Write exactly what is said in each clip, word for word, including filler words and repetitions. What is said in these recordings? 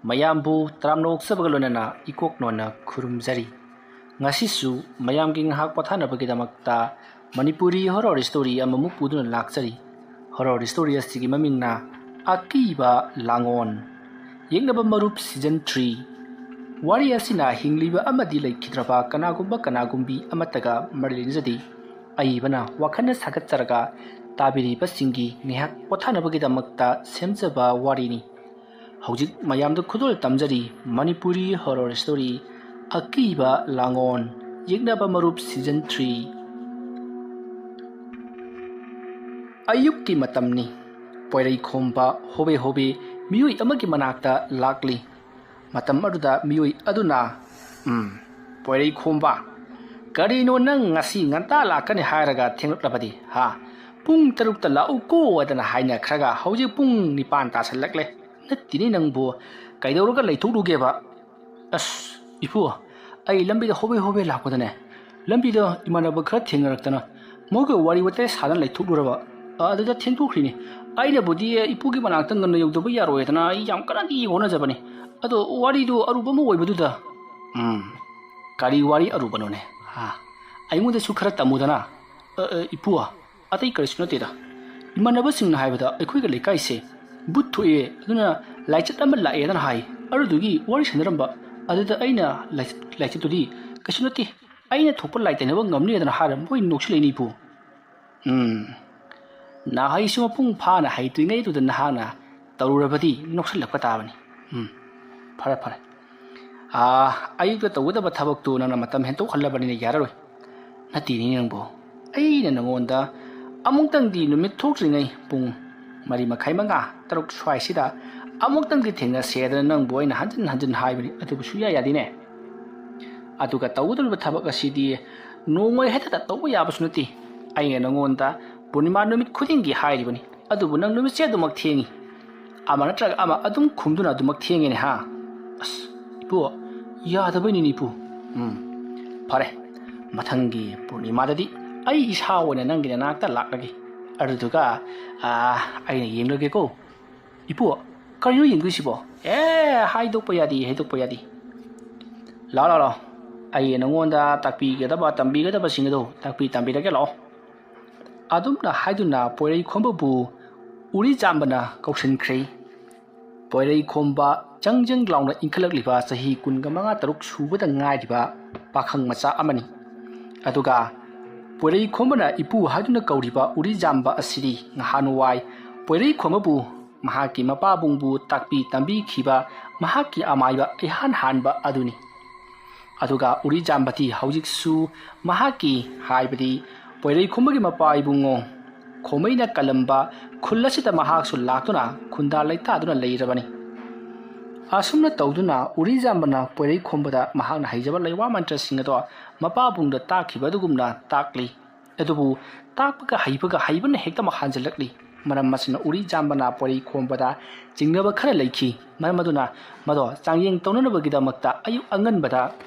ꯃꯌꯥꯝꯕꯨ ꯇꯔꯥꯝꯅ ꯑꯣꯛꯆꯕꯒ ꯂꯣꯏꯅꯅ ꯏꯀꯣꯛ ꯅꯣꯟꯅ ꯈꯨꯔꯨꯝꯖꯔꯤ꯫ ꯉꯁꯤꯁꯨ ꯃꯌꯥꯝꯒꯤ ꯉꯥꯏꯍꯥꯛ ꯄꯣꯊꯥꯅꯕꯒꯤꯗꯃꯛꯇ ꯃꯅꯤꯄꯨꯔꯤ horror story ꯑꯃꯃꯨꯛ ꯄꯨꯗꯨꯅ ꯂꯥꯛꯆꯔꯤ꯫ Horror story ꯑꯁꯤꯒꯤ ꯃꯃꯤꯡꯅ ꯑꯀꯤꯕ ꯂꯥꯡꯑꯣꯟ, ꯌꯦꯛꯅꯕ ꯃꯔꯨꯞ season three꯫ ꯋꯥꯔꯤ ꯑꯁꯤꯅ ꯍꯤꯡꯂꯤꯕ ꯑꯃꯗꯤ ꯂꯩꯈꯤꯗ꯭ꯔꯕ ꯀꯅꯥꯒꯨꯝꯕ ꯀꯅꯥꯒꯨꯝꯕꯤ ꯑꯃꯠꯇꯒ ꯃꯔꯤ ꯂꯩꯅꯖꯗꯦ꯫ ꯑꯏꯕꯅ ꯋꯥꯈꯜꯅ ꯁꯥꯒꯠꯆꯔꯒ ꯇꯥꯕꯤꯔꯤꯕꯁꯤꯡꯒꯤ ꯉꯥꯏꯍꯥꯛ ꯄꯣꯊꯥꯅꯕꯒꯤꯗꯃꯛꯇ ꯁꯦꯝꯖꯕ ꯋꯥꯔꯤꯅꯤ꯫ ꯍꯧꯖꯤꯛ ꯃꯌꯥꯝꯗ ꯈꯨꯗꯣꯜ ꯇꯝꯖꯔꯤ ꯃꯅꯤꯄꯨꯔꯤ horror story ꯑꯀꯤꯕ ꯂꯥꯡꯑꯣꯟ, ꯌꯦꯛꯅꯕ ꯃꯔꯨꯞ season three꯫ ꯑꯌꯨꯛꯀꯤ ꯃꯇꯝꯅꯤ꯫ ꯄꯣꯏꯔꯩ ꯈꯣꯝꯕ ꯍꯣꯕꯦ ꯍꯣꯕꯦ ꯃꯤꯑꯣꯏ ꯑꯃꯒꯤ ꯃꯅꯥꯛꯇ ꯂꯥꯛꯂꯤ꯫ ꯃꯇꯝ ꯑꯗꯨꯗ ꯃꯤꯑꯣꯏ ꯑꯗꯨꯅ, "ꯎꯝ, ꯄꯣꯏꯔꯩ ꯈꯣꯝꯕ, ꯀꯔꯤꯅꯣ ꯅꯪ ꯉꯁꯤ ꯉꯟꯇꯥ ꯂꯥꯛꯀꯅꯤ ꯍꯥꯏꯔꯒ ꯊꯦꯡꯂꯛꯂꯕꯗꯤ, ꯍꯥ? ꯄꯨꯡ ꯇꯔꯨꯛꯇ ꯂꯥꯛꯎꯀꯣ ꯍꯥꯏꯗꯅ ꯍꯥꯏꯅꯈ꯭ꯔꯒ ꯍꯧꯖꯤꯛ ꯄꯨꯡ ꯅꯤꯄꯥꯟ ꯇꯥꯁꯜꯂꯛꯂꯦ꯫ ꯅꯠꯇꯦꯅꯦ ꯅꯪꯕꯨ, ꯀꯩꯗꯧꯔꯒ ꯂꯩꯊꯣꯛꯂꯨꯒꯦꯕ?" "ꯑꯁ, ꯏꯄꯨ, ꯑꯩ ꯂꯝꯕꯤꯗ ꯍꯣꯕꯦ ꯍꯣꯕꯦ ꯂꯥꯛꯄꯗꯅꯦ, ꯂꯝꯕꯤꯗ ꯏꯃꯥꯟꯅꯕ ꯈꯔ ꯊꯦꯡꯅꯔꯛꯇꯅ ꯃꯣꯏꯒ ꯋꯥꯔꯤ ꯋꯥꯇꯥꯏ ꯁꯥꯗꯅ ꯂꯩꯊꯣꯛꯂꯨꯔꯕ꯫ ꯑꯗꯨꯗ ꯊꯦꯡꯗꯣꯛꯈ꯭ꯔꯤꯅꯤ꯫ ꯑꯩꯅꯕꯨꯗꯤ ꯏꯄꯨꯒꯤ ꯃꯅꯥꯛꯇ ꯉꯟꯅ ꯌꯧꯗꯕ ꯌꯥꯔꯣꯏꯗꯅ ꯑꯩ ꯌꯥꯝ ꯀꯟꯅꯗꯤ ꯍꯣꯠꯅꯖꯕꯅꯤ꯫ ꯑꯗꯣ ꯋꯥꯔꯤꯗꯨ ꯑꯔꯨꯕ ꯑꯃ ꯑꯣꯏꯕꯗꯨꯗ꯫" "ꯎꯝ, ꯀꯔꯤ ꯋꯥꯔꯤ ꯑꯔꯨꯕꯅꯣꯅꯦ? ꯍꯥ? ꯑꯩꯉꯣꯟꯗꯁꯨ ꯈꯔ ꯇꯝꯃꯨꯗꯅ꯫" "ꯑ, ꯑ, ꯏꯄꯨ, ꯑꯇꯩ ꯀꯔꯤꯁꯨ ꯅꯠꯇꯦꯗ꯫ ꯏꯃꯥꯟꯅꯕꯁꯤꯡꯅ ꯍꯥꯏꯕꯗ ꯑꯩꯈꯣꯏꯒ ꯂꯩꯀꯥꯏꯁꯦ ꯚꯨꯠ ꯊꯣꯛꯑꯦ, ꯑꯗꯨꯅ ꯂꯥꯏꯆꯠ ꯑꯃ ꯂꯥꯛꯑꯦꯗꯅ ꯍꯥꯏ꯫ ꯑꯗꯨꯗꯨꯒꯤ ꯋꯥꯔꯤ ꯁꯥꯟꯅꯔꯝꯕ꯫ ꯑꯗꯨꯗ ꯑꯩꯅ ꯂꯥꯏꯆꯠ, ꯂꯥꯏꯆꯠꯇꯨꯗꯤ ꯀꯩꯁꯨ ꯅꯠꯇꯦ, ꯑꯩꯅ ꯊꯣꯛꯄ ꯂꯥꯏ ꯇꯩꯅꯕ ꯉꯝꯅꯤꯗꯅ ꯍꯥꯏꯔ ꯃꯣꯏ ꯅꯣꯛꯁꯤꯜꯂꯛꯏꯅꯤ ꯏꯄꯨ꯫" "ꯎꯝ, ꯅꯍꯩꯁꯨ ꯃꯄꯨꯡ ꯐꯥꯅ ꯍꯩꯇ꯭ꯔꯤꯉꯩꯗꯨꯗ ꯅꯍꯥꯛꯅ ꯇꯧꯔꯨꯔꯕꯗꯤ ꯅꯣꯛꯁꯤꯜꯂꯛꯄ ꯇꯥꯕꯅꯤ꯫ ꯎꯝ, ꯐꯔꯦ, ꯐꯔꯦ꯫ ꯑꯥ, ꯑꯌꯨꯛꯇ ꯇꯧꯒꯗꯕ ꯊꯕꯛꯇꯨ ꯅꯪꯅ ꯃꯇꯝ ꯍꯦꯟꯇꯣꯛꯍꯜꯂꯕꯅꯤꯅ ꯌꯥꯔꯔꯣꯏ꯫" "ꯅꯠꯇꯦꯅꯦ ꯅꯪꯕꯨ, ꯑꯩꯅ ꯅꯉꯣꯟꯗ ꯑꯃꯨꯛꯇꯪꯗꯤ ꯅꯨꯃꯤꯠ ꯊꯣꯛꯇ꯭ꯔꯤꯉꯩ ꯄꯨꯡ ꯃꯔꯤ ꯃꯈꯥꯏ, ꯃꯉꯥ, ꯇꯔꯨꯛ ꯁ꯭ꯋꯥꯏꯁꯤꯗ ꯑꯃꯨꯛꯇꯪꯗꯤ ꯊꯦꯡꯅꯁꯦ ꯍꯥꯏꯗꯅ ꯅꯪꯕꯨ ꯑꯩꯅ ꯍꯟꯖꯤꯟ ꯍꯟꯖꯤꯟ ꯍꯥꯏꯕꯅꯤ, ꯑꯗꯨꯕꯨ ꯁꯨꯡꯌꯥ ꯌꯥꯗꯦꯅꯦ꯫ ꯑꯗꯨꯒ ꯇꯧꯒꯗꯧꯔꯤꯕ ꯊꯕꯛ ꯑꯁꯤꯗꯤ ꯅꯣꯡꯃ ꯍꯦꯛꯇ ꯇꯧꯕ ꯌꯥꯕꯁꯨ ꯅꯠꯇꯦ꯫ ꯑꯩꯅ ꯅꯉꯣꯟꯗ ꯄꯨꯔꯅꯤꯃꯥ ꯅꯨꯃꯤꯠ ꯈꯨꯗꯤꯡꯒꯤ ꯍꯥꯏꯔꯤꯕꯅꯤ, ꯑꯗꯨꯕꯨ ꯅꯪ ꯅꯨꯃꯤꯠꯁꯦ ꯑꯗꯨꯃꯛ ꯊꯦꯡꯉꯤ꯫ ꯑꯃ ꯅꯠꯇ꯭ꯔꯒ ꯑꯃ ꯑꯗꯨꯝ ꯈꯨꯝꯗꯨꯅ ꯑꯗꯨꯃꯛ ꯊꯦꯡꯉꯦꯅꯦ, ꯍꯥ?" "ꯑꯁ, ꯏꯄꯨ, ꯌꯥꯗꯕꯩꯅꯤꯅꯦ ꯏꯄꯨ꯫" "ꯎꯝ, ꯐꯔꯦ, ꯃꯊꯪꯒꯤ ꯄꯨꯔꯅꯤꯃꯥꯗꯗꯤ ꯑꯩ ꯏꯁꯥ ꯑꯣꯏꯅ ꯅꯪꯒꯤ ꯅꯅꯥꯛꯇ ꯂꯥꯛꯂꯒꯦ꯫ ꯑꯗꯨꯗꯨꯒ, ꯑꯥ, ꯑꯩꯅ ꯌꯦꯡꯂꯒꯦꯀꯣ꯫ ꯏꯄꯨ, "ꯀꯔꯤꯅꯣ ꯌꯦꯡꯗꯣꯏꯁꯤꯕꯣ?" "ꯑꯦ, ꯍꯥꯏꯗꯣꯛꯄ ꯌꯥꯗꯦ, ꯍꯥꯏꯗꯣꯛꯄ ꯌꯥꯗꯦ꯫ ꯂꯥꯛꯑꯣ, ꯂꯥꯛꯑꯣ, ꯂꯥꯛꯑꯣ꯫ ꯑꯩ ꯅꯉꯣꯟꯗ ꯇꯥꯛꯄꯤꯒꯗꯕ, ꯇꯝꯕꯤꯒꯗꯕꯁꯤꯡ ꯑꯗꯨ ꯇꯥꯛꯄꯤ ꯇꯝꯕꯤꯔꯒꯦ, ꯂꯥꯛꯑꯣ꯫" ꯑꯗꯨꯝꯅ ꯍꯥꯏꯗꯨꯅ ꯄꯣꯏꯔꯩꯈꯣꯝꯕꯕꯨ ꯎꯔꯤꯖꯥꯝꯕꯅ ꯀꯧꯁꯤꯟꯈ꯭ꯔꯦ꯫ ꯄꯣꯏꯔꯩꯈꯣꯝꯕ ꯆꯪ ꯆꯪ ꯂꯥꯎꯅ ꯏꯟꯈꯠꯂꯛꯂꯤꯕ ꯆꯍꯤ ꯀꯨꯟꯒ ꯃꯉꯥ ꯇꯔꯨꯛ ꯁꯨꯕꯗ ꯉꯥꯏꯔꯤꯕ ꯄꯥꯈꯪ ꯃꯆꯥ ꯑꯃꯅꯤ꯫ ꯑꯗꯨꯒ ꯄꯣꯏꯔꯩꯈꯣꯝꯕꯅ ꯏꯄꯨ ꯍꯥꯏꯗꯨꯅ ꯀꯧꯔꯤꯕ ꯎꯔꯤꯖꯥꯝꯕ ꯑꯁꯤꯗꯤ ꯅꯍꯥꯟꯋꯥꯏ ꯄꯣꯏꯔꯩꯈꯣꯝꯕꯕꯨ, ꯃꯍꯥꯛꯀꯤ ꯃꯄꯥꯕꯨꯡꯕꯨ ꯇꯥꯛꯄꯤ ꯇꯝꯕꯤꯈꯤꯕ ꯃꯍꯥꯛꯀꯤ ꯑꯃꯥꯏꯕ ꯏꯍꯥꯟ ꯍꯥꯟꯕ ꯑꯗꯨꯅꯤ꯫ ꯑꯗꯨꯒ ꯎꯔꯤꯖꯥꯝꯕꯗꯤ ꯍꯧꯖꯤꯛꯁꯨ ꯃꯍꯥꯛꯀꯤ, ꯍꯥꯏꯕꯗꯤ ꯄꯣꯏꯔꯩꯈꯣꯝꯕꯒꯤ ꯃꯄꯥ ꯏꯕꯨꯡꯉꯣ ꯈꯣꯃꯩꯅ ꯀꯜꯂꯝꯕ ꯈꯨꯜ ꯑꯁꯤꯗ ꯃꯍꯥꯛꯁꯨ ꯂꯥꯛꯇꯨꯅ ꯈꯨꯟꯗꯥ ꯂꯩꯇꯥꯗꯨꯅ ꯂꯩꯔꯕꯅꯤ꯫ ꯑꯁꯨꯝꯅ ꯇꯧꯗꯨꯅ ꯎꯔꯤꯖꯥꯝꯕꯅ ꯄꯣꯏꯔꯩꯈꯣꯝꯕꯗ ꯃꯍꯥꯛꯅ ꯍꯩꯖꯕ ꯂꯩꯋꯥ ꯃꯟꯇ꯭ꯔꯁꯤꯡ ꯑꯗꯣ ꯃꯄꯥꯕꯨꯡꯗ ꯇꯥꯛꯈꯤꯕ ꯑꯗꯨꯒꯨꯝꯅ ꯇꯥꯛꯂꯤ꯫ ꯑꯗꯨꯕꯨ ꯇꯥꯛꯄꯒ ꯍꯩꯕꯒ ꯍꯩꯕꯅ ꯍꯦꯛꯇ ꯃꯍꯥꯟꯖꯜꯂꯛꯂꯤ꯫ ꯃꯔꯝ ꯑꯁꯤꯅ ꯎꯔꯤꯖꯥꯝꯕꯅ ꯄꯣꯏꯔꯩꯈꯣꯝꯕꯗ ꯆꯤꯡꯅꯕ ꯈꯔ ꯂꯩꯈꯤ꯫ ꯃꯔꯝ ꯑꯗꯨꯅ ꯃꯗꯣ ꯆꯥꯡꯌꯦꯡ ꯇꯧꯅꯅꯕꯒꯤꯗꯃꯛꯇ ꯑꯌꯨꯛ ꯑꯉꯟꯕꯗ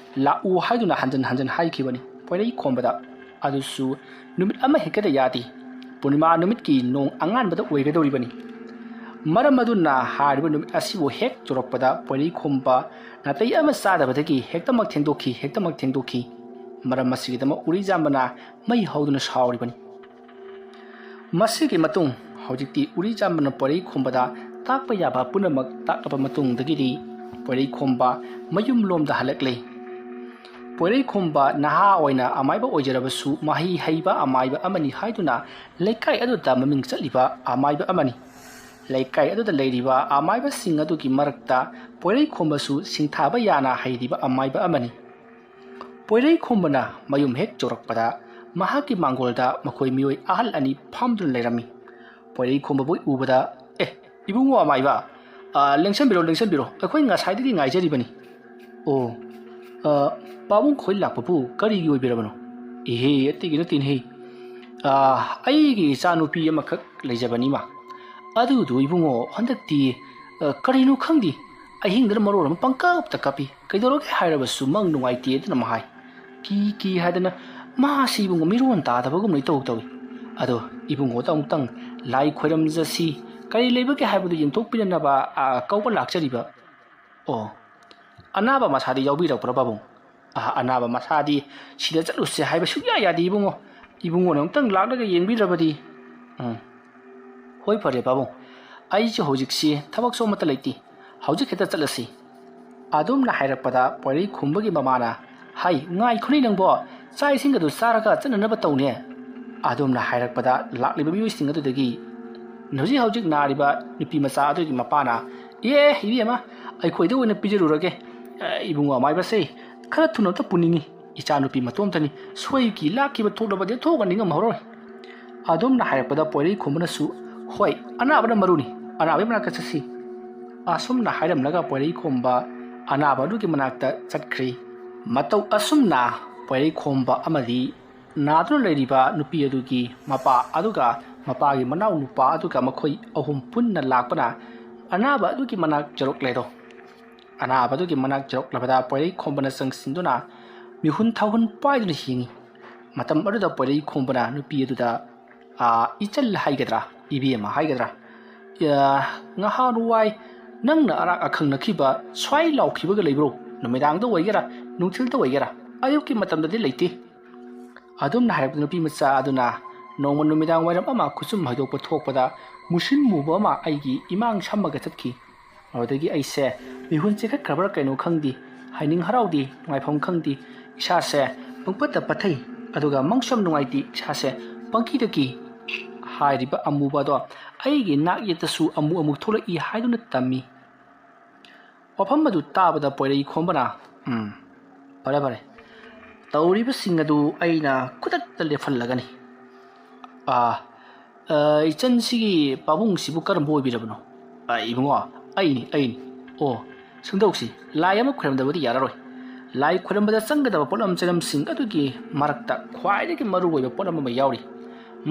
ꯂꯥꯛꯎ ꯍꯥꯏꯗꯨꯅ ꯍꯟꯖꯟ ꯍꯟꯖꯟ ꯍꯥꯏꯈꯤꯕꯅꯤ ꯄꯣꯏꯔꯩꯈꯣꯝꯕꯗ꯫ ꯑꯗꯨꯁꯨ ꯅꯨꯃꯤꯠ ꯑꯃ ꯍꯦꯛꯇꯗ ꯌꯥꯗꯦ꯫ ꯄꯨꯔꯅꯤꯃꯥ ꯅꯨꯃꯤꯠꯀꯤ ꯅꯣꯡ ꯑꯉꯥꯟꯕꯗ ꯑꯣꯏꯒꯗꯧꯔꯤꯕꯅꯤ꯫ ꯃꯔꯝ ꯑꯗꯨꯅ ꯍꯥꯏꯔꯤꯕ ꯅꯨꯃꯤꯠ ꯑꯁꯤꯕꯨ ꯍꯦꯛ ꯆꯨꯔꯛꯄꯗ ꯄꯣꯏꯔꯩꯈꯣꯝꯕ ꯅꯥꯇꯩ ꯑꯃ ꯆꯥꯗꯕꯗꯒꯤ ꯍꯦꯛꯇꯃꯛ ꯊꯦꯡꯗꯣꯛꯈꯤ, ꯍꯦꯛꯇꯃꯛ ꯊꯦꯡꯗꯣꯛꯈꯤ꯫ ꯃꯔꯝ ꯑꯁꯤꯒꯤꯗꯃꯛ ꯎꯔꯤꯖꯥꯝꯕꯅ ꯃꯩ ꯍꯧꯗꯨꯅ ꯁꯥꯎꯔꯤꯕꯅꯤ꯫ ꯃꯁꯤꯒꯤ ꯃꯇꯨꯡ ꯍꯧꯖꯤꯛꯇꯤ ꯎꯔꯤꯖꯥꯝꯕꯅ ꯄꯣꯏꯔꯩꯈꯣꯝꯕꯗ ꯇꯥꯛꯄ ꯌꯥꯕ ꯄꯨꯝꯅꯃꯛ ꯇꯥꯛꯂꯕ ꯃꯇꯨꯡꯗꯒꯤꯗꯤ ꯄꯣꯏꯔꯩꯈꯣꯝꯕ ꯃꯌꯨꯝꯂꯣꯝꯗ ꯍꯜꯂꯛꯂꯦ꯫ ꯄꯣꯏꯔꯩꯈꯣꯝꯕ ꯅꯍꯥ ꯑꯣꯏꯅ ꯑꯃꯥꯏꯕ ꯑꯣꯏꯖꯔꯕꯁꯨ ꯃꯍꯩ ꯍꯩꯕ ꯑꯃꯥꯏꯕ ꯑꯃꯅꯤ ꯍꯥꯏꯗꯨꯅ ꯂꯩꯀꯥꯏ ꯑꯗꯨꯗ ꯃꯃꯤꯡ ꯆꯠꯂꯤꯕ ꯑꯃꯥꯏꯕ ꯑꯃꯅꯤ꯫ ꯂꯩꯀꯥꯏ ꯑꯗꯨꯗ ꯂꯩꯔꯤꯕ ꯑꯃꯥꯏꯕꯁꯤꯡ ꯑꯗꯨꯒꯤ ꯃꯔꯛꯇ ꯄꯣꯏꯔꯩꯈꯣꯝꯕꯁꯨ ꯁꯤꯡꯊꯥꯕ ꯌꯥꯅ ꯍꯩꯔꯤꯕ ꯑꯃꯥꯏꯕ ꯑꯃꯅꯤ꯫ ꯄꯣꯏꯔꯩꯈꯣꯝꯕꯅ ꯃꯌꯨꯝ ꯍꯦꯛ ꯌꯧꯔꯛꯄꯗ ꯃꯍꯥꯛꯀꯤ ꯃꯥꯡꯒꯣꯜꯗ ꯃꯈꯣꯏ ꯃꯤꯑꯣꯏ ꯑꯍꯜ ꯑꯅꯤ ꯐꯝꯗꯨꯅ ꯂꯩꯔꯝꯃꯤ꯫ ꯄꯣꯏꯔꯩꯈꯣꯝꯕꯕꯨ ꯎꯕꯗ, "ꯑꯦ, ꯏꯕꯨꯡꯉꯣ ꯑꯃꯥꯏꯕ, ꯑ, ꯂꯦꯡꯁꯟꯕꯤꯔꯣ, ꯂꯦꯡꯁꯟꯕꯤꯔꯣ, ꯑꯩꯈꯣꯏ ꯉꯁꯥꯏꯗꯒꯤ ꯉꯥꯏꯖꯔꯤꯕꯅꯤ꯫" "ꯑꯣ, ꯑ, ꯄꯥꯕꯨꯡ ꯈꯣꯏ ꯂꯥꯛꯄꯕꯨ ꯀꯔꯤꯒꯤ ꯑꯣꯏꯕꯤꯔꯕꯅꯣ?" "ꯏꯍꯦ, ꯑꯇꯩꯒꯤ ꯅꯠꯇꯦꯅꯦꯍꯦ꯫ ꯑ, ꯑꯩꯒꯤ ꯏꯆꯥꯅꯨꯄꯤ ꯑꯃꯈꯛ ꯂꯩꯖꯕꯅꯤ ꯃꯥ꯫ ꯑꯗꯨꯗꯨ ꯏꯕꯨꯡꯉꯣ, ꯍꯟꯗꯛꯇꯤ, ꯑ, ꯀꯔꯤꯅꯣ ꯈꯪꯗꯦ, ꯑꯍꯤꯡꯗꯅ ꯃꯔꯣꯜ ꯑꯃ ꯄꯪꯀꯞꯇ ꯀꯞꯄꯤ꯫ ꯀꯩꯗꯧꯔꯒꯦ ꯍꯥꯏꯔꯕꯁꯨ ꯃꯪ ꯅꯨꯡꯉꯥꯏꯇꯦ ꯑꯗꯨꯅ ꯑꯃ ꯍꯥꯏ꯫ ꯀꯤ ꯀꯤ ꯍꯥꯏꯗꯅ ꯃꯥꯁꯤ ꯏꯕꯨꯡꯉꯣ ꯃꯤꯔꯣꯟ ꯇꯥꯗꯕꯒꯨꯝꯅ ꯏꯇꯧ ꯇꯧꯏ꯫ ꯑꯗꯣ ꯏꯕꯨꯡꯉꯣꯗ ꯑꯃꯨꯛꯇꯪ ꯂꯥꯏ ꯈꯣꯏꯔꯝꯖꯁꯤ, ꯀꯔꯤ ꯂꯩꯕꯒꯦ ꯍꯥꯏꯕꯗꯨ ꯌꯦꯡꯊꯣꯛꯄꯤꯅꯅꯕ, ꯑ, ꯀꯧꯕ ꯂꯥꯛꯆꯔꯤꯕ꯫ ꯑꯣ, ꯑꯅꯥꯕ ꯃꯁꯥꯗꯤ ꯌꯥꯎꯕꯤꯔꯛꯄ꯭ꯔꯥ ꯄꯥꯕꯨꯡ? ꯑ, ꯑꯅꯥꯕ ꯃꯁꯥꯗꯤ ꯁꯤꯗ ꯆꯠꯂꯨꯁꯦ ꯍꯥꯏꯕ ꯁꯨꯡꯌꯥ ꯌꯥꯗꯦ ꯏꯕꯨꯡꯉꯣ꯫ ꯏꯕꯨꯡꯉꯣꯅ ꯑꯃꯨꯛꯇꯪ ꯂꯥꯛꯂꯒ ꯌꯦꯡꯕꯤꯗ꯭ꯔꯕꯗꯤ꯫ ꯎꯝ, ꯍꯣꯏ, ꯐꯔꯦ ꯄꯥꯕꯨꯡ, ꯑꯩꯁꯨ ꯍꯧꯖꯤꯛꯁꯤ ꯊꯕꯛꯁꯨ ꯑꯃꯠꯇ ꯂꯩꯇꯦ, ꯍꯧꯖꯤꯛ ꯍꯦꯛꯇ ꯆꯠꯂꯁꯤ꯫ ꯑꯗꯨꯝꯅ ꯍꯥꯏꯔꯛꯄꯗ ꯄꯣꯏꯔꯩ ꯈꯣꯝꯕꯒꯤ ꯃꯃꯥꯅ, "ꯍꯩ, ꯉꯥꯏꯈꯣꯅꯦ ꯅꯪꯕꯣ, ꯆꯥꯛ ꯏꯁꯤꯡꯒꯗꯨ ꯆꯥꯔꯒ ꯆꯠꯅꯅꯕ ꯇꯧꯅꯦ"꯫ ꯑꯗꯨꯝꯅ ꯍꯥꯏꯔꯛꯄꯗ ꯂꯥꯛꯂꯤꯕ ꯃꯤꯑꯣꯏꯁꯤꯡ ꯑꯗꯨꯗꯒꯤ ꯍꯧꯖꯤꯛ ꯍꯧꯖꯤꯛ ꯅꯥꯔꯤꯕ ꯅꯨꯄꯤ ꯃꯆꯥ ꯑꯗꯨꯒꯤ ꯃꯄꯥꯅ, "ꯑꯦ, ꯏꯕꯦꯝꯃ, ꯑꯩꯈꯣꯏꯗ ꯑꯣꯏꯅ ꯄꯤꯖꯔꯨꯔꯒꯦ꯫ ꯑꯦ, ꯏꯕꯨꯡꯉꯣ ꯑꯃꯥꯏꯕꯁꯦ, ꯈꯔ ꯊꯨꯅ ꯑꯝꯇ ꯄꯨꯅꯤꯡꯉꯤ꯫ ꯏꯆꯥ ꯅꯨꯄꯤ ꯃꯇꯣꯝꯇꯅꯤ, ꯁꯣꯏꯒꯤ ꯂꯥꯛꯈꯤꯕ ꯊꯣꯛꯂꯕꯗꯤ ꯊꯣꯛꯑꯒ ꯅꯤꯡꯉꯝꯍꯧꯔꯣꯏ"꯫ ꯑꯗꯨꯝꯅ ꯍꯥꯏꯔꯛꯄꯗ ꯄꯣꯏꯔꯩ ꯈꯣꯝꯕꯅꯁꯨ, "ꯍꯣꯏ, ꯑꯅꯥꯕꯅ ꯃꯔꯨꯅꯤ, ꯑꯅꯥꯕꯒꯤ ꯃꯅꯥꯛꯇ ꯆꯠꯁꯤ"꯫ ꯑꯁꯨꯝꯅ ꯍꯥꯏꯔꯝꯂꯒ ꯄꯣꯏꯔꯩ ꯈꯣꯝꯕ ꯑꯅꯥꯕ ꯑꯗꯨꯒꯤ ꯃꯅꯥꯛꯇ ꯆꯠꯈ꯭ꯔꯤ꯫ ꯃꯇꯧ ꯑꯁꯨꯝꯅ ꯄꯣꯏꯔꯩ ꯈꯣꯝꯕ ꯑꯃꯗꯤ ꯅꯥꯗꯨꯅ ꯂꯩꯔꯤꯕ ꯅꯨꯄꯤ ꯑꯗꯨꯒꯤ ꯃꯄꯥ ꯑꯗꯨꯒ ꯃꯄꯥꯒꯤ ꯃꯅꯥꯎ ꯅꯨꯄꯥ ꯑꯗꯨꯒ ꯃꯈꯣꯏ ꯑꯍꯨꯝ ꯄꯨꯟꯅ ꯂꯥꯛꯄꯅ ꯑꯅꯥꯕ ꯑꯗꯨꯒꯤ ꯃꯅꯥꯛ ꯌꯧꯔꯛꯂꯦꯗꯣ꯫ ꯑꯅꯥꯕ ꯑꯗꯨꯒꯤ ꯃꯅꯥꯛ ꯌꯧꯔꯛꯂꯕꯗ ꯄꯣꯏꯔꯩ ꯈꯣꯝꯕꯅ ꯆꯪꯁꯤꯟꯗꯨꯅ ꯃꯤꯍꯨꯟ ꯊꯥꯍꯨꯟ ꯄꯥꯏꯗꯨꯅ ꯌꯦꯡꯉꯤ꯫ ꯃꯇꯝ ꯑꯗꯨꯗ ꯄꯣꯏꯔꯩ ꯈꯣꯝꯕꯅ ꯅꯨꯄꯤ ꯑꯗꯨꯗ, "ꯑꯥ, ꯏꯆꯜ ꯍꯥꯏꯒꯗ꯭ꯔꯥ, ꯏꯕꯦꯝꯃ ꯍꯥꯏꯒꯗ꯭ꯔꯥ, ꯑꯥ, ꯉꯍꯥꯟꯋꯥꯏ ꯅꯪꯅ ꯑꯔꯥꯛ ꯑꯈꯪꯅꯈꯤꯕ ꯁ꯭ꯋꯥꯏ ꯂꯥꯎꯈꯤꯕꯒ ꯂꯩꯕ꯭ꯔꯣ? ꯅꯨꯃꯤꯗꯥꯡꯗ ꯑꯣꯏꯒꯦꯔꯥ, ꯅꯨꯡꯊꯤꯜꯗ ꯑꯣꯏꯒꯦꯔꯥ, ꯑꯌꯨꯛꯀꯤ ꯃꯇꯝꯗꯗꯤ ꯂꯩꯇꯦ"꯫ ꯑꯗꯨꯝꯅ ꯍꯥꯏꯔꯛꯄꯗ ꯅꯨꯄꯤ ꯃꯆꯥ ꯑꯗꯨꯅ ꯅꯣꯡꯃ ꯅꯨꯃꯤꯗꯥꯡ ꯋꯥꯏꯔꯝ ꯑꯃ ꯈꯨꯁꯨꯝ ꯍꯩꯗꯣꯛꯄ ꯊꯣꯛꯄꯗ ꯃꯨꯁꯤꯟ ꯃꯨꯕ ꯑꯃ ꯑꯩꯒꯤ ꯏꯃꯥꯡ ꯁꯝꯃꯒ ꯆꯠꯈꯤ꯫ ꯑꯗꯨꯗꯒꯤ ꯑꯩꯁꯦ ꯃꯤꯍꯨꯟ ꯆꯦꯈꯠꯈ꯭ꯔꯕ꯭ꯔꯥ ꯀꯩꯅꯣ ꯈꯪꯗꯦ, ꯍꯥꯏꯅꯤꯡ ꯍꯔꯥꯎꯗꯦ, ꯅꯨꯡꯉꯥꯏꯐꯝ ꯈꯪꯗꯦ, ꯏꯁꯥꯁꯦ ꯄꯪꯄꯠꯇ ꯄꯠꯊꯩ, ꯑꯗꯨꯒ ꯃꯪꯁꯨ ꯌꯥꯝ ꯅꯨꯡꯉꯥꯏꯇꯦ, ꯏꯁꯥꯁꯦ ꯄꯪꯀꯤꯗ ꯀꯤ꯫ ꯍꯥꯏꯔꯤꯕ ꯑꯃꯨꯕ ꯑꯗꯣ ꯑꯩꯒꯤ ꯅꯥꯛ ꯌꯦꯠꯇꯁꯨ ꯑꯃꯨꯛ ꯑꯃꯨꯛ ꯊꯣꯛꯂꯛꯏ ꯍꯥꯏꯗꯨꯅ ꯇꯝꯃꯤ꯫ ꯋꯥꯐꯝ ꯑꯗꯨ ꯇꯥꯕꯗ ꯄꯣꯏꯔꯩ ꯈꯣꯝꯕꯅ, "ꯎꯝ, ꯐꯔꯦ, ꯐꯔꯦ, ꯇꯧꯔꯤꯕꯁꯤꯡ ꯑꯗꯨ ꯑꯩꯅ ꯈꯨꯗꯛꯇ ꯂꯦꯞꯍꯜꯂꯒꯅꯤ"꯫ "ꯑꯥ, ꯑ, ꯏꯆꯟꯁꯤꯒꯤ ꯄꯥꯕꯨꯡꯁꯤꯕꯨ ꯀꯔꯝꯕ ꯑꯣꯏꯕꯤꯔꯕꯅꯣ?" "ꯑ, ꯏꯕꯨꯡꯉꯣ, ꯑꯩꯅꯤ, ꯑꯩꯅꯤ꯫ ꯑꯣ, ꯁꯨꯝ ꯇꯧꯁꯤ, ꯂꯥꯏ ꯑꯃ ꯈꯣꯏꯔꯝꯗꯕꯗꯤ ꯌꯥꯔꯔꯣꯏ꯫ ꯂꯥꯏ ꯈꯣꯏꯔꯝꯕꯗ ꯆꯪꯒꯗꯕ ꯄꯣꯠꯂꯝ ꯆꯩꯂꯝꯁꯤꯡ ꯑꯗꯨꯒꯤ ꯃꯔꯛꯇ ꯈ꯭ꯋꯥꯏꯗꯒꯤ ꯃꯔꯨ ꯑꯣꯏꯕ ꯄꯣꯠꯂꯝ ꯑꯃ ꯌꯥꯎꯔꯤ꯫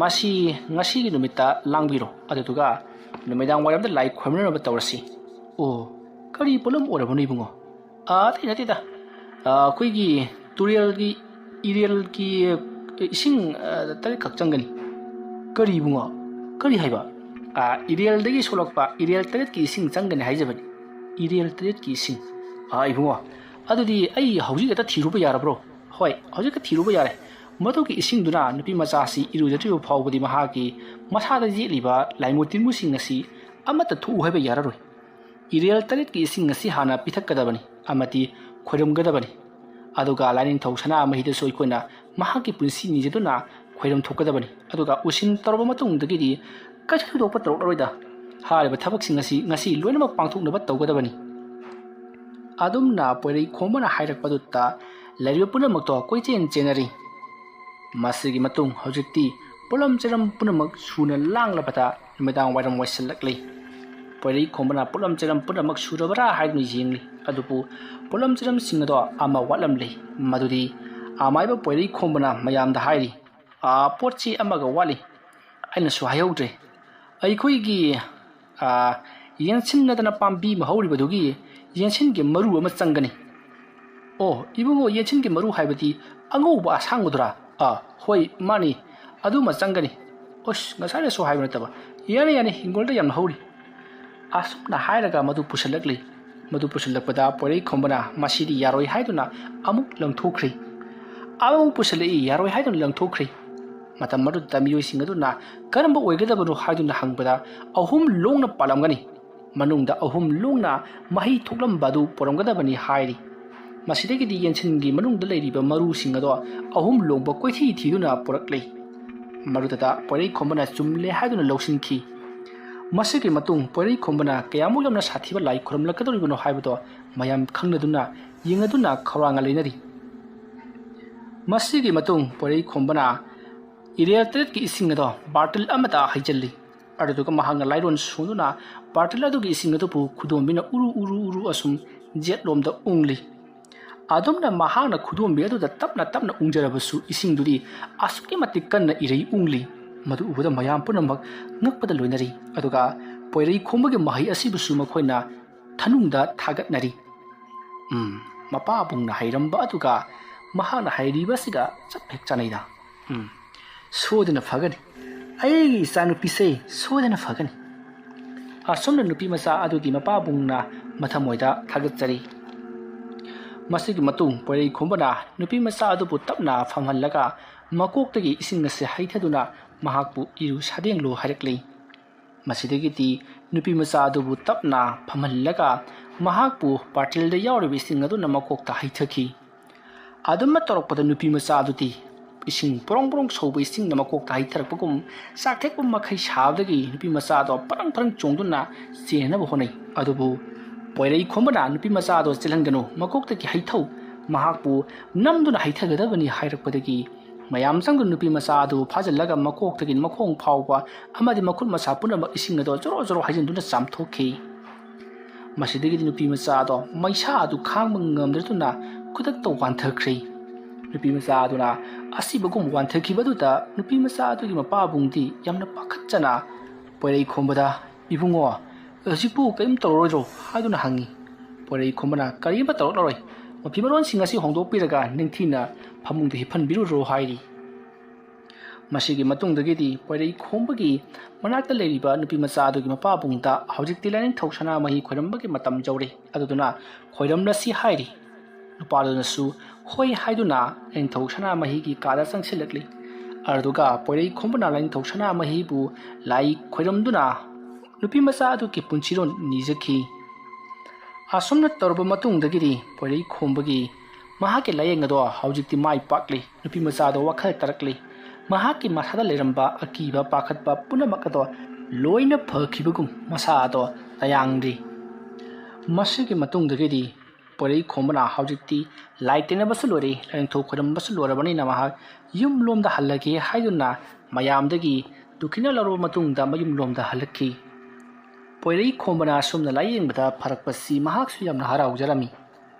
ꯃꯁꯤ ꯉꯁꯤꯒꯤ ꯅꯨꯃꯤꯠꯇ ꯂꯥꯡꯕꯤꯔꯣ, ꯑꯗꯨꯗꯨꯒ ꯅꯨꯃꯤꯗꯥꯡ ꯋꯥꯏꯔꯝꯗ ꯂꯥꯏ ꯈꯣꯏꯔꯝꯅꯅꯕ ꯇꯧꯔꯁꯤ"꯫ "ꯑꯣ, ꯀꯔꯤ ꯄꯣꯠꯂꯝ ꯑꯣꯏꯔꯕꯅꯣ ꯏꯕꯨꯡꯉꯣ?" "ꯑꯥ, ꯑꯇꯩ ꯅꯠꯇꯦꯗ꯫ ꯑꯥ, ꯑꯩꯈꯣꯏꯒꯤ ꯇꯨꯔꯦꯜꯒꯤ, ꯏꯔꯦꯜꯒꯤ, ꯑꯦ, ꯏꯁꯤꯡ, ꯑꯥ, ꯇꯔꯦꯠꯈꯛ ꯆꯪꯒꯅꯤ"꯫ "ꯀꯔꯤ ꯏꯕꯨꯡꯉꯣ? ꯀꯔꯤ ꯍꯥꯏꯕ?" ꯑꯥ, ꯏꯔꯦꯜꯗꯒꯤ ꯁꯣꯛꯂꯛꯄ ꯏꯔꯦꯜ ꯇꯔꯦꯠꯀꯤ ꯏꯁꯤꯡ ꯆꯪꯒꯅꯤ ꯍꯥꯏꯖꯕꯅꯤ꯫ ꯏꯔꯦꯜ ꯇꯔꯦꯠꯀꯤ ꯏꯁꯤꯡ? ꯑꯥ, ꯏꯕꯨꯡꯉꯣ, ꯑꯗꯨꯗꯤ ꯑꯩ ꯍꯧꯖꯤꯛ ꯍꯦꯛꯇ ꯊꯤꯔꯨꯕ ꯌꯥꯔꯕ꯭ꯔꯣ? ꯍꯣꯏ, ꯍꯧꯖꯤꯛꯇ ꯊꯤꯔꯨꯕ ꯌꯥꯔꯦ꯫ ꯃꯗꯨꯒꯤ ꯏꯁꯤꯡꯗꯨꯅ ꯅꯨꯄꯤ ꯃꯆꯥ ꯑꯁꯤ ꯏꯔꯨꯖꯗ꯭ꯔꯤꯕ ꯐꯥꯎꯕꯗꯤ ꯃꯍꯥꯛꯀꯤ ꯃꯁꯥꯗ ꯌꯦꯠꯂꯤꯕ ꯂꯥꯏꯃꯨ ꯇꯤꯟꯃꯨꯁꯤꯡ ꯑꯁꯤ ꯑꯃꯠꯇ ꯊꯣꯛꯎ ꯍꯥꯏꯕ ꯌꯥꯔꯔꯣꯏ꯫ ꯏꯔꯦꯜ ꯇꯔꯦꯠꯀꯤ ꯏꯁꯤꯡ ꯑꯁꯤ ꯍꯥꯟꯅ ꯄꯤꯊꯛꯀꯗꯕꯅꯤ ꯑꯃꯗꯤ ꯈꯣꯏꯔꯝꯒꯗꯕꯅꯤ꯫ ꯑꯗꯨꯒ ꯂꯥꯏꯅꯤꯡꯊꯧ ꯁꯅꯥꯃꯍꯤꯗꯁꯨ ꯑꯩꯈꯣꯏꯅ ꯃꯍꯥꯛꯀꯤ ꯄꯨꯟꯁꯤ ꯅꯤꯖꯗꯨꯅ ꯈꯣꯏꯔꯝ ꯊꯣꯛꯀꯗꯕꯅꯤ꯫ ꯑꯗꯨꯒ ꯎꯁꯤꯟ ꯇꯧꯔꯕ ꯃꯇꯨꯡꯗꯒꯤꯗꯤ ꯀꯩꯁꯨ ꯊꯣꯏꯗꯣꯛꯄ ꯇꯧꯔꯛꯂꯔꯣꯏꯗ꯫ ꯍꯥꯏꯔꯤꯕ ꯊꯕꯛꯁꯤꯡ ꯑꯁꯤ ꯉꯁꯤ ꯂꯣꯏꯅꯃꯛ ꯄꯥꯡꯊꯣꯛꯅꯕ ꯇꯧꯒꯗꯕꯅꯤ꯫ ꯑꯗꯨꯝꯅ ꯄꯣꯏꯔꯩ ꯈꯣꯝꯕꯅ ꯍꯥꯏꯔꯛꯄꯗꯨꯗ ꯂꯩꯔꯤꯕ ꯄꯨꯝꯅꯃꯛꯇꯣ ꯀꯣꯏꯆꯦꯟ ꯆꯦꯟꯅꯔꯤ꯫ ꯃꯁꯤꯒꯤ ꯃꯇꯨꯡ ꯍꯧꯖꯤꯛꯇꯤ ꯄꯣꯠꯂꯝ ꯆꯔꯝ ꯄꯨꯝꯅꯃꯛ ꯁꯨꯅ ꯂꯥꯡꯂꯕꯗ ꯅꯨꯃꯤꯗꯥꯡ ꯋꯥꯏꯔꯝ ꯑꯣꯏꯁꯤꯜꯂꯛꯂꯤ꯫ ꯄꯣꯏꯔꯩ ꯈꯣꯝꯕꯅ ꯄꯣꯠꯂꯝ ꯆꯔꯝ ꯄꯨꯝꯅꯃꯛ ꯁꯨꯔꯕ꯭ꯔꯥ ꯍꯥꯏꯗꯨꯅ ꯌꯦꯡꯂꯤ꯫ ꯑꯗꯨꯕꯨ ꯄꯣꯠꯂꯝ ꯆꯔꯝꯁꯤꯡ ꯑꯗꯣ ꯑꯃ ꯋꯥꯠꯂꯝꯂꯤ꯫ ꯃꯗꯨꯗꯤ ꯑꯃꯥꯏꯕ ꯄꯣꯏꯔꯩ ꯈꯣꯝꯕꯅ ꯃꯌꯥꯝꯗ ꯍꯥꯏꯔꯤ, "ꯑꯥ, ꯄꯣꯠ ꯆꯩ ꯑꯃꯒ ꯋꯥꯠꯂꯤ꯫ ꯑꯩꯅꯁꯨ ꯍꯥꯏꯍꯧꯗ꯭ꯔꯦ꯫ ꯑꯩꯈꯣꯏꯒꯤ, ꯑꯥ, ꯌꯦꯟꯁꯤꯟꯅꯗꯅ ꯄꯥꯝꯕꯤ ꯑꯃ ꯍꯧꯔꯤꯕꯗꯨꯒꯤ ꯌꯦꯟꯁꯤꯟꯒꯤ ꯃꯔꯨ ꯑꯃ ꯆꯪꯒꯅꯤ꯫" "ꯑꯣ, ꯏꯕꯨꯡꯉꯣ, ꯌꯦꯟꯁꯤꯟꯒꯤ ꯃꯔꯨ ꯍꯥꯏꯕꯗꯤ ꯑꯉꯧꯕ ꯑꯁꯥꯡꯕꯗꯨꯔꯥ?" "ꯑꯥ, ꯍꯣꯏ, ꯃꯥꯅꯤ, ꯑꯗꯨꯃ ꯆꯪꯒꯅꯤ꯫" "ꯑꯁ, ꯉꯁꯥꯏꯅꯁꯨ ꯍꯥꯏꯕ ꯅꯠꯇꯕ꯫ ꯌꯥꯔꯦ, ꯌꯥꯔꯦ, ꯍꯤꯡꯒꯣꯜꯗ ꯌꯥꯝꯅ ꯍꯧꯔꯤ꯫" ꯑꯁꯨꯝꯅ ꯍꯥꯏꯔꯒ ꯃꯗꯨ ꯄꯨꯁꯤꯜꯂꯛꯂꯤ꯫ ꯃꯗꯨ ꯄꯨꯁꯤꯜꯂꯛꯄꯗ ꯄꯣꯏꯔꯩ ꯈꯣꯝꯕꯅ ꯃꯁꯤꯗꯤ ꯌꯥꯔꯣꯏ ꯍꯥꯏꯗꯨꯅ ꯑꯃꯨꯛ ꯂꯪꯊꯣꯛꯈ꯭ꯔꯤ꯫ ꯑꯃꯨꯛ ꯄꯨꯁꯤꯜꯂꯛꯏ, ꯌꯥꯔꯣꯏ ꯍꯥꯏꯗꯨꯅ ꯂꯪꯊꯣꯛꯈ꯭ꯔꯤ꯫ ꯃꯇꯝ ꯑꯗꯨꯗ ꯃꯤꯑꯣꯏꯁꯤꯡ ꯑꯗꯨꯅ ꯀꯔꯝꯕ ꯑꯣꯏꯒꯗꯕꯅꯣ ꯍꯥꯏꯗꯨꯅ ꯍꯪꯕꯗ, "ꯑꯍꯨꯝ ꯂꯣꯡꯅ ꯄꯥꯜꯂꯝꯒꯅꯤ꯫ ꯃꯅꯨꯡꯗ ꯑꯍꯨꯝ ꯂꯣꯡꯅ ꯃꯍꯩ ꯊꯣꯛꯂꯝꯕ ꯑꯗꯨ ꯄꯨꯔꯝꯒꯗꯕꯅꯤ" ꯍꯥꯏꯔꯤ꯫ ꯃꯁꯤꯗꯒꯤꯗꯤ ꯌꯦꯟꯁꯤꯟꯒꯤ ꯃꯅꯨꯡꯗ ꯂꯩꯔꯤꯕ ꯃꯔꯨꯁꯤꯡ ꯑꯗꯣ ꯑꯍꯨꯝ ꯂꯣꯡꯕ ꯀꯣꯏꯊꯤ ꯊꯤꯗꯨꯅ ꯄꯨꯔꯛꯂꯤ꯫ ꯃꯗꯨꯗ ꯄꯣꯏꯔꯩ ꯈꯣꯝꯕꯅ ꯆꯨꯝꯂꯦ ꯍꯥꯏꯗꯨꯅ ꯂꯧꯁꯤꯟꯈꯤ꯫ ꯃꯁꯤꯒꯤ ꯃꯇꯨꯡ ꯄꯣꯏꯔꯩ ꯈꯣꯝꯕꯅ ꯀꯌꯥꯃꯨꯛ ꯌꯥꯝꯅ ꯁꯥꯊꯤꯕ ꯂꯥꯏ ꯈꯨꯔꯨꯝꯂꯛꯀꯗꯧꯔꯤꯕꯅꯣ ꯍꯥꯏꯕꯗꯣ ꯃꯌꯥꯝ ꯈꯪꯅꯗꯨꯅ, ꯌꯦꯡꯅꯗꯨꯅ ꯈꯧꯔꯥꯡꯅ ꯂꯩꯅꯔꯤ꯫ ꯃꯁꯤꯒꯤ ꯃꯇꯨꯡ ꯄꯣꯏꯔꯩ ꯈꯣꯝꯕꯅ ꯏꯔꯦꯜ ꯇꯔꯦꯠꯀꯤ ꯏꯁꯤꯡ ꯑꯗꯣ ꯕꯥꯔꯇꯤꯜ ꯑꯃꯗ ꯍꯩꯖꯤꯜꯂꯤ꯫ ꯑꯗꯨꯗꯨꯒ ꯃꯍꯥꯛꯅ ꯂꯥꯏꯔꯣꯟ ꯁꯣꯟꯗꯨꯅ ꯕꯥꯔꯇꯤꯜ ꯑꯗꯨꯒꯤ ꯏꯁꯤꯡ ꯑꯗꯨꯕꯨ ꯈꯨꯗꯣꯝꯕꯤꯅ ꯎꯔꯨ ꯎꯔꯨ ꯎꯔꯨ ꯑꯁꯨꯝ ꯌꯦꯠꯂꯣꯝꯗ ꯎꯪꯂꯤ꯫ ꯑꯗꯨꯝꯅ ꯃꯍꯥꯛꯅ ꯈꯨꯗꯣꯝꯕꯤ ꯑꯗꯨꯗ ꯇꯞꯅ ꯇꯞꯅ ꯎꯪꯖꯔꯕꯁꯨ ꯏꯁꯤꯡꯗꯨꯗꯤ ꯑꯁꯨꯛꯀꯤ ꯃꯇꯤꯛ ꯀꯟꯅ ꯏꯔꯩ ꯎꯪꯂꯤ꯫ ꯃꯗꯨ ꯎꯕꯗ ꯃꯌꯥꯝ ꯄꯨꯝꯅꯃꯛ ꯉꯛꯄꯗ ꯂꯣꯏꯅꯔꯤ꯫ ꯑꯗꯨꯒ ꯄꯣꯏꯔꯩ ꯈꯣꯝꯕꯒꯤ ꯃꯍꯩ ꯑꯁꯤꯕꯨꯁꯨ ꯃꯈꯣꯏꯅ ꯊꯅꯨꯡꯗ ꯊꯥꯒꯠꯅꯔꯤ꯫ ꯎꯝ, ꯃꯄꯥꯕꯨꯡꯅ ꯍꯩꯔꯝꯕ ꯑꯗꯨꯒ ꯃꯍꯥꯛꯅ ꯍꯩꯔꯤꯕꯁꯤꯒ ꯆꯞ ꯍꯦꯛ ꯆꯥꯅꯩꯗ꯫ ꯎꯝ, ꯁꯣꯏꯗꯅ ꯐꯒꯅꯤ꯫ "ꯑꯩꯒꯤ ꯏꯆꯥꯅꯨꯄꯤꯁꯦ ꯁꯣꯏꯗꯅ ꯐꯒꯅꯤ"꯫ ꯑꯁꯨꯝꯅ ꯅꯨꯄꯤ ꯃꯆꯥ ꯑꯗꯨꯒꯤ ꯃꯄꯥꯕꯨꯡꯅ ꯃꯊꯃꯣꯏꯗ ꯊꯥꯒꯠꯆꯔꯤ꯫ ꯃꯁꯤꯒꯤ ꯃꯇꯨꯡ ꯄꯣꯏꯔꯩ ꯈꯣꯝꯕꯅ ꯅꯨꯄꯤ ꯃꯆꯥ ꯑꯗꯨꯕꯨ ꯇꯞꯅ ꯐꯝꯍꯜꯂꯒ ꯃꯀꯣꯛꯇꯒꯤ ꯏꯁꯤꯡ ꯑꯁꯤ ꯍꯩꯊꯗꯨꯅ ꯃꯍꯥꯛꯄꯨ ꯏꯔꯨ ꯁꯥꯗꯦꯡꯂꯨ ꯍꯥꯏꯔꯛꯂꯤ꯫ ꯃꯁꯤꯗꯒꯤꯗꯤ ꯅꯨꯄꯤ ꯃꯆꯥ ꯑꯗꯨꯕꯨ ꯇꯞꯅ ꯐꯝꯍꯜꯂꯒ ꯃꯍꯥꯛꯄꯨ ꯕꯥꯔꯇꯤꯜꯗ ꯌꯥꯎꯔꯤꯕ ꯏꯁꯤꯡ ꯑꯗꯨꯅ ꯃꯀꯣꯛꯇ ꯍꯩꯊꯈꯤ꯫ ꯑꯗꯨꯝꯅ ꯇꯧꯔꯛꯄꯗ ꯅꯨꯄꯤ ꯃꯆꯥ ꯑꯗꯨꯗꯤ ꯏꯁꯤꯡ ꯄ꯭ꯔꯣꯡ ꯄ꯭ꯔꯣꯡ ꯁꯧꯕ ꯏꯁꯤꯡꯅ ꯃꯀꯣꯛꯇ ꯍꯩꯊꯔꯛꯄꯒꯨꯝ ꯆꯥꯛꯊꯦꯛꯄ ꯃꯈꯩ ꯁꯥꯕꯗꯒꯤ ꯅꯨꯄꯤ ꯃꯆꯥ ꯑꯗꯣ ꯄꯔꯪ ꯄꯔꯪ ꯆꯣꯡꯗꯨꯅ ꯆꯦꯟꯅꯕ ꯍꯣꯠꯅꯩ꯫ ꯑꯗꯨꯕꯨ ꯄꯣꯏꯔꯩ ꯈꯣꯝꯕꯅ ꯅꯨꯄꯤ ꯃꯆꯥ ꯑꯗꯣ "ꯆꯦꯜꯍꯟꯒꯅꯨ, ꯃꯀꯣꯛꯇꯒꯤ ꯍꯩꯊꯧ, ꯃꯍꯥꯛꯄꯨ ꯅꯝꯗꯨꯅ ꯍꯩꯊꯒꯗꯕꯅꯤ" ꯍꯥꯏꯔꯛꯄꯗꯒꯤ ꯃꯌꯥꯝ ꯆꯪꯗꯨꯅ ꯅꯨꯄꯤ ꯃꯆꯥ ꯑꯗꯨ ꯐꯥꯖꯤꯜꯂꯒ ꯃꯀꯣꯛꯇꯒꯤ ꯃꯈꯣꯡ ꯐꯥꯎꯕ ꯑꯃꯗꯤ ꯃꯈꯨꯠ ꯃꯁꯥ ꯄꯨꯝꯅꯃꯛ ꯏꯁꯤꯡ ꯑꯗꯣ ꯖꯣꯔꯣ ꯖꯣꯔꯣ ꯍꯩꯖꯤꯟꯗꯨꯅ ꯆꯥꯝꯊꯣꯛꯈꯤ꯫ ꯃꯁꯤꯗꯒꯤꯗꯤ ꯅꯨꯄꯤ ꯃꯆꯥ ꯑꯗꯣ ꯃꯩꯁꯥ ꯑꯗꯨ ꯈꯥꯡꯕ ꯉꯝꯗ꯭ꯔꯗꯨꯅ ꯈꯨꯗꯛꯇ ꯋꯥꯟꯊꯈ꯭ꯔꯦ꯫ ꯅꯨꯄꯤ ꯃꯆꯥ ꯑꯗꯨꯅ ꯑꯁꯤꯕꯒꯨꯝ ꯋꯥꯟꯊꯈꯤꯕꯗꯨꯗ ꯅꯨꯄꯤ ꯃꯆꯥ ꯑꯗꯨꯒꯤ ꯃꯄꯥꯕꯨꯡꯗꯤ ꯌꯥꯝꯅ ꯄꯥꯈꯠꯆꯅ ꯄꯣꯏꯔꯩ ꯈꯣꯝꯕꯗ, "ꯏꯕꯨꯡꯉꯣ, ꯍꯧꯖꯤꯛꯄꯨ ꯀꯔꯤꯝ ꯇꯧꯔꯔꯣꯏꯗ꯭ꯔꯣ?" ꯍꯥꯏꯗꯨꯅ ꯍꯪꯉꯤ꯫ ꯄꯣꯏꯔꯩ ꯈꯣꯝꯕꯅ, "ꯀꯔꯤꯝꯇ ꯇꯧꯔꯛꯂꯔꯣꯏ꯫ ꯃꯐꯤ ꯃꯔꯣꯟꯁꯤꯡ ꯑꯁꯤ ꯍꯣꯡꯗꯣꯛꯄꯤꯔꯒ ꯅꯤꯡꯊꯤꯅ ꯐꯃꯨꯡꯗ ꯍꯤꯞꯍꯟꯕꯤꯔꯨꯔꯣ" ꯍꯥꯏꯔꯤ꯫ ꯃꯁꯤꯒꯤ ꯃꯇꯨꯡꯗꯒꯤꯗꯤ ꯄꯣꯏꯔꯩ ꯈꯣꯝꯕꯒꯤ ꯃꯅꯥꯛꯇ ꯂꯩꯔꯤꯕ ꯅꯨꯄꯤ ꯃꯆꯥ ꯑꯗꯨꯒꯤ ꯃꯄꯥꯕꯨꯡꯗ ꯍꯧꯖꯤꯛꯇꯤ ꯂꯥꯏꯅꯤꯡꯊꯧ ꯁꯅꯥꯃꯍꯤ ꯈꯣꯏꯔꯝꯕꯒꯤ ꯃꯇꯝ ꯌꯧꯔꯦ, ꯑꯗꯨꯗꯨꯅ ꯈꯣꯏꯔꯝꯂꯁꯤ ꯍꯥꯏꯔꯤ꯫ ꯅꯨꯄꯥꯗꯨꯅꯁꯨ ꯍꯣꯏ ꯍꯥꯏꯗꯨꯅ ꯂꯥꯏꯅꯤꯡꯊꯧ ꯁꯅꯥꯃꯍꯤꯒꯤ ꯀꯥꯗ ꯆꯪꯁꯤꯜꯂꯛꯂꯤ꯫ ꯑꯗꯨꯗꯨꯒ ꯄꯣꯏꯔꯩ ꯈꯣꯝꯕꯅ ꯂꯥꯏꯅꯤꯡꯊꯧ ꯁꯅꯥꯃꯍꯤꯕꯨ ꯂꯥꯏ ꯈꯣꯏꯔꯝꯗꯨꯅ ꯅꯨꯄꯤ ꯃꯆꯥ ꯑꯗꯨꯒꯤ ꯄꯨꯟꯁꯤꯔꯣꯟ ꯅꯤꯖꯈꯤ꯫ ꯑꯁꯨꯝꯅ ꯇꯧꯔꯕ ꯃꯇꯨꯡꯗꯒꯤꯗꯤ ꯄꯣꯏꯔꯩ ꯈꯣꯝꯕꯒꯤ ꯃꯍꯥꯛꯀꯤ ꯂꯥꯌꯦꯡ ꯑꯗꯣ ꯍꯧꯖꯤꯛꯇꯤ ꯃꯥꯏ ꯄꯥꯛꯂꯤ꯫ ꯅꯨꯄꯤ ꯃꯆꯥ ꯑꯗꯣ ꯋꯥꯈꯜ ꯇꯥꯔꯛꯂꯤ꯫ ꯃꯍꯥꯛꯀꯤ ꯃꯁꯥꯗ ꯂꯩꯔꯝꯕ ꯑꯀꯤꯕ ꯄꯥꯈꯠꯄ ꯄꯨꯝꯅꯃꯛ ꯑꯗꯣ ꯂꯣꯏꯅ ꯐꯈꯤꯕꯒꯨꯝ ꯃꯁꯥ ꯑꯗꯣ ꯇꯌꯥꯡꯂꯤ꯫ ꯃꯁꯤꯒꯤ ꯃꯇꯨꯡꯗꯒꯤꯗꯤ ꯄꯣꯏꯔꯩ ꯈꯣꯝꯕꯅ ꯍꯧꯖꯤꯛꯇꯤ ꯂꯥꯏ ꯇꯩꯅꯕꯁꯨ ꯂꯣꯏꯔꯦ, ꯂꯥꯏꯅꯤꯡꯊꯧ ꯈꯣꯏꯔꯝꯕꯁꯨ ꯂꯣꯏꯔꯕꯅꯤꯅ ꯃꯍꯥꯛ ꯌꯨꯝ ꯂꯣꯝꯗ ꯍꯜꯂꯒꯦ ꯍꯥꯏꯗꯨꯅ ꯃꯌꯥꯝꯗꯒꯤ ꯗꯨꯈꯤꯅ ꯂꯧꯔꯕ ꯃꯇꯨꯡꯗ ꯃꯌꯨꯝ ꯂꯣꯝꯗ ꯍꯜꯂꯛꯈꯤ꯫ ꯄꯣꯏꯔꯩ ꯈꯣꯝꯕꯅ ꯑꯁꯨꯝꯅ ꯂꯥꯏꯌꯦꯡꯕꯗ ꯐꯔꯛꯄꯁꯤ ꯃꯍꯥꯛꯁꯨ ꯌꯥꯝꯅ ꯍꯔꯥꯎꯖꯔꯝꯃꯤ꯫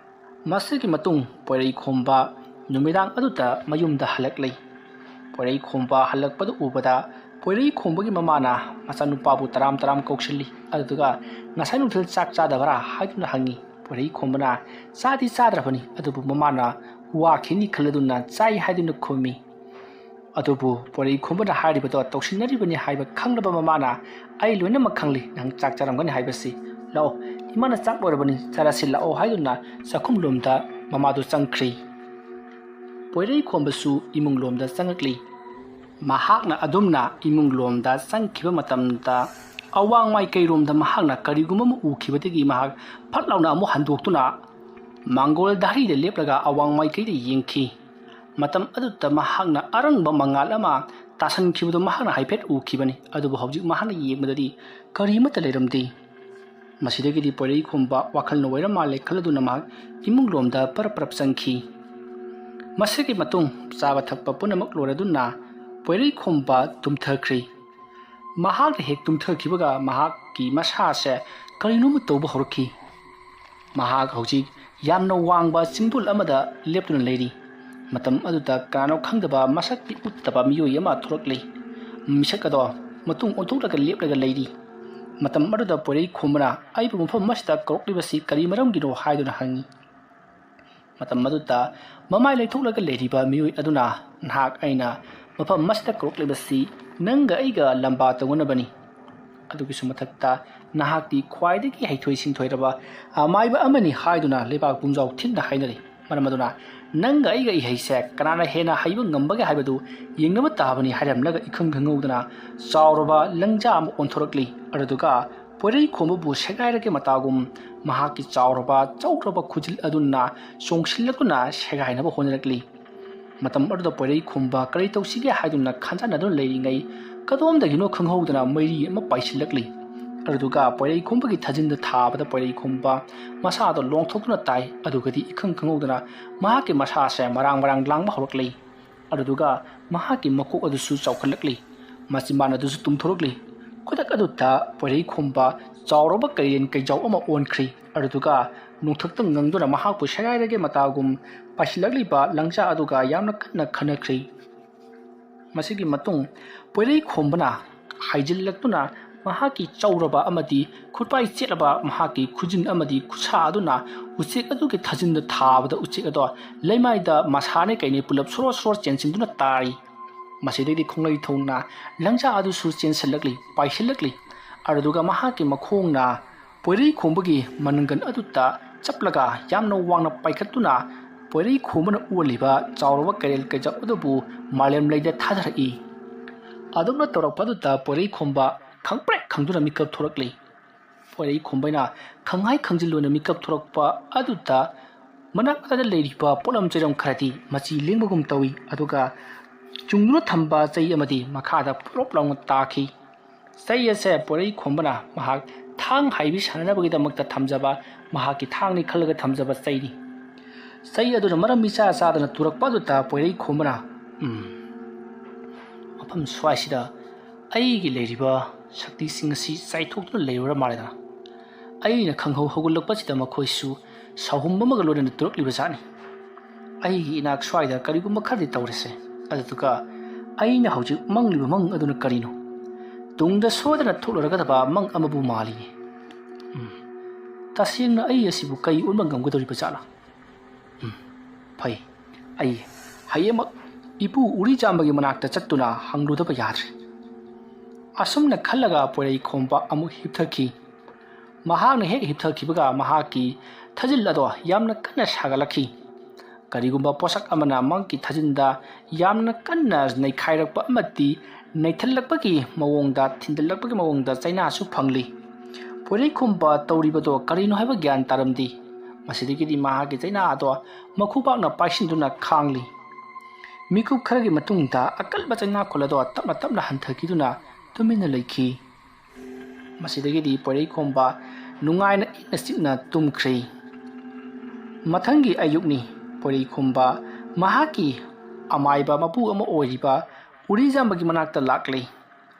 ꯃꯁꯤꯒꯤ ꯃꯇꯨꯡ ꯄꯣꯏꯔꯩ ꯈꯣꯝꯕ ꯅꯨꯃꯤꯗꯥꯡ ꯑꯗꯨꯗ ꯃꯌꯨꯝꯗ ꯍꯜꯂꯛꯂꯦ꯫ ꯄꯣꯏꯔꯩ ꯈꯣꯝꯕ ꯍꯜꯂꯛꯄꯗꯨ ꯎꯕꯗ ꯄꯣꯏꯔꯩ ꯈꯣꯝꯕꯒꯤ ꯃꯃꯥꯅ ꯃꯆꯥꯅꯨꯄꯥꯕꯨ ꯇꯔꯥꯝ ꯇꯔꯥꯝ ꯀꯧꯁꯤꯜꯂꯤ꯫ ꯑꯗꯨꯗꯨꯒ ꯉꯁꯥꯏ ꯅꯨꯡꯊꯤꯜ ꯆꯥꯛ ꯆꯥꯗꯕꯔꯥ ꯍꯥꯏꯗꯨꯅ ꯍꯪꯉꯤ꯫ ꯄꯣꯏꯔꯩ ꯈꯣꯝꯕꯅ ꯆꯥꯗꯤ ꯆꯥꯗ꯭ꯔꯕꯅꯤ, ꯑꯗꯨꯕꯨ ꯃꯃꯥꯅ ꯋꯥꯈꯤꯅꯤ ꯈꯜꯂꯗꯨꯅ ꯆꯥꯏ ꯍꯥꯏꯗꯨꯅ ꯈꯨꯝꯃꯤ꯫ ꯑꯗꯨꯕꯨ ꯄꯣꯏꯔꯩ ꯈꯣꯝꯕꯅ ꯍꯥꯏꯔꯤꯕꯗꯣ ꯇꯧꯁꯤꯟꯅꯔꯤꯕꯅꯤ ꯍꯥꯏꯕ ꯈꯪꯂꯕ ꯃꯃꯥꯅ, "ꯑꯩ ꯂꯣꯏꯅꯃꯛ ꯈꯪꯂꯤ, ꯅꯪ ꯆꯥꯛ ꯆꯥꯔꯝꯒꯅꯤ ꯍꯥꯏꯕꯁꯤ꯫ ꯂꯥꯛꯑꯣ, ꯏꯃꯥꯅ ꯆꯥꯛ ꯂꯣꯏꯔꯕꯅꯤ, ꯆꯥꯔꯁꯤ ꯂꯥꯛꯑꯣ" ꯍꯥꯏꯗꯨꯅ ꯆꯥꯛꯈꯨꯝ ꯂꯣꯝꯗ ꯃꯃꯥꯗꯨ ꯆꯪꯈ꯭ꯔꯤ꯫ ꯄꯣꯏꯔꯩ ꯈꯣꯝꯕꯁꯨ ꯏꯃꯨꯡ ꯂꯣꯝꯗ ꯆꯪꯉꯛꯂꯤ꯫ ꯃꯍꯥꯛꯅ ꯑꯗꯨꯝꯅ ꯏꯃꯨꯡ ꯂꯣꯝꯗ ꯆꯪꯈꯤꯕ ꯃꯇꯝꯗ, ꯑꯋꯥꯡ ꯃꯥꯏꯀꯩꯔꯣꯝꯗ ꯃꯍꯥꯛꯅ ꯀꯔꯤꯒꯨꯝꯕ ꯑꯃ ꯎꯈꯤꯕꯗꯒꯤ ꯃꯍꯥꯛ ꯐꯠ ꯂꯥꯎꯅ ꯑꯃꯨꯛ ꯍꯟꯗꯣꯛꯇꯨꯅ ꯃꯥꯡꯒꯣꯜ ꯙꯥꯔꯤꯗ ꯂꯦꯞꯂꯒ ꯑꯋꯥꯡ ꯃꯥꯏꯀꯩꯗ ꯌꯦꯡꯈꯤ꯫ ꯃꯇꯝ ꯑꯗꯨꯗ ꯃꯍꯥꯛꯅ ꯑꯔꯪꯕ ꯃꯉꯥꯜ ꯑꯃ ꯇꯥꯁꯟꯈꯤꯕꯗꯨ ꯃꯍꯥꯛꯅ ꯍꯥꯏꯐꯦꯠ ꯎꯈꯤꯕꯅꯤ, ꯑꯗꯨꯕꯨ ꯍꯧꯖꯤꯛ ꯃꯍꯥꯛꯅ ꯌꯦꯡꯕꯗꯗꯤ ꯀꯔꯤꯃꯠꯇ ꯂꯩꯔꯝꯗꯦ꯫ ꯃꯁꯤꯗꯒꯤꯗꯤ ꯄꯣꯏꯔꯩ ꯈꯣꯝꯕ ꯋꯥꯈꯜꯅ ꯑꯣꯏꯔ ꯃꯥꯜꯂꯦ ꯈꯜꯂꯗꯨꯅ ꯃꯍꯥꯛ ꯏꯃꯨꯡ ꯂꯣꯝꯗ ꯄꯔꯞ ꯄꯔꯞ ꯆꯪꯈꯤ꯫ ꯃꯁꯤꯒꯤ ꯃꯇꯨꯡ ꯆꯥꯕ ꯊꯛꯄ ꯄꯨꯝꯅꯃꯛ ꯂꯣꯏꯔꯗꯨꯅ ꯄꯣꯏꯔꯩ ꯈꯣꯝꯕ ꯇꯨꯝꯊꯈ꯭ꯔꯤ꯫ ꯃꯍꯥꯛꯅ ꯍꯦꯛ ꯇꯨꯝꯊꯈꯤꯕꯒ ꯃꯍꯥꯛꯀꯤ ꯃꯁꯥꯁꯦ ꯀꯔꯤꯅꯣꯃ ꯇꯧꯕ ꯍꯧꯔꯛꯈꯤ꯫ ꯃꯍꯥꯛ ꯍꯧꯖꯤꯛ ꯌꯥꯝꯅ ꯋꯥꯡꯕ ꯆꯤꯡꯗꯣꯜ ꯑꯃꯗ ꯂꯦꯞꯇꯨꯅ ꯂꯩꯔꯤ꯫ ꯃꯇꯝ ꯑꯗꯨꯗ ꯀꯅꯥꯅꯣ ꯈꯪꯗꯕ ꯃꯁꯛꯇꯤ ꯎꯠꯇꯕ ꯃꯤꯑꯣꯏ ꯑꯃ ꯊꯣꯔꯛꯂꯤ꯫ ꯃꯤꯁꯛ ꯑꯗꯣ ꯃꯇꯨꯡ ꯑꯣꯟꯊꯣꯛꯂꯒ ꯂꯦꯞꯂꯒ ꯂꯩꯔꯤ꯫ ꯃꯇꯝ ꯑꯗꯨꯗ ꯄꯣꯏꯔꯩ ꯈꯣꯝꯕꯅ, "ꯑꯩꯕꯨ ꯃꯐꯝ ꯑꯁꯤꯗ ꯀꯧꯔꯛꯂꯤꯕꯁꯤ ꯀꯔꯤ ꯃꯔꯝꯒꯤꯅꯣ?" ꯍꯥꯏꯗꯨꯅ ꯍꯪꯉꯤ꯫ ꯃꯇꯝ ꯑꯗꯨꯗ ꯃꯃꯥꯏ ꯂꯩꯊꯣꯛꯂꯒ ꯂꯩꯔꯤꯕ ꯃꯤꯑꯣꯏ ꯑꯗꯨꯅ, "ꯅꯍꯥꯛ ꯑꯩꯅ ꯃꯐꯝ ꯑꯁꯤꯗ ꯀꯧꯔꯛꯂꯤꯕꯁꯤ ꯅꯪꯒ ꯑꯩꯒ ꯂꯝꯕꯥ ꯇꯧꯅꯅꯕꯅꯤ꯫ ꯑꯗꯨꯒꯤꯁꯨ ꯃꯊꯛꯇ ꯅꯍꯥꯛꯇꯤ ꯈ꯭ꯋꯥꯏꯗꯒꯤ ꯍꯩꯊꯣꯏ ꯁꯤꯡꯊꯣꯏꯔꯕ ꯑꯃꯥꯏꯕ ꯑꯃꯅꯤ" ꯍꯥꯏꯗꯨꯅ ꯂꯩꯕꯥꯛ ꯄꯨꯝꯖꯥꯎ ꯊꯤꯟꯅ ꯍꯥꯏꯅꯔꯤ꯫ ꯃꯔꯝ ꯑꯗꯨꯅ ꯅꯪꯒ ꯑꯩꯒ ꯏꯍꯩꯁꯦ ꯀꯅꯥꯅ ꯍꯦꯟꯅ ꯍꯩꯕ ꯉꯝꯕꯒꯦ ꯍꯥꯏꯕꯗꯨ ꯌꯦꯡꯅꯕ ꯇꯥꯕꯅꯤ ꯍꯥꯏꯔꯝꯂꯒ ꯏꯈꯪ ꯈꯪꯍꯧꯗꯅ ꯆꯥꯎꯔꯕ ꯂꯪꯖꯥ ꯑꯃ ꯑꯣꯟꯊꯣꯔꯛꯂꯤ꯫ ꯑꯗꯨꯗꯨꯒ ꯄꯣꯏꯔꯩ ꯈꯣꯝꯕꯕꯨ ꯁꯦꯒꯥꯏꯔꯒꯦ ꯃꯇꯥꯒꯨꯝ ꯃꯍꯥꯛꯀꯤ ꯆꯥꯎꯔꯕ ꯆꯧꯔꯕ ꯈꯨꯖꯤꯜ ꯑꯗꯨꯅ ꯆꯣꯡꯁꯤꯜꯂꯛꯇꯨꯅ ꯁꯦꯒꯥꯏꯅꯕ ꯍꯣꯠꯅꯔꯛꯂꯤ꯫ ꯃꯇꯝ ꯑꯗꯨꯗ ꯄꯣꯏꯔꯩ ꯈꯣꯝꯕ ꯀꯔꯤ ꯇꯧꯁꯤꯒꯦ ꯍꯥꯏꯗꯨꯅ ꯈꯟꯖꯥꯟꯅꯗꯨꯅ ꯂꯩꯔꯤꯉꯩ, ꯀꯗꯣꯝꯗꯒꯤꯅꯣ ꯈꯪꯍꯧꯗꯅ ꯃꯩꯔꯤ ꯑꯃ ꯄꯥꯏꯁꯤꯜꯂꯛꯂꯤ꯫ ꯑꯗꯨꯗꯨꯒ ꯄꯣꯏꯔꯩ ꯈꯣꯝꯕꯒꯤ ꯊꯥꯖꯤꯟꯗ ꯊꯥꯕꯗ ꯄꯣꯏꯔꯩ ꯈꯣꯝꯕ ꯃꯁꯥꯗꯣ ꯂꯣꯡꯊꯣꯛꯇꯨꯅ ꯇꯥꯏ꯫ ꯑꯗꯨꯒꯗꯤ ꯏꯈꯪ ꯈꯪꯍꯧꯗꯅ ꯃꯍꯥꯛꯀꯤ ꯃꯁꯥꯁꯦ ꯃꯔꯥꯡ ꯃꯔꯥꯡ ꯂꯥꯡꯕ ꯍꯧꯔꯛꯂꯤ꯫ ꯑꯗꯨꯗꯨꯒ ꯃꯍꯥꯛꯀꯤ ꯃꯀꯣꯛ ꯑꯗꯨꯁꯨ ꯆꯥꯎꯈꯠꯂꯛꯂꯤ꯫ ꯃꯆꯤꯟꯕꯥꯟ ꯑꯗꯨꯁꯨ ꯇꯨꯝꯊꯣꯔꯛꯂꯤ꯫ ꯈꯨꯗꯛ ꯑꯗꯨꯗ ꯄꯣꯏꯔꯩ ꯈꯣꯝꯕ ꯆꯥꯎꯔꯕ ꯀꯩꯔꯦꯟ ꯀꯩꯖꯥꯎ ꯑꯃ ꯑꯣꯟꯈ꯭ꯔꯤ꯫ ꯑꯗꯨꯗꯨꯒ ꯅꯣꯡꯊꯛꯇ ꯉꯪꯗꯨꯅ ꯃꯍꯥꯛꯄꯨ ꯁꯦꯒꯥꯏꯔꯒꯦ ꯃꯇꯥꯒꯨꯝ ꯄꯥꯏꯁꯤꯜꯂꯛꯂꯤꯕ ꯂꯪꯖꯥ ꯑꯗꯨꯒ ꯌꯥꯝꯅ ꯀꯟꯅ ꯈꯟꯅꯈ꯭ꯔꯤ꯫ ꯃꯁꯤꯒꯤ ꯃꯇꯨꯡ ꯄꯣꯏꯔꯩ ꯈꯣꯝꯕꯅ ꯍꯥꯏꯖꯤꯜꯂꯛꯇꯨꯅ ꯃꯍꯥꯛꯀꯤ ꯆꯥꯎꯔꯕ ꯑꯃꯗꯤ ꯈꯨꯠꯄꯥꯏ ꯆꯦꯠꯂꯕ ꯃꯍꯥꯛꯀꯤ ꯈꯨꯖꯤꯟ ꯑꯃꯗꯤ ꯈꯨꯠꯁꯥ ꯑꯗꯨꯅ ꯎꯆꯦꯛ ꯑꯗꯨꯒꯤ ꯊꯥꯖꯤꯟꯗ ꯊꯥꯕꯗ ꯎꯆꯦꯛ ꯑꯗꯣ ꯂꯩꯃꯥꯏꯗ ꯃꯁꯥꯅꯦ ꯀꯩꯅꯦ ꯄꯨꯂꯞ ꯁꯣꯔꯣ ꯁꯣꯔꯣ ꯆꯦꯟꯁꯤꯟꯗꯨꯅ ꯇꯥꯔꯤ꯫ ꯃꯁꯤꯗꯩꯗꯤ ꯈꯣꯡꯂꯩ ꯊꯣꯡꯅ ꯂꯪꯖꯥ ꯑꯗꯨꯁꯨ ꯆꯦꯟꯁꯤꯜꯂꯛꯂꯤ, ꯄꯥꯏꯁꯤꯜꯂꯛꯂꯤ꯫ ꯑꯗꯨꯗꯨꯒ ꯃꯍꯥꯛꯀꯤ ꯃꯈꯣꯡꯅ ꯄꯣꯏꯔꯩ ꯈꯣꯝꯕꯒꯤ ꯃꯅꯪꯒꯟ ꯑꯗꯨꯗ ꯆꯞꯂꯒ ꯌꯥꯝꯅ ꯋꯥꯡꯅ ꯄꯥꯏꯈꯠꯇꯨꯅ ꯄꯣꯏꯔꯩ ꯈꯣꯝꯕꯅ ꯑꯣꯜꯂꯤꯕ ꯆꯥꯎꯔꯕ ꯀꯩꯔꯦꯜ ꯀꯩꯖꯥꯎ ꯑꯗꯨꯕꯨ ꯃꯥꯂꯦꯝ ꯂꯩꯗ ꯊꯥꯗꯔꯛꯏ꯫ ꯑꯗꯨꯝꯅ ꯇꯧꯔꯛꯄ ꯑꯗꯨꯗ ꯄꯣꯏꯔꯩ ꯈꯣꯝꯕ ꯈꯪꯄ꯭ꯔꯦꯛ ꯈꯪꯗꯨꯅ ꯃꯤꯀꯞ ꯊꯣꯔꯛꯂꯤ꯫ ꯄꯣꯏꯔꯩ ꯈꯣꯝꯕꯩꯅ ꯈꯪꯍꯥꯏ ꯈꯪꯖꯤꯜꯂꯣꯏꯅ ꯃꯤꯀꯞ ꯊꯣꯔꯛꯄ ꯑꯗꯨꯗ ꯃꯅꯥꯛ ꯅꯛꯄꯗ ꯂꯩꯔꯤꯕ ꯄꯣꯠꯂꯝ ꯆꯩꯔꯝ ꯈꯔꯗꯤ ꯃꯆꯤ ꯂꯦꯡꯕꯒꯨꯝ ꯇꯧꯏ, ꯑꯗꯨꯒ ꯆꯨꯡꯗꯨꯅ ꯊꯝꯕ ꯆꯩ ꯑꯃꯗꯤ ꯃꯈꯥꯗ ꯄꯨꯂꯞ ꯂꯥꯎꯅ ꯇꯥꯈꯤ꯫ ꯆꯩ ꯑꯁꯦ ꯄꯣꯏꯔꯩ ꯈꯣꯝꯕꯅ ꯃꯍꯥꯛ ꯊꯥꯡ ꯍꯥꯏꯕꯤ ꯁꯥꯟꯅꯅꯕꯒꯤꯗꯃꯛꯇ ꯊꯝꯖꯕ, ꯃꯍꯥꯛꯀꯤ ꯊꯥꯡꯅꯤ ꯈꯜꯂꯒ ꯊꯝꯖꯕ ꯆꯩꯅꯤ꯫ ꯆꯩ ꯑꯗꯨꯅ ꯃꯔꯝ ꯏꯆꯥ ꯆꯥꯗꯅ ꯇꯨꯔꯛꯄ ꯑꯗꯨꯗ ꯄꯣꯏꯔꯩ ꯈꯣꯝꯕꯅ, "ꯎꯝ, ꯃꯐꯝ ꯁ꯭ꯋꯥꯏꯁꯤꯗ ꯑꯩꯒꯤ ꯂꯩꯔꯤꯕ ꯁꯛꯇꯤꯁꯤꯡ ꯑꯁꯤ ꯆꯥꯏꯊꯣꯛꯇꯨꯅ ꯂꯩꯔꯨꯔ ꯃꯥꯜꯂꯦꯗꯅ꯫ ꯑꯩꯅ ꯈꯪꯍꯧ ꯍꯧꯒꯠꯂꯛꯄꯁꯤꯗ ꯃꯈꯣꯏꯁꯨ ꯁꯥꯍꯨꯝ ꯑꯃꯒ ꯂꯣꯏꯅꯅ ꯇꯨꯔꯛꯂꯤꯕ ꯖꯥꯠꯅꯤ꯫ ꯑꯩꯒꯤ ꯏꯅꯥꯛ ꯁ꯭ꯋꯥꯏꯗ ꯀꯔꯤꯒꯨꯝꯕ ꯈꯔꯗꯤ ꯇꯧꯔꯦꯁꯦ, ꯑꯗꯨꯗꯨꯒ ꯑꯩꯅ ꯍꯧꯖꯤꯛ ꯃꯪꯂꯤꯕ ꯃꯪ ꯑꯗꯨꯅ ꯀꯔꯤꯅꯣ? ꯇꯨꯡꯗ ꯁꯣꯏꯗꯅ ꯊꯣꯛꯂꯔꯒꯗꯕ ꯃꯪ ꯑꯃꯕꯨ ꯃꯥꯜꯂꯤꯌꯦ꯫ ꯎꯝ, ꯇꯁꯦꯡꯅ ꯑꯩ ꯑꯁꯤꯕꯨ ꯀꯩ ꯑꯣꯟꯕ ꯉꯝꯒꯗꯧꯔꯤꯕ ꯖꯥꯠꯂꯥ? ꯎꯝ, ꯐꯩ, ꯑꯩ ꯍꯌꯦꯡꯃꯛ ꯏꯄꯨ ꯎꯔꯤꯖꯥꯝꯕꯒꯤ ꯃꯅꯥꯛꯇ ꯆꯠꯇꯨꯅ ꯍꯪꯂꯨꯗꯕ ꯌꯥꯗ꯭ꯔꯦ꯫" ꯑꯁꯨꯝꯅ ꯈꯜꯂꯒ ꯄꯣꯏꯔꯩ ꯈꯣꯝꯕ ꯑꯃꯨꯛ ꯍꯤꯞꯊꯈꯤ꯫ ꯃꯍꯥꯛꯅ ꯍꯦꯛ ꯍꯤꯞꯊꯈꯤꯕꯒ ꯃꯍꯥꯛꯀꯤ ꯊꯥꯖꯤꯜ ꯑꯗꯣ ꯌꯥꯝꯅ ꯀꯟꯅ ꯁꯥꯒꯠꯂꯛꯈꯤ꯫ ꯀꯔꯤꯒꯨꯝꯕ ꯄꯣꯠꯁꯛ ꯑꯃꯅ ꯃꯍꯥꯛꯀꯤ ꯊꯥꯖꯤꯟꯗ ꯌꯥꯝꯅ ꯀꯟꯅ ꯅꯩꯈꯥꯏꯔꯛꯄ ꯑꯃꯗꯤ ꯅꯩꯊꯜꯂꯛꯄꯒꯤ ꯃꯑꯣꯡꯗ, ꯊꯤꯟꯗꯜꯂꯛꯄꯒꯤ ꯃꯑꯣꯡꯗ ꯆꯩꯅꯥꯁꯨ ꯐꯪꯂꯤ꯫ ꯄꯣꯏꯔꯩꯈꯣꯝꯕ ꯇꯧꯔꯤꯕꯗꯣ ꯀꯔꯤꯅꯣ ꯍꯥꯏꯕ ꯒ꯭ꯌꯥꯟ ꯇꯥꯔꯝꯗꯦ꯫ ꯃꯁꯤꯗꯒꯤꯗꯤ ꯃꯍꯥꯛꯀꯤ ꯆꯩꯅꯥ ꯑꯗꯣ ꯃꯈꯨꯄꯥꯛꯅ ꯄꯥꯏꯁꯤꯟꯗꯨꯅ ꯈꯥꯡꯂꯤ꯫ ꯃꯤꯀꯨꯞ ꯈꯔꯒꯤ ꯃꯇꯨꯡꯗ ꯑꯀꯟꯕ ꯆꯩꯅꯥꯈꯣꯜ ꯑꯗꯣ ꯇꯞꯅ ꯇꯞꯅ ꯍꯟꯊꯈꯤꯗꯨꯅ ꯇꯨꯃꯤꯟꯅ ꯂꯩꯈꯤ꯫ ꯃꯁꯤꯗꯒꯤꯗꯤ ꯄꯣꯏꯔꯩꯈꯣꯝꯕ ꯅꯨꯡꯉꯥꯏꯅ ꯏꯪꯅ ꯆꯤꯛꯅ ꯇꯨꯝꯈ꯭ꯔꯦ꯫ ꯃꯊꯪꯒꯤ ꯑꯌꯨꯛꯅꯤ꯫ ꯄꯣꯏꯔꯩꯈꯣꯝꯕ ꯃꯍꯥꯛꯀꯤ ꯑꯃꯥꯏꯕ ꯃꯄꯨ ꯑꯃ ꯑꯣꯏꯔꯤꯕ ꯎꯔꯤꯖꯥꯝꯕꯒꯤ ꯃꯅꯥꯛꯇ ꯂꯥꯛꯂꯦ꯫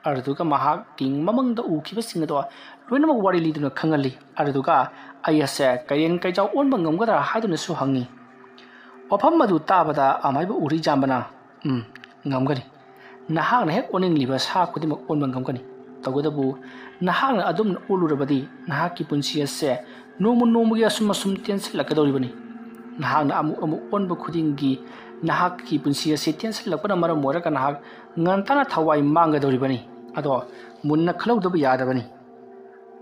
ꯑꯗꯨꯗꯨꯒ ꯃꯍꯥꯛꯀꯤ ꯃꯃꯪꯗ ꯎꯈꯤꯕꯁꯤꯡ ꯑꯗꯣ ꯂꯣꯏꯅꯃꯛ ꯋꯥꯔꯤ ꯂꯤꯗꯨꯅ ꯈꯪꯍꯜꯂꯤ꯫ ꯑꯗꯨꯗꯨꯒ ꯑꯩ ꯑꯁꯦ ꯀꯩꯔꯦꯟ ꯀꯩꯆꯥꯎ ꯑꯣꯟꯕ ꯉꯝꯒꯗ꯭ꯔꯥ ꯍꯥꯏꯗꯨꯅꯁꯨ ꯍꯪꯉꯤ꯫ ꯋꯥꯐꯝ ꯑꯗꯨ ꯇꯥꯕꯗ ꯑꯃꯥꯏꯕ ꯎꯔꯤꯖꯥꯝꯕꯅ, "ꯎꯝ, ꯉꯝꯒꯅꯤ꯫ ꯅꯍꯥꯛꯅ ꯍꯦꯛ ꯑꯣꯟꯅꯤꯡꯂꯤꯕ ꯁꯥ ꯈꯨꯗꯤꯡꯃꯛ ꯑꯣꯟꯕ ꯉꯝꯒꯅꯤ꯫ ꯇꯧꯕꯇꯕꯨ ꯅꯍꯥꯛꯅ ꯑꯗꯨꯝꯅ ꯑꯣꯜꯂꯨꯔꯕꯗꯤ ꯅꯍꯥꯛꯀꯤ ꯄꯨꯟꯁꯤ ꯑꯁꯦ ꯅꯣꯡꯃ ꯅꯣꯡꯃꯒꯤ ꯑꯁꯨꯝ ꯑꯁꯨꯝ ꯇꯦꯟꯁꯤꯜꯂꯛꯀꯗꯧꯔꯤꯕꯅꯤ꯫ ꯅꯍꯥꯛꯅ ꯑꯃꯨꯛ ꯑꯃꯨꯛ ꯑꯣꯟꯕ ꯈꯨꯗꯤꯡꯒꯤ ꯅꯍꯥꯛꯀꯤ ꯄꯨꯟꯁꯤ ꯑꯁꯤ ꯇꯦꯟꯁꯤꯜꯂꯛꯄꯅ ꯃꯔꯝ ꯑꯣꯏꯔꯒ ꯅꯍꯥꯛ ꯉꯟꯇꯥꯅ ꯊꯋꯥꯏ ꯃꯥꯡꯒꯗꯧꯔꯤꯕꯅꯤ꯫ ꯑꯗꯣ ꯃꯨꯟꯅ ꯈꯜꯍꯧꯗꯕ ꯌꯥꯗꯕꯅꯤ꯫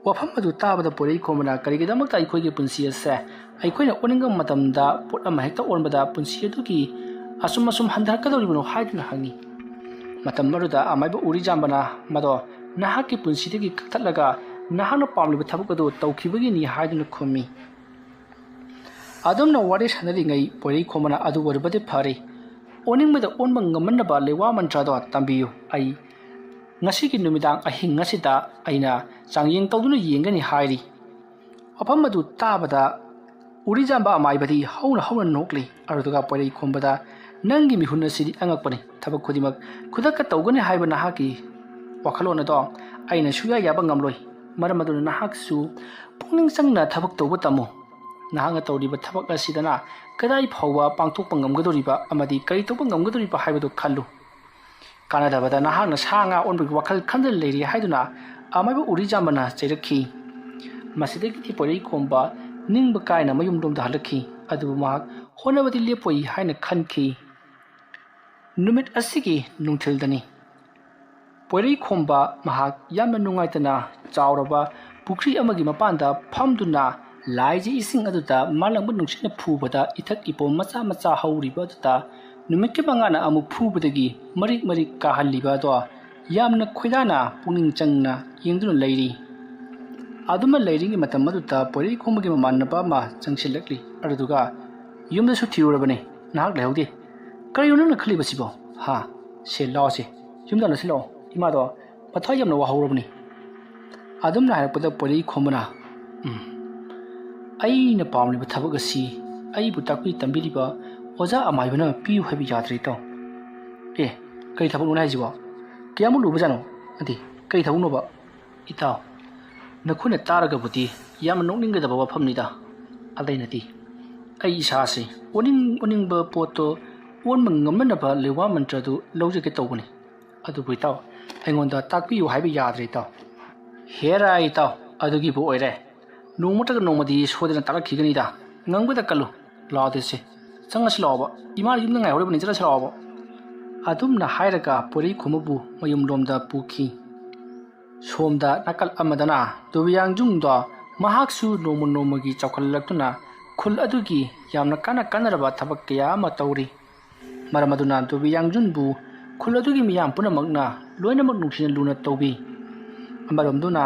ꯋꯥꯐꯝ ꯑꯗꯨ ꯇꯥꯕꯗ ꯄꯣꯏꯔꯩꯈꯣꯝꯕꯅ ꯀꯔꯤꯒꯤꯗꯃꯛꯇ ꯑꯩꯈꯣꯏꯒꯤ ꯄꯨꯟꯁꯤ ꯑꯁꯦ ꯑꯩꯈꯣꯏꯅ ꯑꯣꯟꯅꯤꯡꯕ ꯃꯇꯝꯗ ꯄꯣꯠ ꯑꯃ ꯍꯦꯛꯇ ꯑꯣꯟꯕꯗ ꯄꯨꯟꯁꯤ ꯑꯗꯨꯒꯤ ꯑꯁꯨꯝ ꯑꯁꯨꯝ ꯍꯟꯊꯔꯛꯀꯗꯧꯔꯤꯕꯅꯣ ꯍꯥꯏꯗꯨꯅ ꯍꯪꯉꯤ꯫ ꯃꯇꯝ ꯑꯗꯨꯗ ꯑꯃꯥꯏꯕ ꯎꯔꯤꯖꯥꯝꯕꯅ ꯃꯗꯣ ꯅꯍꯥꯛꯀꯤ ꯄꯨꯟꯁꯤꯗꯒꯤ ꯀꯛꯊꯠꯂꯒ ꯅꯍꯥꯛꯅ ꯄꯥꯝꯂꯤꯕ ꯊꯕꯛ ꯑꯗꯨ ꯇꯧꯈꯤꯕꯒꯤꯅꯤ ꯍꯥꯏꯗꯨꯅ ꯈꯨꯝꯃꯤ꯫ ꯑꯗꯨꯝꯅ ꯋꯥꯔꯤ ꯁꯥꯟꯅꯔꯤꯉꯩ ꯄꯣꯏꯔꯩꯈꯣꯝꯕꯅ ꯑꯗꯨ ꯑꯣꯏꯔꯕꯗꯤ ꯐꯔꯦ, ꯑꯣꯟꯅꯤꯡꯕꯗ ꯑꯣꯟꯕ ꯉꯝꯃꯟꯅꯕ ꯂꯩꯋꯥ ꯃꯟꯇ꯭ꯔꯗꯣ ꯇꯝꯕꯤꯌꯨ꯫ ꯑꯩ ꯉꯁꯤꯒꯤ ꯅꯨꯃꯤꯗꯥꯡ ꯑꯍꯤꯡ ꯑꯁꯤꯗ ꯑꯩꯅ ꯆꯥꯡꯌꯦꯡ ꯇꯧꯗꯨꯅ ꯌꯦꯡꯒꯅꯤ ꯍꯥꯏꯔꯤ꯫ ꯋꯥꯐꯝ ꯑꯗꯨ ꯇꯥꯕꯗ ꯎꯔꯤꯖꯥꯝꯕ ꯑꯃꯥꯏꯕꯗꯤ ꯍꯧꯅ ꯍꯧꯅ ꯅꯣꯛꯂꯤ꯫ ꯑꯗꯨꯗꯨꯒ ꯄꯣꯏꯔꯩꯈꯣꯝꯕꯗ, "ꯅꯪꯒꯤ ꯃꯤꯍꯨꯟ ꯑꯁꯤꯗꯤ ꯑꯉꯛꯄꯅꯤ꯫ ꯊꯕꯛ ꯈꯨꯗꯤꯡꯃꯛ ꯈꯨꯗꯛꯇ ꯇꯧꯒꯅꯤ ꯍꯥꯏꯕ ꯅꯍꯥꯛꯀꯤ ꯋꯥꯈꯜꯂꯣꯟ ꯑꯗꯣ ꯑꯩꯅ ꯁꯨꯌꯥ ꯌꯥꯕ ꯉꯝꯂꯣꯏ꯫ ꯃꯔꯝ ꯑꯗꯨꯅ ꯅꯍꯥꯛꯁꯨ ꯄꯨꯛꯅꯤꯡ ꯆꯪꯅ ꯊꯕꯛ ꯇꯧꯕ ꯇꯝꯃꯨ꯫ ꯅꯍꯥꯛꯅ ꯇꯧꯔꯤꯕ ꯊꯕꯛ ꯑꯁꯤꯗꯅ ꯀꯗꯥꯏ ꯐꯥꯎꯕ ꯄꯥꯡꯊꯣꯛꯄ ꯉꯝꯒꯗꯧꯔꯤꯕ ꯑꯃꯗꯤ ꯀꯔꯤ ꯇꯧꯕ ꯉꯝꯒꯗꯧꯔꯤꯕ ꯍꯥꯏꯕꯗꯨ ꯈꯜꯂꯨ꯫ ꯀꯥꯟꯅꯗꯕꯗ ꯅꯍꯥꯛꯅ ꯁꯥ ꯉꯥ ꯑꯣꯟꯕꯒꯤ ꯋꯥꯈꯜ ꯈꯟꯗꯨꯅ ꯂꯩꯔꯤ" ꯍꯥꯏꯗꯨꯅ ꯑꯃꯥꯏꯕ ꯎꯔꯤꯖꯥꯝꯕꯅ ꯆꯩꯔꯛꯈꯤ꯫ ꯃꯁꯤꯗꯒꯤꯗꯤ ꯄꯣꯏꯔꯩꯈꯣꯝꯕ ꯅꯤꯡꯕ ꯀꯥꯏꯅ ꯃꯌꯨꯝꯂꯣꯝꯗ ꯍꯜꯂꯛꯈꯤ꯫ ꯑꯗꯨꯕꯨ ꯃꯍꯥꯛ ꯍꯣꯠꯅꯕꯗꯤ ꯂꯦꯞꯄꯣꯏ ꯍꯥꯏꯅ ꯈꯟꯈꯤ꯫ ꯅꯨꯃꯤꯠ ꯑꯁꯤꯒꯤ ꯅꯨꯡꯊꯤꯜꯗꯅꯤ꯫ ꯄꯣꯏꯔꯩꯈꯣꯝꯕ ꯃꯍꯥꯛ ꯌꯥꯝꯅ ꯅꯨꯡꯉꯥꯏꯇꯅ ꯆꯥꯎꯔꯕ ꯄꯨꯈ꯭ꯔꯤ ꯑꯃꯒꯤ ꯃꯄꯥꯟꯗ ꯐꯝꯗꯨꯅ ꯂꯥꯏꯖ ꯏꯁꯤꯡ ꯑꯗꯨꯗ ꯃꯥꯂꯪꯕ ꯅꯨꯡꯁꯤꯠꯅ ꯐꯨꯕꯗ ꯏꯊꯛ ꯏꯄꯣꯝ ꯃꯆꯥ ꯃꯆꯥ ꯍꯧꯔꯤꯕ ꯑꯗꯨꯗ ꯅꯨꯃꯤꯠꯀꯤ ꯃꯉꯥꯜꯅ ꯑꯃꯨꯛ ꯐꯨꯕꯗꯒꯤ ꯃꯔꯤꯛ ꯃꯔꯤꯛ ꯀꯥꯍꯜꯂꯤꯕ ꯑꯗꯣ ꯌꯥꯝꯅ ꯈꯣꯏꯗꯥꯅ ꯄꯨꯛꯅꯤꯡ ꯆꯪꯅ ꯌꯦꯡꯗꯨꯅ ꯂꯩꯔꯤ꯫ ꯑꯗꯨꯃ ꯂꯩꯔꯤꯉꯩ ꯃꯇꯝ ꯑꯗꯨꯗ ꯄꯣꯏꯔꯩꯈꯣꯝꯕꯒꯤ ꯃꯃꯥꯟꯅꯕ ꯑꯃ ꯆꯪꯁꯤꯜꯂꯛꯂꯤ꯫ ꯑꯗꯨꯗꯨꯒ, "ꯌꯨꯝꯗꯁꯨ ꯊꯤꯔꯨꯔꯕꯅꯤ, ꯅꯍꯥꯛ ꯂꯩꯍꯧꯗꯦ꯫ ꯀꯔꯤꯅꯣ ꯅꯪꯅ ꯈꯜꯂꯤꯕꯁꯤꯕꯣ? ꯍꯥ? ꯁꯦ, ꯂꯥꯛꯑꯣꯁꯦ, ꯌꯨꯝꯗ ꯂꯥꯛꯁꯤꯜꯂꯛꯑꯣ꯫ ꯏꯃꯥꯗꯣ ꯃꯊ꯭ꯋꯥꯏ ꯌꯥꯝꯅ ꯋꯥꯍꯧꯔꯕꯅꯤ"꯫ ꯑꯗꯨꯝꯅ ꯍꯥꯏꯔꯛꯄꯗ ꯄꯣꯏꯔꯩꯈꯣꯝꯕꯅ, "ꯎꯝ, ꯑꯩꯅ ꯄꯥꯝꯂꯤꯕ ꯊꯕꯛ ꯑꯁꯤ ꯑꯩꯕꯨ ꯇꯥꯛꯄꯤ ꯇꯝꯕꯤꯔꯤꯕ ꯑꯣꯖꯥ ꯑꯃꯥꯏꯕꯅ ꯄꯤꯌꯨ ꯍꯥꯏꯕ ꯌꯥꯗ꯭ꯔꯦ, ꯏꯇꯥꯎ"꯫ "ꯑꯦ, ꯀꯔꯤ ꯊꯕꯛꯅꯣꯅꯦ ꯍꯥꯏꯁꯤꯕꯣ? ꯀꯌꯥꯃꯨꯛ ꯂꯨꯕꯖꯥꯠꯅꯣ? ꯅꯠꯇꯦ, ꯀꯔꯤ ꯊꯕꯛꯅꯣꯕ?" "ꯏꯇꯥꯎ, ꯅꯈꯣꯏꯅ ꯇꯥꯔꯒꯕꯨꯗꯤ ꯌꯥꯝꯅ ꯅꯣꯛꯅꯤꯡꯒꯗꯕ ꯋꯥꯐꯝꯅꯤꯗ꯫ ꯑꯗꯨꯅꯗꯤ ꯑꯩ ꯏꯁꯥꯁꯦ ꯑꯣꯟꯅꯤꯡ ꯑꯣꯟꯅꯤꯡꯕ ꯄꯣꯠꯇꯣ ꯑꯣꯟꯕ ꯉꯝꯅꯅꯕ ꯂꯩꯋꯥ ꯃꯟꯇ꯭ꯔꯗꯨ ꯂꯧꯖꯒꯦ ꯇꯧꯕꯅꯤ꯫ ꯑꯗꯨꯕꯨ ꯏꯇꯥꯎ, ꯑꯩꯉꯣꯟꯗ ꯇꯥꯛꯄꯤꯌꯨ ꯍꯥꯏꯕ ꯌꯥꯗ꯭ꯔꯦ ꯏꯇꯥꯎ"꯫ "ꯍꯦꯔꯥ ꯏꯇꯥꯎ, ꯑꯗꯨꯒꯤꯕꯨ ꯑꯣꯏꯔꯦ꯫ ꯅꯣꯡꯃ ꯅꯠꯇ꯭ꯔꯒ ꯅꯣꯡꯃꯗꯤ ꯁꯣꯏꯗꯅ ꯇꯥꯛꯂꯛꯈꯤꯒꯅꯤꯗ꯫ ꯉꯝꯒꯗ ꯀꯜꯂꯨ꯫ ꯂꯥꯛꯑꯣꯗꯦꯁꯦ, "ꯆꯪꯉꯁꯤ ꯂꯥꯛꯑꯣꯕ, ꯏꯃꯥꯅ ꯌꯨꯝꯗ ꯉꯥꯏꯍꯧꯔꯤꯕꯅꯤ, ꯆꯠꯂꯁꯤ ꯂꯥꯛꯑꯣꯕ"꯫ ꯑꯗꯨꯝꯅ ꯍꯥꯏꯔꯒ ꯄꯣꯏꯔꯩꯈꯣꯝꯕꯕꯨ ꯃꯌꯨꯝꯂꯣꯝꯗ ꯄꯨꯈꯤ꯫ ꯁꯣꯝꯗ ꯅꯥꯀꯜ ꯑꯃꯗꯅ ꯗꯣꯕꯤꯌꯥꯡꯖꯨꯡꯗꯣ ꯃꯍꯥꯛꯁꯨ ꯅꯣꯡꯃ ꯅꯣꯡꯃꯒꯤ ꯆꯥꯎꯈꯠꯂꯛꯇꯨꯅ ꯈꯨꯜ ꯑꯗꯨꯒꯤ ꯌꯥꯝꯅ ꯀꯥꯟꯅ ꯀꯥꯟꯅꯔꯕ ꯊꯕꯛ ꯀꯌꯥ ꯑꯃ ꯇꯧꯔꯤ꯫ ꯃꯔꯝ ꯑꯗꯨꯅ ꯗꯣꯕꯤꯌꯥꯡꯖꯨꯟꯕꯨ ꯈꯨꯜ ꯑꯗꯨꯒꯤ ꯃꯤꯌꯥꯝ ꯄꯨꯝꯅꯃꯛꯅ ꯂꯣꯏꯅꯃꯛ ꯅꯨꯡꯁꯤꯅ ꯂꯨꯅ ꯇꯧꯕꯤ꯫ ꯑꯃꯔꯣꯝꯗꯨꯅ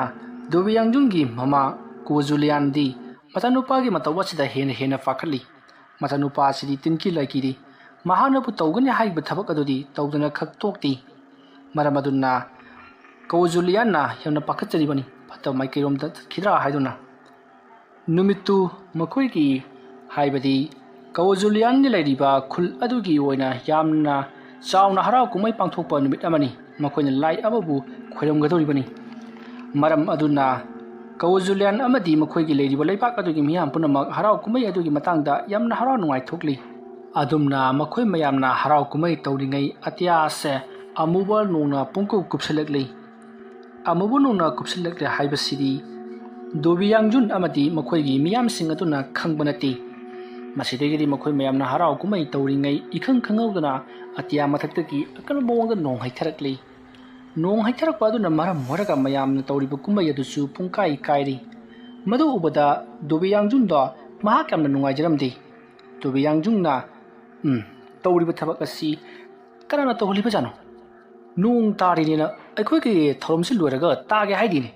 ꯗꯣꯕꯤꯌꯥꯡꯖꯨꯟꯒꯤ ꯃꯃꯥ ꯀꯣꯖꯨꯂꯤꯌꯥꯟꯗꯤ ꯃꯆꯥꯅꯨꯄꯥꯒꯤ ꯃꯇꯧ ꯑꯁꯤꯗ ꯍꯦꯟꯅ ꯍꯦꯟꯅ ꯄꯥꯈꯠꯂꯤ꯫ ꯃꯆꯥꯅꯨꯄꯥ ꯑꯁꯤꯗꯤ ꯇꯤꯟꯀꯤ ꯂꯥꯏꯀꯤꯅꯤ꯫ ꯃꯍꯥꯛꯅꯕꯨ ꯇꯧꯒꯅꯤ ꯍꯥꯏꯔꯤꯕ ꯊꯕꯛ ꯑꯗꯨꯗꯤ ꯇꯧꯗꯅ ꯈꯛ ꯇꯣꯛꯇꯦ꯫ ꯃꯔꯝ ꯑꯗꯨꯅ ꯀꯣꯖꯨꯂꯤꯌꯥꯟꯅ ꯌꯥꯝꯅ ꯄꯥꯈꯠꯆꯔꯤꯕꯅꯤ, ꯐꯠꯇꯕ ꯃꯥꯏꯀꯩꯔꯣꯝꯗ ꯆꯠꯈꯤꯗ꯭ꯔꯥ ꯍꯥꯏꯗꯨꯅ꯫ ꯅꯨꯃꯤꯠꯇꯨ ꯃꯈꯣꯏꯒꯤ, ꯍꯥꯏꯕꯗꯤ ꯀꯋꯣ ꯖꯨꯂꯤꯌꯥꯟꯒꯤ ꯂꯩꯔꯤꯕ ꯈꯨꯜ ꯑꯗꯨꯒꯤ ꯑꯣꯏꯅ ꯌꯥꯝꯅ ꯆꯥꯎꯅ ꯍꯔꯥꯎ ꯀꯨꯝꯍꯩ ꯄꯥꯡꯊꯣꯛꯄ ꯅꯨꯃꯤꯠ ꯑꯃꯅꯤ꯫ ꯃꯈꯣꯏꯅ ꯂꯥꯏ ꯑꯃꯕꯨ ꯈꯣꯏꯔꯝꯒꯗꯧꯔꯤꯕꯅꯤ꯫ ꯃꯔꯝ ꯑꯗꯨꯅ ꯀꯋꯣ ꯖꯨꯂꯤꯌꯥꯟ ꯑꯃꯗꯤ ꯃꯈꯣꯏꯒꯤ ꯂꯩꯔꯤꯕ ꯂꯩꯕꯥꯛ ꯑꯗꯨꯒꯤ ꯃꯤꯌꯥꯝ ꯄꯨꯝꯅꯃꯛ ꯍꯔꯥꯎ ꯀꯨꯝꯍꯩ ꯑꯗꯨꯒꯤ ꯃꯇꯥꯡꯗ ꯌꯥꯝꯅ ꯍꯔꯥꯎ ꯅꯨꯡꯉꯥꯏ ꯊꯣꯛꯂꯤ꯫ ꯑꯗꯨꯝꯅ ꯃꯈꯣꯏ ꯃꯌꯥꯝꯅ ꯍꯔꯥꯎ ꯀꯨꯝꯍꯩ ꯇꯧꯔꯤꯉꯩ ꯑꯇꯤꯌꯥꯁꯦ ꯑꯃꯨꯕ ꯅꯣꯡꯅ ꯄꯨꯡꯀꯨꯞ ꯀꯨꯞꯁꯤꯜꯂꯛꯂꯤ꯫ ꯑꯃꯨꯕ ꯅꯣꯡꯅ ꯀꯨꯞꯁꯤꯜꯂꯛꯂꯦ ꯍꯥꯏꯕꯁꯤꯗꯤ ꯗꯣꯕꯤꯌꯥꯡꯖꯨꯟ ꯑꯃꯗꯤ ꯃꯈꯣꯏꯒꯤ ꯃꯤꯌꯥꯝꯁꯤꯡ ꯑꯗꯨꯅ ꯈꯪꯕ ꯅꯠꯇꯦ꯫ ꯃꯁꯤꯗꯒꯤꯗꯤ ꯃꯈꯣꯏ ꯃꯌꯥꯝꯅ ꯍꯔꯥꯎ ꯀꯨꯝꯍꯩ ꯇꯧꯔꯤꯉꯩ ꯏꯈꯪ ꯈꯪꯍꯧꯗꯅ ꯑꯇꯤꯌꯥ ꯃꯊꯛꯇꯒꯤ ꯑꯀꯟꯕ ꯃꯑꯣꯡꯗ ꯅꯣꯡ ꯍꯩꯊꯔꯛꯂꯤ꯫ ꯅꯣꯡ ꯍꯩꯊꯔꯛꯄ ꯑꯗꯨꯅ ꯃꯔꯝ ꯑꯣꯏꯔꯒ ꯃꯌꯥꯝꯅ ꯇꯧꯔꯤꯕ ꯀꯨꯝꯍꯩ ꯑꯗꯨꯁꯨ ꯄꯨꯡꯀꯥꯏ ꯀꯥꯏꯔꯤ꯫ ꯃꯗꯨ ꯎꯕꯗ ꯗꯣꯕꯤꯌꯥꯡꯖꯨꯟꯗꯣ ꯃꯍꯥꯛ ꯌꯥꯝꯅ ꯅꯨꯡꯉꯥꯏꯖꯔꯝꯗꯦ꯫ ꯗꯣꯕꯤꯌꯥꯡꯖꯨꯟꯅ, "ꯎꯝ, ꯇꯧꯔꯤꯕ ꯊꯕꯛ ꯑꯁꯤ ꯀꯅꯥꯅ ꯇꯧꯍꯜꯂꯤꯕꯖꯥꯠꯅꯣ? ꯅꯣꯡ ꯇꯥꯔꯤꯅꯦꯅ ꯑꯩꯈꯣꯏꯒꯤ ꯊꯧꯔꯝꯁꯤ ꯂꯣꯏꯔꯒ ꯇꯥꯒꯦ ꯍꯥꯏꯗꯤꯅꯦ?"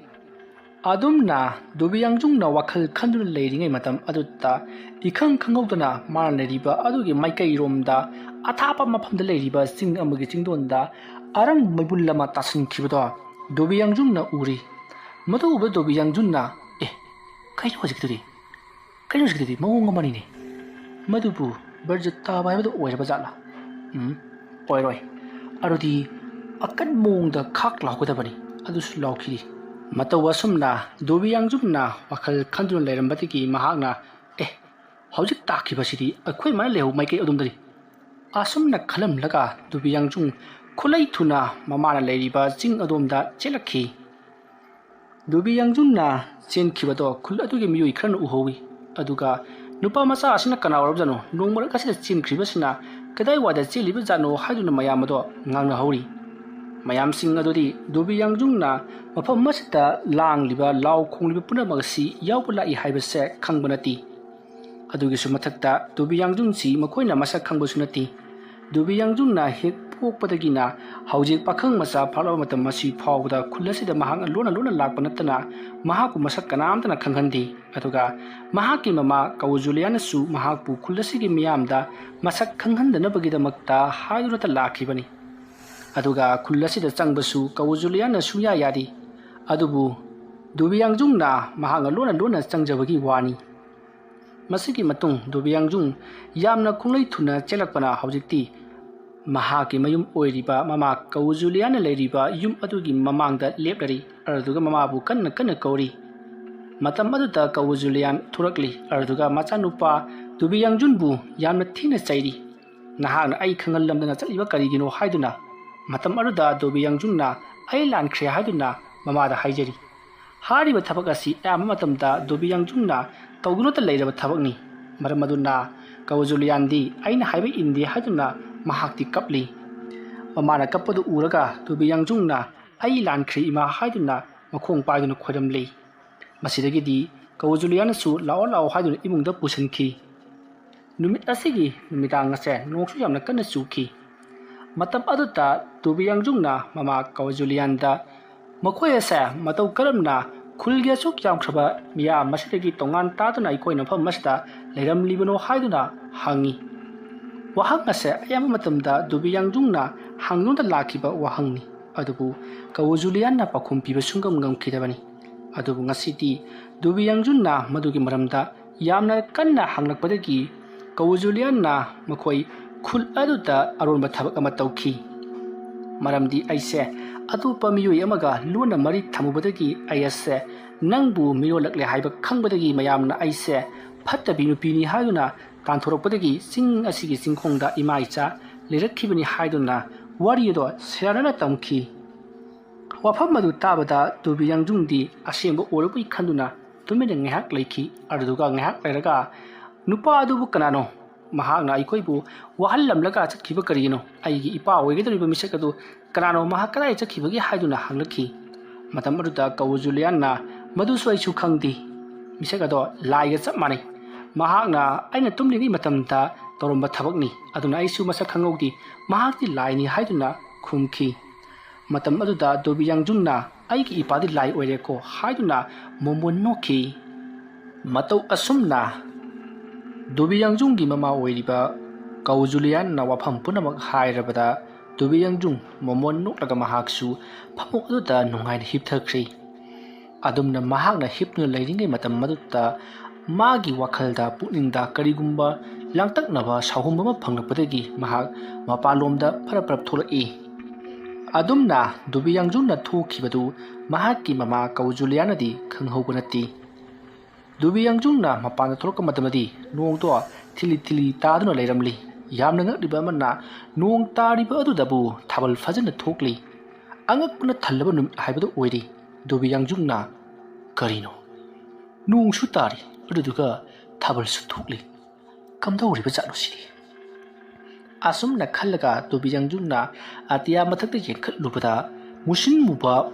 ꯑꯗꯨꯝꯅ ꯗꯣꯕꯤꯌꯥꯡꯖꯨꯡꯅ ꯋꯥꯈꯜ ꯈꯟꯗꯨꯅ ꯂꯩꯔꯤꯉꯩ ꯃꯇꯝ ꯑꯗꯨꯗ ꯏꯈꯪ ꯈꯪꯍꯧꯗꯅ ꯃꯥꯅ ꯂꯩꯔꯤꯕ ꯑꯗꯨꯒꯤ ꯃꯥꯏꯀꯩꯔꯣꯝꯗ ꯑꯊꯥꯞꯄ ꯃꯐꯝꯗ ꯂꯩꯔꯤꯕ ꯆꯤꯡ ꯑꯃꯒꯤ ꯆꯤꯡꯗꯣꯟꯗ ꯑꯔꯪꯕ ꯃꯩꯕꯨꯜ ꯑꯃ ꯇꯥꯁꯤꯟꯈꯤꯕꯗꯣ ꯗꯣꯕꯤꯌꯥꯡꯖꯨꯡꯅ ꯎꯔꯤ꯫ ꯃꯗꯨ ꯎꯕ ꯗꯣꯕꯤꯌꯥꯡꯖꯨꯡꯅ, "ꯑꯦ, ꯀꯩꯅꯣ ꯍꯧꯖꯤꯛꯀꯤꯗꯨꯗꯤ? ꯀꯩꯅꯣ ꯍꯧꯖꯤꯛꯀꯤꯗꯨꯗꯤ? ꯃꯑꯣꯡ ꯑꯃꯅꯤꯅꯦ꯫ ꯃꯗꯨꯕꯨ ꯕꯔꯖ ꯇꯥꯕ ꯍꯥꯏꯕꯗꯨ ꯑꯣꯏꯔꯕ ꯖꯥꯠꯂꯥ? ꯎꯝ, ꯑꯣꯏꯔꯣꯏ꯫ ꯑꯗꯨꯗꯤ ꯑꯀꯟꯕ ꯃꯑꯣꯡꯗ ꯈꯥꯛ ꯂꯥꯎꯒꯗꯕꯅꯤ"꯫ ꯑꯗꯨꯁꯨ ꯂꯥꯎꯈꯤꯗꯦ꯫ ꯃꯇꯧ ꯑꯁꯨꯝꯅ ꯗꯣꯕꯤꯌꯥꯡꯖꯨꯡꯅ ꯋꯥꯈꯜ ꯈꯟꯗꯨꯅ ꯂꯩꯔꯝꯕꯗꯒꯤ ꯃꯍꯥꯛꯅ, "ꯑꯦ, ꯍꯧꯖꯤꯛ ꯇꯥꯈꯤꯕꯁꯤꯗꯤ ꯑꯩꯈꯣꯏ ꯃꯥꯅ ꯂꯩꯍꯧ ꯃꯥꯏꯀꯩ ꯑꯗꯣꯝꯗꯅꯤ"꯫ ꯑꯁꯨꯝꯅ ꯈꯜꯂꯝꯂꯒ ꯗꯣꯕꯤꯌꯥꯡꯖꯨꯡ ꯈꯨꯠꯂꯩ ꯊꯨꯅ ꯃꯃꯥꯅ ꯂꯩꯔꯤꯕ ꯆꯤꯡ ꯑꯗꯣꯝꯗ ꯆꯦꯜꯂꯛꯈꯤ꯫ ꯗꯣꯕꯤꯌꯥꯡꯖꯨꯡꯅ ꯆꯦꯟꯈꯤꯕꯗꯣ ꯈꯨꯜ ꯑꯗꯨꯒꯤ ꯃꯤꯑꯣꯏ ꯈꯔꯅ ꯎꯍꯧꯏ꯫ ꯑꯗꯨꯒ "ꯅꯨꯄꯥ ꯃꯆꯥ ꯑꯁꯤꯅ ꯀꯅꯥ ꯑꯣꯏꯔꯕꯖꯥꯠꯅꯣ? ꯅꯣꯡ ꯃꯔꯛ ꯑꯁꯤꯗ ꯆꯦꯟꯈ꯭ꯔꯤꯕꯁꯤꯅ ꯀꯗꯥꯏꯋꯥꯏꯗ ꯆꯦꯜꯂꯤꯕꯖꯥꯠꯅꯣ?" ꯍꯥꯏꯗꯨꯅ ꯃꯌꯥꯝ ꯑꯗꯣ ꯉꯥꯡꯅꯍꯧꯔꯤ꯫ ꯃꯌꯥꯝꯁꯤꯡ ꯑꯗꯨꯗꯤ ꯗꯣꯕꯤ ꯌꯥꯡꯖꯨꯡꯅ ꯃꯐꯝ ꯑꯁꯤꯗ ꯂꯥꯡꯂꯤꯕ, ꯂꯥꯎ ꯈꯣꯡꯂꯤꯕ ꯄꯨꯝꯅꯃꯛ ꯑꯁꯤ ꯌꯥꯎꯕ ꯂꯥꯛꯏ ꯍꯥꯏꯕꯁꯦ ꯈꯪꯕ ꯅꯠꯇꯦ꯫ ꯑꯗꯨꯒꯤꯁꯨ ꯃꯊꯛꯇ ꯗꯣꯕꯤ ꯌꯥꯡꯖꯨꯡꯁꯤ ꯃꯈꯣꯏꯅ ꯃꯁꯛ ꯈꯪꯕꯁꯨ ꯅꯠꯇꯦ꯫ ꯗꯣꯕꯤ ꯌꯥꯡꯖꯨꯡꯅ ꯍꯦꯛ ꯄꯣꯛꯄꯗꯒꯤꯅ ꯍꯧꯖꯤꯛ ꯄꯥꯈꯪ ꯃꯆꯥ ꯐꯥꯔꯛꯂꯕ ꯃꯇꯝ ꯑꯁꯤ ꯐꯥꯎꯕꯗ ꯈꯨꯜ ꯑꯁꯤꯗ ꯃꯍꯥꯛꯅ ꯂꯣꯟꯅ ꯂꯣꯟꯅ ꯂꯥꯛꯄ ꯅꯠꯇꯅ ꯃꯍꯥꯛꯄꯨ ꯃꯁꯛ ꯀꯅꯥꯝꯇꯅ ꯈꯪꯍꯟꯗꯦ꯫ ꯑꯗꯨꯒ ꯃꯍꯥꯛꯀꯤ ꯃꯃꯥ ꯀꯧꯖꯨꯂꯤꯌꯥꯅꯁꯨ ꯃꯍꯥꯛꯄꯨ ꯈꯨꯜ ꯑꯁꯤꯒꯤ ꯃꯤꯌꯥꯝꯗ ꯃꯁꯛ ꯈꯪꯍꯟꯗꯅꯕꯒꯤꯗꯃꯛꯇ ꯍꯥꯏꯗꯨꯅꯇ ꯂꯥꯛꯈꯤꯕꯅꯤ꯫ ꯑꯗꯨꯒ ꯈꯨꯜ ꯑꯁꯤꯗ ꯆꯪꯕꯁꯨ ꯀꯧꯖꯨꯂꯤꯌꯥꯅ ꯁꯨꯡꯌꯥ ꯌꯥꯗꯦ꯫ ꯑꯗꯨꯕꯨ ꯗꯣꯕꯤ ꯌꯥꯡꯖꯨꯡꯅ ꯃꯍꯥꯛꯅ ꯂꯣꯟꯅ ꯂꯣꯟꯅ ꯆꯪꯖꯕꯒꯤ ꯋꯥꯅꯤ꯫ ꯃꯁꯤꯒꯤ ꯃꯇꯨꯡ ꯗꯣꯕꯤ ꯌꯥꯡꯖꯨꯡ ꯌꯥꯝꯅ ꯈꯣꯡꯂꯩ ꯊꯨꯅ ꯆꯦꯜꯂꯛꯄꯅ ꯍꯧꯖꯤꯛꯇꯤ ꯃꯍꯥꯛꯀꯤ ꯃꯌꯨꯝ ꯑꯣꯏꯔꯤꯕ ꯃꯃꯥ ꯀꯧꯖꯨꯂꯤꯌꯥꯅ ꯂꯩꯔꯤꯕ ꯌꯨꯝ ꯑꯗꯨꯒꯤ ꯃꯃꯥꯡꯗ ꯂꯦꯞꯂꯔꯤ꯫ ꯑꯗꯨꯗꯨꯒ ꯃꯃꯥꯕꯨ ꯀꯟꯅ ꯀꯟꯅ ꯀꯧꯔꯤ꯫ ꯃꯇꯝ ꯑꯗꯨꯗ ꯀꯧꯖꯨꯂꯤꯌꯥꯟ ꯊꯣꯔꯛꯂꯤ꯫ ꯑꯗꯨꯗꯨꯒ ꯃꯆꯥꯅꯨꯄꯥ ꯗꯣꯕꯤ ꯌꯥꯡꯖꯨꯟꯕꯨ ꯌꯥꯝꯅ ꯊꯤꯅ ꯆꯩꯔꯤ꯫ "ꯅꯍꯥꯛꯅ ꯑꯩ ꯈꯪꯍꯜꯂꯝꯗꯅ ꯆꯠꯂꯤꯕ ꯀꯔꯤꯒꯤꯅꯣ?" ꯍꯥꯏꯗꯨꯅ꯫ ꯃꯇꯝ ꯑꯗꯨꯗ ꯗꯣꯕꯤ ꯌꯥꯡꯖꯨꯡꯅ "ꯑꯩ ꯂꯥꯟꯈ꯭ꯔꯦ" ꯍꯥꯏꯗꯨꯅ ꯃꯃꯥꯗ ꯍꯥꯏꯖꯔꯤ꯫ ꯍꯥꯏꯔꯤꯕ ꯊꯕꯛ ꯑꯁꯤ ꯑꯌꯥꯝꯕ ꯃꯇꯝꯗ ꯗꯣꯕꯤ ꯌꯥꯡꯖꯨꯡꯅ ꯇꯧꯗꯨꯅꯇ ꯂꯩꯔꯕ ꯊꯕꯛꯅꯤ꯫ ꯃꯔꯝ ꯑꯗꯨꯅ ꯀꯧꯖꯨꯂꯤꯌꯥꯟꯗꯤ "ꯑꯩꯅ ꯍꯥꯏꯕ ꯏꯟꯗꯦ" ꯍꯥꯏꯗꯨꯅ ꯃꯍꯥꯛꯇꯤ ꯀꯞꯂꯤ꯫ ꯃꯃꯥꯅ ꯀꯞꯄꯗꯨ ꯎꯔꯒ ꯗꯣꯕꯤ ꯌꯥꯡꯖꯨꯡꯅ "ꯑꯩ ꯂꯥꯟꯈ꯭ꯔꯦ ꯏꯃꯥ" ꯍꯥꯏꯗꯨꯅ ꯃꯈꯣꯡ ꯄꯥꯏꯗꯨꯅ ꯈꯣꯏꯔꯝꯂꯤ꯫ ꯃꯁꯤꯗꯒꯤꯗꯤ ꯀꯧꯖꯨꯂꯤꯌꯥꯅꯁꯨ "ꯂꯥꯛꯑꯣ, ꯂꯥꯛꯑꯣ" ꯍꯥꯏꯗꯨꯅ ꯏꯃꯨꯡꯗ ꯄꯨꯁꯤꯟꯈꯤ꯫ ꯅꯨꯃꯤꯠ ꯑꯁꯤꯒꯤ ꯅꯨꯃꯤꯗꯥꯡ ꯑꯁꯦ ꯅꯣꯡꯁꯨ ꯌꯥꯝꯅ ꯀꯟꯅ ꯆꯨꯈꯤ꯫ ꯃꯇꯝ ꯑꯗꯨꯗ ꯗꯣꯕꯤ ꯌꯥꯡꯖꯨꯡꯅ ꯃꯃꯥ ꯀꯧꯖꯨꯂꯤꯌꯥꯟꯗ "ꯃꯈꯣꯏ ꯑꯁꯦ ꯃꯇꯧ ꯀꯔꯝꯅ ꯈꯨꯜꯒꯤ ꯑꯁꯨꯛ ꯌꯥꯝꯈ꯭ꯔꯕ ꯃꯤꯌꯥꯝ ꯑꯁꯤꯗꯒꯤ ꯇꯣꯉꯥꯟ ꯇꯥꯗꯨꯅ ꯑꯩꯈꯣꯏ ꯃꯐꯝ ꯑꯁꯤꯗ ꯂꯩꯔꯝꯂꯤꯕꯅꯣ?" ꯍꯥꯏꯗꯨꯅ ꯍꯪꯉꯤ꯫ ꯋꯥꯍꯪ ꯑꯁꯦ ꯑꯌꯥꯝꯕ ꯃꯇꯝꯗ ꯗꯣꯕꯤ ꯌꯥꯡꯖꯨꯡꯅ ꯍꯪꯗꯨꯅ ꯂꯥꯛꯈꯤꯕ ꯋꯥꯍꯪꯅꯤ꯫ ꯑꯗꯨꯕꯨ ꯀꯧꯖꯨꯂꯤꯌꯥꯟꯅ ꯄꯥꯎꯈꯨꯝ ꯄꯤꯕ ꯁꯨꯡꯉꯝ ꯉꯝꯈꯤꯗꯕꯅꯤ꯫ ꯑꯗꯨꯕꯨ ꯉꯁꯤꯗꯤ ꯗꯣꯕꯤ ꯌꯥꯡꯖꯨꯟꯅ ꯃꯗꯨꯒꯤ ꯃꯔꯝꯗ ꯌꯥꯝꯅ ꯀꯟꯅ ꯍꯪꯂꯛꯄꯗꯒꯤ ꯀꯧꯖꯨꯂꯤꯌꯥꯟꯅ ꯃꯈꯣꯏ ꯈꯨꯜ ꯑꯗꯨꯗ ꯑꯔꯣꯟꯕ ꯊꯕꯛ ꯑꯃ ꯇꯧꯈꯤ꯫ "ꯃꯔꯝꯗꯤ ꯑꯩꯁꯦ ꯑꯇꯣꯞꯄ ꯃꯤꯑꯣꯏ ꯑꯃꯒ ꯂꯣꯟꯅ ꯃꯔꯤ ꯊꯝꯃꯨꯕꯗꯒꯤ ꯑꯩ ꯑꯁꯦ ꯅꯪꯕꯨ ꯃꯤꯔꯣꯜꯂꯛꯂꯦ ꯍꯥꯏꯕ ꯈꯪꯕꯗꯒꯤ ꯃꯌꯥꯝꯅ ꯑꯩꯁꯦ ꯐꯠꯇꯕꯤ ꯅꯨꯄꯤꯅꯤ ꯍꯥꯏꯗꯨꯅ ꯇꯥꯟꯊꯣꯔꯛꯄꯗꯒꯤ ꯆꯤꯡ ꯑꯁꯤꯒꯤ ꯆꯤꯡꯈꯣꯡꯗ ꯏꯃꯥ ꯏꯆꯥ ꯂꯩꯔꯛꯈꯤꯕꯅꯤ" ꯍꯥꯏꯗꯨꯅ ꯋꯥꯔꯤ ꯑꯗꯣ ꯁꯦꯔꯥꯟꯅꯅ ꯇꯝꯈꯤ꯫ ꯋꯥꯐꯝ ꯑꯗꯨ ꯇꯥꯕꯗ ꯗꯣꯕꯤ ꯌꯥꯡꯖꯨꯡꯗꯤ ꯑꯁꯦꯡꯕ ꯑꯣꯏꯔꯕꯣꯏ ꯈꯟꯗꯨꯅ ꯇꯨꯃꯤꯟꯅ ꯉꯥꯏꯍꯥꯛ ꯂꯩꯈꯤ꯫ ꯑꯗꯨꯗꯨꯒ ꯉꯥꯏꯍꯥꯛ ꯂꯩꯔꯒ "ꯅꯨꯄꯥ ꯑꯗꯨꯕꯨ ꯀꯅꯥꯅꯣ? ꯃꯍꯥꯛꯅ ꯑꯩꯈꯣꯏꯕꯨ ꯋꯥꯍꯜꯂꯝꯂꯒ ꯆꯠꯈꯤꯕ ꯀꯔꯤꯒꯤꯅꯣ? ꯑꯩꯒꯤ ꯏꯄꯥ ꯑꯣꯏꯒꯗꯧꯔꯤꯕ ꯃꯤꯁꯛ ꯑꯗꯨ ꯀꯅꯥꯅꯣ? ꯃꯍꯥꯛ ꯀꯗꯥꯏ ꯆꯠꯈꯤꯕꯒꯦ?" ꯍꯥꯏꯗꯨꯅ ꯍꯪꯂꯛꯈꯤ꯫ ꯃꯇꯝ ꯑꯗꯨꯗ ꯀꯧ ꯖꯨꯂꯤꯌꯥꯟꯅ, "ꯃꯗꯨꯁꯨ ꯑꯩꯁꯨ ꯈꯪꯗꯦ꯫ ꯃꯤꯁꯛ ꯑꯗꯣ ꯂꯥꯏꯒ ꯆꯞ ꯃꯥꯟꯅꯩ꯫ ꯃꯍꯥꯛꯅ ꯑꯩꯅ ꯇꯨꯝꯂꯤꯉꯩ ꯃꯇꯝꯗ ꯇꯧꯔꯝꯕ ꯊꯕꯛꯅꯤ꯫ ꯑꯗꯨꯅ ꯑꯩꯁꯨ ꯃꯁꯛ ꯈꯪꯍꯧꯗꯦ꯫ ꯃꯍꯥꯛꯇꯤ ꯂꯥꯏꯅꯤ" ꯍꯥꯏꯗꯨꯅ ꯈꯨꯝꯈꯤ꯫ ꯃꯇꯝ ꯑꯗꯨꯗ ꯗꯣꯕꯤ ꯌꯥꯡꯖꯨꯡꯅ, "ꯑꯩꯒꯤ ꯏꯄꯥꯗꯤ ꯂꯥꯏ ꯑꯣꯏꯔꯦꯀꯣ" ꯍꯥꯏꯗꯨꯅ ꯃꯣꯃꯣꯟ ꯅꯣꯛꯈꯤ꯫ ꯃꯇꯧ ꯑꯁꯨꯝꯅ ꯗꯣꯕꯤ ꯌꯥꯡꯖꯨꯡꯒꯤ ꯃꯃꯥ ꯑꯣꯏꯔꯤꯕ ꯀꯧ ꯖꯨꯂꯤꯌꯥꯟꯅ ꯋꯥꯐꯝ ꯄꯨꯝꯅꯃꯛ ꯍꯥꯏꯔꯕꯗ, ꯗꯣꯕꯤ ꯌꯥꯡꯖꯨꯡ ꯃꯣꯃꯣꯟ ꯅꯣꯛꯂꯒ ꯃꯍꯥꯛꯁꯨ ꯐꯃꯨꯡ ꯑꯗꯨꯗ ꯅꯨꯡꯉꯥꯏꯅ ꯍꯤꯞꯊꯈ꯭ꯔꯦ꯫ ꯑꯗꯨꯝꯅ ꯃꯍꯥꯛꯅ ꯍꯤꯞꯇꯨꯅ ꯂꯩꯔꯤꯉꯩ ꯃꯇꯝ ꯑꯗꯨꯗ ꯃꯥꯒꯤ ꯋꯥꯈꯜꯗ, ꯄꯨꯛꯅꯤꯡꯗ ꯀꯔꯤꯒꯨꯝꯕ ꯂꯥꯡꯇꯛꯅꯕ ꯁꯥꯎꯍꯨꯝꯕ ꯑꯃ ꯐꯪꯂꯛꯄꯗꯒꯤ ꯃꯍꯥꯛ ꯃꯄꯥꯟꯂꯣꯝꯗ ꯐꯔꯞ ꯐꯔꯞ ꯊꯣꯛꯂꯛꯏ꯫ ꯑꯗꯨꯝꯅ ꯗꯣꯕꯤ ꯌꯥꯡꯖꯨꯡꯅ ꯊꯣꯛꯈꯤꯕꯗꯨ ꯃꯍꯥꯛꯀꯤ ꯃꯃꯥ ꯀꯧ ꯖꯨꯂꯤꯌꯥꯅꯗꯤ ꯈꯪꯍꯧꯕ ꯅꯠꯇꯦ꯫ ꯗꯣꯕꯤ ꯌꯥꯡꯖꯨꯡꯅ ꯃꯄꯥꯟꯗ ꯊꯣꯛꯂꯛꯄ ꯃꯇꯝꯗꯗꯤ ꯅꯣꯡꯗꯣ ꯊꯤꯂꯤ ꯊꯤꯂꯤ ꯇꯥꯗꯨꯅ ꯂꯩꯔꯝꯂꯤ꯫ ꯌꯥꯝꯅ ꯉꯛꯂꯤꯕ ꯑꯃꯅ, ꯅꯣꯡ ꯇꯥꯔꯤꯕ ꯑꯗꯨꯗꯕꯨ ꯊꯥꯕꯜ ꯐꯖꯅ ꯊꯣꯛꯂꯤ꯫ ꯑꯉꯛꯄꯅ ꯊꯜꯂꯕ ꯅꯨꯃꯤꯠ ꯍꯥꯏꯕꯗꯨ ꯑꯣꯏꯔꯤ꯫ ꯗꯣꯕꯤ ꯌꯥꯡꯖꯨꯡꯅ, "ꯀꯔꯤꯅꯣ? ꯅꯣꯡꯁꯨ ꯇꯥꯔꯤ, ꯑꯗꯨꯗꯨꯒ ꯊꯥꯕꯜꯁꯨ ꯊꯣꯛꯂꯤ꯫ ꯀꯝꯗꯧꯔꯤꯕ ꯖꯥꯠꯅꯣ ꯁꯤꯗꯤ?" ꯑꯁꯨꯝꯅ ꯈꯜꯂꯒ ꯗꯣꯕꯤ ꯌꯥꯡꯖꯨꯡꯅ ꯑꯇꯤꯌꯥ ꯃꯊꯛꯇ ꯌꯦꯡꯈꯠꯂꯨꯕꯗ, ꯃꯨꯁꯤꯟ ꯃꯨꯕ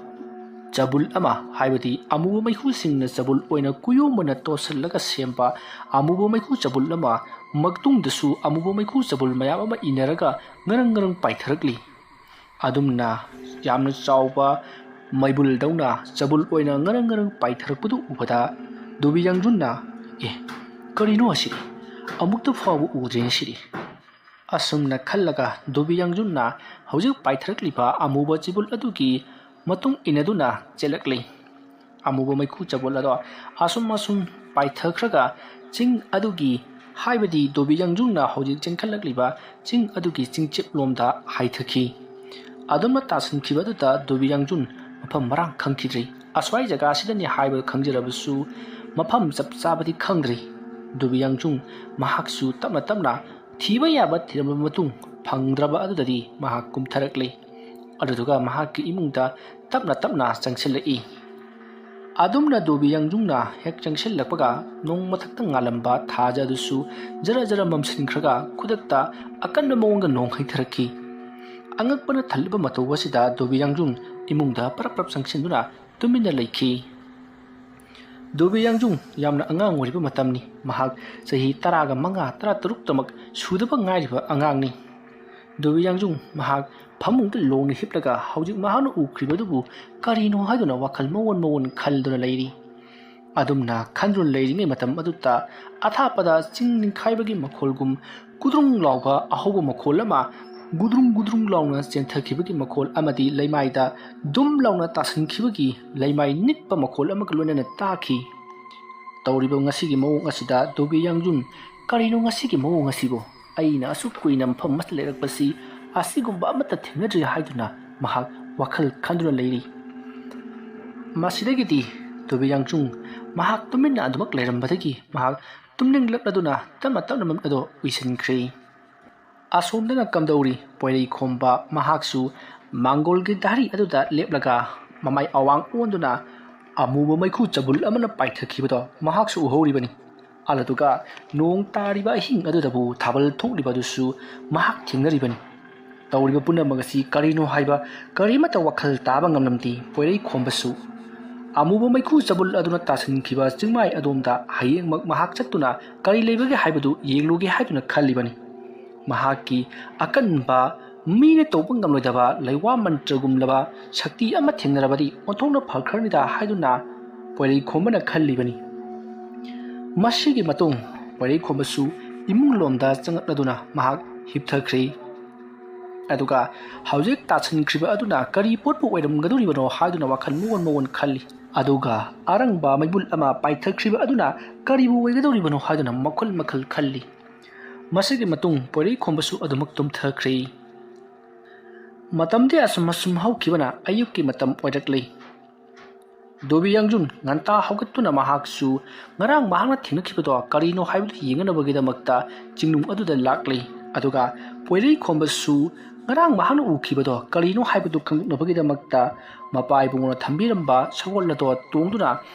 ꯆꯕꯨꯜ ꯑꯃ, ꯍꯥꯏꯕꯗꯤ ꯑꯃꯨꯕ ꯃꯩꯈꯨꯁꯤꯡꯅ ꯆꯕꯨꯜ ꯑꯣꯏꯅ ꯀꯨꯌꯣꯝ ꯑꯣꯏꯅ ꯇꯣꯠꯁꯤꯜꯂꯒ ꯁꯦꯝꯕ ꯑꯃꯨꯕ ꯃꯩꯈꯨ ꯆꯕꯨꯜ ꯑꯃ, ꯃꯇꯨꯡꯗꯁꯨ ꯑꯃꯨꯕ ꯃꯩꯈꯨ ꯆꯕꯨꯜ ꯃꯌꯥꯝ ꯑꯃ ꯏꯟꯅꯔꯒ ꯉꯔꯪ ꯉꯔꯪ ꯄꯥꯏꯊꯔꯛꯂꯤ꯫ ꯑꯗꯨꯝꯅ ꯌꯥꯝꯅ ꯆꯥꯎꯕ ꯃꯩꯕꯨꯜꯗꯧꯅ ꯆꯕꯨꯜ ꯑꯣꯏꯅ ꯉꯔꯪ ꯉꯔꯪ ꯄꯥꯏꯊꯔꯛꯄꯗꯨ ꯎꯕꯗ ꯗꯣꯕꯤ ꯌꯥꯡꯖꯨꯟꯅ, "ꯑꯦ, ꯀꯔꯤꯅꯣ ꯑꯁꯤꯗꯤ? ꯑꯃꯨꯛꯇ ꯐꯥꯎꯕ ꯎꯗ꯭ꯔꯤꯅꯦ ꯁꯤꯗꯤ꯫" ꯑꯁꯨꯝꯅ ꯈꯜꯂꯒ ꯗꯣꯕꯤ ꯌꯥꯡꯖꯨꯟꯅ ꯍꯧꯖꯤꯛ ꯄꯥꯏꯊꯔꯛꯂꯤꯕ ꯑꯃꯨꯕ ꯆꯤꯕꯨꯜ ꯑꯗꯨꯒꯤ ꯃꯇꯨꯡ ꯏꯟꯅꯗꯨꯅ ꯆꯦꯜꯂꯛꯂꯤ꯫ ꯑꯃꯨꯕ ꯃꯩꯈꯨ ꯆꯕꯨꯜ ꯑꯗꯣ ꯑꯁꯨꯝ ꯑꯁꯨꯝ ꯄꯥꯏꯊꯈ꯭ꯔꯒ ꯆꯤꯡ ꯑꯗꯨꯒꯤ, ꯍꯥꯏꯕꯗꯤ ꯗꯣꯕꯤ ꯌꯥꯡꯖꯨꯟꯅ ꯍꯧꯖꯤꯛ ꯆꯦꯟꯈꯠꯂꯛꯂꯤꯕ ꯆꯤꯡ ꯑꯗꯨꯒꯤ ꯆꯤꯡꯆꯤꯞꯂꯣꯝꯗ ꯍꯥꯏꯊꯈꯤ꯫ ꯑꯗꯨꯝꯅ ꯇꯥꯁꯤꯟꯈꯤꯕ ꯑꯗꯨꯗ ꯗꯣꯕꯤ ꯌꯥꯡꯖꯨꯟ ꯃꯐꯝ ꯃꯔꯥꯡ ꯈꯪꯈꯤꯗ꯭ꯔꯦ꯫ ꯑꯁ꯭ꯋꯥꯏ ꯖꯒꯥꯁꯤꯗꯅꯤ ꯍꯥꯏꯕ ꯈꯪꯖꯔꯕꯁꯨ ꯃꯐꯝ ꯆꯞ ꯆꯥꯕꯗꯤ ꯈꯪꯗ꯭ꯔꯦ꯫ ꯗꯣꯕꯤ ꯌꯥꯡꯖꯨꯟ ꯃꯍꯥꯛꯁꯨ ꯇꯞꯅ ꯇꯞꯅ ꯊꯤꯕ ꯌꯥꯕ ꯊꯤꯔꯝꯂꯕ ꯃꯇꯨꯡ ꯐꯪꯗ꯭ꯔꯕ ꯑꯗꯨꯗꯗꯤ ꯃꯍꯥꯛ ꯀꯨꯝꯊꯔꯛꯂꯦ꯫ ꯑꯗꯨꯗꯨꯒ ꯃꯍꯥꯛꯀꯤ ꯏꯃꯨꯡꯗ ꯇꯞꯅ ꯇꯞꯅ ꯆꯪꯁꯤꯜꯂꯛꯏ꯫ ꯑꯗꯨꯝꯅ ꯗꯣꯕꯤ ꯌꯥꯡꯖꯨꯡꯅ ꯍꯦꯛ ꯆꯪꯁꯤꯜꯂꯛꯄꯒ, ꯅꯣꯡ ꯃꯊꯛꯇ ꯉꯥꯜꯂꯝꯕ ꯊꯥꯖ ꯑꯗꯨꯁꯨ ꯖꯔ ꯖꯔ ꯃꯝꯁꯤꯟꯈ꯭ꯔꯒ, ꯈꯨꯗꯛꯇ ꯑꯀꯟꯕ ꯃꯑꯣꯡꯗ ꯅꯣꯡ ꯍꯩꯊꯔꯛꯈꯤ꯫ ꯑꯉꯛꯄꯅ ꯊꯜꯂꯕ ꯃꯇꯧ ꯑꯁꯤꯗ ꯗꯣꯕꯤ ꯌꯥꯡꯖꯨꯡ ꯏꯃꯨꯡꯗ ꯄꯔꯞ ꯄꯔꯞ ꯆꯪꯁꯤꯟꯗꯨꯅ ꯇꯨꯃꯤꯟꯅ ꯂꯩꯈꯤ꯫ ꯗꯣꯕꯤ ꯌꯥꯡꯖꯨꯡ ꯌꯥꯝꯅ ꯑꯉꯥꯡ ꯑꯣꯏꯔꯤꯕ ꯃꯇꯝꯅꯤ꯫ ꯃꯍꯥꯛ ꯆꯍꯤ ꯇꯔꯥꯒ ꯃꯉꯥ, ꯇꯔꯥ ꯇꯔꯨꯛꯇꯃꯛ ꯁꯨꯗꯕ ꯉꯥꯏꯔꯤꯕ ꯑꯉꯥꯡꯅꯤ꯫ ꯗꯣꯕꯤ ꯌꯥꯡꯖꯨꯡ ꯃꯍꯥꯛ ꯐꯃꯨꯡꯗ ꯂꯣꯡꯅ ꯍꯤꯞꯂꯒ ꯍꯧꯖꯤꯛ ꯃꯍꯥꯛꯅ ꯎꯈ꯭ꯔꯤꯕꯗꯨꯕꯨ ꯀꯔꯤꯅꯣ ꯍꯥꯏꯗꯨꯅ ꯋꯥꯈꯜ ꯃꯑꯣꯟ ꯃꯑꯣꯟ ꯈꯟꯗꯨꯅ ꯂꯩꯔꯤ꯫ ꯑꯗꯨꯝꯅ ꯈꯟꯗꯨꯅ ꯂꯩꯔꯤꯉꯩ ꯃꯇꯝ ꯑꯗꯨꯗ, ꯑꯊꯥꯞꯄꯗ ꯆꯤꯡ ꯅꯤꯡꯈꯥꯏꯕꯒꯤ ꯃꯈꯣꯜꯒꯨꯝ ꯒꯨꯗ꯭ꯔꯨꯡ ꯂꯥꯎꯕ ꯑꯍꯧꯕ ꯃꯈꯣꯜ ꯑꯃ ꯒꯨꯗ꯭ꯔꯨꯡ ꯒꯨꯗ꯭ꯔꯨꯡ ꯂꯥꯎꯅ ꯆꯦꯟꯊꯈꯤꯕꯒꯤ ꯃꯈꯣꯜ ꯑꯃꯗꯤ ꯂꯩꯃꯥꯏꯗ ꯗꯨꯝ ꯂꯥꯎꯅ ꯇꯥꯁꯤꯟꯈꯤꯕꯒꯤ ꯂꯩꯃꯥꯏ ꯅꯤꯛꯄ ꯃꯈꯣꯜ ꯑꯃꯒ ꯂꯣꯏꯅꯅ ꯇꯥꯈꯤ꯫ ꯇꯧꯔꯤꯕ ꯉꯁꯤꯒꯤ ꯃꯑꯣꯡ ꯑꯁꯤꯗ ꯗꯣꯕꯤ ꯌꯥꯡꯖꯨꯟ, "ꯀꯔꯤꯅꯣ ꯉꯁꯤꯒꯤ ꯃꯑꯣꯡ ꯑꯁꯤꯕꯨ? ꯑꯩꯅ ꯑꯁꯨꯛ ꯀꯨꯏꯅ ꯃꯐꯝ ꯑꯃꯗ ꯂꯩꯔꯛꯄꯁꯤ ꯑꯁꯤꯒꯨꯝꯕ ꯑꯃꯠꯇ ꯊꯦꯡꯅꯗ꯭ꯔꯤ" ꯍꯥꯏꯗꯨꯅ ꯃꯍꯥꯛ ꯋꯥꯈꯜ ꯈꯟꯗꯨꯅ ꯂꯩꯔꯤ꯫ ꯃꯁꯤꯗꯒꯤꯗꯤ ꯗꯣꯕꯤ ꯌꯥꯡꯖꯨꯟ ꯃꯍꯥꯛ ꯇꯨꯃꯤꯟꯅ ꯑꯗꯨꯃꯛ ꯂꯩꯔꯝꯕꯗꯒꯤ ꯃꯍꯥꯛ ꯇꯨꯝꯅꯤꯡꯂꯛꯂꯗꯨꯅ ꯇꯞꯅ ꯇꯞꯅ ꯃꯃꯤꯠ ꯑꯗꯣ ꯎꯏꯁꯤꯟꯈ꯭ꯔꯦ꯫ ꯑꯁꯣꯝꯗꯅ ꯀꯝꯗꯧꯔꯤ? ꯄꯣꯏꯔꯩꯈꯣꯝꯕ ꯃꯍꯥꯛꯁꯨ ꯃꯥꯡꯒꯣꯜꯒꯤ ꯗꯥꯔꯤ ꯑꯗꯨꯗ ꯂꯦꯞꯂꯒ ꯃꯃꯥꯏ ꯑꯋꯥꯡ ꯑꯣꯟꯗꯨꯅ ꯑꯃꯨꯕ ꯃꯩꯈꯨ ꯆꯕꯨꯜ ꯑꯃꯅ ꯄꯥꯏꯊꯈꯤꯕꯗꯣ ꯃꯍꯥꯛꯁꯨ ꯎꯍꯧꯔꯤꯕꯅꯤ꯫ ꯑꯗꯨꯒ ꯅꯣꯡ ꯇꯥꯔꯤꯕ ꯑꯍꯤꯡ ꯑꯗꯨꯗꯕꯨ ꯊꯥꯕꯜ ꯊꯣꯛꯂꯤꯕ ꯑꯗꯨꯁꯨ ꯃꯍꯥꯛ ꯊꯦꯡꯅꯔꯤꯕꯅꯤ꯫ ꯇꯧꯔꯤꯕ ꯄꯨꯝꯅꯃꯛ ꯑꯁꯤ ꯀꯔꯤꯅꯣ ꯍꯥꯏꯕ ꯀꯔꯤꯃꯠꯇ ꯋꯥꯈꯜ ꯇꯥꯕ ꯉꯝꯂꯝꯗꯦ ꯄꯣꯏꯔꯩꯈꯣꯝꯕꯁꯨ꯫ ꯑꯃꯨꯕ ꯃꯩꯈꯨ ꯆꯕꯨꯜ ꯑꯗꯨꯅ ꯇꯥꯁꯤꯟꯈꯤꯕ ꯆꯤꯡꯃꯥꯏ ꯑꯗꯣꯝꯗ ꯍꯌꯦꯡꯃꯛ ꯃꯍꯥꯛ ꯆꯠꯇꯨꯅ ꯀꯔꯤ ꯂꯩꯕꯒꯦ ꯍꯥꯏꯕꯗꯨ ꯌꯦꯡꯂꯨꯒꯦ ꯍꯥꯏꯗꯨꯅ ꯈꯜꯂꯤꯕꯅꯤ꯫ ꯃꯍꯥꯛꯀꯤ ꯑꯀꯟꯕ, ꯃꯤꯅ ꯇꯧꯕ ꯉꯝꯂꯣꯏꯗꯕ ꯂꯩꯋꯥ ꯃꯟꯇ꯭ꯔꯒꯨꯝꯂꯕ ꯁꯛꯇꯤ ꯑꯃ ꯊꯦꯡꯅꯔꯕꯗꯤ ꯑꯣꯟꯊꯣꯛꯅ ꯐꯈ꯭ꯔꯅꯤꯗ ꯍꯥꯏꯗꯨꯅ ꯄꯣꯏꯔꯩꯈꯣꯝꯕꯅ ꯈꯜꯂꯤꯕꯅꯤ꯫ ꯃꯁꯤꯒꯤ ꯃꯇꯨꯡ ꯄꯣꯏꯔꯩꯈꯣꯝꯕꯁꯨ ꯏꯃꯨꯡ ꯂꯣꯝꯗ ꯆꯪꯂꯛꯂꯗꯨꯅ ꯃꯍꯥꯛ ꯍꯤꯞꯊꯈ꯭ꯔꯦ꯫ ꯑꯗꯨꯒ ꯍꯧꯖꯤꯛ ꯇꯥꯁꯤꯟꯈ꯭ꯔꯤꯕ ꯑꯗꯨꯅ ꯀꯔꯤ ꯄꯣꯠꯄꯨ ꯑꯣꯏꯔꯝꯒꯗꯧꯔꯤꯕꯅꯣ ꯍꯥꯏꯗꯨꯅ ꯋꯥꯈꯜ ꯃꯑꯣꯟ ꯃꯑꯣꯟ ꯈꯜꯂꯤ꯫ ꯑꯗꯨꯒ ꯑꯔꯪꯕ ꯃꯩꯕꯨꯜ ꯑꯃ ꯄꯥꯏꯊꯈ꯭ꯔꯤꯕ ꯑꯗꯨꯅ ꯀꯔꯤꯕꯨ ꯑꯣꯏꯒꯗꯧꯔꯤꯕꯅꯣ ꯍꯥꯏꯗꯨꯅ ꯃꯈꯜ ꯃꯈꯜ ꯈꯜꯂꯤ꯫ ꯃꯁꯤꯒꯤ ꯃꯇꯨꯡ ꯄꯣꯏꯔꯩꯈꯣꯝꯕꯁꯨ ꯑꯗꯨꯃꯛ ꯇꯨꯝꯊꯈ꯭ꯔꯦ꯫ ꯃꯇꯝꯗꯤ ꯑꯁꯨꯝ ꯑꯁꯨꯝ ꯍꯧꯈꯤꯕꯅ ꯑꯌꯨꯛꯀꯤ ꯃꯇꯝ ꯑꯣꯏꯔꯛꯂꯦ꯫ ꯗꯣꯕꯤ ꯌꯥꯡꯖꯨꯟ ꯉꯟꯇꯥ ꯍꯧꯒꯠꯇꯨꯅ ꯃꯍꯥꯛꯁꯨ ꯉꯔꯥꯡ ꯃꯍꯥꯛꯅ ꯊꯦꯡꯅꯈꯤꯕꯗꯣ ꯀꯔꯤꯅꯣ ꯍꯥꯏꯕꯗꯨ ꯌꯦꯡꯅꯅꯕꯒꯤꯗꯃꯛꯇ ꯆꯤꯡꯅꯨꯡ ꯑꯗꯨꯗ ꯂꯥꯛꯂꯦ꯫ ꯑꯗꯨꯒ ꯄꯣꯏꯔꯩꯈꯣꯝꯕꯁꯨ ꯉꯔꯥꯡ ꯃꯍꯥꯛꯅ ꯎꯈꯤꯕꯗꯣ ꯀꯔꯤꯅꯣ ꯍꯥꯏꯕꯗꯨ ꯈꯪꯗꯣꯛꯅꯕꯒꯤꯗꯃꯛꯇ ꯃꯄꯥ ꯏꯕꯨꯡꯉꯣꯅ ꯊꯝꯕꯤꯔꯝꯕ ꯁꯒꯣꯜ ꯑꯗꯣ ꯇꯣꯡꯗꯨꯅ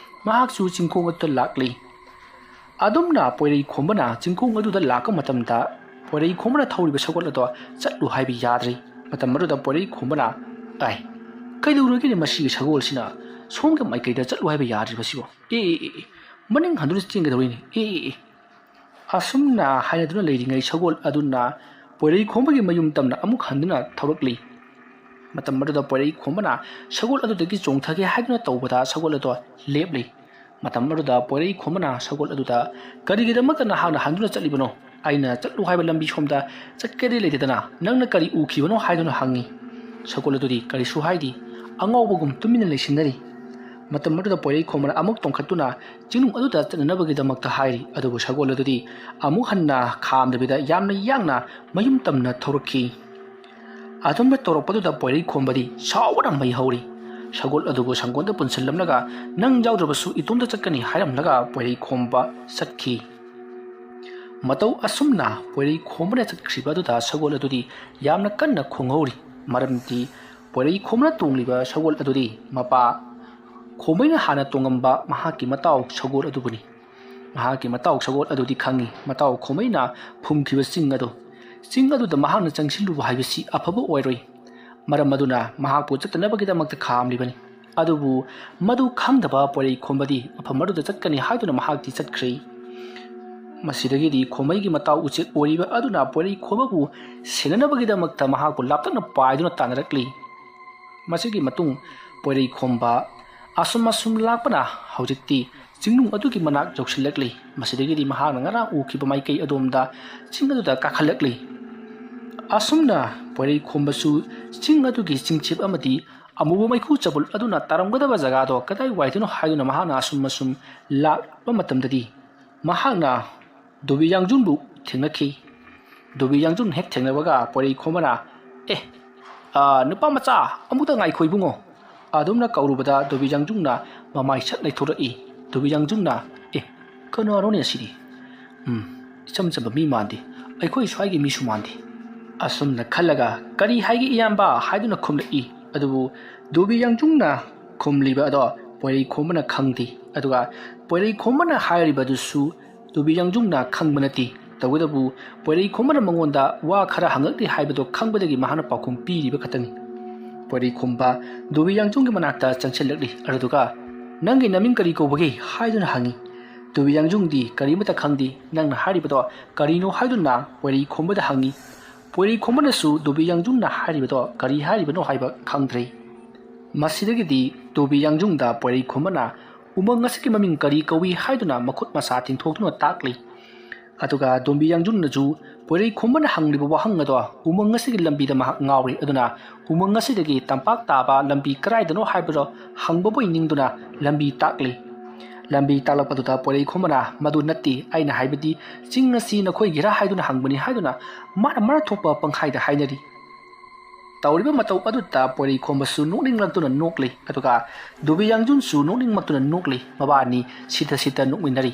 ꯃꯍꯥꯛꯁꯨ ꯆꯤꯡꯈꯣꯡ ꯑꯗꯨꯗ ꯂꯥꯛꯂꯤ꯫ ꯑꯗꯨꯝꯅ ꯄꯣꯏꯔꯩ ꯈꯣꯝꯕꯅ ꯆꯤꯡꯈꯣꯡ ꯑꯗꯨꯗ ꯂꯥꯛꯄ ꯃꯇꯝꯗ ꯄꯣꯏꯔꯩ ꯈꯣꯝꯕꯅ ꯊꯧꯔꯤꯕ ꯁꯒꯣꯜ ꯑꯗꯣ ꯆꯠꯂꯨ ꯍꯥꯏꯕ ꯌꯥꯗ꯭ꯔꯤ꯫ ꯃꯇꯝ ꯑꯗꯨꯗ ꯄꯣꯏꯔꯩ ꯈꯣꯝꯕꯅ, "ꯑꯥꯏ, ꯀꯩꯗꯧꯔꯒꯦꯅꯦ ꯃꯁꯤꯒꯤ ꯁꯒꯣꯜꯁꯤꯅ? ꯁꯣꯝꯒꯤ ꯃꯥꯏꯀꯩꯗ ꯆꯠꯂꯨ ꯍꯥꯏꯕ ꯌꯥꯗ꯭ꯔꯤꯕꯁꯤꯕꯣ? ꯑꯦ, ꯑꯦ, ꯑꯦ, ꯃꯅꯤꯡ ꯍꯟꯗꯨꯅ ꯆꯦꯟꯒꯗꯧꯔꯤꯅꯤ꯫ ꯑꯦ, ꯑꯦ, ꯑꯦ!" ꯑꯁꯨꯝꯅ ꯍꯥꯏꯅꯗꯨꯅ ꯂꯩꯔꯤꯉꯩ ꯁꯒꯣꯜ ꯑꯗꯨꯅ ꯄꯣꯏꯔꯩ ꯈꯣꯝꯕꯒꯤ ꯃꯌꯨꯝ ꯇꯝꯅ ꯑꯃꯨꯛ ꯍꯟꯗꯨꯅ ꯊꯧꯔꯛꯂꯤ꯫ ꯃꯇꯝ ꯑꯗꯨꯗ ꯄꯣꯏꯔꯩ ꯈꯣꯝꯕꯅ ꯁꯒꯣꯜ ꯑꯗꯨꯗꯒꯤ ꯆꯣꯡꯊꯒꯦ ꯍꯥꯏꯗꯨꯅ ꯇꯧꯕꯗ ꯁꯒꯣꯜ ꯑꯗꯣ ꯂꯦꯞꯂꯤ꯫ ꯃꯇꯝ ꯑꯗꯨꯗ ꯄꯣꯏꯔꯩ ꯈꯣꯝꯕꯅ ꯁꯒꯣꯜ ꯑꯗꯨꯗ, "ꯀꯔꯤꯒꯤꯗꯃꯛꯇ ꯅꯍꯥꯛꯅ ꯍꯟꯗꯨꯅ ꯆꯠꯂꯤꯕꯅꯣ? ꯑꯩꯅ ꯆꯠꯂꯨ ꯍꯥꯏꯕ ꯂꯝꯕꯤ ꯁꯣꯝꯗ ꯆꯠꯀꯦꯗꯤ ꯂꯩꯇꯗꯅ ꯅꯪꯅ ꯀꯔꯤ ꯎꯈꯤꯕꯅꯣ?" ꯍꯥꯏꯗꯨꯅ ꯍꯪꯉꯤ꯫ ꯁꯒꯣꯜ ꯑꯗꯨꯗꯤ ꯀꯔꯤꯁꯨ ꯍꯥꯏꯗꯦ, ꯑꯉꯥꯎꯕꯒꯨꯝ ꯇꯨꯃꯤꯟꯅ ꯂꯩꯁꯤꯟꯅꯔꯤ꯫ ꯃꯇꯝ ꯑꯗꯨꯗ ꯄꯣꯏꯔꯩ ꯈꯣꯝꯕꯅ ꯑꯃꯨꯛ ꯇꯣꯡꯈꯠꯇꯨꯅ ꯆꯤꯡꯅꯨꯡ ꯑꯗꯨꯗ ꯆꯠꯅꯅꯕꯒꯤꯗꯃꯛꯇ ꯍꯥꯏꯔꯤ, ꯑꯗꯨꯕꯨ ꯁꯒꯣꯜ ꯑꯗꯨꯗꯤ ꯑꯃꯨꯛ ꯍꯟꯅ ꯈꯥꯝꯗꯕꯤꯗ ꯌꯥꯝꯅ ꯌꯥꯡꯅ ꯃꯌꯨꯝ ꯇꯝꯅ ꯊꯧꯔꯛꯈꯤ꯫ ꯑꯗꯨꯝꯅ ꯇꯧꯔꯛꯄꯗꯨꯗ ꯄꯣꯏꯔꯩ ꯈꯣꯝꯕꯗꯤ ꯁꯥꯎꯕꯅ ꯃꯩ ꯍꯧꯔꯤ꯫ ꯁꯒꯣꯜ ꯑꯗꯨꯕꯨ ꯁꯪꯒꯣꯟꯗ ꯄꯨꯟꯁꯤꯜꯂꯝꯂꯒ, "ꯅꯪ ꯌꯥꯎꯗ꯭ꯔꯕꯁꯨ ꯏꯇꯣꯝꯇ ꯆꯠꯀꯅꯤ" ꯍꯥꯏꯔꯝꯂꯒ ꯄꯣꯏꯔꯩ ꯈꯣꯝꯕ ꯆꯠꯈꯤ꯫ ꯃꯇꯧ ꯑꯁꯨꯝꯅ ꯄꯣꯏꯔꯩ ꯈꯣꯝꯕꯅ ꯆꯠꯈ꯭ꯔꯤꯕ ꯑꯗꯨꯗ ꯁꯒꯣꯜ ꯑꯗꯨꯗꯤ ꯌꯥꯝꯅ ꯀꯟꯅ ꯈꯣꯡꯍꯧꯔꯤ꯫ ꯃꯔꯝꯗꯤ ꯄꯣꯏꯔꯩ ꯈꯣꯝꯕꯅ ꯇꯣꯡꯂꯤꯕ ꯁꯒꯣꯜ ꯑꯗꯨꯗꯤ ꯃꯄꯥ ꯈꯣꯝꯕꯩꯅ ꯍꯥꯟꯅ ꯇꯣꯡꯉꯝꯕ ꯃꯍꯥꯛꯀꯤ ꯃꯇꯥꯎ ꯁꯒꯣꯜ ꯑꯗꯨꯕꯨꯅꯤ꯫ ꯃꯍꯥꯛꯀꯤ ꯃꯇꯥꯎ ꯁꯒꯣꯜ ꯑꯗꯨꯗꯤ ꯈꯪꯏ, ꯃꯇꯥꯎ ꯈꯣꯝꯕꯩꯅ ꯐꯨꯝꯈꯤꯕ ꯆꯤꯡ ꯑꯗꯨ, ꯆꯤꯡ ꯑꯗꯨꯗ ꯃꯍꯥꯛꯅ ꯆꯪꯁꯤꯜꯂꯨꯕ ꯍꯥꯏꯕꯁꯤ ꯑꯐꯕ ꯑꯣꯏꯔꯣꯏ꯫ ꯃꯔꯝ ꯑꯗꯨꯅ ꯃꯍꯥꯛꯄꯨ ꯆꯠꯇꯅꯕꯒꯤꯗꯃꯛꯇ ꯈꯥꯝꯂꯤꯕꯅꯤ꯫ ꯑꯗꯨꯕꯨ ꯃꯗꯨ ꯈꯪꯗꯕ ꯄꯣꯏꯔꯩ ꯈꯣꯝꯕꯗꯤ ꯃꯐꯝ ꯑꯗꯨꯗ ꯆꯠꯀꯅꯤ ꯍꯥꯏꯗꯨꯅ ꯃꯍꯥꯛꯇꯤ ꯆꯠꯈ꯭ꯔꯦ꯫ ꯃꯁꯤꯗꯒꯤꯗꯤ ꯈꯣꯝꯕꯩꯒꯤ ꯃꯇꯥꯎ ꯎꯆꯦꯛ ꯑꯣꯏꯔꯤꯕ ꯑꯗꯨꯅ ꯄꯣꯏꯔꯩ ꯈꯣꯝꯕꯕꯨ ꯁꯦꯟꯅꯅꯕꯒꯤꯗꯃꯛꯇ ꯃꯍꯥꯛꯄꯨ ꯂꯥꯞꯇꯛꯅ ꯄꯥꯏꯗꯨꯅ ꯇꯥꯟꯅꯔꯛꯂꯤ꯫ ꯃꯁꯤꯒꯤ ꯃꯇꯨꯡ ꯄꯣꯏꯔꯩ ꯈꯣꯝꯕ ꯑꯁꯨꯝ ꯑꯁꯨꯝ ꯂꯥꯛꯄꯅ ꯍꯧꯖꯤꯛꯇꯤ ꯆꯤꯡꯅꯨꯡ ꯑꯗꯨꯒꯤ ꯃꯅꯥꯛ ꯌꯧꯁꯤꯜꯂꯛꯂꯤ꯫ ꯃꯁꯤꯗꯒꯤꯗꯤ ꯃꯍꯥꯛꯅ ꯉꯔꯥꯡ ꯎꯈꯤꯕ ꯃꯥꯏꯀꯩ ꯑꯗꯣꯝꯗ ꯆꯤꯡ ꯑꯗꯨꯗ ꯀꯥꯈꯠꯂꯛꯂꯤ꯫ ꯑꯁꯨꯝꯅ ꯄꯣꯏꯔꯩ ꯈꯣꯝꯕꯁꯨ ꯆꯤꯡ ꯑꯗꯨꯒꯤ ꯆꯤꯡꯆꯤꯞ ꯑꯃꯗꯤ ꯑꯃꯨꯕ ꯃꯩꯈꯨ ꯆꯕꯨꯜ ꯑꯗꯨꯅ ꯇꯥꯔꯝꯒꯗꯕ ꯖꯒꯥꯗꯣ ꯀꯗꯥꯏꯋꯥꯏꯗꯅꯣ ꯍꯥꯏꯗꯨꯅ ꯃꯍꯥꯛꯅ ꯑꯁꯨꯝ ꯑꯁꯨꯝ ꯂꯥꯛꯄ ꯃꯇꯝꯗꯗꯤ ꯃꯍꯥꯛꯅ ꯗꯣꯕꯤ ꯌꯥꯡꯖꯨꯟꯕꯨ ꯊꯦꯡꯅꯈꯤ꯫ ꯗꯣꯕꯤ ꯌꯥꯡꯖꯨꯟ ꯍꯦꯛ ꯊꯦꯡꯅꯕꯒ ꯄꯣꯏꯔꯩ ꯈꯣꯝꯕꯅ, "ꯑꯦ, ꯑꯥ, ꯅꯨꯄꯥ ꯃꯆꯥ, ꯑꯃꯨꯛꯇ ꯉꯥꯏꯈꯣ ꯏꯕꯨꯡꯉꯣ!" ꯑꯗꯨꯝꯅ ꯀꯧꯔꯨꯕꯗ ꯗꯣꯕꯤ ꯌꯥꯡꯖꯨꯟꯅ ꯃꯃꯥꯏ ꯁꯠ ꯂꯩꯊꯣꯔꯛꯏ꯫ ꯗꯣꯕꯤ ꯌꯥꯡꯖꯨꯟꯅ, "ꯑꯦ, ꯀꯅꯥꯅꯣꯅꯦ ꯑꯁꯤꯗꯤ? ꯎꯝ, ꯏꯆꯝ ꯆꯝꯕ ꯃꯤ ꯃꯥꯟꯗꯦ, ꯑꯩꯈꯣꯏ ꯁ꯭ꯋꯥꯏꯒꯤ ꯃꯤꯁꯨ ꯃꯥꯟꯗꯦ꯫ ꯑꯁꯨꯝꯅ ꯈꯜꯂꯒ, "ꯀꯔꯤ ꯍꯥꯏꯒꯦ ꯏꯌꯥꯝꯕ?" ꯍꯥꯏꯗꯨꯅ ꯈꯨꯝꯂꯛꯏ꯫ ꯑꯗꯨꯕꯨ ꯙꯣꯕꯤ ꯌꯥꯡꯖꯨꯡꯅ ꯈꯨꯝꯂꯤꯕ ꯑꯗꯣ ꯄꯣꯏꯔꯩꯈꯣꯝꯕꯅ ꯈꯪꯗꯦ꯫ ꯑꯗꯨꯒ ꯄꯣꯏꯔꯩꯈꯣꯝꯕꯅ ꯍꯥꯏꯔꯤꯕ ꯑꯗꯨꯁꯨ ꯙꯣꯕꯤ ꯌꯥꯡꯖꯨꯡꯅ ꯈꯪꯕ ꯅꯠꯇꯦ꯫ ꯇꯧꯕꯇꯕꯨ ꯄꯣꯏꯔꯩꯈꯣꯝꯕꯅ ꯃꯉꯣꯟꯗ ꯋꯥ ꯈꯔ ꯍꯪꯉꯛꯂꯤ ꯍꯥꯏꯕꯗꯣ ꯈꯪꯕꯗꯒꯤ ꯃꯍꯥꯛꯅ ꯄꯥꯎꯈꯨꯝ ꯄꯤꯔꯤꯕ ꯈꯛꯇꯅꯤ꯫ ꯄꯣꯏꯔꯩꯈꯣꯝꯕ ꯙꯣꯕꯤ ꯌꯥꯡꯖꯨꯡꯒꯤ ꯃꯅꯥꯛꯇ ꯆꯪꯁꯤꯜꯂꯛꯂꯤ꯫ ꯑꯗꯨꯗꯨꯒ, "ꯅꯪꯒꯤ ꯅꯃꯤꯡ ꯀꯔꯤ ꯀꯧꯕꯒꯦ?" ꯍꯥꯏꯗꯨꯅ ꯍꯪꯉꯤ꯫ ꯙꯣꯕꯤ ꯌꯥꯡꯖꯨꯡꯗꯤ ꯀꯔꯤꯃꯠꯇ ꯈꯪꯗꯦ, ꯅꯪꯅ ꯍꯥꯏꯔꯤꯕꯗꯣ ꯀꯔꯤꯅꯣ ꯍꯥꯏꯗꯨꯅ ꯄꯣꯏꯔꯩꯈꯣꯝꯕꯗ ꯍꯪꯉꯤ꯫ ꯄꯣꯏꯔꯩꯈꯣꯝꯕꯅꯁꯨ ꯙꯣꯕꯤ ꯌꯥꯡꯖꯨꯡꯅ ꯍꯥꯏꯔꯤꯕꯗꯣ ꯀꯔꯤ ꯍꯥꯏꯔꯤꯕꯅꯣ ꯍꯥꯏꯕ ꯈꯪꯗ꯭ꯔꯦ꯫ ꯃꯁꯤꯗꯒꯤꯗꯤ ꯙꯣꯕꯤ ꯌꯥꯡꯖꯨꯡꯗ ꯄꯣꯏꯔꯩꯈꯣꯝꯕꯅ "ꯎꯃꯪ ꯑꯁꯤꯒꯤ ꯃꯃꯤꯡ ꯀꯔꯤ ꯀꯧꯏ?" ꯍꯥꯏꯗꯨꯅ ꯃꯈꯨꯠ ꯃꯁꯥ ꯇꯤꯡꯊꯣꯛꯇꯨꯅ ꯇꯥꯛꯂꯤ꯫ ꯑꯗꯨꯒ ꯙꯣꯕꯤ ꯌꯥꯡꯖꯨꯡꯅꯁꯨ ꯄꯣꯏꯔꯩꯈꯣꯝꯕꯅ ꯍꯪꯂꯤꯕ ꯋꯥꯍꯪ ꯑꯗꯣ ꯎꯃꯪ ꯑꯁꯤꯒꯤ ꯂꯝꯕꯤꯗ ꯃꯍꯥꯛ ꯉꯥꯎꯔꯤ꯫ ꯑꯗꯨꯅ ꯎꯃꯪ ꯑꯁꯤꯗꯒꯤ ꯇꯝꯄꯥꯛ ꯇꯥꯕ ꯂꯝꯕꯤ ꯀꯗꯥꯏꯗꯅꯣ ꯍꯥꯏꯕꯗꯣ ꯍꯪꯕꯕꯨ ꯅꯤꯡꯗꯨꯅ ꯂꯝꯕꯤ ꯇꯥꯛꯂꯤ꯫ ꯂꯝꯕꯤ ꯇꯥꯛꯂꯛꯄꯗꯨꯗ ꯄꯣꯏꯔꯩꯈꯣꯝꯕꯅ, "ꯃꯗꯨ ꯅꯠꯇꯦ, ꯑꯩꯅ ꯍꯥꯏꯕꯗꯤ ꯆꯤꯡ ꯑꯁꯤ ꯅꯈꯣꯏꯒꯤꯔꯥ?" ꯍꯥꯏꯗꯨꯅ ꯍꯪꯕꯅꯤ ꯍꯥꯏꯗꯨꯅ ꯃꯥꯅ ꯃꯔꯥ ꯊꯣꯛꯄ ꯄꯪꯈꯥꯏꯗ ꯍꯥꯏꯅꯔꯤ꯫ ꯇꯧꯔꯤꯕ ꯃꯇꯧ ꯑꯗꯨꯗ ꯄꯣꯏꯔꯩꯈꯣꯝꯕꯁꯨ ꯅꯣꯛꯅꯤꯡꯂꯛꯇꯨꯅ ꯅꯣꯛꯂꯤ, ꯑꯗꯨꯒ ꯙꯣꯕꯤ ꯌꯥꯡꯖꯨꯡꯁꯨ ꯅꯣꯛꯅꯤꯡꯂꯛꯇꯨꯅ ꯅꯣꯛꯂꯤ꯫ ꯃꯕꯥꯅꯤ ꯁꯤꯠꯇ ꯁꯤꯠꯇ ꯅꯣꯛꯃꯤꯟꯅꯔꯤ꯫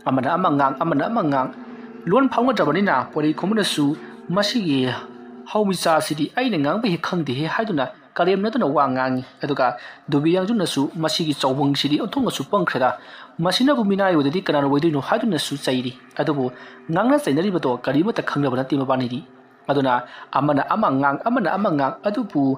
ꯑꯃꯅ ꯑꯃ ꯉꯥꯡ, ꯑꯃꯅ ꯑꯃ ꯉꯥꯡ꯫ ꯂꯣꯟ ꯐꯥꯎꯅꯗ꯭ꯔꯕꯅꯤꯅ ꯄꯣꯏꯔꯩꯈꯣꯝꯕꯅꯁꯨ, "ꯃꯁꯤꯒꯤ ꯍꯧꯃꯤꯆꯥꯁꯤꯗꯤ ꯑꯩꯅ ꯉꯥꯡꯕ ꯍꯦꯛ ꯈꯪꯗꯦꯍꯦ" ꯍꯥꯏꯗꯨꯅ ꯀꯔꯦꯝꯅꯗꯨꯅ ꯋꯥ ꯉꯥꯡꯉꯤ꯫ ꯑꯗꯨꯒ ꯙꯣꯕꯤ ꯌꯥꯡꯖꯨꯡꯅꯁꯨ, "ꯃꯁꯤꯒꯤ ꯆꯥꯎꯕꯪꯁꯤꯗꯤ ꯑꯣꯟꯊꯣꯛꯅꯁꯨ ꯄꯪꯈ꯭ꯔꯦꯗ, ꯃꯁꯤꯅꯕꯨ ꯃꯤꯅꯥꯏ ꯑꯣꯏꯗꯗꯤ ꯀꯅꯥꯅ ꯑꯣꯏꯗꯣꯏꯅꯣ?" ꯍꯥꯏꯗꯨꯅꯁꯨ ꯆꯩꯔꯤ꯫ ꯑꯗꯨꯕꯨ ꯉꯥꯡꯅ ꯆꯩꯅꯔꯤꯕꯗꯣ ꯀꯔꯤꯃꯠꯇ ꯈꯪꯅꯕ ꯅꯠꯇꯦ ꯃꯕꯥꯅꯤꯗꯤ꯫ ꯑꯗꯨꯅ ꯑꯃꯅ ꯑꯃ ꯉꯥꯡ, ꯑꯃꯅ ꯑꯃ ꯉꯥꯡ, ꯑꯗꯨꯕꯨ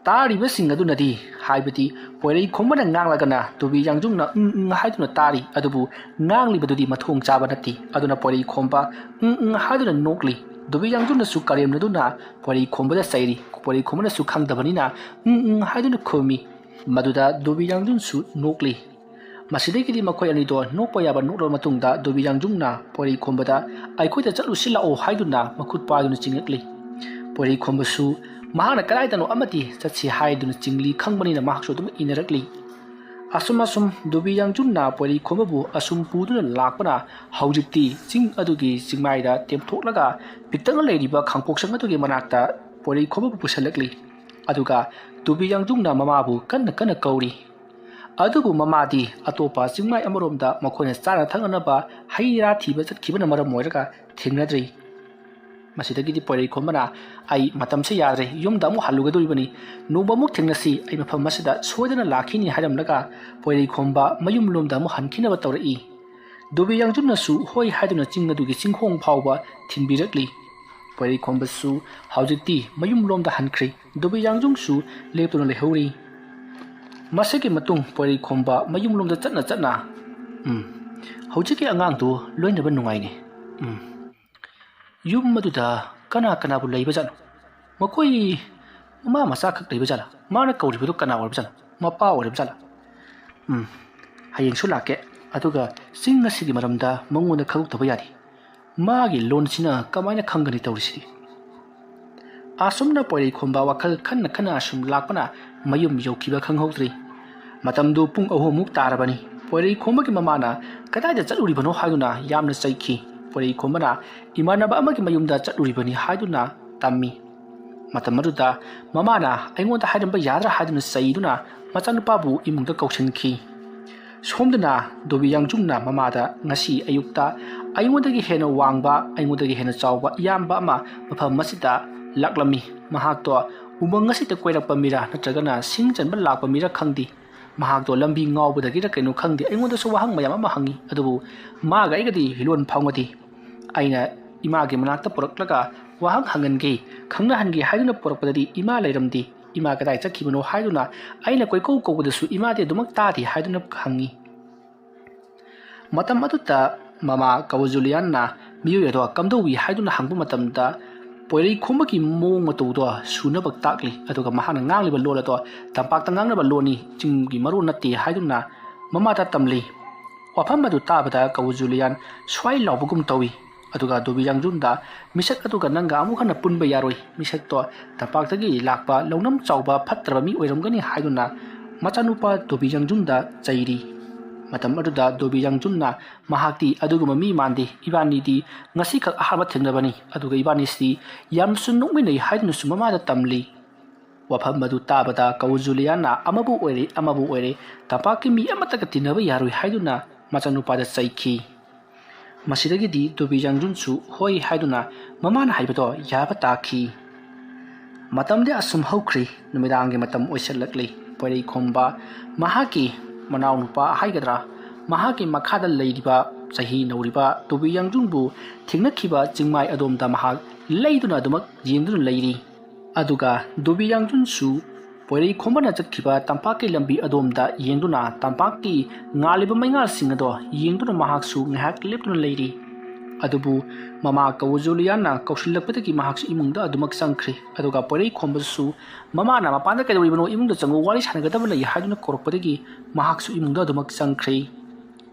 ꯇꯥꯔꯤꯕꯁꯤꯡ ꯑꯗꯨꯅꯗꯤ, ꯍꯥꯏꯕꯗꯤ ꯄꯣꯏꯔꯩꯈꯣꯝꯕꯅ ꯉꯥꯡꯂꯒꯅ ꯙꯣꯕꯤ ꯌꯥꯡꯖꯨꯡꯅ "ꯎꯝ, ꯎꯝ" ꯍꯥꯏꯗꯨꯅ ꯇꯥꯔꯤ, ꯑꯗꯨꯕꯨ ꯉꯥꯡꯂꯤꯕꯗꯨꯗꯤ ꯃꯊꯣꯡ ꯆꯥꯕ ꯅꯠꯇꯦ꯫ ꯑꯗꯨꯅ ꯄꯣꯏꯔꯩꯈꯣꯝꯕ "ꯎꯝ, ꯎꯝ" ꯍꯥꯏꯗꯨꯅ ꯅꯣꯛꯂꯤ꯫ ꯙꯣꯕꯤ ꯌꯥꯡꯖꯨꯡꯅꯁꯨ ꯀꯔꯦꯝꯅꯗꯨꯅ ꯄꯣꯏꯔꯩꯈꯣꯝꯕꯗ ꯆꯩꯔꯤ꯫ ꯄꯣꯏꯔꯩꯈꯣꯝꯕꯅꯁꯨ ꯈꯪꯗꯕꯅꯤꯅ "ꯎꯝ, ꯎꯝ" ꯍꯥꯏꯗꯨꯅ ꯈꯨꯝꯃꯤ꯫ ꯃꯗꯨꯗ ꯙꯣꯕꯤ ꯌꯥꯡꯖꯨꯡꯁꯨ ꯅꯣꯛꯂꯤ꯫ ꯃꯁꯤꯗꯒꯤꯗꯤ ꯃꯈꯣꯏ ꯑꯅꯤꯗꯣ ꯅꯣꯛꯄ ꯌꯥꯕ ꯅꯣꯛꯂꯕ ꯃꯇꯨꯡꯗ ꯙꯣꯕꯤ ꯌꯥꯡꯖꯨꯡꯅ ꯄꯣꯏꯔꯩꯈꯣꯝꯕꯗ "ꯑꯩꯈꯣꯏꯗ ꯆꯠꯂꯨꯁꯤ ꯂꯥꯛꯑꯣ" ꯍꯥꯏꯗꯨꯅ ꯃꯈꯨꯠ ꯄꯥꯏꯗꯨꯅ ꯆꯤꯡꯂꯛꯂꯤ꯫ ꯄꯣꯏꯔꯩꯈꯣꯝꯕꯁꯨ ꯃꯍꯥꯛꯅ ꯀꯗꯥꯏꯗꯅꯣ ꯑꯃꯗꯤ ꯆꯠꯁꯤ ꯍꯥꯏꯗꯨꯅ ꯆꯤꯡꯂꯤ ꯈꯪꯕꯅꯤꯅ ꯃꯍꯥꯛꯁꯨ ꯑꯗꯨꯝ ꯏꯟꯅꯔꯛꯂꯤ꯫ ꯑꯁꯨꯝ ꯑꯁꯨꯝ ꯙꯣꯕꯤ ꯌꯥꯡꯖꯨꯡꯅ ꯄꯣꯏꯔꯩꯈꯣꯝꯕꯕꯨ ꯑꯁꯨꯝ ꯄꯨꯗꯨꯅ ꯂꯥꯛꯄꯅ ꯍꯧꯖꯤꯛꯇꯤ ꯆꯤꯡ ꯑꯗꯨꯒꯤ ꯆꯤꯡꯃꯥꯏꯗ ꯇꯦꯝꯊꯣꯛꯂꯒ ꯄꯤꯛꯇꯛꯅ ꯂꯩꯔꯤꯕ ꯈꯥꯡꯄꯣꯛꯁꯪ ꯑꯗꯨꯒꯤ ꯃꯅꯥꯛꯇ ꯄꯣꯏꯔꯩꯈꯣꯝꯕꯕꯨ ꯄꯨꯁꯜꯂꯛꯂꯤ꯫ ꯑꯗꯨꯒ ꯙꯣꯕꯤ ꯌꯥꯡꯖꯨꯡꯅ ꯃꯃꯥꯕꯨ ꯀꯟꯅ ꯀꯟꯅ ꯀꯧꯔꯤ꯫ ꯑꯗꯨꯕꯨ ꯃꯃꯥꯗꯤ ꯑꯇꯣꯞꯄ ꯆꯤꯡꯃꯥꯏ ꯑꯃꯔꯣꯝꯗ ꯃꯈꯣꯏꯅ ꯆꯥꯅ ꯊꯛꯅꯅꯕ ꯍꯩ ꯔꯥ ꯊꯤꯕ ꯆꯠꯈꯤꯕꯅ ꯃꯔꯝ ꯑꯣꯏꯔꯒ ꯊꯦꯡꯅꯗ꯭ꯔꯤ꯫ ꯃꯁꯤꯗꯒꯤꯗꯤ ꯄꯣꯏꯔꯩꯈꯣꯝꯕꯅ, "ꯑꯩ ꯃꯇꯝꯁꯦ ꯌꯥꯗ꯭ꯔꯦ, ꯌꯨꯝꯗ ꯑꯃꯨꯛ ꯍꯜꯂꯨꯒꯗꯧꯔꯤꯕꯅꯤ, ꯅꯣꯡꯃ ꯑꯃꯨꯛ ꯊꯦꯡꯅꯁꯤ, ꯑꯩ ꯃꯐꯝ ꯑꯁꯤꯗ ꯁꯣꯏꯗꯅ ꯂꯥꯛꯈꯤꯅꯤ" ꯍꯥꯏꯔꯝꯂꯒ ꯄꯣꯏꯔꯩꯈꯣꯝꯕ ꯃꯌꯨꯝꯂꯣꯝꯗ ꯑꯃꯨꯛ ꯍꯟꯈꯤꯅꯕ ꯇꯧꯔꯛꯏ꯫ ꯗꯣꯕꯤ ꯌꯥꯡꯖꯨꯝꯅꯁꯨ ꯍꯣꯏ ꯍꯥꯏꯗꯨꯅ ꯆꯤꯡ ꯑꯗꯨꯒꯤ ꯆꯤꯡꯈꯣꯡ ꯐꯥꯎꯕ ꯊꯤꯟꯕꯤꯔꯛꯂꯤ꯫ ꯄꯣꯏꯔꯩꯈꯣꯝꯕꯁꯨ ꯍꯧꯖꯤꯛꯇꯤ ꯃꯌꯨꯝꯂꯣꯝꯗ ꯍꯟꯈ꯭ꯔꯦ꯫ ꯗꯣꯕꯤ ꯌꯥꯡꯖꯨꯝꯁꯨ ꯂꯦꯞꯇꯨꯅ ꯂꯩꯍꯧꯔꯤ꯫ ꯃꯁꯤꯒꯤ ꯃꯇꯨꯡ ꯄꯣꯏꯔꯩꯈꯣꯝꯕ ꯃꯌꯨꯝꯂꯣꯝꯗ ꯆꯠꯅ ꯆꯠꯅ, "ꯎꯝ, ꯍꯧꯖꯤꯛꯀꯤ ꯑꯉꯥꯡꯗꯨ ꯂꯣꯏꯅꯕ ꯅꯨꯡꯉꯥꯏꯅꯦ꯫ ꯎꯝ, ꯌꯨꯝ ꯑꯗꯨꯗ ꯀꯅꯥ ꯀꯅꯥꯕꯨ ꯂꯩꯕꯖꯥꯠꯅꯣ? ꯃꯈꯣꯏ ꯃꯃꯥ ꯃꯆꯥ ꯈꯛ ꯂꯩꯕꯖꯥꯠꯂꯥ? ꯃꯥꯅ ꯀꯧꯔꯤꯕꯗꯨ ꯀꯅꯥ ꯑꯣꯏꯔꯕꯖꯥꯠꯅꯣ? ꯃꯄꯥ ꯑꯣꯏꯔꯕꯖꯥꯠꯂꯥ? ꯎꯝ, ꯍꯌꯦꯡꯁꯨ ꯂꯥꯛꯀꯦ, ꯑꯗꯨꯒ ꯆꯤꯡ ꯑꯁꯤꯒꯤ ꯃꯔꯝꯗ ꯃꯉꯣꯟꯗ ꯈꯪꯗꯣꯛꯇꯕ ꯌꯥꯗꯦ꯫ ꯃꯥꯒꯤ ꯂꯣꯟꯁꯤꯅ ꯀꯃꯥꯏꯅ ꯈꯪꯒꯅꯤ ꯇꯧꯔꯤꯁꯤꯗꯤ?" ꯑꯁꯨꯝꯅ ꯄꯣꯏꯔꯩꯈꯣꯝꯕ ꯋꯥꯈꯜ ꯈꯟꯅ ꯈꯟꯅ ꯑꯁꯨꯝ ꯂꯥꯛꯄꯅ ꯃꯌꯨꯝ ꯌꯧꯈꯤꯕ ꯈꯪꯍꯧꯗ꯭ꯔꯤ꯫ ꯃꯇꯝꯗꯨ ꯄꯨꯡ ꯑꯍꯨꯝꯃꯨꯛ ꯇꯥꯔꯕꯅꯤ꯫ ꯄꯣꯏꯔꯩꯈꯣꯝꯕꯒꯤ ꯃꯃꯥꯅ "ꯀꯗꯥꯏꯗ ꯆꯠꯂꯨꯔꯤꯕꯅꯣ?" ꯍꯥꯏꯗꯨꯅ ꯌꯥꯝꯅ ꯆꯩꯈꯤ꯫ ꯄꯣꯏꯔꯩꯈꯣꯝꯕꯅ "ꯏꯃꯥꯟꯅꯕ ꯑꯃꯒꯤ ꯃꯌꯨꯝꯗ ꯆꯠꯂꯨꯔꯤꯕꯅꯤ" ꯍꯥꯏꯗꯨꯅ ꯇꯝꯃꯤ꯫ ꯃꯇꯝ ꯑꯗꯨꯗ ꯃꯃꯥꯅ "ꯑꯩꯉꯣꯟꯗ ꯍꯥꯏꯔꯝꯕ ꯌꯥꯗ꯭ꯔꯥ?" ꯍꯥꯏꯗꯨꯅ ꯆꯩꯗꯨꯅ ꯃꯆꯥꯅꯨꯄꯥꯕꯨ ꯏꯃꯨꯡꯗ ꯀꯧꯁꯤꯟꯈꯤ꯫ ꯁꯣꯝꯗꯅ ꯗꯣꯕꯤ ꯌꯥꯡꯖꯨꯝꯅ ꯃꯃꯥꯗ "ꯉꯁꯤ ꯑꯌꯨꯛꯇ ꯑꯩꯉꯣꯟꯗꯒꯤ ꯍꯦꯟꯅ ꯋꯥꯡꯕ, ꯑꯩꯉꯣꯟꯗꯒꯤ ꯍꯦꯟꯅ ꯆꯥꯎꯕ ꯏꯌꯥꯝꯕ ꯑꯃ ꯃꯐꯝ ꯑꯁꯤꯗ ꯂꯥꯛꯂꯝꯃꯤ꯫ ꯃꯍꯥꯛꯇꯣ ꯎꯃꯪ ꯑꯁꯤꯗ ꯀꯣꯏꯔꯛꯄ ꯃꯤꯔꯥ ꯅꯠꯇ꯭ꯔꯒꯅ ꯁꯤꯡ ꯆꯟꯕ ꯂꯥꯛꯄ ꯃꯤꯔꯥ ꯈꯪꯗꯦ꯫ ꯃꯍꯥꯛꯇꯣ ꯂꯝꯕꯤ ꯉꯥꯎꯕꯗꯒꯤꯔ ꯀꯩꯅꯣ ꯈꯪꯗꯦ, ꯑꯩꯉꯣꯟꯗꯁꯨ ꯋꯥꯍꯪ ꯃꯌꯥꯝ ꯑꯃ ꯍꯪꯉꯤ, ꯑꯗꯨꯕꯨ ꯃꯥꯒ ꯑꯩꯒꯗꯤ ꯍꯤꯂꯣꯟ ꯐꯥꯎꯅꯗꯦ꯫ ꯑꯩꯅ ꯏꯃꯥꯒꯤ ꯃꯅꯥꯛꯇ ꯄꯨꯔꯛꯂꯒ ꯋꯥꯍꯪ ꯍꯪꯍꯟꯒꯦ, ꯈꯪꯅꯍꯟꯒꯦ ꯍꯥꯏꯗꯨꯅ ꯄꯨꯔꯛꯄꯗꯗꯤ ꯏꯃꯥ ꯂꯩꯔꯝꯗꯦ꯫ ꯏꯃꯥ ꯀꯗꯥꯏ ꯆꯠꯈꯤꯕꯅꯣ ꯍꯥꯏꯗꯨꯅ ꯑꯩꯅ ꯀꯣꯏꯀꯧ ꯀꯧꯕꯗꯁꯨ ꯏꯃꯥꯗꯤ ꯑꯗꯨꯃꯛ ꯇꯥꯗꯦ" ꯍꯥꯏꯗꯨꯅ ꯍꯪꯉꯤ꯫ ꯃꯇꯝ ꯑꯗꯨꯗ ꯃꯃꯥ ꯀꯧꯕ ꯖꯨꯂꯤꯌꯥꯟꯅ ꯃꯤꯑꯣꯏ ꯑꯗꯣ ꯀꯝꯗꯧꯏ ꯍꯥꯏꯗꯨꯅ ꯍꯪꯕ ꯃꯇꯝꯗ, ꯄꯣꯏꯔꯩꯈꯣꯝꯕꯒꯤ ꯃꯑꯣꯡ ꯃꯇꯧꯗꯣ ꯁꯨꯅꯕ ꯇꯥꯛꯂꯤ, ꯑꯗꯨꯒ ꯃꯍꯥꯛꯅ ꯉꯥꯡꯂꯤꯕ ꯂꯣꯜ ꯑꯗꯣ ꯇꯝꯄꯥꯛꯇ ꯉꯥꯡꯅꯕ ꯂꯣꯟꯅꯤ, ꯆꯤꯡꯒꯤ ꯃꯔꯣꯟ ꯅꯠꯇꯦ ꯍꯥꯏꯗꯨꯅ ꯃꯃꯥꯗ ꯇꯝꯂꯤ꯫ ꯋꯥꯐꯝ ꯑꯗꯨ ꯇꯥꯕꯗ ꯀꯧꯕ ꯖꯨꯂꯤꯌꯥꯟ ꯁ꯭ꯋꯥꯏ ꯂꯥꯎꯕꯒꯨꯝ ꯇꯧꯏ꯫ ꯑꯗꯨꯒ ꯗꯣꯕꯤ ꯌꯥꯡꯖꯨꯝꯗ, "ꯃꯤꯁꯛ ꯑꯗꯨꯒ ꯅꯪꯒ ꯑꯃꯨꯛ ꯍꯟꯅ ꯄꯨꯟꯕ ꯌꯥꯔꯣꯏ꯫ ꯃꯤꯁꯛꯇꯣ ꯇꯝꯄꯥꯛꯇꯒꯤ ꯂꯥꯛꯄ ꯂꯧꯅꯝ ꯆꯥꯎꯕ ꯐꯠꯇ꯭ꯔꯕ ꯃꯤ ꯑꯣꯏꯔꯝꯒꯅꯤ" ꯍꯥꯏꯗꯨꯅ ꯃꯆꯥꯅꯨꯄꯥ ꯗꯣꯕꯤ ꯌꯥꯡꯖꯨꯝꯗ ꯆꯩꯔꯤ꯫ ꯃꯇꯝ ꯑꯗꯨꯗ ꯗꯣꯕꯤ ꯌꯥꯡꯖꯨꯝꯅ, "ꯃꯍꯥꯛꯇꯤ ꯑꯗꯨꯒꯨꯝꯕ ꯃꯤ ꯃꯥꯟꯗꯦ꯫ ꯏꯕꯥꯅꯤꯗꯤ ꯉꯁꯤꯈꯛ ꯑꯍꯥꯟꯕ ꯊꯦꯡꯅꯕꯅꯤ, ꯑꯗꯨꯒ ꯏꯕꯥꯅꯤꯁꯤꯗꯤ ꯌꯥꯝꯅꯁꯨ ꯅꯣꯛꯃꯤꯟꯅꯩ" ꯍꯥꯏꯗꯨꯅꯁꯨ ꯃꯃꯥꯗ ꯇꯝꯂꯤ꯫ ꯋꯥꯐꯝ ꯑꯗꯨ ꯇꯥꯕꯗ ꯀꯧ ꯖꯨꯂꯤꯌꯥꯅ ꯑꯃꯕꯨ ꯑꯣꯏꯔꯦ ꯑꯃꯕꯨ ꯑꯣꯏꯔꯦ, ꯇꯝꯄꯥꯛꯀꯤ ꯃꯤ ꯑꯃꯠꯇꯒ ꯇꯤꯟꯅꯕ ꯌꯥꯔꯣꯏ ꯍꯥꯏꯗꯨꯅ ꯃꯆꯥꯅꯨꯄꯥꯗ ꯆꯩꯈꯤ꯫ ꯃꯁꯤꯗꯒꯤꯗꯤ ꯗꯨꯕꯤ ꯌꯥꯡꯖꯨꯟꯁꯨ ꯍꯣꯏ ꯍꯥꯏꯗꯨꯅ ꯃꯃꯥꯅ ꯍꯥꯏꯕꯗꯣ ꯌꯥꯕ ꯇꯥꯈꯤ꯫ ꯃꯇꯝꯗꯤ ꯑꯁꯨꯝ ꯍꯧꯈ꯭ꯔꯤ꯫ ꯅꯨꯃꯤꯗꯥꯡꯒꯤ ꯃꯇꯝ ꯑꯣꯏꯁꯤꯜꯂꯛꯂꯤ꯫ ꯄꯣꯏꯔꯩꯈꯣꯝꯕ ꯃꯍꯥꯛꯀꯤ ꯃꯅꯥꯎꯅꯨꯄꯥ ꯍꯥꯏꯒꯗ꯭ꯔꯥ, ꯃꯍꯥꯛꯀꯤ ꯃꯈꯥꯗ ꯂꯩꯔꯤꯕ ꯆꯍꯤ ꯅꯧꯔꯤꯕ ꯗꯨꯕꯤ ꯌꯥꯡꯖꯨꯟꯕꯨ ꯊꯦꯡꯅꯈꯤꯕ ꯆꯤꯡꯃꯥꯏ ꯑꯗꯣꯝꯗ ꯃꯍꯥꯛ ꯂꯩꯗꯨꯅ ꯑꯗꯨꯃꯛ ꯌꯦꯡꯗꯨꯅ ꯂꯩꯔꯤ꯫ ꯑꯗꯨꯒ ꯗꯨꯕꯤ ꯌꯥꯡꯖꯨꯟꯁꯨ ꯄꯣꯏꯔꯩꯈꯣꯝꯕꯅ ꯆꯠꯈꯤꯕ ꯇꯝꯄꯥꯛꯀꯤ ꯂꯝꯕꯤ ꯑꯗꯣꯝꯗ ꯌꯦꯡꯗꯨꯅ, ꯇꯝꯄꯥꯛꯀꯤ ꯉꯥꯜꯂꯤꯕ ꯃꯩꯉꯥꯜꯁꯤꯡ ꯑꯗꯣ ꯌꯦꯡꯗꯨꯅ ꯃꯍꯥꯛꯁꯨ ꯉꯥꯏꯍꯥꯛ ꯂꯦꯞꯇꯨꯅ ꯂꯩꯔꯤ꯫ ꯑꯗꯨꯕꯨ ꯃꯃꯥ ꯀꯧꯖꯨꯂꯤꯌꯥꯟꯅ ꯀꯧꯁꯤꯜꯂꯛꯄꯗꯒꯤ ꯃꯍꯥꯛꯁꯨ ꯏꯃꯨꯡꯗ ꯑꯗꯨꯃꯛ ꯆꯪꯈ꯭ꯔꯦ꯫ ꯑꯗꯨꯒ ꯄꯣꯏꯔꯩꯈꯣꯝꯕꯁꯨ ꯃꯃꯥꯅ "ꯃꯄꯥꯟꯗ ꯀꯩꯗꯧꯔꯤꯕꯅꯣ? ꯏꯃꯨꯡꯗ ꯆꯪꯉꯨ, ꯋꯥꯔꯤ ꯁꯥꯟꯅꯒꯗꯕ ꯂꯩ" ꯍꯥꯏꯗꯨꯅ ꯀꯧꯔꯛꯄꯗꯒꯤ ꯃꯍꯥꯛꯁꯨ ꯏꯃꯨꯡꯗ ꯑꯗꯨꯃꯛ ꯆꯪꯈ꯭ꯔꯦ꯫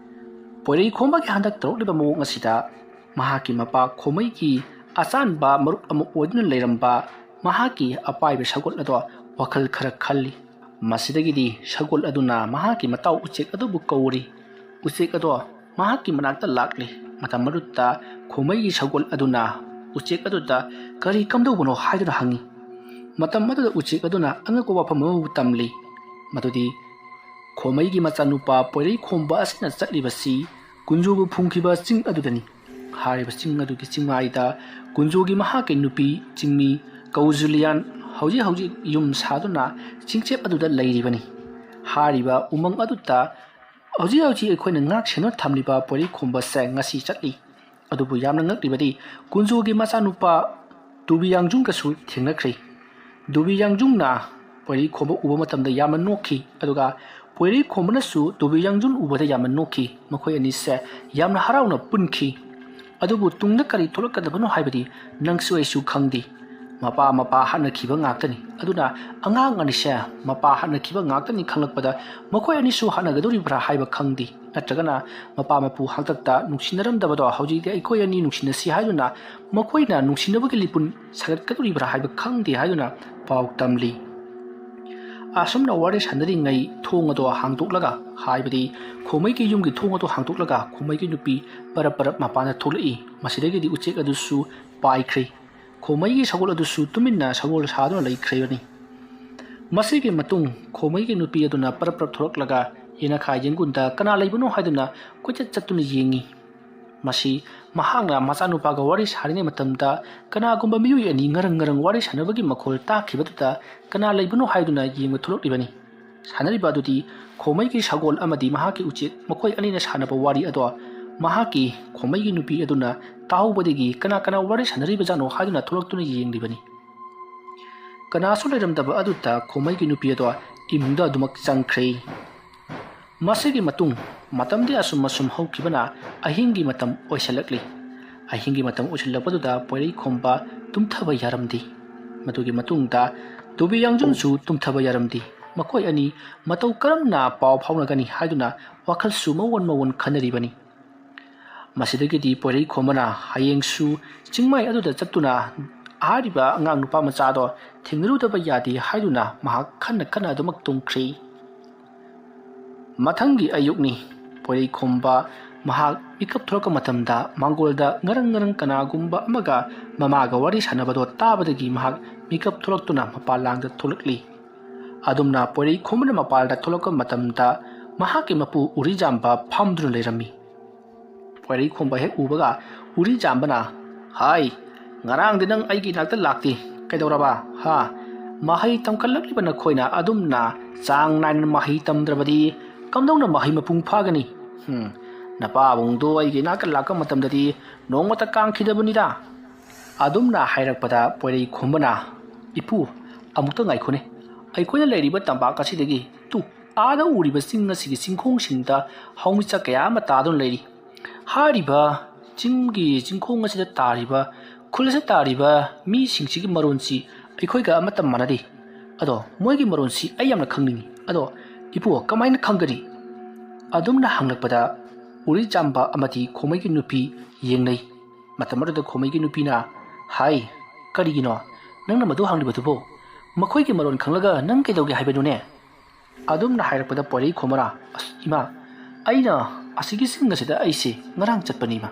ꯄꯣꯏꯔꯩꯈꯣꯝꯕꯒꯤ ꯍꯟꯗꯛ ꯇꯧꯔꯛꯂꯤꯕ ꯃꯑꯣꯡ ꯑꯁꯤꯗ ꯃꯍꯥꯛꯀꯤ ꯃꯄꯥ ꯈꯣꯃꯩꯒꯤ ꯑꯆꯥꯟꯕ ꯃꯔꯨꯞ ꯑꯃ ꯑꯣꯏꯗꯨꯅ ꯂꯩꯔꯝꯕ ꯃꯍꯥꯛꯀꯤ ꯑꯄꯥꯏꯕ ꯁꯒꯣꯜ ꯑꯗꯣ ꯋꯥꯈꯜ ꯈꯔ ꯈꯜꯂꯤ꯫ ꯃꯁꯤꯗꯒꯤꯗꯤ ꯁꯒꯣꯜ ꯑꯗꯨꯅ ꯃꯍꯥꯛꯀꯤ ꯃꯇꯥꯎ ꯎꯆꯦꯛ ꯑꯗꯨꯕꯨ ꯀꯧꯔꯤ꯫ ꯎꯆꯦꯛ ꯑꯗꯣ ꯃꯍꯥꯛꯀꯤ ꯃꯅꯥꯛꯇ ꯂꯥꯛꯂꯤ꯫ ꯃꯇꯝ ꯑꯗꯨꯗ ꯈꯣꯃꯩꯒꯤ ꯁꯒꯣꯜ ꯑꯗꯨꯅ ꯎꯆꯦꯛ ꯑꯗꯨꯗ "ꯀꯔꯤ ꯀꯝꯗꯧꯕꯅꯣ?" ꯍꯥꯏꯗꯨꯅ ꯍꯪꯉꯤ꯫ ꯃꯇꯝ ꯑꯗꯨꯗ ꯎꯆꯦꯛ ꯑꯗꯨꯅ ꯑꯉꯛꯄ ꯋꯥꯐꯝ ꯑꯃꯕꯨ ꯇꯝꯂꯤ, ꯃꯗꯨꯗꯤ ꯈꯣꯃꯩꯒꯤ ꯃꯆꯥꯅꯨꯄꯥ ꯄꯣꯏꯔꯩꯈꯣꯝꯕ ꯑꯁꯤꯅ ꯆꯠꯂꯤꯕꯁꯤ ꯀꯨꯟꯖꯣꯕꯨ ꯐꯨꯝꯈꯤꯕ ꯆꯤꯡ ꯑꯗꯨꯗꯅꯤ꯫ ꯍꯥꯏꯔꯤꯕ ꯆꯤꯡ ꯑꯗꯨꯒꯤ ꯆꯤꯡꯃꯥꯏꯗ ꯀꯨꯟꯖꯣꯒꯤ ꯃꯍꯥꯛꯀꯤ ꯅꯨꯄꯤ ꯆꯤꯡꯃꯤ ꯀꯧꯖꯨꯂꯤꯌꯥꯟ ꯍꯧꯖꯤꯛ ꯍꯧꯖꯤꯛ ꯌꯨꯝ ꯁꯥꯗꯨꯅ ꯆꯤꯡꯆꯦꯞ ꯑꯗꯨꯗ ꯂꯩꯔꯤꯕꯅꯤ꯫ ꯍꯥꯏꯔꯤꯕ ꯎꯃꯪ ꯑꯗꯨꯗ ꯍꯧꯖꯤꯛ ꯍꯧꯖꯤꯛ ꯑꯩꯈꯣꯏꯅ ꯉꯥꯛ ꯁꯦꯟꯅ ꯊꯝꯂꯤꯕ ꯄꯣꯏꯔꯩꯈꯣꯝꯕꯁꯦ ꯉꯁꯤ ꯆꯠꯂꯤ꯫ ꯑꯗꯨꯕꯨ ꯌꯥꯝꯅ ꯉꯛꯂꯤꯕꯗꯤ ꯀꯨꯟꯖꯣꯒꯤ ꯃꯆꯥꯅꯨꯄꯥ ꯗꯨꯕꯤ ꯌꯥꯡꯖꯨꯡꯒꯁꯨ ꯊꯦꯡꯅꯈ꯭ꯔꯦ꯫ ꯗꯨꯕꯤ ꯌꯥꯡꯖꯨꯡꯅ ꯄꯣꯏꯔꯩꯈꯣꯝꯕ ꯎꯕ ꯃꯇꯝꯗ ꯌꯥꯝꯅ ꯅꯣꯛꯈꯤ, ꯑꯗꯨꯒ ꯄꯣꯏꯔꯩꯈꯣꯝꯕꯅꯁꯨ ꯗꯨꯕꯤ ꯌꯥꯡꯖꯨꯡ ꯎꯕꯗ ꯌꯥꯝꯅ ꯅꯣꯛꯈꯤ꯫ ꯃꯈꯣꯏ ꯑꯅꯤꯁꯦ ꯌꯥꯝꯅ ꯍꯔꯥꯎꯅ ꯄꯨꯟꯈꯤ꯫ ꯑꯗꯨꯕꯨ ꯇꯨꯡꯗ ꯀꯔꯤ ꯊꯣꯛꯂꯛꯀꯗꯕꯅꯣ ꯍꯥꯏꯕꯗꯤ ꯅꯪꯁꯨ ꯑꯩꯁꯨ ꯈꯪꯗꯦ꯫ ꯃꯄꯥ ꯃꯄꯥ ꯍꯥꯠꯅꯈꯤꯕ ꯉꯥꯛꯇꯅꯤ꯫ ꯑꯗꯨꯅ ꯑꯉꯥꯡ ꯑꯅꯤꯁꯦ ꯃꯄꯥ ꯍꯥꯠꯅꯈꯤꯕ ꯉꯥꯛꯇꯅꯤ ꯈꯪꯂꯛꯄꯗ ꯃꯈꯣꯏ ꯑꯅꯤꯁꯨ ꯍꯥꯠꯅꯒꯗꯧꯔꯤꯕ꯭ꯔꯥ ꯍꯥꯏꯕ ꯈꯪꯗꯦ꯫ ꯅꯠꯇ꯭ꯔꯒꯅ ꯃꯄꯥ ꯃꯄꯨ ꯍꯥꯛꯇꯛꯇ ꯅꯨꯡꯁꯤꯅꯔꯝꯗꯕꯗꯣ ꯍꯧꯖꯤꯛꯇꯤ "ꯑꯩꯈꯣꯏ ꯑꯅꯤ ꯅꯨꯡꯁꯤꯅꯁꯤ" ꯍꯥꯏꯗꯨꯅ ꯃꯈꯣꯏꯅ ꯅꯨꯡꯁꯤꯅꯕꯒꯤ ꯂꯤꯄꯨꯟ ꯁꯥꯒꯠꯀꯗꯧꯔꯤꯕ꯭ꯔꯥ ꯍꯥꯏꯕ ꯈꯪꯗꯦ ꯍꯥꯏꯗꯨꯅ ꯄꯥꯎ ꯇꯝꯂꯤ꯫ ꯑꯁꯨꯝꯅ ꯋꯥꯔꯤ ꯁꯥꯟꯅꯔꯤꯉꯩ ꯊꯣꯡ ꯑꯗꯣ ꯍꯥꯡꯗꯣꯛꯂꯒ, ꯍꯥꯏꯕꯗꯤ ꯈꯣꯃꯩꯒꯤ ꯌꯨꯝꯒꯤ ꯊꯣꯡ ꯑꯗꯣ ꯍꯥꯡꯗꯣꯛꯂꯒ ꯈꯣꯃꯩꯒꯤ ꯅꯨꯄꯤ ꯄꯔꯞ ꯄꯔꯞ ꯃꯄꯥꯟꯗ ꯊꯣꯛꯂꯛꯏ꯫ ꯃꯁꯤꯗꯒꯤꯗꯤ ꯎꯆꯦꯛ ꯑꯗꯨꯁꯨ ꯄꯥꯏꯈ꯭ꯔꯦ꯫ ꯈꯣꯃꯩꯒꯤ ꯁꯒꯣꯜ ꯑꯗꯨꯁꯨ ꯇꯨꯃꯤꯟꯅ ꯁꯒꯣꯜ ꯁꯥꯗꯨꯅ ꯂꯩꯈ꯭ꯔꯤꯕꯅꯤ꯫ ꯃꯁꯤꯒꯤ ꯃꯇꯨꯡ ꯈꯣꯃꯩꯒꯤ ꯅꯨꯄꯤ ꯑꯗꯨꯅ ꯄꯔꯞ ꯄꯔꯞ ꯊꯣꯛꯂꯛꯂꯒ ꯌꯦꯅꯈꯥ ꯌꯦꯡꯒꯨꯟꯗ ꯀꯅꯥ ꯂꯩꯕꯅꯣ ꯍꯥꯏꯗꯨꯅ ꯀꯣꯏꯆꯠ ꯆꯠꯇꯨꯅ ꯌꯦꯡꯉꯤ꯫ ꯃꯁꯤ ꯃꯍꯥꯛꯅ ꯃꯆꯥꯅꯨꯄꯥꯒ ꯋꯥꯔꯤ ꯁꯥꯔꯤꯉꯩ ꯃꯇꯝꯗ ꯀꯅꯥꯒꯨꯝꯕ ꯃꯤꯑꯣꯏ ꯑꯅꯤ ꯉꯔꯪ ꯉꯔꯪ ꯋꯥꯔꯤ ꯁꯥꯟꯅꯕꯒꯤ ꯃꯈꯣꯜ ꯇꯥꯈꯤꯕꯗꯨꯗ ꯀꯅꯥ ꯂꯩꯕꯅꯣ ꯍꯥꯏꯗꯨꯅ ꯌꯦꯡꯕ ꯊꯣꯛꯂꯛꯂꯤꯕꯅꯤ꯫ ꯁꯥꯟꯅꯔꯤꯕ ꯑꯗꯨꯗꯤ ꯈꯣꯃꯩꯒꯤ ꯁꯒꯣꯜ ꯑꯃꯗꯤ ꯃꯍꯥꯛꯀꯤ ꯎꯆꯦꯛ, ꯃꯈꯣꯏ ꯑꯅꯤꯅ ꯁꯥꯟꯅꯕ ꯋꯥꯔꯤ ꯑꯗꯣ ꯃꯍꯥꯛꯀꯤ ꯈꯣꯃꯩꯒꯤ ꯅꯨꯄꯤ ꯑꯗꯨꯅ ꯇꯥꯍꯧꯕꯗꯒꯤ ꯀꯅꯥ ꯀꯅꯥ ꯋꯥꯔꯤ ꯁꯥꯟꯅꯔꯤꯕꯖꯥꯠꯅꯣ ꯍꯥꯏꯗꯨꯅ ꯊꯣꯛꯂꯛꯇꯨꯅ ꯌꯦꯡꯂꯤꯕꯅꯤ꯫ ꯀꯅꯥꯁꯨ ꯂꯩꯔꯝꯗꯕ ꯑꯗꯨꯗ ꯈꯣꯃꯩꯒꯤ ꯅꯨꯄꯤ ꯑꯗꯣ ꯏꯃꯨꯡꯗ ꯑꯗꯨꯃꯛ ꯆꯪꯈ꯭ꯔꯦ꯫ ꯃꯁꯤꯒꯤ ꯃꯇꯨꯡ ꯃꯇꯝꯗꯤ ꯑꯁꯨꯝ ꯑꯁꯨꯝ ꯍꯧꯈꯤꯕꯅ ꯑꯍꯤꯡꯒꯤ ꯃꯇꯝ ꯑꯣꯏꯁꯤꯜꯂꯛꯂꯤ꯫ ꯑꯍꯤꯡꯒꯤ ꯃꯇꯝ ꯑꯣꯏꯁꯤꯜꯂꯛꯄꯗꯨꯗ ꯄꯣꯏꯔꯩꯈꯣꯝꯕ ꯇꯨꯝꯊꯕ ꯌꯥꯔꯝꯗꯦ꯫ ꯃꯗꯨꯒꯤ ꯃꯇꯨꯡꯗ ꯇꯨꯕꯤ ꯌꯥꯡꯖꯨꯟꯁꯨ ꯇꯨꯝꯊꯕ ꯌꯥꯔꯝꯗꯦ꯫ ꯃꯈꯣꯏ ꯑꯅꯤ ꯃꯇꯧ ꯀꯔꯝꯅ ꯄꯥꯎ ꯐꯥꯎꯅꯒꯅꯤ ꯍꯥꯏꯗꯨꯅ ꯋꯥꯈꯜꯁꯨ ꯃꯋꯣꯟ ꯃꯋꯣꯟ ꯈꯟꯅꯔꯤꯕꯅꯤ꯫ ꯃꯁꯤꯗꯒꯤꯗꯤ ꯄꯣꯏꯔꯩꯈꯣꯝꯕꯅ ꯍꯌꯦꯡꯁꯨ ꯆꯤꯡꯃꯥꯏ ꯑꯗꯨꯗ ꯆꯠꯇꯨꯅ ꯍꯥꯏꯔꯤꯕ ꯑꯉꯥꯡ ꯅꯨꯄꯥ ꯃꯆꯥꯗꯣ ꯊꯦꯡꯅꯔꯨꯗꯕ ꯌꯥꯗꯦ ꯍꯥꯏꯗꯨꯅ ꯃꯍꯥꯛ ꯈꯟꯅ ꯈꯟꯅ ꯑꯗꯨꯃꯛ ꯇꯨꯝꯈ꯭ꯔꯦ꯫ ꯃꯊꯪꯒꯤ ꯑꯌꯨꯛꯅꯤ꯫ ꯄꯣꯏꯔꯩꯈꯣꯝꯕ ꯃꯍꯥꯛ ꯃꯤꯀꯞ ꯊꯣꯛꯂꯛꯄ ꯃꯇꯝꯗ ꯃꯥꯡꯒꯣꯜꯗ ꯉꯔꯪ ꯉꯔꯪ ꯀꯅꯥꯒꯨꯝꯕ ꯑꯃꯒ ꯃꯃꯥꯒ ꯋꯥꯔꯤ ꯁꯥꯟꯅꯕꯗꯣ ꯇꯥꯕꯗꯒꯤ ꯃꯍꯥꯛ ꯃꯤꯀꯞ ꯊꯣꯛꯂꯛꯇꯨꯅ ꯃꯄꯥꯟ ꯂꯥꯡꯗ ꯊꯣꯛꯂꯛꯂꯤ꯫ ꯑꯗꯨꯝꯅ ꯄꯣꯏꯔꯩꯈꯣꯝꯕꯅ ꯃꯄꯥꯟꯗ ꯊꯣꯛꯂꯛꯄ ꯃꯇꯝꯗ ꯃꯍꯥꯛꯀꯤ ꯃꯄꯨ ꯎꯔꯤꯖꯥꯝꯕ ꯐꯝꯗꯨꯅ ꯂꯩꯔꯝꯃꯤ꯫ ꯄꯣꯏꯔꯩꯈꯣꯝꯕ ꯍꯦꯛ ꯎꯕꯒ ꯎꯔꯤꯖꯥꯝꯕꯅ, "ꯍꯥꯏ, ꯉꯔꯥꯡꯗꯤ ꯅꯪ ꯑꯩꯒꯤ ꯏꯅꯥꯛꯇ ꯂꯥꯛꯇꯦ꯫ ꯀꯩꯗꯧꯔꯕ? ꯍꯥ? ꯃꯍꯩ ꯇꯝꯈꯠꯂꯛꯂꯤꯕ ꯅꯈꯣꯏꯅ ꯑꯗꯨꯝꯅ ꯆꯥꯡ ꯅꯥꯏꯅ ꯃꯍꯩ ꯇꯝꯗ꯭ꯔꯕꯗꯤ ꯀꯝꯗꯧꯅ ꯃꯍꯩ ꯃꯄꯨꯡ ꯐꯥꯒꯅꯤ? ꯍꯨꯝ, ꯅꯄꯥꯕꯨꯡꯗꯣ ꯑꯩꯒꯤ ꯏꯅꯥꯛꯇ ꯂꯥꯛꯄ ꯃꯇꯝꯗꯗꯤ ꯅꯣꯡꯃꯇ ꯀꯥꯡꯈꯤꯗꯕꯅꯤꯗ"꯫ ꯑꯗꯨꯝꯅ ꯍꯥꯏꯔꯛꯄꯗ ꯄꯣꯏꯔꯩꯈꯣꯝꯕꯅ, "ꯏꯄꯨ, ꯑꯃꯨꯛꯇ ꯉꯥꯏꯈꯣꯅꯦ꯫ ꯑꯩꯈꯣꯏꯅ ꯂꯩꯔꯤꯕ ꯇꯝꯄꯥꯛ ꯑꯁꯤꯗꯒꯤ ꯇꯨ ꯑꯥꯗ ꯎꯔꯤꯕ ꯆꯤꯡ ꯑꯁꯤꯒꯤ ꯆꯤꯡꯈꯣꯡꯁꯤꯡꯗ ꯍꯧꯃꯤꯆꯥꯛ ꯀꯌꯥ ꯑꯃ ꯇꯥꯗꯨꯅ ꯂꯩꯔꯤ꯫ ꯍꯥꯏꯔꯤꯕ ꯆꯤꯡꯒꯤ ꯆꯤꯡꯈꯣꯡ ꯑꯁꯤꯗ ꯇꯥꯔꯤꯕ, ꯈꯨꯜ ꯑꯁꯤꯗ ꯇꯥꯔꯤꯕ ꯃꯤꯁꯤꯡꯁꯤꯒꯤ ꯃꯔꯣꯟꯁꯤ ꯑꯩꯈꯣꯏꯒ ꯑꯃꯠꯇ ꯃꯥꯟꯅꯗꯦ꯫ ꯑꯗꯣ ꯃꯣꯏꯒꯤ ꯃꯔꯣꯟꯁꯤ ꯑꯩ ꯌꯥꯝꯅ ꯈꯪꯅꯤꯡꯏ꯫ ꯑꯗꯣ ꯏꯄꯨ, ꯀꯃꯥꯏꯅ ꯈꯪꯒꯅꯤ?" ꯑꯗꯨꯝꯅ ꯍꯪꯂꯛꯄꯗ ꯎꯔꯤꯆꯥꯝꯕ ꯑꯃꯗꯤ ꯈꯣꯃꯩꯒꯤ ꯅꯨꯄꯤ ꯌꯦꯡꯅꯩ꯫ ꯃꯇꯝ ꯑꯗꯨꯗ ꯈꯣꯃꯩꯒꯤ ꯅꯨꯄꯤꯅ ꯍꯥꯏ, "ꯀꯔꯤꯒꯤꯅꯣ ꯅꯪꯅ ꯃꯗꯨ ꯍꯪꯂꯤꯕꯗꯨꯕꯣ? ꯃꯈꯣꯏꯒꯤ ꯃꯔꯣꯟ ꯈꯪꯂꯒ ꯅꯪ ꯀꯩꯗꯧꯒꯦ ꯍꯥꯏꯕꯅꯣꯅꯦ?" ꯑꯗꯨꯝꯅ ꯍꯥꯏꯔꯛꯄꯗ ꯄꯣꯏꯔꯩꯈꯣꯝꯕꯅ, "ꯑꯁ, ꯏꯃꯥ, ꯑꯩꯅ ꯑꯁꯤꯒꯤ ꯆꯤꯡ ꯑꯁꯤꯗ ꯑꯩꯁꯦ ꯉꯔꯥꯡ ꯆꯠꯄꯅꯤ, ꯏꯃꯥ꯫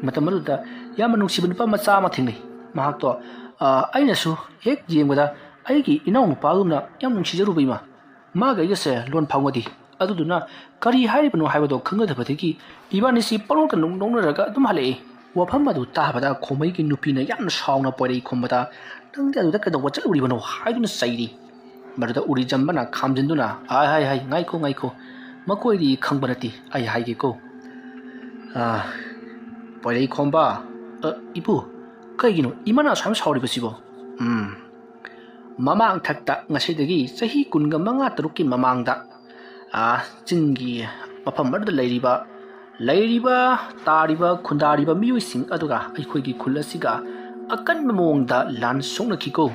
ꯃꯇꯝ ꯑꯗꯨꯗ ꯌꯥꯝꯅ ꯅꯨꯡꯁꯤꯕ ꯅꯨꯄꯥ ꯃꯆꯥ ꯑꯃ ꯊꯦꯡꯅꯩ꯫ ꯃꯍꯥꯛꯇꯣ, ꯑ, ꯑꯩꯅꯁꯨ ꯍꯦꯛ ꯌꯦꯡꯕꯗ ꯑꯩꯒꯤ ꯏꯅꯥꯎ ꯅꯨꯄꯥꯒꯨꯝꯅ ꯌꯥꯝ ꯅꯨꯡꯁꯤꯖꯔꯨꯕ, ꯏꯃꯥ꯫ ꯃꯥꯒ ꯑꯩꯒꯁꯦ ꯂꯣꯟ ꯐꯥꯎꯅꯗꯦ꯫ ꯑꯗꯨꯗꯨꯅ ꯀꯔꯤ ꯍꯥꯏꯔꯤꯕꯅꯣ ꯍꯥꯏꯕꯗꯣ ꯈꯪꯅꯗꯕꯗꯒꯤ ꯏꯕꯥꯅꯤꯁꯤ ꯄꯪꯅꯣꯛꯇ ꯅꯣꯛ-, ꯅꯣꯛꯅꯔꯒ ꯑꯗꯨꯝ ꯍꯜꯂꯛꯏ꯫ ꯋꯥꯐꯝ ꯑꯗꯨ ꯇꯥꯕꯗ ꯈꯣꯃꯩꯒꯤ ꯅꯨꯄꯤꯅ ꯌꯥꯝꯅ ꯁꯥꯎꯅ ꯄꯣꯏꯔꯩ ꯈꯣꯝꯕꯗ, "ꯅꯪꯗꯤ ꯑꯗꯨꯗ ꯀꯩꯗꯧꯕ ꯆꯠꯂꯨꯔꯤꯕꯅꯣ?" ꯍꯥꯏꯗꯨꯅ ꯆꯩꯔꯤ꯫ ꯃꯗꯨꯗ ꯎꯔꯤꯖꯝꯕꯅ ꯈꯥꯝꯖꯤꯟꯗꯨꯅ, "ꯍꯥꯏ, ꯍꯥꯏ, ꯍꯥꯏ, ꯉꯥꯏꯈꯣ, ꯉꯥꯏꯈꯣ, ꯃꯈꯣꯏꯗꯤ ꯈꯪꯕ ꯅꯠꯇꯦ, ꯑꯩ ꯍꯥꯏꯒꯦꯀꯣ꯫ ꯑꯥ, ꯄꯣꯏꯔꯩ ꯈꯣꯝꯕ, ꯑ, ꯏꯄꯨ, ꯀꯩꯒꯤꯅꯣ ꯏꯃꯥꯅ ꯑꯁꯨꯛ ꯌꯥꯝ ꯁꯥꯎꯔꯤꯕꯁꯤꯕꯣ?" ꯎꯝ, ꯃꯃꯥꯡ ꯊꯛꯇ ꯉꯁꯤꯗꯒꯤ ꯆꯍꯤ ꯀꯨꯟꯒ ꯃꯉꯥ ꯇꯔꯨꯛꯀꯤ ꯃꯃꯥꯡꯗ, ꯑꯥ, ꯆꯤꯡꯒꯤ ꯃꯐꯝ ꯑꯗꯨꯗ ꯂꯩꯔꯤꯕ, ꯂꯩꯔꯤꯕ, ꯇꯥꯔꯤꯕ, ꯈꯨꯟꯗꯥꯔꯤꯕ ꯃꯤꯑꯣꯏꯁꯤꯡ ꯑꯗꯨꯒ ꯑꯩꯈꯣꯏꯒꯤ ꯈꯨꯜ ꯑꯁꯤꯒ ꯑꯀꯟꯕ ꯃꯑꯣꯡꯗ ꯂꯥꯟ ꯁꯣꯛꯅꯈꯤꯀꯣ꯫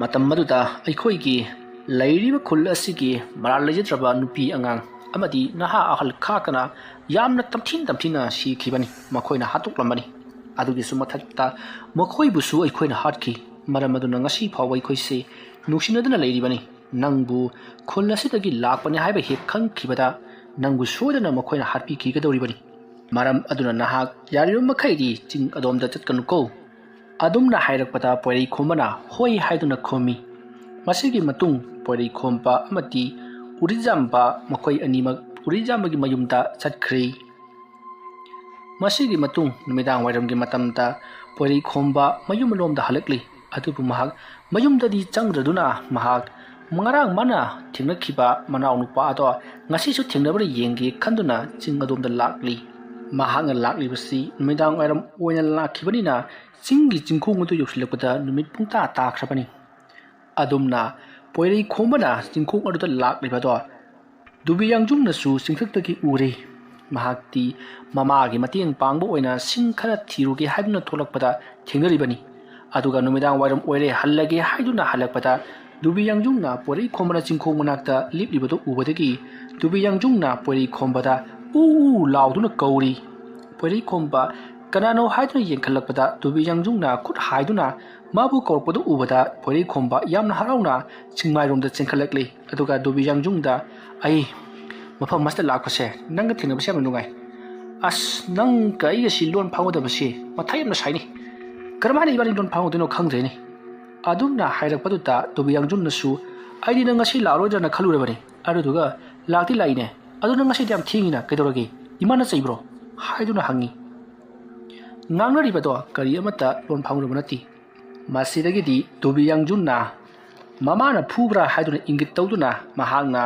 ꯃꯇꯝ ꯑꯗꯨꯗ ꯑꯩꯈꯣꯏꯒꯤ ꯂꯩꯔꯤꯕ ꯈꯨꯜ ꯑꯁꯤꯒꯤ ꯃꯔꯥꯜ ꯂꯩꯖꯗ꯭ꯔꯕ ꯅꯨꯄꯤ ꯑꯉꯥꯡ ꯑꯃꯗꯤ ꯅꯍꯥ ꯑꯍꯜ ꯈꯥꯛꯇꯅ ꯌꯥꯝꯅ ꯇꯝꯊꯤꯅ ꯇꯝꯊꯤꯅ ꯁꯤꯈꯤꯕꯅꯤ꯫ ꯃꯈꯣꯏꯅ ꯍꯥꯠꯇꯣꯛꯂꯝꯕꯅꯤ꯫ ꯑꯗꯨꯒꯤꯁꯨ ꯃꯊꯛꯇ ꯃꯈꯣꯏꯕꯨꯁꯨ ꯑꯩꯈꯣꯏꯅ ꯍꯥꯠꯈꯤ꯫ ꯃꯔꯝ ꯑꯗꯨꯅ ꯉꯁꯤ ꯐꯥꯎꯕ ꯑꯩꯈꯣꯏꯁꯤ ꯅꯨꯡꯁꯤꯅꯗꯨꯅ ꯂꯩꯔꯤꯕꯅꯤ꯫ ꯅꯪꯕꯨ ꯈꯨꯜ ꯑꯁꯤꯗꯒꯤ ꯂꯥꯛꯄꯅꯤ ꯍꯥꯏꯕ ꯍꯦꯛ ꯈꯪꯈꯤꯕꯗ ꯅꯪꯕꯨ ꯁꯣꯏꯗꯅ ꯃꯈꯣꯏꯅ ꯍꯥꯠꯄꯤꯈꯤꯒꯗꯧꯔꯤꯕꯅꯤ꯫ ꯃꯔꯝ ꯑꯗꯨꯅ ꯅꯍꯥꯛ ꯌꯥꯔꯤꯕ ꯃꯈꯩꯗꯤ ꯆꯤꯡ ꯑꯗꯣꯝꯗ ꯆꯠꯀꯅꯨꯀꯣ꯫ ꯑꯗꯨꯝꯅ ꯍꯥꯏꯔꯛꯄꯗ ꯄꯣꯏꯔꯩ ꯈꯣꯝꯕꯅ ꯍꯣꯏ ꯍꯥꯏꯗꯨꯅ ꯈꯨꯝꯃꯤ꯫ ꯃꯁꯤꯒꯤ ꯃꯇꯨꯡ ꯄꯣꯏꯔꯩ ꯈꯣꯝꯕ ꯑꯃꯗꯤ ꯎꯔꯤꯖꯥꯝꯕ ꯃꯈꯣꯏ ꯑꯅꯤꯃꯛ ꯎꯔꯤꯖꯥꯝꯕꯒꯤ ꯃꯌꯨꯝꯗ ꯆꯠꯈ꯭ꯔꯦ꯫ ꯃꯁꯤꯒꯤ ꯃꯇꯨꯡ ꯅꯨꯃꯤꯗꯥꯡ ꯋꯥꯏꯔꯝꯒꯤ ꯃꯇꯝꯗ ꯄꯣꯏꯔꯩ ꯈꯣꯝꯕ ꯃꯌꯨꯝ ꯂꯣꯝꯗ ꯍꯜꯂꯛꯂꯤ꯫ ꯑꯗꯨꯕꯨ ꯃꯍꯥꯛ ꯃꯌꯨꯝꯗꯗꯤ ꯆꯪꯗ꯭ꯔꯗꯨꯅ ꯃꯍꯥꯛ ꯉꯔꯥꯡ ꯃꯥꯅ ꯊꯦꯡꯅꯈꯤꯕ ꯃꯅꯥꯎꯅꯨꯄꯥ ꯑꯗꯣ ꯉꯁꯤꯁꯨ ꯊꯦꯡꯅꯕ꯭ꯔꯥ ꯌꯦꯡꯒꯦ ꯈꯟꯗꯨꯅ ꯆꯤꯡ ꯑꯗꯣꯝꯗ ꯂꯥꯛꯂꯤ꯫ ꯃꯍꯥꯛꯅ ꯂꯥꯛꯂꯤꯕꯁꯤ ꯅꯨꯃꯤꯗꯥꯡ ꯋꯥꯏꯔꯝ ꯑꯣꯏꯅ ꯂꯥꯛꯈꯤꯕꯅꯤꯅ ꯆꯤꯡꯒꯤ ꯆꯤꯡꯈꯣꯡ ꯑꯗꯨ ꯌꯧꯁꯤꯜꯂꯛꯄꯗ ꯅꯨꯃꯤꯠ ꯄꯨꯡꯇꯥ ꯇꯥꯈ꯭ꯔꯕꯅꯤ꯫ ꯑꯗꯨꯝꯅ ꯄꯣꯏꯔꯩ ꯈꯣꯝꯕꯅ ꯆꯤꯡꯈꯣꯡ ꯑꯗꯨꯗ ꯂꯥꯛꯂꯤꯕꯗꯣ ꯗꯨꯕꯤ ꯌꯥꯡꯖꯨꯡꯅꯁꯨ ꯆꯤꯡꯊꯛꯇꯒꯤ ꯎꯔꯦ꯫ ꯃꯍꯥꯛꯇꯤ ꯃꯃꯥꯒꯤ ꯃꯇꯦꯡ ꯄꯥꯡꯕ ꯑꯣꯏꯅ ꯁꯤꯡ ꯈꯔ ꯊꯤꯔꯨꯒꯦ ꯍꯥꯏꯗꯨꯅ ꯊꯣꯛꯂꯛꯄꯗ ꯊꯦꯡꯅꯔꯤꯕꯅꯤ꯫ ꯑꯗꯨꯒ ꯅꯨꯃꯤꯗꯥꯡ ꯋꯥꯏꯔꯝ ꯑꯣꯏꯔꯦ, ꯍꯜꯂꯒꯦ ꯍꯥꯏꯗꯨꯅ ꯍꯜꯂꯛꯄꯗ ꯗꯨꯕꯤ ꯌꯥꯡꯖꯨꯡꯅ ꯄꯣꯏꯔꯩ ꯈꯣꯝꯕꯅ ꯆꯤꯡꯈꯣꯡ ꯃꯅꯥꯛꯇ ꯂꯦꯞꯂꯤꯕꯗꯨ ꯎꯕꯗꯒꯤ ꯗꯨꯕꯤ ꯌꯥꯡꯖꯨꯡꯅ ꯄꯣꯏꯔꯩ ꯈꯣꯝꯕꯗ ꯎ ꯎ ꯂꯥꯎꯗꯨꯅ ꯀꯧꯔꯤ꯫ ꯄꯣꯏꯔꯩ ꯈꯣꯝꯕ ꯀꯅꯥꯅꯣ ꯍꯥꯏꯗꯨꯅ ꯌꯦꯡꯈꯠꯂꯛꯄꯗ ꯗꯨꯕꯤ ꯌꯥꯡꯖꯨꯡꯅ ꯈꯨꯠ ꯍꯥꯏꯗꯨꯅ ꯃꯥꯕꯨ ꯀꯧꯔꯛꯄꯗꯨ ꯎꯕꯗ ꯄꯣꯏꯔꯩ ꯈꯣꯝꯕ ꯌꯥꯝꯅ ꯍꯔꯥꯎꯅ ꯆꯤꯡꯃꯥꯏꯔꯣꯝꯗ ꯆꯦꯟꯈꯠꯂꯛꯂꯤ꯫ ꯑꯗꯨꯒ ꯗꯨꯕꯤ ꯌꯥꯡꯖꯨꯡꯗ, "ꯑꯩ ꯃꯐꯝ ꯑꯁꯤꯗ ꯂꯥꯛꯄꯁꯦ ꯅꯪꯒ ꯊꯦꯡꯅꯕꯁꯦ ꯌꯥꯝꯅ ꯅꯨꯡꯉꯥꯏ꯫ ꯑꯁ, ꯅꯪꯒ ꯑꯩꯒꯁꯤ ꯂꯣꯟ ꯐꯥꯎꯒꯗꯕꯁꯤ ꯃꯊꯥ ꯌꯥꯝꯅ ꯁꯥꯏꯅꯤ꯫ ꯀꯔꯝꯍꯥꯏꯅ ꯏꯕꯥꯅꯤ ꯂꯣꯟ ꯐꯥꯎꯒꯗꯣꯏꯅꯣ ꯈꯪꯗ꯭ꯔꯦꯅꯦ"꯫ ꯑꯗꯨꯝꯅ ꯍꯥꯏꯔꯛꯄꯗꯨꯗ ꯗꯨꯕꯤ ꯌꯥꯡꯖꯨꯡꯅꯁꯨ, "ꯑꯩꯗꯤ ꯅꯪ ꯉꯁꯤ ꯂꯥꯛꯑꯔꯣꯏꯗ꯭ꯔꯅ ꯈꯜꯂꯨꯔꯕꯅꯤ꯫ ꯑꯗꯨꯗꯨꯒ "ꯂꯥꯛꯇꯤ ꯂꯥꯛꯏꯅꯦ, ꯑꯗꯨ ꯅꯪ ꯉꯁꯤꯗꯤ ꯌꯥꯝ ꯊꯦꯡꯉꯤꯅ, ꯀꯩꯗꯧꯔꯒꯦ? ꯏꯃꯥꯅ ꯆꯩꯕ꯭ꯔꯣ?" ꯍꯥꯏꯗꯨꯅ ꯍꯪꯉꯤ꯫ ꯉꯥꯡꯅꯔꯤꯕꯗꯣ ꯀꯔꯤ ꯑꯃꯠꯇ ꯂꯣꯟ ꯐꯥꯎꯅꯕ ꯅꯠꯇꯦ꯫ ꯃꯁꯤꯗꯒꯤꯗꯤ ꯗꯣꯕꯤ ꯌꯥꯡꯖꯨꯟꯅ ꯃꯃꯥꯅ ꯐꯨꯕ꯭ꯔꯥ ꯍꯥꯏꯗꯨꯅ ꯏꯪꯒꯤꯠ ꯇꯧꯗꯨꯅ ꯃꯍꯥꯛꯅ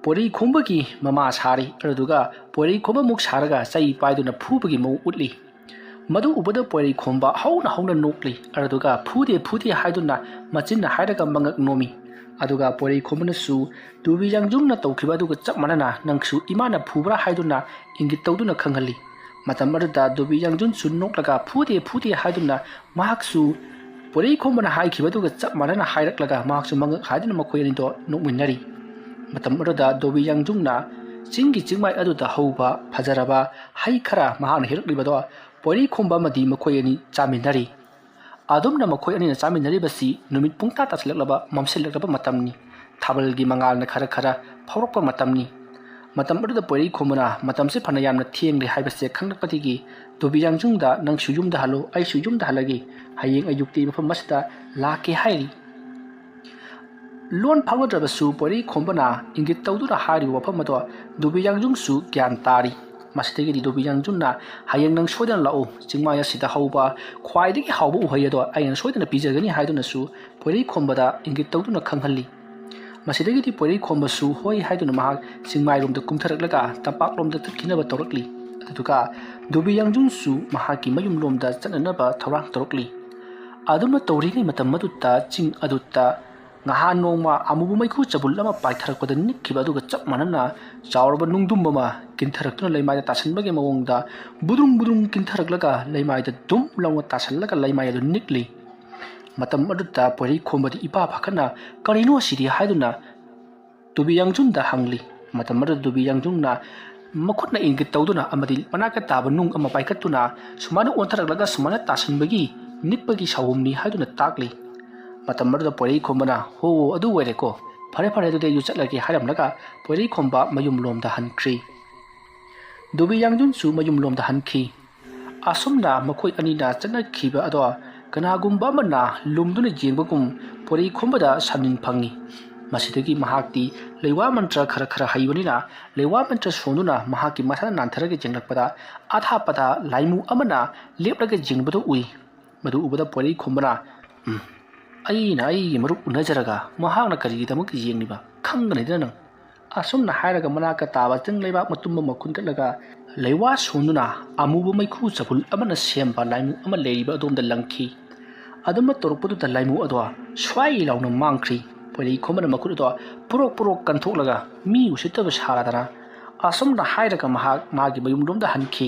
ꯄꯣꯏꯔꯩꯈꯣꯝꯕꯒꯤ ꯃꯃꯥ ꯁꯥꯔꯤ꯫ ꯑꯗꯨꯗꯨꯒ ꯄꯣꯏꯔꯩꯈꯣꯝꯕꯃꯨꯛ ꯁꯥꯔꯒ ꯆꯩ ꯄꯥꯏꯗꯨꯅ ꯐꯨꯕꯒꯤ ꯃꯑꯣꯡ ꯎꯠꯂꯤ꯫ ꯃꯗꯨ ꯎꯕꯗ ꯄꯣꯏꯔꯩꯈꯣꯝꯕ ꯍꯧꯅ ꯍꯧꯅ ꯅꯣꯛꯂꯤ꯫ ꯑꯗꯨꯗꯨꯒ "ꯐꯨꯗꯦ, ꯐꯨꯗꯦ" ꯍꯥꯏꯗꯨꯅ ꯃꯆꯤꯟꯅ ꯍꯥꯏꯔꯒ ꯃꯉꯛ ꯅꯣꯝꯃꯤ꯫ ꯑꯗꯨꯒ ꯄꯣꯏꯔꯩꯈꯣꯝꯕꯅꯁꯨ ꯗꯣꯕꯤ ꯌꯥꯡꯖꯨꯡꯅ ꯇꯧꯈꯤꯕ ꯑꯗꯨꯒ ꯆꯞ ꯃꯥꯟꯅꯅ ꯅꯪꯁꯨ ꯏꯃꯥꯅ ꯐꯨꯕ꯭ꯔꯥ ꯍꯥꯏꯗꯨꯅ ꯏꯪꯒꯤꯠ ꯇꯧꯗꯨꯅ ꯈꯪꯍꯜꯂꯤ꯫ ꯃꯇꯝ ꯑꯗꯨꯗ ꯗꯣꯕꯤ ꯌꯥꯡꯖꯨꯟꯁꯨ ꯅꯣꯛꯂꯒ "ꯐꯨꯗꯦ, ꯐꯨꯗꯦ" ꯍꯥꯏꯗꯨꯅ ꯃꯍꯥꯛꯁꯨ ꯄꯣꯏꯔꯩꯈꯣꯝꯕꯅ ꯍꯥꯏꯈꯤꯕ ꯑꯗꯨꯒ ꯆꯞ ꯃꯥꯟꯅꯅ ꯍꯥꯏꯔꯛꯂꯒ ꯃꯍꯥꯛꯁꯨ ꯃꯉꯛ ꯍꯥꯏꯗꯨꯅ ꯃꯈꯣꯏ ꯑꯅꯤꯗꯣ ꯅꯣꯛꯃꯤꯟꯅꯔꯤ꯫ ꯃꯇꯝ ꯑꯗꯨꯗ ꯗꯣꯕꯤ ꯌꯥꯡꯖꯨꯡꯅ ꯆꯤꯡꯒꯤ ꯆꯤꯡꯃꯥꯏ ꯑꯗꯨꯗ ꯍꯧꯕ ꯐꯖꯔꯕ ꯍꯩ ꯈꯔ ꯃꯍꯥꯛꯅ ꯍꯦꯛꯂꯛꯂꯤꯕꯗꯣ ꯄꯣꯏꯔꯩꯈꯣꯝꯕ ꯑꯃꯗꯤ ꯃꯈꯣꯏ ꯑꯅꯤ ꯆꯥꯃꯤꯟꯅꯔꯤ꯫ ꯑꯗꯨꯝꯅ ꯃꯈꯣꯏ ꯑꯅꯤꯅ ꯆꯥꯃꯤꯟꯅꯔꯤꯕꯁꯤ ꯅꯨꯃꯤꯠ ꯄꯨꯡꯇꯥ ꯇꯥꯁꯤꯜꯂꯛꯂꯕ, ꯃꯝꯁꯤꯜꯂꯛꯂꯕ ꯃꯇꯝꯅꯤ꯫ ꯊꯥꯕꯜꯒꯤ ꯃꯉꯥꯜꯅ ꯈꯔ ꯈꯔ ꯐꯥꯎꯔꯛꯄ ꯃꯇꯝꯅꯤ꯫ ꯃꯇꯝ ꯑꯗꯨꯗ ꯄꯣꯏꯔꯩꯈꯣꯝꯕꯅ ꯃꯇꯝꯁꯦ ꯐꯅ ꯌꯥꯝꯅ ꯊꯦꯡꯂꯦ ꯍꯥꯏꯕꯁꯦ ꯈꯪꯂꯛꯄꯗꯒꯤ ꯗꯣꯕꯤ ꯌꯥꯡꯖꯨꯡꯗ "ꯅꯪꯁꯨ ꯌꯨꯝꯗ ꯍꯜꯂꯣ, ꯑꯩꯁꯨ ꯌꯨꯝꯗ ꯍꯜꯂꯒꯦ, ꯍꯌꯦꯡ ꯑꯌꯨꯛꯇꯤ ꯃꯐꯝ ꯑꯁꯤꯗ ꯂꯥꯛꯀꯦ" ꯍꯥꯏꯔꯤ꯫ ꯂꯣꯟ ꯐꯥꯎꯅꯗ꯭ꯔꯕꯁꯨ ꯄꯣꯏꯔꯩꯈꯣꯝꯕꯅ ꯏꯪꯒꯤꯠ ꯇꯧꯗꯨꯅ ꯍꯥꯏꯔꯤꯕ ꯋꯥꯐꯝ ꯑꯗꯣ ꯗꯣꯕꯤ ꯌꯥꯡꯖꯨꯡꯁꯨ ꯒ꯭ꯌꯥꯟ ꯇꯥꯔꯤ꯫ ꯃꯁꯤꯗꯒꯤꯗꯤ ꯗꯣꯕꯤ ꯌꯥꯡꯖꯨꯡꯅ "ꯍꯌꯦꯡ ꯅꯪ ꯁꯣꯏꯗꯅ ꯂꯥꯛꯎ, ꯆꯤꯡꯃꯥꯏ ꯑꯁꯤꯗ ꯍꯧꯕ ꯈ꯭ꯋꯥꯏꯗꯒꯤ ꯍꯥꯎꯕ ꯎꯍꯩ ꯑꯗꯣ ꯑꯩꯅ ꯁꯣꯏꯗꯅ ꯄꯤꯖꯒꯅꯤ" ꯍꯥꯏꯗꯨꯅꯁꯨ ꯄꯣꯏꯔꯩꯈꯣꯝꯕꯗ ꯏꯪꯒꯤꯠ ꯇꯧꯗꯨꯅ ꯈꯪꯍꯜꯂꯤ꯫ ꯃꯁꯤꯗꯒꯤꯗꯤ ꯄꯣꯏꯔꯩꯈꯣꯝꯕꯁꯨ "ꯍꯣꯏ" ꯍꯥꯏꯗꯨꯅ ꯃꯍꯥꯛ ꯆꯤꯡꯃꯥꯏꯔꯣꯝꯗ ꯀꯨꯝꯊꯔꯛꯂꯒ ꯇꯝꯄꯥꯛꯂꯣꯝꯗ ꯆꯠꯈꯤꯅꯕ ꯇꯧꯔꯛꯂꯤ꯫ ꯑꯗꯨꯗꯨꯒ ꯗꯣꯕꯤ ꯌꯥꯡꯖꯨꯡꯁꯨ ꯃꯍꯥꯛꯀꯤ ꯃꯌꯨꯝꯂꯣꯝꯗ ꯆꯠꯅꯅꯕ ꯊꯧꯔꯥꯡ ꯇꯧꯔꯛꯂꯤ꯫ ꯑꯗꯨꯝꯅ ꯇꯧꯔꯤꯉꯩ ꯃꯇꯝ ꯑꯗꯨꯗ ꯆꯤꯡ ꯑꯗꯨꯗ ꯉꯍꯥꯟ ꯅꯣꯡꯃ ꯑꯃꯨꯕ ꯃꯩꯈꯨ ꯆꯕꯨꯜ ꯑꯃ ꯄꯥꯏꯊꯔꯛꯄꯗ ꯅꯤꯛꯈꯤꯕ ꯑꯗꯨꯒ ꯆꯞ ꯃꯥꯟꯅꯅ ꯆꯥꯎꯔꯕ ꯅꯨꯡꯗꯨꯝ ꯑꯃ ꯀꯤꯟꯊꯔꯛꯇꯨꯅ ꯂꯩꯃꯥꯏꯗ ꯇꯥꯁꯟꯕꯒꯤ ꯃꯑꯣꯡꯗ ꯕꯨꯗ꯭ꯔꯨꯡ ꯕꯨꯗ꯭ꯔꯨꯡ ꯀꯤꯟꯊꯔꯛꯂꯒ ꯂꯩꯃꯥꯏꯗ ꯗꯨꯝ ꯂꯥꯎꯅ ꯇꯥꯁꯜꯂꯒ ꯂꯩꯃꯥꯏ ꯑꯗꯨ ꯅꯤꯛꯂꯤ꯫ ꯃꯇꯝ ꯑꯗꯨꯗ ꯄꯣꯏꯔꯩꯈꯣꯝꯕꯗꯤ ꯏꯄꯥ ꯄꯥꯈꯠꯅ "ꯀꯔꯤꯅꯣ ꯑꯁꯤꯗꯤ?" ꯍꯥꯏꯗꯨꯅ ꯗꯣꯕꯤ ꯌꯥꯡꯖꯨꯟꯗ ꯍꯪꯂꯤ꯫ ꯃꯇꯝ ꯑꯗꯨꯗ ꯗꯣꯕꯤ ꯌꯥꯡꯖꯨꯟꯅ ꯃꯈꯨꯠꯅ ꯏꯪꯒꯤꯠ ꯇꯧꯗꯨꯅ ꯑꯃꯗꯤ ꯃꯅꯥꯛꯇ ꯇꯥꯕ ꯅꯨꯡ ꯑꯃ ꯄꯥꯏꯈꯠꯇꯨꯅ ꯁꯨꯃꯥꯏꯅ ꯑꯣꯟꯊꯔꯛꯂꯒ ꯁꯨꯃꯥꯏꯅ ꯇꯥꯁꯟꯕꯒꯤ ꯅꯤꯛꯄꯒꯤ ꯁꯥꯎꯍꯨꯝꯅꯤ ꯍꯥꯏꯗꯨꯅ ꯇꯥꯛꯂꯤ꯫ ꯃꯇꯝ ꯑꯗꯨꯗ ꯄꯣꯏꯔꯩꯈꯣꯝꯕꯅ "ꯍꯣ, ꯑꯗꯨ ꯑꯣꯏꯔꯦꯀꯣ, ꯐꯔꯦ ꯐꯔꯦ, ꯑꯗꯨꯗꯤ ꯑꯩꯁꯨ ꯆꯠꯂꯒꯦ" ꯍꯥꯏꯔꯝꯂꯒ ꯄꯣꯏꯔꯩꯈꯣꯝꯕ ꯃꯌꯨꯝꯂꯣꯝꯗ ꯍꯟꯈ꯭ꯔꯤ꯫ ꯗꯣꯕꯤ ꯌꯥꯡꯖꯨꯟꯁꯨ ꯃꯌꯨꯝꯂꯣꯝꯗ ꯍꯟꯈꯤ꯫ ꯑꯁꯨꯝꯅ ꯃꯈꯣꯏ ꯑꯅꯤꯅ ꯆꯠꯅꯈꯤꯕ ꯑꯗꯣ ꯀꯅꯥꯒꯨꯝꯕ ꯑꯃꯅ ꯂꯨꯝꯗꯨꯅ ꯌꯦꯡꯕꯒꯨꯝ ꯄꯣꯏꯔꯩꯈꯣꯝꯕꯗ ꯁꯝꯅꯤꯟ ꯐꯪꯉꯤ꯫ ꯃꯁꯤꯗꯒꯤ ꯃꯍꯥꯛꯇꯤ ꯂꯩꯋꯥ ꯃꯟꯇ꯭ꯔ ꯈꯔ ꯈꯔ ꯍꯩꯕꯅꯤꯅ, ꯂꯩꯋꯥ ꯃꯟꯇ꯭ꯔ ꯁꯣꯟꯗꯨꯅ ꯃꯍꯥꯛꯀꯤ ꯃꯁꯥꯅ ꯅꯥꯟꯊꯔꯒ ꯌꯦꯡꯂꯛꯄꯗ, ꯑꯊꯥꯞꯄꯗ ꯂꯥꯏꯃꯨ ꯑꯃꯅ ꯂꯦꯞꯂꯒ ꯌꯦꯡꯕꯗꯨ ꯎꯏ꯫ ꯃꯗꯨ ꯎꯕꯗ ꯄꯣꯏꯔꯩ ꯈꯣꯝꯕꯅ, "ꯎꯝ, ꯑꯩꯅ ꯑꯩꯒꯤ ꯃꯔꯨꯞ ꯎꯅꯖꯔꯒ ꯃꯍꯥꯛꯅ ꯀꯔꯤꯒꯤꯗꯃꯛ ꯌꯦꯡꯂꯤꯕ? ꯈꯪꯒꯅꯤꯗꯅ ꯅꯪ!" ꯑꯁꯨꯝꯅ ꯍꯥꯏꯔꯒ ꯃꯅꯥꯛꯇ ꯇꯥꯕ ꯆꯤꯡ ꯂꯩꯕꯥꯛ ꯃꯇꯨꯝ ꯑꯃ ꯈꯨꯟꯒꯠꯂꯒ, ꯂꯩꯋꯥ ꯁꯣꯟꯗꯨꯅ ꯑꯃꯨꯕ ꯃꯩꯈꯨ ꯆꯕꯨꯜ ꯑꯃꯅ ꯁꯦꯝꯕ ꯂꯥꯏꯃꯨ ꯑꯃ ꯂꯩꯔꯤꯕ ꯑꯗꯣꯝꯗ ꯂꯪꯈꯤ꯫ ꯑꯗꯨꯝꯅ ꯇꯧꯔꯛꯄꯗꯨꯗ ꯂꯥꯏꯃꯨ ꯑꯗꯣ ꯁ꯭ꯋꯥꯏ ꯂꯥꯎꯅ ꯃꯥꯡꯈ꯭ꯔꯤ꯫ ꯄꯣꯏꯔꯩ ꯈꯣꯝꯕꯅ ꯃꯈꯨꯠ ꯑꯗꯣ ꯄꯨꯔꯣꯛ ꯄꯨꯔꯣꯛ ꯀꯟꯊꯣꯛꯂꯒ ꯃꯤ ꯎꯁꯤꯠꯇꯕ ꯁꯥꯔꯗꯅ ꯑꯁꯨꯝꯅ ꯍꯥꯏꯔꯒ ꯃꯍꯥꯛ ꯃꯥꯒꯤ ꯃꯌꯨꯝꯂꯣꯝꯗ ꯍꯟꯈꯤ꯫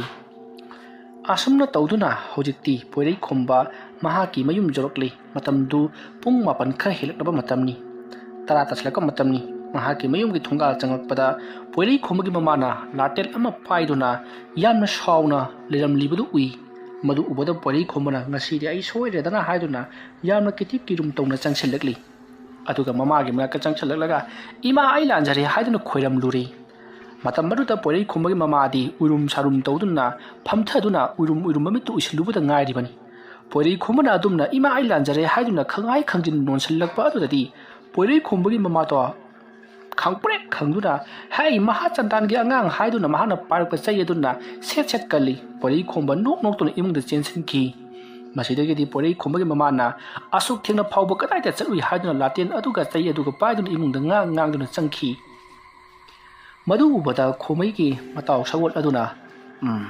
ꯑꯁꯨꯝꯅ ꯇꯧꯗꯨꯅ ꯍꯧꯖꯤꯛꯇꯤ ꯄꯣꯏꯔꯩ ꯈꯣꯝꯕ ꯃꯍꯥꯛꯀꯤ ꯃꯌꯨꯝ ꯌꯧꯔꯛꯂꯤ꯫ ꯃꯇꯝꯗꯨ ꯄꯨꯡ ꯃꯥꯄꯟ ꯈꯔ ꯍꯦꯜꯂꯛꯂꯕ ꯃꯇꯝꯅꯤ꯫ ꯇꯔꯥ ꯇꯥꯁꯤꯜꯂꯛꯄ ꯃꯇꯝꯅꯤ꯫ ꯃꯍꯥꯛꯀꯤ ꯃꯌꯨꯝꯒꯤ ꯊꯣꯡꯒꯥꯜ ꯆꯪꯂꯛꯄꯗ ꯄꯣꯏꯔꯩ ꯈꯣꯝꯕꯒꯤ ꯃꯃꯥꯅ ꯂꯥꯇꯦꯟ ꯑꯃ ꯄꯥꯏꯗꯨꯅ ꯌꯥꯝꯅ ꯁꯥꯎꯅ ꯂꯩꯔꯝꯂꯤꯕꯗꯨ ꯎꯏ꯫ ꯃꯗꯨ ꯎꯕꯗ ꯄꯣꯏꯔꯩ ꯈꯣꯝꯕꯅ "ꯉꯁꯤꯗꯤ ꯑꯩ ꯁꯣꯏꯔꯦꯗꯅ" ꯍꯥꯏꯗꯨꯅ ꯌꯥꯝꯅ ꯀꯤꯊꯤꯛ ꯀꯤꯔꯨꯝ ꯇꯧꯅ ꯆꯪꯁꯤꯜꯂꯛꯂꯤ꯫ ꯑꯗꯨꯒ ꯃꯃꯥꯒꯤ ꯃꯅꯥꯛꯇ ꯆꯪꯁꯤꯜꯂꯛꯂꯒ "ꯏꯃꯥ, ꯑꯩ ꯂꯥꯟꯖꯔꯦ" ꯍꯥꯏꯗꯨꯅ ꯈꯣꯏꯔꯝꯂꯨꯔꯦ꯫ ꯃꯇꯝ ꯑꯗꯨꯗ ꯄꯣꯏꯔꯩ ꯈꯣꯝꯕꯒꯤ ꯃꯃꯥꯗꯤ ꯎꯏꯔꯨꯝ ꯁꯥꯔꯨꯝ ꯇꯧꯗꯨꯅ ꯐꯝꯊꯗꯨꯅ ꯎꯏꯔꯨꯝ ꯎꯏꯔꯨꯝ ꯃꯃꯤꯠꯇꯨ ꯎꯏꯁꯤꯜꯂꯨꯕꯗ ꯉꯥꯏꯔꯤꯕꯅꯤ꯫ ꯄꯣꯏꯔꯩ ꯈꯣꯝꯕꯅ ꯑꯗꯨꯝꯅ "ꯏꯃꯥ, ꯑꯩ ꯂꯥꯟꯖꯔꯦ" ꯍꯥꯏꯗꯨꯅ ꯈꯪꯍꯥꯏ ꯈꯪꯖꯤꯟ ꯅꯣꯟꯁꯤꯜꯂꯛꯄ ꯑꯗꯨꯗꯗꯤ ꯄꯣꯏꯔꯩ ꯈꯣꯝꯕꯒꯤ ꯃꯃꯥꯗꯣ ꯈꯪꯄ꯭ꯔꯦꯛ ꯈꯪꯗꯨꯅ "ꯍꯩ, ꯃꯍꯥ ꯆꯟꯗꯥꯟꯒꯤ ꯑꯉꯥꯡ" ꯍꯥꯏꯗꯨꯅ ꯃꯍꯥꯛꯅ ꯄꯥꯏꯔꯛꯄ ꯆꯩ ꯑꯗꯨꯅ ꯁꯦꯠ ꯁꯦꯠ ꯀꯜꯂꯤ꯫ ꯄꯣꯏꯔꯩ ꯈꯣꯝꯕ ꯅꯣꯛ ꯅꯣꯛꯇꯨꯅ ꯏꯃꯨꯡꯗ ꯆꯦꯟꯁꯤꯟꯈꯤ꯫ ꯃꯁꯤꯗꯒꯤꯗꯤ ꯄꯣꯏꯔꯩ ꯈꯣꯝꯕꯒꯤ ꯃꯃꯥꯅ "ꯑꯁꯨꯛ ꯊꯦꯡꯅ ꯐꯥꯎꯕ ꯀꯗꯥꯏꯗ ꯆꯠꯂꯨꯏ?" ꯍꯥꯏꯗꯨꯅ ꯂꯥꯇꯦꯟ ꯑꯗꯨꯒ ꯆꯩ ꯑꯗꯨꯒ ꯄꯥꯏꯗꯨꯅ ꯏꯃꯨꯡꯗ ꯉꯥꯡ ꯉꯥꯡꯗꯨꯅ ꯆꯪꯈꯤ꯫ ꯃꯗꯨ ꯎꯕꯗ ꯈꯣꯃꯩꯒꯤ ꯃꯇꯥꯎ ꯁꯒꯣꯜ ꯑꯗꯨꯅ, "ꯎꯝ,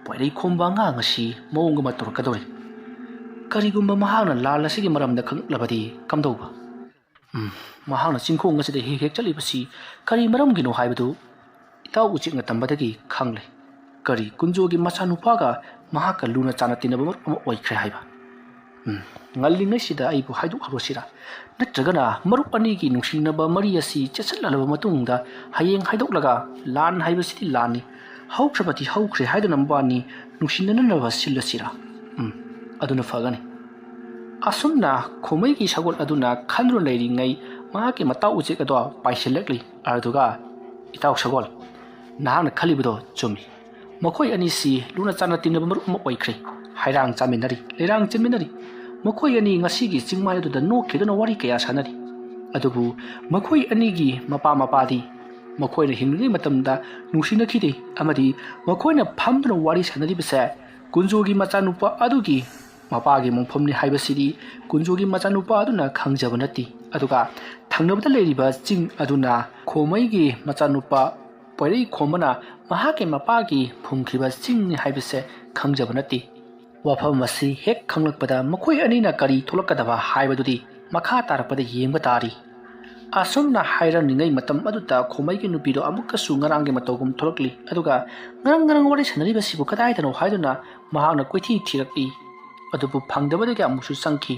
ꯄꯣꯏꯔꯩ ꯈꯣꯝꯕ ꯑꯉꯥꯡ ꯑꯁꯤ ꯃꯑꯣꯡ ꯑꯃ ꯇꯧꯔꯛꯀꯗꯧꯔꯤ꯫ ꯀꯔꯤꯒꯨꯝꯕ ꯃꯍꯥꯛꯅ ꯂꯥꯟ ꯑꯁꯤꯒꯤ ꯃꯔꯝꯗ ꯈꯪꯂꯛꯂꯕꯗꯤ ꯀꯝꯗꯧꯕ? ꯎꯝ, ꯃꯍꯥꯛꯅ ꯆꯤꯡꯈꯣꯡ ꯑꯁꯤꯗ ꯍꯦꯛ ꯍꯦꯛ ꯆꯠꯂꯤꯕꯁꯤ ꯀꯔꯤ ꯃꯔꯝꯒꯤꯅꯣ ꯍꯥꯏꯕꯗꯨ ꯏꯇꯥꯎ ꯎꯆꯦꯛꯅ ꯇꯝꯕꯗꯒꯤ ꯈꯪꯂꯦ꯫ ꯀꯔꯤ, ꯀꯨꯟꯖꯣꯒꯤ ꯃꯆꯥꯅꯨꯄꯥꯒ ꯃꯍꯥꯛꯀ ꯂꯨꯅ ꯆꯥꯟꯅ ꯇꯤꯟꯅꯕ ꯃꯔꯨꯞ ꯑꯃ ꯑꯣꯏꯈ꯭ꯔꯦ ꯍꯥꯏꯕ? ꯎꯝ, ꯉꯜꯂꯤꯉꯩꯁꯤꯗ ꯑꯩꯕꯨ ꯍꯥꯏꯗꯣꯛꯍꯧꯔꯁꯤꯔꯥ? ꯅꯠꯇ꯭ꯔꯒꯅ ꯃꯔꯨꯞ ꯑꯅꯤꯒꯤ ꯅꯨꯡꯁꯤꯅꯕ ꯃꯔꯤ ꯑꯁꯤ ꯆꯦꯠꯁꯤꯜꯂꯕ ꯃꯇꯨꯡꯗ ꯍꯌꯦꯡ ꯍꯥꯏꯗꯣꯛꯂꯒ ꯂꯥꯟ ꯍꯥꯏꯕꯁꯤꯗꯤ ꯂꯥꯟꯅꯤ, ꯍꯧꯈ꯭ꯔꯕꯗꯤ ꯍꯧꯈ꯭ꯔꯦ ꯍꯥꯏꯗꯨꯅ ꯃꯕꯥꯅꯤ ꯅꯨꯡꯁꯤꯅꯅꯅꯕ ꯁꯤꯜꯂꯁꯤꯔꯥ? ꯎꯝ, ꯑꯗꯨꯅ ꯐꯒꯅꯤ꯫" ꯑꯁꯨꯝꯅ ꯈꯣꯃꯩꯒꯤ ꯁꯒꯣꯜ ꯑꯗꯨꯅ ꯈꯟꯗꯨꯅ ꯂꯩꯔꯤꯉꯩ ꯃꯍꯥꯛꯀꯤ ꯃꯇꯥꯎ ꯎꯆꯦꯛ ꯑꯗꯣ ꯄꯥꯏꯁꯤꯜꯂꯛꯂꯤ꯫ ꯑꯗꯨꯒ, "ꯏꯇꯥꯎ ꯁꯒꯣꯜ, ꯅꯍꯥꯛꯅ ꯈꯜꯂꯤꯕꯗꯣ ꯆꯨꯝꯃꯤ꯫ ꯃꯈꯣꯏ ꯑꯅꯤꯁꯤ ꯂꯨꯅ ꯆꯥꯟꯅ ꯇꯤꯟꯅꯕ ꯃꯔꯨꯞ ꯑꯃ ꯑꯣꯏꯈ꯭ꯔꯦ꯫ ꯍꯩꯔꯥꯡ ꯆꯥꯃꯤꯟꯅꯔꯤ, ꯂꯩꯔꯥꯡ ꯆꯦꯟꯃꯤꯟꯅꯔꯤ꯫ ꯃꯈꯣꯏ ꯑꯅꯤ ꯉꯁꯤꯒꯤ ꯆꯤꯡꯃꯥꯏ ꯑꯗꯨꯗ ꯅꯣꯛꯈꯤꯗꯨꯅ ꯋꯥꯔꯤ ꯀꯌꯥ ꯁꯥꯟꯅꯔꯤ꯫ ꯑꯗꯨꯕꯨ ꯃꯈꯣꯏ ꯑꯅꯤꯒꯤ ꯃꯄꯥ ꯃꯄꯥꯗꯤ ꯃꯈꯣꯏꯅ ꯍꯤꯡꯂꯤꯉꯩ ꯃꯇꯝꯗ ꯅꯨꯡꯁꯤꯅꯈꯤꯗꯦ, ꯑꯃꯗꯤ ꯃꯈꯣꯏꯅ ꯐꯝꯗꯨꯅ ꯋꯥꯔꯤ ꯁꯥꯟꯅꯔꯤꯕꯁꯦ ꯀꯨꯟꯖꯣꯒꯤ ꯃꯆꯥꯅꯨꯄꯥ ꯑꯗꯨꯒꯤ ꯃꯄꯥꯒꯤ ꯃꯣꯡꯐꯝꯅꯤ ꯍꯥꯏꯕꯁꯤꯗꯤ ꯀꯨꯟꯖꯣꯒꯤ ꯃꯆꯥꯅꯨꯄꯥ ꯑꯗꯨꯅ ꯈꯪꯖꯕ ꯅꯠꯇꯦ꯫ ꯑꯗꯨꯒ ꯊꯪꯅꯕꯗ ꯂꯩꯔꯤꯕ ꯆꯤꯡ ꯑꯗꯨꯅ ꯈꯣꯃꯩꯒꯤ ꯃꯆꯥꯅꯨꯄꯥ ꯄꯣꯏꯔꯩ ꯈꯣꯝꯕꯅ ꯃꯍꯥꯛꯀꯤ ꯃꯄꯥꯒꯤ ꯐꯨꯝꯈꯤꯕ ꯆꯤꯡꯅꯤ ꯍꯥꯏꯕꯁꯦ ꯈꯪꯖꯕ ꯅꯠꯇꯦ꯫ ꯋꯥꯐꯝ ꯑꯁꯤ ꯍꯦꯛ ꯈꯪꯂꯛꯄꯗ ꯃꯈꯣꯏ ꯑꯅꯤꯅ ꯀꯔꯤ ꯊꯣꯛꯂꯛꯀꯗꯕ ꯍꯥꯏꯕꯗꯨꯗꯤ ꯃꯈꯥ ꯇꯥꯔꯛꯄꯗ ꯌꯦꯡꯕ ꯇꯥꯔꯤ꯫ ꯑꯁꯨꯝꯅ ꯍꯥꯏꯔꯝꯂꯤꯉꯩ ꯃꯇꯝ ꯑꯗꯨꯗ ꯈꯣꯃꯩꯒꯤ ꯅꯨꯄꯤꯗꯣ ꯑꯃꯨꯛꯀꯁꯨ ꯉꯔꯥꯡꯒꯤ ꯃꯇꯧꯒꯨꯝ ꯊꯣꯛꯂꯛꯂꯤ꯫ ꯑꯗꯨꯒ ꯉꯔꯪ ꯉꯔꯪ ꯋꯥꯔꯤ ꯁꯥꯟꯅꯔꯤꯕꯁꯤꯕꯨ ꯀꯗꯥꯏꯗꯅꯣ ꯍꯥꯏꯗꯨꯅ ꯃꯍꯥꯛꯅ ꯀꯣꯏꯊꯤ ꯊꯤꯔꯛꯏ꯫ ꯑꯗꯨꯕꯨ ꯐꯪꯗꯕꯗꯒꯤ ꯑꯃꯨꯛꯁꯨ ꯆꯪꯈꯤ꯫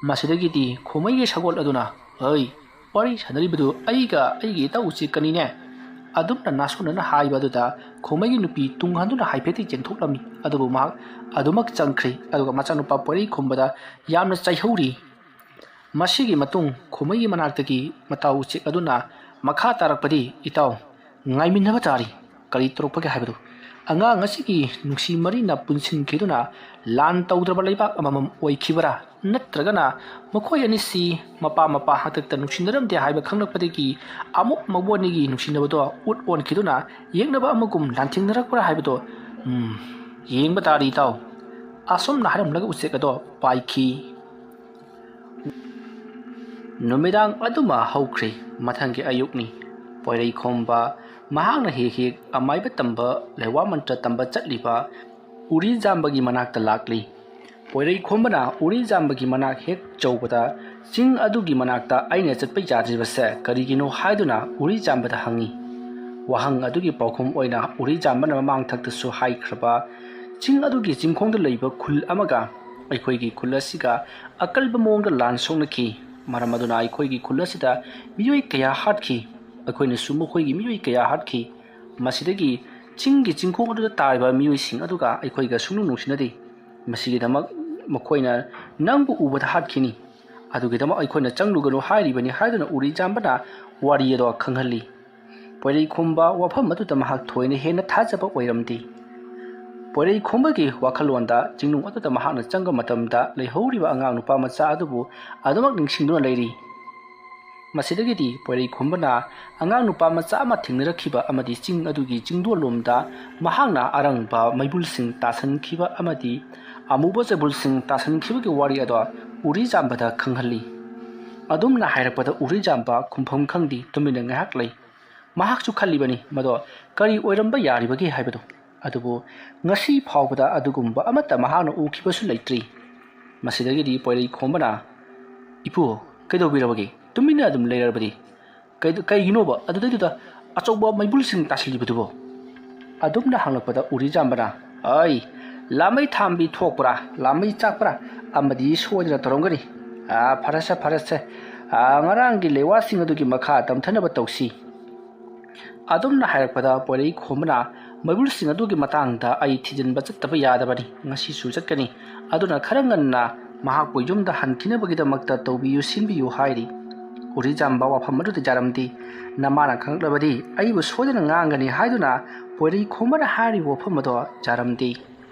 ꯃꯁꯤꯗꯒꯤꯗꯤ ꯈꯣꯃꯩꯒꯤ ꯁꯒꯣꯜ ꯑꯗꯨꯅ, "ꯍꯩ, ꯋꯥꯔꯤ ꯁꯥꯟꯅꯔꯤꯕꯗꯨ ꯑꯩꯒ ꯑꯩꯒꯤ ꯏꯇꯥꯎ ꯎꯆꯦꯛꯀꯅꯤꯅꯦ?" ꯑꯗꯨꯝꯅ ꯅꯥꯁꯣꯟꯅꯅ ꯍꯥꯏꯕ ꯑꯗꯨꯗ ꯈꯣꯃꯩꯒꯤ ꯅꯨꯄꯤ ꯇꯨꯡ ꯍꯟꯗꯨꯅ ꯍꯥꯏꯐꯦꯠꯇꯤ ꯌꯦꯡꯊꯣꯛꯂꯝꯃꯤ꯫ ꯑꯗꯨꯕꯨ ꯃꯍꯥꯛ ꯑꯗꯨꯃꯛ ꯆꯪꯈ꯭ꯔꯦ꯫ ꯑꯗꯨꯒ ꯃꯆꯥꯅꯨꯄꯥ ꯄꯣꯏꯔꯩ ꯈꯣꯝꯕꯗ ꯌꯥꯝꯅ ꯆꯩꯍꯧꯔꯤ꯫ ꯃꯁꯤꯒꯤ ꯃꯇꯨꯡ ꯈꯣꯃꯩꯒꯤ ꯃꯅꯥꯛꯇꯒꯤ ꯃꯇꯥꯎ ꯎꯆꯦꯛ ꯑꯗꯨꯅ ꯃꯈꯥ ꯇꯥꯔꯛꯄꯗꯤ ꯏꯇꯥꯎ ꯉꯥꯏꯃꯤꯟꯅꯕ ꯇꯥꯔꯤ꯫ ꯀꯔꯤ ꯇꯧꯔꯛꯄꯒꯦ ꯍꯥꯏꯕꯗꯨ꯫ ꯑꯉꯥꯡ ꯑꯁꯤꯒꯤ ꯅꯨꯡꯁꯤ ꯃꯔꯤꯅ ꯄꯨꯟꯁꯤꯟꯈꯤꯗꯨꯅ ꯂꯥꯟ ꯇꯧꯗ꯭ꯔꯕ ꯂꯩꯕꯥꯛ ꯑꯃꯃꯝ ꯑꯣꯏꯈꯤꯕꯔꯥ? ꯅꯠꯇ꯭ꯔꯒꯅ ꯃꯈꯣꯏ ꯑꯅꯤꯁꯤ ꯃꯄꯥ ꯃꯄꯥ ꯍꯥꯛꯇꯛꯇ ꯅꯨꯡꯁꯤꯅꯔꯝꯗꯦ ꯍꯥꯏꯕ ꯈꯪꯂꯛꯄꯗꯒꯤ ꯑꯃꯨꯛ ꯃꯕꯨ ꯑꯅꯤꯒꯤ ꯅꯨꯡꯁꯤꯅꯕꯗꯣ ꯎꯠ ꯑꯣꯟꯈꯤꯗꯨꯅ ꯌꯦꯛꯅꯕ ꯑꯃꯒꯨꯝ ꯂꯥꯟꯊꯦꯡꯅꯔꯛꯄ꯭ꯔꯥ ꯍꯥꯏꯕꯗꯣ, ꯎꯝ, ꯌꯦꯡꯕ ꯇꯥꯔꯤ ꯏꯇꯥꯎ꯫ ꯑꯁꯨꯝꯅ ꯍꯥꯏꯔꯝꯂꯒ ꯎꯆꯦꯛ ꯑꯗꯣ ꯄꯥꯏꯈꯤ꯫ ꯅꯨꯃꯤꯗꯥꯡ ꯑꯗꯨꯃ ꯍꯧꯈ꯭ꯔꯦ꯫ ꯃꯊꯪꯒꯤ ꯑꯌꯨꯛꯅꯤ꯫ ꯄꯣꯏꯔꯩꯈꯣꯝꯕ ꯃꯍꯥꯛꯅ ꯍꯦꯛ ꯍꯦꯛ ꯑꯃꯥꯏꯕ ꯇꯝꯕ, ꯂꯩꯋꯥ ꯃꯟꯇ꯭ꯔ ꯇꯝꯕ ꯆꯠꯂꯤꯕ ꯎꯔꯤꯖꯥꯝꯕꯒꯤ ꯃꯅꯥꯛꯇ ꯂꯥꯛꯂꯤ꯫ ꯄꯣꯏꯔꯩꯈꯣꯝꯕꯅ ꯎꯔꯤꯖꯥꯝꯕꯒꯤ ꯃꯅꯥꯛ ꯍꯦꯛ ꯌꯧꯕꯗ, "ꯆꯤꯡ ꯑꯗꯨꯒꯤ ꯃꯅꯥꯛꯇ ꯑꯩꯅ ꯆꯠꯄ ꯌꯥꯗ꯭ꯔꯤꯕꯁꯦ ꯀꯔꯤꯒꯤꯅꯣ?" ꯍꯥꯏꯗꯨꯅ ꯎꯔꯤꯖꯥꯝꯕꯗ ꯍꯪꯉꯤ꯫ ꯋꯥꯍꯪ ꯑꯗꯨꯒꯤ ꯄꯥꯎꯈꯨꯝ ꯑꯣꯏꯅ ꯎꯔꯤꯖꯥꯝꯕꯅ ꯃꯃꯥꯡ ꯊꯛꯇꯁꯨ ꯍꯥꯏꯈ꯭ꯔꯕ, ꯆꯤꯡ ꯑꯗꯨꯒꯤ ꯆꯤꯡꯈꯣꯡꯗ ꯂꯩꯕ ꯈꯨꯜ ꯑꯃꯒ ꯑꯩꯈꯣꯏꯒꯤ ꯈꯨꯜ ꯑꯁꯤꯒ ꯑꯀꯜꯕ ꯃꯑꯣꯡꯗ ꯂꯥꯟ ꯁꯣꯛꯅꯈꯤ꯫ ꯃꯔꯝ ꯑꯗꯨꯅ ꯑꯩꯈꯣꯏꯒꯤ ꯈꯨꯜ ꯑꯁꯤꯗ ꯃꯤꯑꯣꯏ ꯀꯌꯥ ꯍꯥꯠꯈꯤ꯫ ꯑꯩꯈꯣꯏꯅꯁꯨ ꯃꯈꯣꯏꯒꯤ ꯃꯤꯑꯣꯏ ꯀꯌꯥ ꯍꯥꯠꯈꯤ꯫ ꯃꯁꯤꯗꯒꯤ ꯆꯤꯡꯒꯤ ꯆꯤꯡꯈꯣꯡ ꯑꯗꯨꯗ ꯇꯥꯔꯤꯕ ꯃꯤꯑꯣꯏꯁꯤꯡ ꯑꯗꯨꯒ ꯑꯩꯈꯣꯏꯒ ꯁꯨꯡꯅꯨꯡ ꯅꯨꯡꯁꯤꯅꯗꯦ꯫ ꯃꯁꯤꯒꯤꯗꯃꯛ ꯃꯈꯣꯏꯅ ꯅꯪꯕꯨ ꯎꯕꯗ ꯍꯥꯠꯈꯤꯅꯤ꯫ ꯑꯗꯨꯒꯤꯗꯃꯛ ꯑꯩꯈꯣꯏꯅ ꯆꯪꯂꯨꯒꯅꯨ ꯍꯥꯏꯔꯤꯕꯅꯤ ꯍꯥꯏꯗꯨꯅ ꯎꯔꯤꯖꯥꯝꯕꯅ ꯋꯥꯔꯤ ꯑꯗꯣ ꯈꯪꯍꯜꯂꯤ꯫ ꯄꯣꯏꯔꯩꯈꯣꯝꯕ ꯋꯥꯐꯝ ꯑꯗꯨꯗ ꯃꯍꯥꯛ ꯊꯣꯏꯅ ꯍꯦꯟꯅ ꯊꯥꯖꯕ ꯑꯣꯏꯔꯝꯗꯦ꯫ ꯄꯣꯏꯔꯩꯈꯣꯝꯕꯒꯤ ꯋꯥꯈꯜꯂꯣꯟꯗ ꯆꯤꯡꯅꯨꯡ ꯑꯗꯨꯗ ꯃꯍꯥꯛꯅ ꯆꯪꯕ ꯃꯇꯝꯗ ꯂꯩꯍꯧꯔꯤꯕ ꯑꯉꯥꯡ ꯅꯨꯄꯥ ꯃꯆꯥ ꯑꯗꯨꯕꯨ ꯑꯗꯨꯃꯛ ꯅꯤꯡꯁꯤꯡꯗꯨꯅ ꯂꯩꯔꯤ꯫ ꯃꯁꯤꯗꯒꯤꯗꯤ ꯄꯣꯏꯔꯩꯈꯣꯝꯕꯅ ꯑꯉꯥꯡ ꯅꯨꯄꯥ ꯃꯆꯥ ꯑꯃ ꯊꯦꯡꯅꯔꯛꯈꯤꯕ ꯑꯃꯗꯤ ꯆꯤꯡ ꯑꯗꯨꯒꯤ ꯆꯤꯡꯗꯣꯜꯂꯣꯝꯗ ꯃꯍꯥꯛꯅ ꯑꯔꯪꯕ ꯃꯩꯕꯨꯜꯁꯤꯡ ꯇꯥꯁꯟꯈꯤꯕ ꯑꯃꯗꯤ ꯑꯃꯨꯕ ꯆꯩꯕꯨꯜꯁꯤꯡ ꯇꯥꯁꯟꯈꯤꯕꯒꯤ ꯋꯥꯔꯤ ꯑꯗꯣ ꯎꯔꯤꯖꯥꯝꯕꯗ ꯈꯪꯍꯜꯂꯤ꯫ ꯑꯗꯨꯝꯅ ꯍꯥꯏꯔꯛꯄꯗ ꯎꯔꯤꯖꯥꯝꯕ ꯈꯨꯝꯐꯝ ꯈꯪꯗꯦ, ꯇꯨꯃꯤꯟꯅ ꯉꯥꯏꯍꯥꯛ ꯂꯩ꯫ ꯃꯍꯥꯛꯁꯨ ꯈꯜꯂꯤꯕꯅꯤ, ꯃꯗꯣ ꯀꯔꯤ ꯑꯣꯏꯔꯝꯕ ꯌꯥꯔꯤꯕꯒꯦ ꯍꯥꯏꯕꯗꯣ꯫ ꯑꯗꯨꯕꯨ ꯉꯁꯤ ꯐꯥꯎꯕꯗ ꯑꯗꯨꯒꯨꯝꯕ ꯑꯃꯠꯇ ꯃꯍꯥꯛꯅ ꯎꯈꯤꯕꯁꯨ ꯂꯩꯇ꯭ꯔꯤ꯫ ꯃꯁꯤꯗꯒꯤꯗꯤ ꯄꯣꯏꯔꯩꯈꯣꯝꯕꯅ, "ꯏꯄꯨ, ꯀꯩꯗꯧꯕꯤꯔꯕꯒꯦ? ꯇꯨꯃꯤꯟꯅ ꯑꯗꯨꯝ ꯂꯩꯔꯕꯗꯤ? ꯀꯩ-, ꯀꯩꯒꯤꯅꯣꯕ ꯑꯗꯨꯗꯩꯗꯨꯗ ꯑꯆꯧꯕ ꯃꯩꯕꯨꯜꯁꯤꯡ ꯇꯥꯁꯤꯜꯂꯤꯕꯗꯨꯕꯣ?" ꯑꯗꯨꯝꯅ ꯍꯪꯂꯛꯄꯗ ꯎꯔꯤꯖꯥꯝꯕꯅ, "ꯑꯩ, ꯂꯥꯃꯩ ꯊꯥꯟꯕꯤ ꯊꯣꯛꯄ꯭ꯔꯥ, ꯂꯥꯃꯩ ꯆꯥꯛꯄ꯭ꯔꯥ ꯑꯃꯗꯤ ꯁꯣꯏꯗꯅ ꯇꯧꯔꯝꯒꯅꯤ꯫ ꯑꯥ, ꯐꯔꯦꯁꯦ, ꯐꯔꯦꯁꯦ꯫ ꯑꯥ, ꯉꯔꯥꯡꯒꯤ ꯂꯩꯋꯥꯁꯤꯡ ꯑꯗꯨꯒꯤ ꯃꯈꯥ ꯇꯝꯊꯅꯕ ꯇꯧꯁꯤ꯫" ꯑꯗꯨꯝꯅ ꯍꯥꯏꯔꯛꯄꯗ ꯄꯣꯏꯔꯩꯈꯣꯝꯕꯅ, "ꯃꯩꯕꯨꯜꯁꯤꯡ ꯑꯗꯨꯒꯤ ꯃꯇꯥꯡꯗ ꯑꯩ ꯊꯤꯖꯤꯟꯕ ꯆꯠꯇꯕ ꯌꯥꯗꯕꯅꯤ, ꯉꯁꯤꯁꯨ ꯆꯠꯀꯅꯤ꯫ ꯑꯗꯨꯅ ꯈꯔ ꯉꯟꯅ ꯃꯍꯥꯛꯄꯨ ꯌꯨꯝꯗ ꯍꯟꯈꯤꯅꯕꯒꯤꯗꯃꯛꯇ ꯇꯧꯕꯤꯌꯨ, ꯁꯤꯟꯕꯤꯌꯨ" ꯍꯥꯏꯔꯤ꯫ ꯎꯔꯤꯖꯥꯝꯕ ꯋꯥꯐꯝ ꯑꯗꯨꯗ ꯌꯥꯔꯝꯗꯦ꯫ ꯅꯃꯥꯅ ꯈꯪꯂꯛꯂꯕꯗꯤ ꯑꯩꯕꯨ ꯁꯣꯏꯗꯅ ꯉꯥꯡꯒꯅꯤ ꯍꯥꯏꯗꯨꯅ ꯄꯣꯏꯔꯩꯈꯣꯝꯕꯅ ꯍꯥꯏꯔꯤꯕ ꯋꯥꯐꯝ ꯑꯗꯣ ꯌꯥꯔꯝꯗꯦ꯫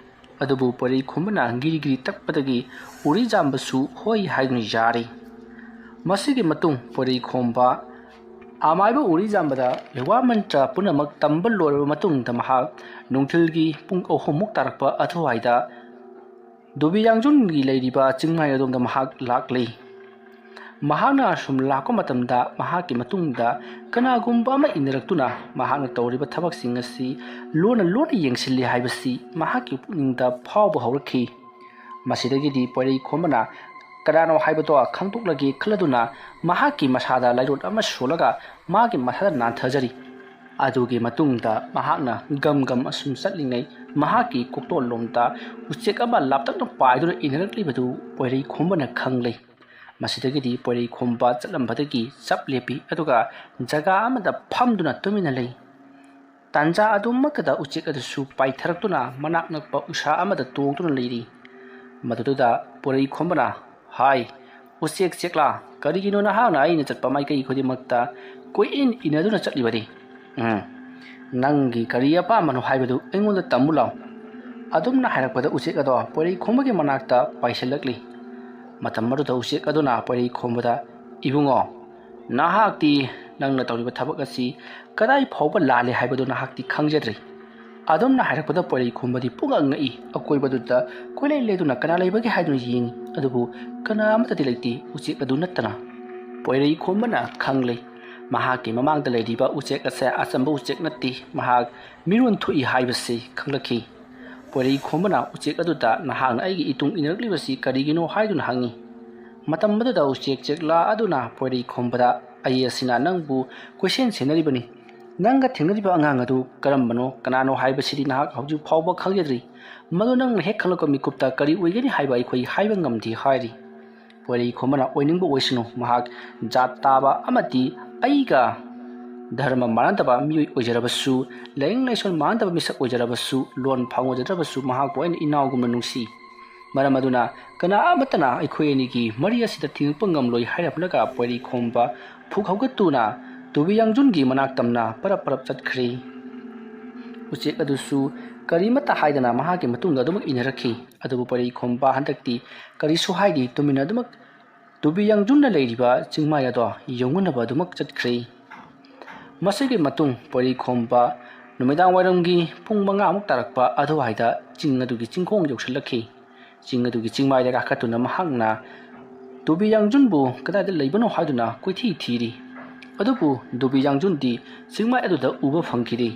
ꯑꯗꯨꯕꯨ ꯄꯣꯏꯔꯩꯈꯣꯝꯕꯅ ꯒꯤꯔꯤ ꯒꯤꯔꯤ ꯇꯛꯄꯗꯒꯤ ꯎꯔꯤꯖꯥꯝꯕꯁꯨ ꯍꯣꯏ ꯍꯥꯏꯗꯨꯅ ꯌꯥꯔꯦ꯫ ꯃꯁꯤꯒꯤ ꯃꯇꯨꯡ ꯄꯣꯏꯔꯩꯈꯣꯝꯕ ꯑꯃꯥꯏꯕ ꯎꯔꯤꯖꯥꯝꯕꯗ ꯂꯩꯋꯥ ꯃꯟꯇ꯭ꯔ ꯄꯨꯝꯅꯃꯛ ꯇꯝꯕ ꯂꯣꯏꯔꯕ ꯃꯇꯨꯡꯗ ꯃꯍꯥꯛ ꯅꯨꯡꯊꯤꯜꯒꯤ ꯄꯨꯡ ꯑꯍꯨꯝꯃꯨꯛ ꯇꯥꯔꯛꯄ ꯑꯗꯨꯋꯥꯏꯗ ꯗꯨꯕꯤ ꯌꯥꯡꯖꯨꯟꯒꯤ ꯂꯩꯔꯤꯕ ꯆꯤꯡꯃꯥꯏ ꯑꯗꯣꯝꯗ ꯃꯍꯥꯛ ꯂꯥꯛꯂꯤ꯫ ꯃꯍꯥꯛꯅ ꯑꯁꯨꯝ ꯂꯥꯛꯄ ꯃꯇꯝꯗ ꯃꯍꯥꯛꯀꯤ ꯃꯇꯨꯡꯗ ꯀꯅꯥꯒꯨꯝꯕ ꯑꯃ ꯏꯟꯅꯔꯛꯇꯨꯅ ꯃꯍꯥꯛꯅ ꯇꯧꯔꯤꯕ ꯊꯕꯛꯁꯤꯡ ꯑꯁꯤ ꯂꯣꯟꯅ ꯂꯣꯟꯅ ꯌꯦꯡꯁꯤꯜꯂꯤ ꯍꯥꯏꯕꯁꯤ ꯃꯍꯥꯛꯀꯤ ꯄꯨꯛꯅꯤꯡꯗ ꯐꯥꯎꯕ ꯍꯧꯔꯛꯈꯤ꯫ ꯃꯁꯤꯗꯒꯤꯗꯤ ꯄꯣꯏꯔꯩꯈꯣꯝꯕꯅ ꯀꯅꯥꯅꯣ ꯍꯥꯏꯕꯗꯣ ꯈꯪꯗꯣꯛꯂꯒꯦ ꯈꯜꯂꯗꯨꯅ ꯃꯍꯥꯛꯀꯤ ꯃꯁꯥꯗ ꯂꯥꯏꯔꯣꯠ ꯑꯃ ꯁꯣꯜꯂꯒ ꯃꯥꯒꯤ ꯃꯁꯥꯗ ꯅꯥꯟꯊꯖꯔꯤ꯫ ꯑꯗꯨꯒꯤ ꯃꯇꯨꯡꯗ ꯃꯍꯥꯛꯅ ꯒꯝ ꯒꯝ ꯑꯁꯨꯝ ꯆꯠꯂꯤꯉꯩ ꯃꯍꯥꯛꯀꯤ ꯀꯣꯛꯇꯣꯜꯂꯣꯝꯗ ꯎꯆꯦꯛ ꯑꯃ ꯂꯥꯞꯇꯛꯅ ꯄꯥꯏꯗꯨꯅ ꯏꯟꯅꯔꯛꯂꯤꯕꯗꯨ ꯄꯣꯏꯔꯩꯈꯣꯝꯕꯅ ꯈꯪꯂꯦ꯫ ꯃꯁꯤꯗꯒꯤꯗꯤ ꯄꯣꯏꯔꯩꯈꯣꯝꯕ ꯆꯠꯂꯝꯕꯗꯒꯤ ꯆꯞ ꯂꯦꯞꯄꯤ, ꯑꯗꯨꯒ ꯖꯒꯥ ꯑꯃꯗ ꯐꯝꯗꯨꯅ ꯇꯨꯃꯤꯟꯅ ꯂꯩ꯫ ꯇꯥꯟꯖꯥ ꯑꯗꯨꯃꯛꯇꯗ ꯎꯆꯦꯛ ꯑꯗꯨꯁꯨ ꯄꯥꯏꯊꯔꯛꯇꯨꯅ ꯃꯅꯥꯛ ꯅꯛꯄ ꯎꯁꯥ ꯑꯃꯗ ꯇꯣꯡꯗꯨꯅ ꯂꯩꯔꯤ꯫ ꯃꯗꯨꯗꯨꯗ ꯄꯣꯏꯔꯩꯈꯣꯝꯕꯅ, "ꯍꯥꯏ, ꯎꯆꯦꯛ ꯆꯦꯛꯂꯥ, ꯀꯔꯤꯒꯤꯅꯣ ꯅꯍꯥꯛꯅ ꯑꯩꯅ ꯆꯠꯄ ꯃꯥꯏꯀꯩ ꯈꯨꯗꯤꯡꯃꯛꯇ ꯀꯣꯏꯏꯟ ꯏꯟꯅꯗꯨꯅ ꯆꯠꯂꯤꯕꯗꯤ? ꯎꯝ, ꯅꯪꯒꯤ ꯀꯔꯤ ꯑꯄꯥꯝꯕꯅꯣ ꯍꯥꯏꯕꯗꯨ ꯑꯩꯉꯣꯟꯗ ꯇꯝꯃꯨ ꯂꯥꯎ꯫" ꯑꯗꯨꯝꯅ ꯍꯥꯏꯔꯛꯄꯗ ꯎꯆꯦꯛ ꯑꯗꯣ ꯄꯣꯏꯔꯩꯈꯣꯝꯕꯒꯤ ꯃꯅꯥꯛꯇ ꯄꯥꯏꯁꯤꯜꯂꯛꯂꯤ꯫ ꯃꯇꯝ ꯑꯗꯨꯗ ꯎꯆꯦꯛ ꯑꯗꯨꯅ ꯄꯣꯏꯔꯩꯈꯣꯝꯕꯗ, "ꯏꯕꯨꯡꯉꯣ, "ꯅꯍꯥꯛꯇꯤ ꯅꯪꯅ ꯇꯧꯔꯤꯕ ꯊꯕꯛ ꯑꯁꯤ ꯀꯗꯥꯏ ꯐꯥꯎꯕ ꯂꯥꯜꯂꯦ ꯍꯥꯏꯕꯗꯨ ꯅꯍꯥꯛꯇꯤ ꯈꯪꯖꯗ꯭ꯔꯤ꯫" ꯑꯗꯨꯝꯅ ꯍꯥꯏꯔꯛꯄꯗ ꯄꯣꯏꯔꯩ ꯈꯣꯝꯕꯗꯤ ꯄꯨꯡꯉꯛ ꯉꯛꯏ꯫ ꯑꯀꯣꯏꯕꯗꯨꯗ ꯀꯣꯏꯂꯩ ꯂꯩꯗꯨꯅ ꯀꯅꯥ ꯂꯩꯕꯒꯦ ꯍꯥꯏꯗꯨꯅ ꯌꯦꯡꯏ, ꯑꯗꯨꯕꯨ ꯀꯅꯥ ꯑꯃꯠꯇꯗꯤ ꯂꯩꯇꯦ, ꯎꯆꯦꯛ ꯑꯗꯨ ꯅꯠꯇꯅ꯫ ꯄꯣꯏꯔꯩ ꯈꯣꯝꯕꯅ ꯈꯪꯂꯦ, ꯃꯍꯥꯛꯀꯤ ꯃꯃꯥꯡꯗ ꯂꯩꯔꯤꯕ ꯎꯆꯦꯛ ꯑꯁꯦ ꯑꯆꯝꯕ ꯎꯆꯦꯛ ꯅꯠꯇꯦ, ꯃꯍꯥꯛ ꯃꯤꯔꯣꯟ ꯊꯣꯛꯏ ꯍꯥꯏꯕꯁꯤ ꯈꯪꯂꯛꯈꯤ꯫ ꯄꯣꯏꯔꯩ ꯈꯣꯝꯕꯅ ꯎꯆꯦꯛ ꯑꯗꯨꯗ, "ꯅꯍꯥꯛꯅ ꯑꯩꯒꯤ ꯏꯇꯨꯡ ꯏꯟꯅꯔꯛꯂꯤꯕꯁꯤ ꯀꯔꯤꯒꯤꯅꯣ?" ꯍꯥꯏꯗꯨꯅ ꯍꯪꯉꯤ꯫ ꯃꯇꯝ ꯑꯗꯨꯗ ꯎꯆꯦꯛ ꯆꯦꯛꯂꯥ ꯑꯗꯨꯅ ꯄꯣꯏꯔꯩ ꯈꯣꯝꯕꯗ, "ꯑꯩ ꯑꯁꯤꯅ ꯅꯪꯕꯨ ꯀꯣꯏꯁꯦꯟ ꯁꯦꯟꯅꯔꯤꯕꯅꯤ꯫ ꯅꯪꯒ ꯊꯦꯡꯅꯔꯤꯕ ꯑꯉꯥꯡ ꯑꯗꯨ ꯀꯔꯝꯕꯅꯣ, ꯀꯅꯥꯅꯣ ꯍꯥꯏꯕꯁꯤꯗꯤ ꯅꯍꯥꯛ ꯍꯧꯖꯤꯛ ꯐꯥꯎꯕ ꯈꯪꯖꯗ꯭ꯔꯤ꯫ ꯃꯗꯨ ꯅꯪꯅ ꯍꯦꯛ ꯈꯪꯂꯛꯄ ꯃꯤꯀꯨꯞꯇ ꯀꯔꯤ ꯑꯣꯏꯒꯅꯤ ꯍꯥꯏꯕ ꯑꯩꯈꯣꯏ ꯍꯥꯏꯕ ꯉꯝꯗꯦ" ꯍꯥꯏꯔꯤ꯫ ꯄꯣꯏꯔꯩ ꯈꯣꯝꯕꯅ, "ꯑꯣꯏꯅꯤꯡꯕ ꯑꯣꯏꯁꯅꯨ, ꯃꯍꯥꯛ ꯖꯥꯠ ꯇꯥꯕ ꯑꯃꯗꯤ ꯑꯩꯒ ꯙꯔꯃ ꯃꯥꯟꯅꯗꯕ ꯃꯤꯑꯣꯏ ꯑꯣꯏꯖꯔꯕꯁꯨ, ꯂꯥꯏꯅꯤꯡ ꯂꯥꯏꯁꯣꯟ ꯃꯥꯟꯅꯗꯕ ꯃꯤꯁꯛ ꯑꯣꯏꯖꯔꯕꯁꯨ, ꯂꯣꯟ ꯐꯥꯎꯅꯖꯗ꯭ꯔꯕꯁꯨ, ꯃꯍꯥꯛꯄꯨ ꯑꯩꯅ ꯏꯅꯥꯎꯒꯨꯝꯅ ꯅꯨꯡꯁꯤ꯫ ꯃꯔꯝ ꯑꯗꯨꯅ ꯀꯅꯥ ꯑꯃꯠꯇꯅ ꯑꯩꯈꯣꯏ ꯑꯅꯤꯒꯤ ꯃꯔꯤ ꯑꯁꯤꯗ ꯊꯤꯡꯉꯛꯄ ꯉꯝꯂꯣꯏ" ꯍꯥꯏꯔꯝꯂꯒ ꯄꯣꯏꯔꯩ ꯈꯣꯝꯕ ꯐꯨꯛ ꯍꯧꯒꯠꯇꯨꯅ ꯇꯨꯕꯤ ꯌꯥꯡꯖꯨꯟꯒꯤ ꯃꯅꯥꯛ ꯇꯝꯅ ꯄꯔꯞ ꯄꯔꯞ ꯆꯠꯈ꯭ꯔꯦ꯫ ꯎꯆꯦꯛ ꯑꯗꯨꯁꯨ ꯀꯔꯤꯃꯠꯇ ꯍꯥꯏꯗꯅ ꯃꯍꯥꯛꯀꯤ ꯃꯇꯨꯡꯗ ꯑꯗꯨꯃꯛ ꯏꯟꯅꯔꯛꯈꯤ꯫ ꯑꯗꯨꯕꯨ ꯄꯣꯏꯔꯩ ꯈꯣꯝꯕ ꯍꯟꯗꯛꯇꯤ ꯀꯔꯤꯁꯨ ꯍꯥꯏꯗꯦ, ꯇꯨꯃꯤꯟꯅ ꯑꯗꯨꯃꯛ ꯇꯨꯕꯤ ꯌꯥꯡꯖꯨꯟꯅ ꯂꯩꯔꯤꯕ ꯆꯤꯡꯃꯥꯏ ꯑꯗꯣ ꯌꯧꯉꯨꯅꯕ ꯑꯗꯨꯃꯛ ꯆꯠꯈ꯭ꯔꯦ꯫ ꯃꯁꯤꯒꯤ ꯃꯇꯨꯡ ꯄꯣꯏꯔꯩ ꯈꯣꯝꯕ ꯅꯨꯃꯤꯗꯥꯡ ꯋꯥꯏꯔꯝꯒꯤ ꯄꯨꯡ ꯃꯉꯥꯃꯨꯛ ꯇꯥꯔꯛꯄ ꯑꯗꯨꯋꯥꯏꯗ ꯆꯤꯡ ꯑꯗꯨꯒꯤ ꯆꯤꯡꯈꯣꯡ ꯌꯧꯁꯤꯜꯂꯛꯈꯤ꯫ ꯆꯤꯡ ꯑꯗꯨꯒꯤ ꯆꯤꯡꯃꯥꯏꯗ ꯀꯥꯈꯠꯇꯨꯅ ꯃꯍꯥꯛꯅ ꯇꯨꯕꯤ ꯌꯥꯡꯖꯨꯟꯕꯨ ꯀꯗꯥꯏꯗ ꯂꯩꯕꯅꯣ ꯍꯥꯏꯗꯨꯅ ꯀꯣꯏꯊꯤ ꯊꯤꯔꯤ꯫ ꯑꯗꯨꯕꯨ ꯇꯨꯕꯤ ꯌꯥꯡꯖꯨꯟꯗꯤ ꯆꯤꯡꯃꯥꯏ ꯑꯗꯨꯗ ꯎꯕ ꯐꯪꯈꯤꯗꯦ꯫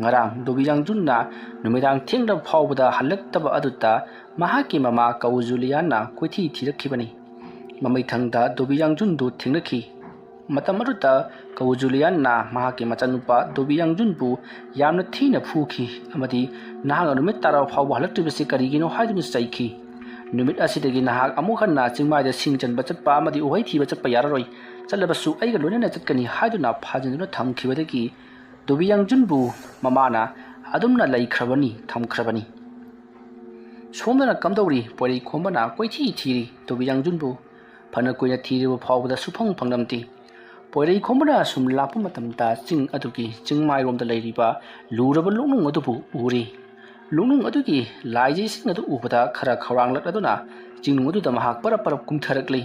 ꯉꯔꯥꯡ ꯇꯨꯕꯤ ꯌꯥꯡꯖꯨꯟꯅ ꯅꯨꯃꯤꯗꯥꯡ ꯊꯦꯡꯂꯕ ꯐꯥꯎꯕꯗ ꯍꯜꯂꯛꯇꯕ ꯑꯗꯨꯗ ꯃꯍꯥꯛꯀꯤ ꯃꯃꯥ ꯀꯧ ꯖꯨꯂꯤꯌꯥꯟꯅ ꯀꯣꯏꯊꯤ ꯊꯤꯔꯛꯈꯤꯕꯅꯤ꯫ ꯃꯃꯩꯊꯪꯗ ꯇꯨꯕꯤ ꯌꯥꯡꯖꯨꯟꯗꯨ ꯊꯦꯡꯅꯈꯤ꯫ ꯃꯇꯝ ꯑꯗꯨꯗ ꯀꯧ ꯖꯨꯂꯤꯌꯥꯟꯅ ꯃꯍꯥꯛꯀꯤ ꯃꯆꯥꯅꯨꯄꯥ ꯇꯨꯕꯤ ꯌꯥꯡꯖꯨꯟꯕꯨ ꯌꯥꯝꯅ ꯊꯤꯅ ꯐꯨꯈꯤ ꯑꯃꯗꯤ "ꯅꯍꯥꯛꯅ ꯅꯨꯃꯤꯠ ꯇꯥꯔꯕ ꯐꯥꯎꯕ ꯍꯜꯂꯛꯇ꯭ꯔꯤꯕꯁꯤ ꯀꯔꯤꯒꯤꯅꯣ?" ꯍꯥꯏꯗꯨꯅ ꯆꯩꯈꯤ꯫ "ꯅꯨꯃꯤꯠ ꯑꯁꯤꯗꯒꯤ ꯅꯍꯥꯛ ꯑꯃꯨꯛ ꯍꯟꯅ ꯆꯤꯡꯃꯥꯏꯗ ꯁꯤꯡ ꯆꯟꯕ ꯆꯠꯄ ꯑꯃꯗꯤ ꯎꯍꯩ ꯊꯤꯕ ꯆꯠꯄ ꯌꯥꯔꯔꯣꯏ꯫ ꯆꯠꯂꯕꯁꯨ ꯑꯩꯒ ꯂꯣꯏꯅꯅ ꯆꯠꯀꯅꯤ" ꯍꯥꯏꯗꯨꯅ ꯐꯥꯖꯤꯟꯗꯨꯅ ꯊꯝꯈꯤꯕꯗꯒꯤ ꯇꯨꯕꯤ ꯌꯥꯡꯖꯨꯟꯕꯨ ꯃꯃꯥꯅ ꯑꯗꯨꯝꯅ ꯂꯩꯈ꯭ꯔꯕꯅꯤ, ꯊꯝꯈ꯭ꯔꯕꯅꯤ꯫ ꯁꯣꯝꯗꯅ ꯀꯝꯗꯧꯔꯤ? ꯄꯣꯏꯔꯩ ꯈꯣꯝꯕꯅ ꯀꯣꯏꯊꯤ ꯊꯤꯔꯤ ꯇꯨꯕꯤ ꯌꯥꯡꯖꯨꯟꯕꯨ꯫ ꯐꯅ ꯀꯨꯏꯅ ꯊꯤꯔꯕ ꯐꯥꯎꯕꯗ ꯁꯨꯐꯪ ꯐꯪꯂꯝꯗꯦ꯫ ꯄꯣꯏꯔꯩ ꯈꯣꯝꯕꯅ ꯁꯨꯝ ꯂꯥꯛꯄ ꯃꯇꯝꯗ ꯆꯤꯡ ꯑꯗꯨꯒꯤ ꯆꯤꯡꯃꯥꯏꯔꯣꯝꯗ ꯂꯩꯔꯤꯕ ꯂꯨꯔꯕ ꯂꯣꯛꯅꯨꯡ ꯑꯗꯨꯕꯨ ꯎꯔꯤ꯫ ꯂꯣꯛꯅꯨꯡ ꯑꯗꯨꯒꯤ ꯂꯥꯏꯖꯩꯁꯤꯡ ꯑꯗꯨ ꯎꯕꯗ ꯈꯔ ꯈꯧꯔꯥꯡꯂꯛꯂꯗꯨꯅ ꯆꯤꯡꯅꯨꯡ ꯑꯗꯨꯗ ꯃꯍꯥꯛ ꯄꯔꯞ ꯄꯔꯞ ꯀꯨꯝꯊꯔꯛꯂꯤ꯫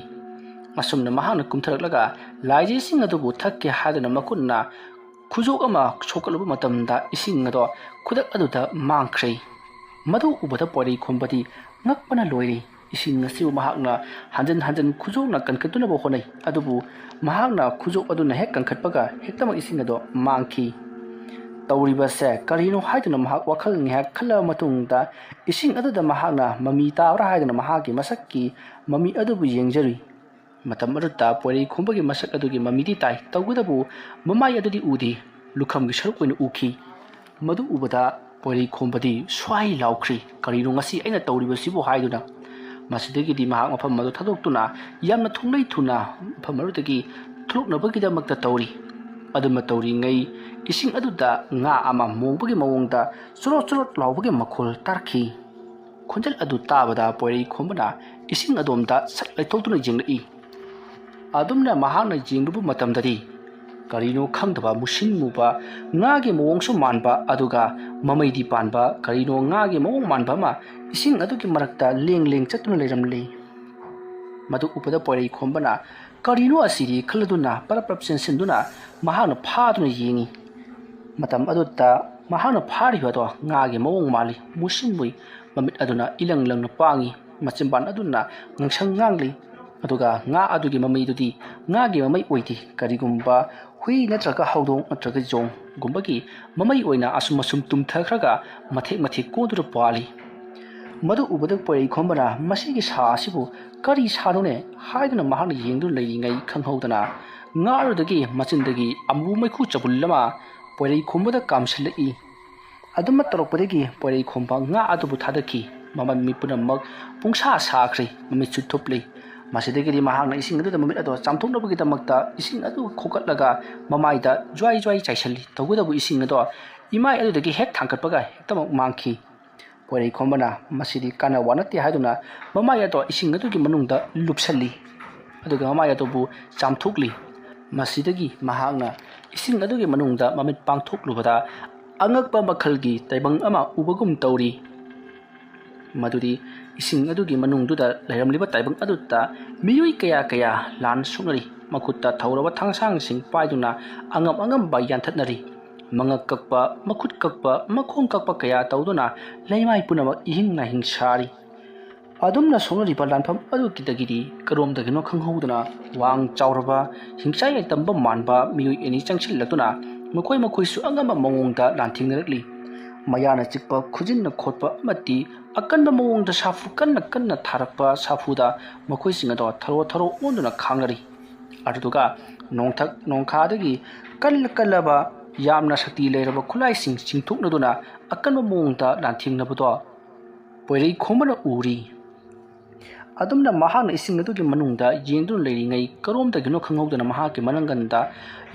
ꯑꯁꯨꯝꯅ ꯃꯍꯥꯛꯅ ꯀꯨꯝꯊꯔꯛꯂꯒ ꯂꯥꯏꯖꯦꯁꯤꯡ ꯑꯗꯨꯕꯨ ꯊꯛꯀꯦ ꯍꯥꯏꯗꯨꯅ ꯃꯈꯨꯠꯅ ꯈꯨꯖꯣꯞ ꯑꯃ ꯁꯣꯛꯀꯠꯂꯨꯕ ꯃꯇꯝꯗ ꯏꯁꯤꯡ ꯑꯗꯣ ꯈꯨꯗꯛ ꯑꯗꯨꯗ ꯃꯥꯡꯈ꯭ꯔꯦ꯫ ꯃꯗꯨ ꯎꯕꯗ ꯄꯣꯏꯔꯩꯈꯣꯝꯕꯗꯤ ꯉꯛꯄꯅ ꯂꯣꯏꯔꯦ꯫ ꯏꯁꯤꯡ ꯑꯁꯤꯕꯨ ꯃꯍꯥꯛꯅ ꯍꯟꯖꯤꯟ ꯍꯟꯖꯤꯟ ꯈꯨꯖꯣꯞꯅ ꯀꯟꯈꯠꯇꯨꯅꯕ ꯍꯣꯠꯅꯩ, ꯑꯗꯨꯕꯨ ꯃꯍꯥꯛꯅ ꯈꯨꯖꯣꯞ ꯑꯗꯨꯅ ꯍꯦꯛ ꯀꯟꯈꯠꯄꯒ ꯍꯦꯛꯇꯃꯛ ꯏꯁꯤꯡ ꯑꯗꯣ ꯃꯥꯡꯈꯤ꯫ ꯇꯧꯔꯤꯕꯁꯦ ꯀꯔꯤꯅꯣ ꯍꯥꯏꯗꯨꯅ ꯃꯍꯥꯛ ꯋꯥꯈꯜ ꯉꯥꯏꯍꯥꯛ ꯈꯜꯂꯕ ꯃꯇꯨꯡꯗ ꯏꯁꯤꯡ ꯑꯗꯨꯗ ꯃꯍꯥꯛꯅ ꯃꯃꯤ ꯇꯥꯕ꯭ꯔꯥ ꯍꯥꯏꯗꯨꯅ ꯃꯍꯥꯛꯀꯤ ꯃꯁꯛꯀꯤ ꯃꯃꯤ ꯑꯗꯨꯕꯨ ꯌꯦꯡꯖꯔꯨꯏ꯫ ꯃꯇꯝ ꯑꯗꯨꯗ ꯄꯣꯏꯔꯩꯈꯣꯝꯕꯒꯤ ꯃꯁꯛ ꯑꯗꯨꯒꯤ ꯃꯃꯤꯗꯤ ꯇꯥꯏ, ꯇꯧꯕꯇꯕꯨ ꯃꯃꯥꯏ ꯑꯗꯨꯗꯤ ꯎꯗꯦ, ꯂꯨꯈꯝꯒꯤ ꯁꯔꯨꯛ ꯑꯣꯏꯅ ꯎꯈꯤ꯫ ꯃꯗꯨ ꯎꯕꯗ ꯄꯣꯏꯔꯩꯈꯣꯝꯕꯗꯤ ꯁ꯭ꯋꯥꯏ ꯂꯥꯎꯈ꯭ꯔꯤ꯫ "ꯀꯔꯤꯅꯣ ꯉꯁꯤ ꯑꯩꯅ ꯇꯧꯔꯤꯕꯁꯤꯕꯨ?" ꯍꯥꯏꯗꯨꯅ꯫ ꯃꯁꯤꯗꯒꯤꯗꯤ ꯃꯍꯥꯛ ꯃꯐꯝ ꯑꯗꯨ ꯊꯥꯗꯣꯛꯇꯨꯅ ꯌꯥꯝꯅ ꯊꯨꯡꯂꯩ ꯊꯨꯅ ꯃꯐꯝ ꯑꯗꯨꯗꯒꯤ ꯊꯣꯛꯂꯛꯅꯕꯒꯤꯗꯃꯛꯇ ꯇꯧꯔꯤ꯫ ꯑꯗꯨꯃ ꯇꯧꯔꯤꯉꯩ ꯏꯁꯤꯡ ꯑꯗꯨꯗ ꯉꯥ ꯑꯃ ꯃꯣꯡꯕꯒꯤ ꯃꯑꯣꯡꯗ ꯆꯣꯔꯣꯠ ꯆꯣꯔꯣꯠ ꯂꯥꯎꯕꯒꯤ ꯃꯈꯣꯜ ꯇꯥꯔꯛꯈꯤ꯫ ꯈꯣꯟꯖꯦꯜ ꯑꯗꯨ ꯇꯥꯕꯗ ꯄꯣꯏꯔꯩꯈꯣꯝꯕꯅ ꯏꯁꯤꯡ ꯑꯗꯣꯝꯗ ꯁꯠ ꯂꯩꯊꯣꯛꯇꯨꯅ ꯌꯦꯡꯂꯛꯏ꯫ ꯑꯗꯨꯝꯅ ꯃꯍꯥꯛꯅ ꯌꯦꯡꯂꯨꯕ ꯃꯇꯝꯗꯗꯤ ꯀꯔꯤꯅꯣ ꯈꯪꯗꯕ ꯃꯨꯁꯤꯟ ꯃꯨꯕ ꯉꯥꯒꯤ ꯃꯑꯣꯡꯁꯨ ꯃꯥꯟꯕ, ꯑꯗꯨꯒ ꯃꯃꯩꯗꯤ ꯄꯥꯟꯕ ꯀꯔꯤꯅꯣ ꯉꯥꯒꯤ ꯃꯑꯣꯡ ꯃꯥꯟꯕ ꯑꯃ ꯏꯁꯤꯡ ꯑꯗꯨꯒꯤ ꯃꯔꯛꯇ ꯂꯦꯡ ꯂꯦꯡ ꯆꯠꯇꯨꯅ ꯂꯩꯔꯝꯂꯤ꯫ ꯃꯗꯨ ꯎꯕꯗ ꯄꯣꯏꯔꯩꯈꯣꯝꯕꯅ "ꯀꯔꯤꯅꯣ ꯑꯁꯤꯗꯤ?" ꯈꯜꯂꯗꯨꯅ ꯄꯔꯞ ꯄꯔꯞ ꯆꯦꯟꯁꯤꯟꯗꯨꯅ ꯃꯍꯥꯛꯅ ꯐꯥꯗꯨꯅ ꯌꯦꯡꯉꯤ꯫ ꯃꯇꯝ ꯑꯗꯨꯗ ꯃꯍꯥꯛꯅ ꯐꯥꯔꯤꯕ ꯑꯗꯣ ꯉꯥꯒꯤ ꯃꯑꯣꯡ ꯃꯥꯜꯂꯤ꯫ ꯃꯨꯁꯤꯟ ꯃꯨꯏ, ꯃꯃꯤꯠ ꯑꯗꯨꯅ ꯏꯂꯪ ꯂꯪꯅ ꯄꯥꯡꯉꯤ, ꯃꯆꯤꯟꯕꯥꯟ ꯑꯗꯨꯅ ꯉꯪꯁꯪ ꯉꯥꯡꯂꯤ꯫ ꯑꯗꯨꯒ ꯉꯥ ꯑꯗꯨꯒꯤ ꯃꯃꯩꯗꯨꯗꯤ ꯉꯥꯒꯤ ꯃꯃꯩ ꯑꯣꯏꯗꯦ, ꯀꯔꯤꯒꯨꯝꯕ ꯍꯨꯏ ꯅꯠꯇ꯭ꯔꯒ ꯍꯧꯗꯣꯡ ꯅꯠꯇ꯭ꯔꯒ ꯌꯣꯡꯒꯨꯝꯕꯒꯤ ꯃꯃꯩ ꯑꯣꯏꯅ ꯑꯁꯨꯝ ꯑꯁꯨꯝ ꯇꯨꯝꯊꯈ꯭ꯔꯒ ꯃꯊꯦꯛ ꯃꯊꯦꯛ ꯀꯣꯟꯗꯨꯅ ꯄꯥꯜꯂꯤ꯫ ꯃꯗꯨ ꯎꯕꯗ ꯄꯣꯏꯔꯩꯈꯣꯝꯕꯅ "ꯃꯁꯤꯒꯤ ꯁꯥ ꯑꯁꯤꯕꯨ ꯀꯔꯤ ꯁꯥꯅꯣꯅꯦ?" ꯍꯥꯏꯗꯨꯅ ꯃꯍꯥꯛꯅ ꯌꯦꯡꯗꯨꯅ ꯂꯩꯔꯤꯉꯩ ꯈꯪꯍꯧꯗꯅ ꯉꯥ ꯑꯗꯨꯗꯒꯤ ꯃꯆꯤꯟꯗꯒꯤ ꯑꯃꯨꯕ ꯃꯩꯈꯨ ꯆꯕꯨꯜ ꯑꯃ ꯄꯣꯏꯔꯩꯈꯣꯝꯕꯗ ꯀꯥꯝꯁꯤꯜꯂꯛꯏ꯫ ꯑꯗꯨꯃ ꯇꯧꯔꯛꯄꯗꯒꯤ ꯄꯣꯏꯔꯩꯈꯣꯝꯕ ꯉꯥ ꯑꯗꯨꯕꯨ ꯊꯥꯗꯈꯤ꯫ ꯃꯃꯜ ꯃꯤ ꯄꯨꯝꯅꯃꯛ ꯄꯨꯡꯁꯥ ꯁꯥꯈ꯭ꯔꯦ, ꯃꯃꯤꯠꯁꯨ ꯊꯨꯞꯂꯤ꯫ ꯃꯁꯤꯗꯒꯤꯗꯤ ꯃꯍꯥꯛꯅ ꯏꯁꯤꯡ ꯑꯗꯨꯗ ꯃꯃꯤꯠ ꯑꯗꯣ ꯆꯥꯝꯊꯣꯛꯅꯕꯒꯤꯗꯃꯛꯇ ꯏꯁꯤꯡ ꯑꯗꯨ ꯈꯣꯀꯠꯂꯒ ꯃꯃꯥꯏꯗ ꯖ꯭ꯋꯥꯏ ꯖ꯭ꯋꯥꯏ ꯆꯥꯏꯁꯤꯜꯂꯤ꯫ ꯇꯧꯕꯇꯕꯨ ꯏꯁꯤꯡ ꯑꯗꯣ ꯏꯃꯥꯏ ꯑꯗꯨꯗꯒꯤ ꯍꯦꯛ ꯊꯥꯡꯒꯠꯄꯒ ꯍꯦꯛꯇꯃꯛ ꯃꯥꯡꯈꯤ꯫ ꯄꯣꯏꯔꯩꯈꯣꯝꯕꯅ "ꯃꯁꯤꯗꯤ ꯀꯥꯟꯅꯕ ꯅꯠꯇꯦ" ꯍꯥꯏꯗꯨꯅ ꯃꯃꯥꯏ ꯑꯗꯣ ꯏꯁꯤꯡ ꯑꯗꯨꯒꯤ ꯃꯅꯨꯡꯗ ꯂꯨꯞꯁꯜꯂꯤ, ꯑꯗꯨꯒ ꯃꯃꯥꯏ ꯑꯗꯨꯕꯨ ꯆꯥꯝꯊꯣꯛꯂꯤ꯫ ꯃꯁꯤꯗꯒꯤ ꯃꯍꯥꯛꯅ ꯏꯁꯤꯡ ꯑꯗꯨꯒꯤ ꯃꯅꯨꯡꯗ ꯃꯃꯤꯠ ꯄꯥꯡꯊꯣꯛꯂꯨꯕꯗ ꯑꯉꯛꯄ ꯃꯈꯜꯒꯤ ꯇꯥꯏꯕꯪ ꯑꯃ ꯎꯕꯒꯨꯝ ꯇꯧꯔꯤ꯫ ꯃꯗꯨꯗꯤ ꯏꯁꯤꯡ ꯑꯗꯨꯒꯤ ꯃꯅꯨꯡꯗꯨꯗ ꯂꯩꯔꯝꯂꯤꯕ ꯇꯥꯏꯕꯪ ꯑꯗꯨꯗ ꯃꯤꯑꯣꯏ ꯀꯌꯥ ꯀꯌꯥ ꯂꯥꯟ ꯁꯣꯛꯅꯔꯤ꯫ ꯃꯈꯨꯠꯇ ꯊꯧꯔꯕ ꯊꯥꯡꯁꯥꯡꯁꯤꯡ ꯄꯥꯏꯗꯨꯅ ꯑꯉꯝ ꯑꯉꯝꯕ ꯌꯥꯟꯊꯠꯅꯔꯤ꯫ ꯃꯉꯛ ꯀꯛꯄ, ꯃꯈꯨꯠ ꯀꯛꯄ, ꯃꯈꯣꯡ ꯀꯛꯄ ꯀꯌꯥ ꯇꯧꯗꯨꯅ ꯂꯩꯃꯥꯏ ꯄꯨꯝꯅꯃꯛ ꯏꯍꯤꯡ ꯅꯥꯍꯤꯡ ꯁꯥꯔꯤ꯫ ꯑꯗꯨꯝꯅ ꯁꯣꯛꯅꯔꯤꯕ ꯂꯥꯟꯐꯝ ꯑꯗꯨꯒꯤꯗꯒꯤꯗꯤ ꯀꯔꯣꯝꯗꯒꯤꯅꯣ ꯈꯪꯍꯧꯗꯅ ꯋꯥꯡ ꯆꯥꯎꯔꯕ, ꯍꯤꯡꯆꯥꯏ ꯂꯩꯇꯝꯕ ꯃꯥꯟꯕ ꯃꯤꯑꯣꯏ ꯑꯅꯤ ꯆꯪꯁꯤꯜꯂꯛꯇꯨꯅ ꯃꯈꯣꯏ ꯃꯈꯣꯏꯁꯨ ꯑꯉꯝꯕ ꯃꯑꯣꯡꯗ ꯂꯥꯟꯊꯦꯡꯅꯔꯛꯂꯤ꯫ ꯃꯌꯥꯅ ꯆꯤꯛꯄ, ꯈꯨꯖꯤꯟꯅ ꯈꯣꯠꯄ ꯑꯃꯗꯤ ꯑꯀꯟꯕ ꯃꯑꯣꯡꯗ ꯁꯥꯐꯨ ꯀꯟꯅ ꯀꯟꯅ ꯊꯥꯔꯛꯄ ꯁꯥꯐꯨꯗ ꯃꯈꯣꯏꯁꯤꯡ ꯑꯗꯣ ꯊꯔꯣ ꯊꯔꯣ ꯑꯣꯟꯗꯨꯅ ꯈꯥꯡꯅꯔꯤ꯫ ꯑꯗꯨꯗꯨꯒ ꯅꯣꯡꯊꯛ ꯅꯣꯡꯈꯥꯗꯒꯤ ꯀꯜꯂ ꯀꯜꯂꯕ, ꯌꯥꯝꯅ ꯁꯛꯇꯤ ꯂꯩꯔꯕ ꯈꯨꯠꯂꯥꯏꯁꯤꯡ ꯆꯤꯡꯊꯣꯛꯅꯗꯨꯅ ꯑꯀꯟꯕ ꯃꯑꯣꯡꯗ ꯂꯥꯟꯊꯦꯡꯅꯕꯗꯣ ꯄꯣꯏꯔꯩꯈꯣꯝꯕꯅ ꯎꯔꯤ꯫ ꯑꯗꯨꯝꯅ ꯃꯍꯥꯛꯅ ꯏꯁꯤꯡ ꯑꯗꯨꯒꯤ ꯃꯅꯨꯡꯗ ꯌꯦꯡꯗꯨꯅ ꯂꯩꯔꯤꯉꯩ, ꯀꯔꯣꯝꯗꯒꯤꯅꯣ ꯈꯪꯍꯧꯗꯅ ꯃꯍꯥꯛꯀꯤ ꯃꯅꯪꯒꯟꯗ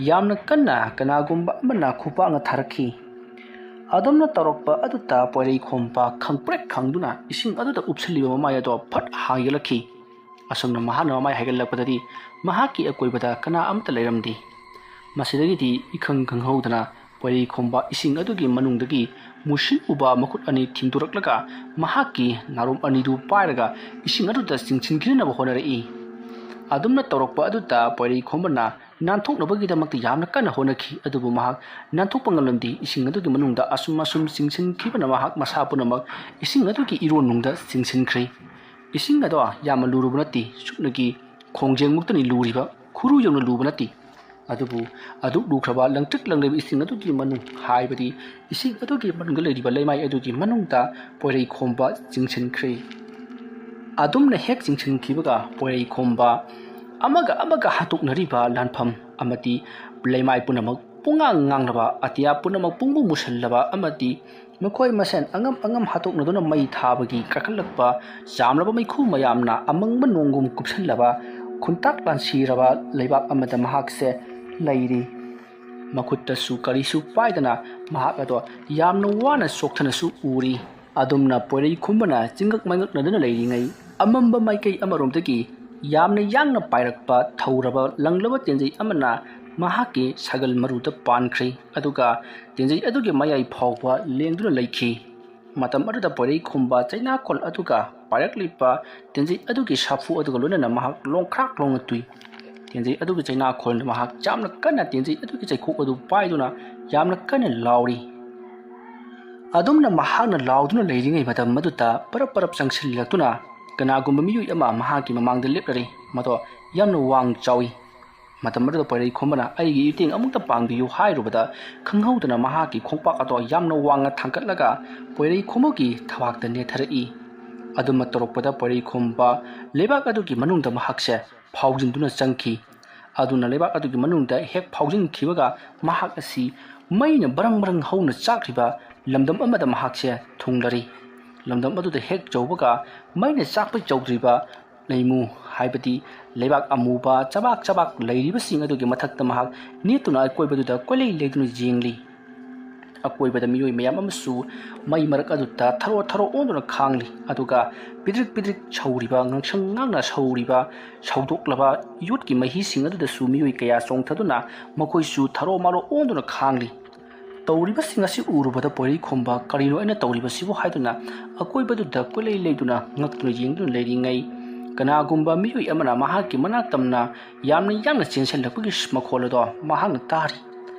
ꯌꯥꯝꯅ ꯀꯟꯅ ꯀꯅꯥꯒꯨꯝꯕ ꯑꯃꯅ ꯈꯨꯄꯥꯛꯅ ꯊꯥꯔꯛꯈꯤ꯫ ꯑꯗꯨꯝꯅ ꯇꯧꯔꯛꯄ ꯑꯗꯨꯗ ꯄꯣꯏꯔꯩꯈꯣꯝꯕ ꯈꯪꯄ꯭ꯔꯦꯛ ꯈꯪꯗꯨꯅ ꯏꯁꯤꯡ ꯑꯗꯨꯗ ꯎꯞꯁꯤꯜꯂꯤꯕ ꯃꯃꯥꯏ ꯑꯗꯣ ꯐꯠ ꯍꯥꯏꯒꯠꯂꯛꯈꯤ꯫ ꯑꯁꯨꯝꯅ ꯃꯍꯥꯛꯅ ꯃꯃꯥꯏ ꯍꯥꯏꯒꯠꯂꯛꯄꯗꯗꯤ ꯃꯍꯥꯛꯀꯤ ꯑꯀꯣꯏꯕꯗ ꯀꯅꯥ ꯑꯃꯠꯇ ꯂꯩꯔꯝꯗꯦ꯫ ꯃꯁꯤꯗꯒꯤꯗꯤ ꯏꯈꯪ ꯈꯪꯍꯧꯗꯅ ꯄꯣꯏꯔꯩꯈꯣꯝꯕ ꯏꯁꯤꯡ ꯑꯗꯨꯒꯤ ꯃꯅꯨꯡꯗꯒꯤ ꯃꯨꯁꯤꯟ ꯃꯨꯕ ꯃꯈꯨꯠ ꯑꯅꯤ ꯊꯤꯡꯗꯣꯔꯛꯂꯒ ꯃꯍꯥꯛꯀꯤ ꯅꯥꯔꯨꯝ ꯑꯅꯤꯗꯨ ꯄꯥꯏꯔꯒ ꯏꯁꯤꯡ ꯑꯗꯨꯗ ꯆꯤꯡꯁꯤꯟꯈꯤꯅꯅꯕ ꯍꯣꯠꯅꯔꯛꯏ꯫ ꯑꯗꯨꯝꯅ ꯇꯧꯔꯛꯄ ꯑꯗꯨꯗ ꯄꯣꯏꯔꯩꯈꯣꯝꯕꯅ ꯅꯥꯟꯊꯣꯛꯅꯕꯒꯤꯗꯃꯛꯇ ꯌꯥꯝꯅ ꯀꯟꯅ ꯍꯣꯠꯅꯈꯤ, ꯑꯗꯨꯕꯨ ꯃꯍꯥꯛ ꯅꯥꯟꯊꯣꯛꯄ ꯉꯝꯂꯝꯗꯦ꯫ ꯏꯁꯤꯡ ꯑꯗꯨꯒꯤ ꯃꯅꯨꯡꯗ ꯑꯁꯨꯝ ꯑꯁꯨꯝ ꯆꯤꯡꯁꯤꯟꯈꯤꯕꯅ ꯃꯍꯥꯛ ꯃꯁꯥ ꯄꯨꯝꯅꯃꯛ ꯏꯁꯤꯡ ꯑꯗꯨꯒꯤ ꯏꯔꯣꯟꯅꯨꯡꯗ ꯆꯤꯡꯁꯤꯟꯈ꯭ꯔꯦ꯫ ꯏꯁꯤꯡ ꯑꯗꯣ ꯌꯥꯝꯅ ꯂꯨꯔꯨꯕ ꯅꯠꯇꯦ, ꯁꯨꯞꯅꯒꯤ ꯈꯣꯡꯖꯦꯡꯃꯨꯛꯇꯅꯤ ꯂꯨꯔꯤꯕ, ꯈꯨꯔꯨ ꯌꯧꯅ ꯂꯨꯕ ꯅꯠꯇꯦ꯫ ꯑꯗꯨꯕꯨ ꯑꯗꯨꯛ ꯂꯨꯈ꯭ꯔꯕ ꯂꯪꯇ꯭ꯔꯤꯛ ꯂꯪꯂꯤꯕ ꯏꯁꯤꯡ ꯑꯗꯨꯒꯤ ꯃꯅꯨꯡ, ꯍꯥꯏꯕꯗꯤ ꯏꯁꯤꯡ ꯑꯗꯨꯒꯤ ꯃꯅꯨꯡꯗ ꯂꯩꯔꯤꯕ ꯂꯩꯃꯥꯏ ꯑꯗꯨꯒꯤ ꯃꯅꯨꯡꯗ ꯄꯣꯏꯔꯩꯈꯣꯝꯕ ꯆꯤꯡꯁꯤꯟꯈ꯭ꯔꯦ꯫ ꯑꯗꯨꯝꯅ ꯍꯦꯛ ꯆꯤꯡꯁꯤꯟꯈꯤꯕꯒ ꯄꯣꯏꯔꯩꯈꯣꯝꯕ ꯑꯃꯒ ꯑꯃꯒ ꯍꯥꯠꯇꯣꯛꯅꯔꯤꯕ ꯂꯥꯟꯐꯝ ꯑꯃꯗꯤ ꯂꯩꯃꯥꯏ ꯄꯨꯝꯅꯃꯛ ꯄꯨꯡꯉꯥꯡ ꯉꯥꯡꯂꯕ, ꯑꯇꯤꯌꯥ ꯄꯨꯝꯅꯃꯛ ꯄꯨꯡꯃꯨ ꯃꯨꯁꯜꯂꯕ ꯑꯃꯗꯤ ꯃꯈꯣꯏ ꯃꯁꯦꯟ ꯑꯉꯝ ꯑꯉꯝ ꯍꯥꯠꯇꯣꯛꯅꯗꯨꯅ ꯃꯩ ꯊꯥꯕꯒꯤ ꯀꯥꯈꯠꯂꯛꯄ ꯆꯥꯝꯂꯕ ꯃꯩꯈꯨ ꯃꯌꯥꯝꯅ ꯑꯃꯪꯕ ꯅꯣꯡꯒꯨꯝ ꯀꯨꯞꯁꯜꯂꯕ ꯈꯨꯟꯇꯥꯛ ꯂꯥꯟꯁꯤꯔꯕ ꯂꯩꯕꯥꯛ ꯑꯃꯗ ꯃꯍꯥꯛꯁꯦ ꯂꯩꯔꯤ꯫ ꯃꯈꯨꯠꯇꯁꯨ ꯀꯔꯤꯁꯨ ꯄꯥꯏꯗꯅ ꯃꯍꯥꯛ ꯑꯗꯣ ꯌꯥꯝꯅ ꯋꯥꯅ ꯆꯣꯛꯊꯅꯁꯨ ꯎꯔꯤ꯫ ꯑꯗꯨꯝꯅ ꯄꯣꯏꯔꯩꯈꯣꯝꯕꯅ ꯆꯤꯡꯉꯛ ꯃꯥꯏꯉꯛꯅꯗꯨꯅ ꯂꯩꯔꯤꯉꯩ, ꯑꯃꯝꯕ ꯃꯥꯏꯀꯩ ꯑꯃꯔꯣꯝꯗꯒꯤ ꯌꯥꯝꯅ ꯌꯥꯡꯅ ꯄꯥꯏꯔꯛꯄ ꯊꯧꯔꯕ ꯂꯪꯂꯕ ꯇꯦꯟꯖꯩ ꯑꯃꯅ ꯃꯍꯥꯛꯀꯤ ꯁꯥꯒꯜ ꯃꯔꯨꯗ ꯄꯥꯟꯈ꯭ꯔꯦ, ꯑꯗꯨꯒ ꯇꯦꯟꯖꯩ ꯑꯗꯨꯒꯤ ꯃꯌꯥꯏ ꯐꯥꯎꯕ ꯂꯦꯡꯗꯨꯅ ꯂꯩꯈꯤ꯫ ꯃꯇꯝ ꯑꯗꯨꯗ ꯄꯣꯏꯔꯩꯈꯣꯝꯕ ꯆꯩꯅꯥꯈꯣꯜ ꯑꯗꯨꯒ ꯄꯥꯏꯔꯛꯂꯤꯕ ꯇꯦꯟꯖꯩ ꯑꯗꯨꯒꯤ ꯁꯥꯐꯨ ꯑꯗꯨꯒ ꯂꯣꯏꯅꯅ ꯃꯍꯥꯛ ꯂꯣꯡꯈ꯭ꯔꯥꯛ ꯂꯣꯡꯅ ꯇꯨꯏ꯫ ꯇꯦꯟꯖꯩ ꯑꯗꯨꯒꯤ ꯆꯩꯅꯥꯈꯣꯜꯅ ꯃꯍꯥꯛ ꯌꯥꯝꯅ ꯀꯟꯅ ꯇꯦꯟꯖꯩ ꯑꯗꯨꯒꯤ ꯆꯩꯈꯣꯛ ꯑꯗꯨ ꯄꯥꯏꯗꯨꯅ ꯌꯥꯝꯅ ꯀꯟꯅ ꯂꯥꯎꯔꯤ꯫ ꯑꯗꯨꯝꯅ ꯃꯍꯥꯛꯅ ꯂꯥꯎꯗꯨꯅ ꯂꯩꯔꯤꯉꯩ ꯃꯇꯝ ꯑꯗꯨꯗ ꯄꯔꯞ ꯄꯔꯞ ꯆꯪꯁꯤꯜꯂꯛꯇꯨꯅ ꯀꯅꯥꯒꯨꯝꯕ ꯃꯤꯑꯣꯏ ꯑꯃ ꯃꯍꯥꯛꯀꯤ ꯃꯃꯥꯡꯗ ꯂꯦꯞꯂꯔꯤ꯫ ꯃꯗꯣ ꯌꯥꯝꯅ ꯋꯥꯡ ꯆꯥꯎꯏ꯫ ꯃꯇꯝ ꯑꯗꯨꯗ ꯄꯣꯏꯔꯩꯈꯣꯝꯕꯅ "ꯑꯩꯒꯤ ꯏꯇꯦꯡ ꯑꯃꯨꯛꯇ ꯄꯥꯡꯕꯤꯌꯨ" ꯍꯥꯏꯔꯨꯕꯗ, ꯈꯪꯍꯧꯗꯅ ꯃꯍꯥꯛꯀꯤ ꯈꯣꯡꯄꯥꯛ ꯑꯗꯣ ꯌꯥꯝꯅ ꯋꯥꯡꯅ ꯊꯥꯡꯒꯠꯂꯒ ꯄꯣꯏꯔꯩꯈꯣꯝꯕꯒꯤ ꯊꯕꯥꯛꯇ ꯅꯦꯠꯊꯔꯛꯏ꯫ ꯑꯗꯨꯃ ꯇꯧꯔꯛꯄꯗ ꯄꯣꯏꯔꯩꯈꯣꯝꯕ ꯂꯩꯕꯥꯛ ꯑꯗꯨꯒꯤ ꯃꯅꯨꯡꯗ ꯃꯍꯥꯛꯁꯦ ꯐꯥꯎꯖꯤꯟꯗꯨꯅ ꯆꯪꯈꯤ꯫ ꯑꯗꯨꯅ ꯂꯩꯕꯥꯛ ꯑꯗꯨꯒꯤ ꯃꯅꯨꯡꯗ ꯍꯦꯛ ꯐꯥꯎꯖꯤꯟꯈꯤꯕꯒ, ꯃꯍꯥꯛ ꯑꯁꯤ ꯃꯩꯅ ꯕꯔꯪ ꯕꯔꯪ ꯍꯧꯅ ꯆꯥꯛꯂꯤꯕ ꯂꯝꯗꯝ ꯑꯃꯗ ꯃꯍꯥꯛꯁꯦ ꯊꯨꯡꯂꯔꯤ꯫ ꯂꯝꯗꯝ ꯑꯗꯨꯗ ꯍꯦꯛ ꯌꯧꯕꯒ, ꯃꯩꯅ ꯆꯥꯛꯄ ꯌꯧꯗ꯭ꯔꯤꯕ ꯂꯩꯃꯨ, ꯍꯥꯏꯕꯗꯤ ꯂꯩꯕꯥꯛ ꯑꯃꯨꯕ ꯆꯕꯥꯛ ꯆꯕꯥꯛ ꯂꯩꯔꯤꯕꯁꯤꯡ ꯑꯗꯨꯒꯤ ꯃꯊꯛꯇ ꯃꯍꯥꯛ ꯅꯦꯠꯇꯨꯅ ꯑꯀꯣꯏꯕꯗꯨꯗ ꯀꯣꯏꯂꯩ ꯂꯩꯗꯨꯅ ꯌꯦꯡꯂꯤ꯫ ꯑꯀꯣꯏꯕꯗ ꯃꯤꯑꯣꯏ ꯃꯌꯥꯝ ꯑꯃꯁꯨ ꯃꯩ ꯃꯔꯛ ꯑꯗꯨꯗ ꯊꯔꯣ ꯊꯔꯣ ꯑꯣꯟꯗꯨꯅ ꯈꯥꯡꯂꯤ꯫ ꯑꯗꯨꯒ ꯄꯤꯗ꯭ꯔꯤꯛ ꯄꯤꯗ꯭ꯔꯤꯛ ꯁꯧꯔꯤꯕ, ꯉꯥꯡꯁꯪ ꯉꯥꯡꯅ ꯁꯧꯔꯤꯕ, ꯁꯧꯗꯣꯛꯂꯕ ꯌꯣꯠꯀꯤ ꯃꯍꯤꯁꯤꯡ ꯑꯗꯨꯗꯁꯨ ꯃꯤꯑꯣꯏ ꯀꯌꯥ ꯆꯣꯡꯊꯗꯨꯅ ꯃꯈꯣꯏꯁꯨ ꯊꯔꯣ ꯃꯥꯔꯣ ꯑꯣꯟꯗꯨꯅ ꯈꯥꯡꯂꯤ꯫ ꯇꯧꯔꯤꯕꯁꯤꯡ ꯑꯁꯤ ꯎꯔꯨꯕꯗ ꯄꯣꯏꯔꯩꯈꯣꯝꯕ "ꯀꯔꯤꯅꯣ ꯑꯩꯅ ꯇꯧꯔꯤꯕꯁꯤꯕꯨ?" ꯍꯥꯏꯗꯨꯅ ꯑꯀꯣꯏꯕꯗꯨꯗ ꯀꯣꯏꯂꯩ ꯂꯩꯗꯨꯅ ꯉꯛꯇꯨꯅ ꯌꯦꯡꯗꯨꯅ ꯂꯩꯔꯤꯉꯩ, ꯀꯅꯥꯒꯨꯝꯕ ꯃꯤꯑꯣꯏ ꯑꯃꯅ ꯃꯍꯥꯛꯀꯤ ꯃꯅꯥꯛ ꯇꯝꯅ ꯌꯥꯝꯅ ꯌꯥꯡꯅ ꯆꯦꯟꯁꯤꯜꯂꯛꯄꯒꯤ ꯃꯈꯣꯜ ꯑꯗꯣ ꯃꯍꯥꯛꯅ ꯇꯥꯔꯤ꯫